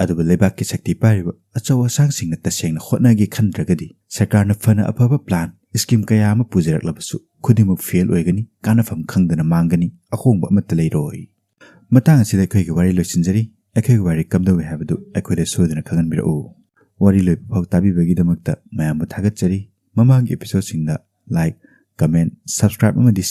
ꯑꯗꯨꯕꯨ ꯂꯩꯕꯥꯛꯀꯤ ꯁꯛꯇꯤ ꯄꯥꯏꯔꯤꯕ ꯑꯆꯧ ꯑꯁꯥꯡꯁꯤꯡꯅ ꯇꯁꯦꯡꯅ ꯍꯣꯠꯅꯒꯦ ꯈꯟꯗ꯭ꯔꯒꯗꯤ ꯁꯔꯀꯥꯔꯅ ꯐꯅ ꯑꯐꯕ ꯄ꯭ꯂꯥꯟ, ꯁ꯭ꯀꯤꯝ ꯀꯌꯥ ꯑꯃ ꯄꯨꯖꯔꯛꯂꯕꯁꯨ ꯈꯨꯗꯤꯡꯃꯛ ꯐꯦꯜ ꯑꯣꯏꯒꯅꯤ, ꯀꯥꯟꯅꯐꯝ ꯈꯪꯗꯅ ꯃꯥꯡꯒꯅꯤ, ꯑꯍꯣꯡꯕ ꯑꯃꯠꯇ ꯂꯩꯔꯣꯏ꯫ ꯃꯇꯥꯡ ꯑꯁꯤꯗ ꯑꯩꯈꯣꯏꯒꯤ ꯋꯥꯔꯤ ꯂꯣꯏꯁꯤꯟꯖꯔꯤ꯫ ꯑꯩꯈꯣꯏꯒꯤ ꯋꯥꯔꯤ ꯀꯝꯗꯧꯏ ꯍꯥꯏꯕꯗꯨ ꯑꯩꯈꯣꯏꯗ ꯁꯣꯏꯗꯅ ꯈꯪꯍꯟꯕꯤꯔꯛꯎ꯫ ꯋꯥꯔꯤ ꯂꯣꯏꯕ ꯐꯥꯎ ꯇꯥꯕꯤꯕꯒꯤꯗꯃꯛꯇ ꯃꯌꯥꯝꯕꯨ ꯊꯥꯒꯠꯆꯔꯤ꯫ ꯃꯃꯥꯡꯒꯤ ꯑꯦꯄꯤꯁꯣꯗꯁꯤꯡꯗ ꯂꯥꯏꯛ, ꯀꯃꯦꯟ, ꯁꯕꯁꯀ꯭ꯔꯥꯏꯕ ꯑꯃꯗꯤ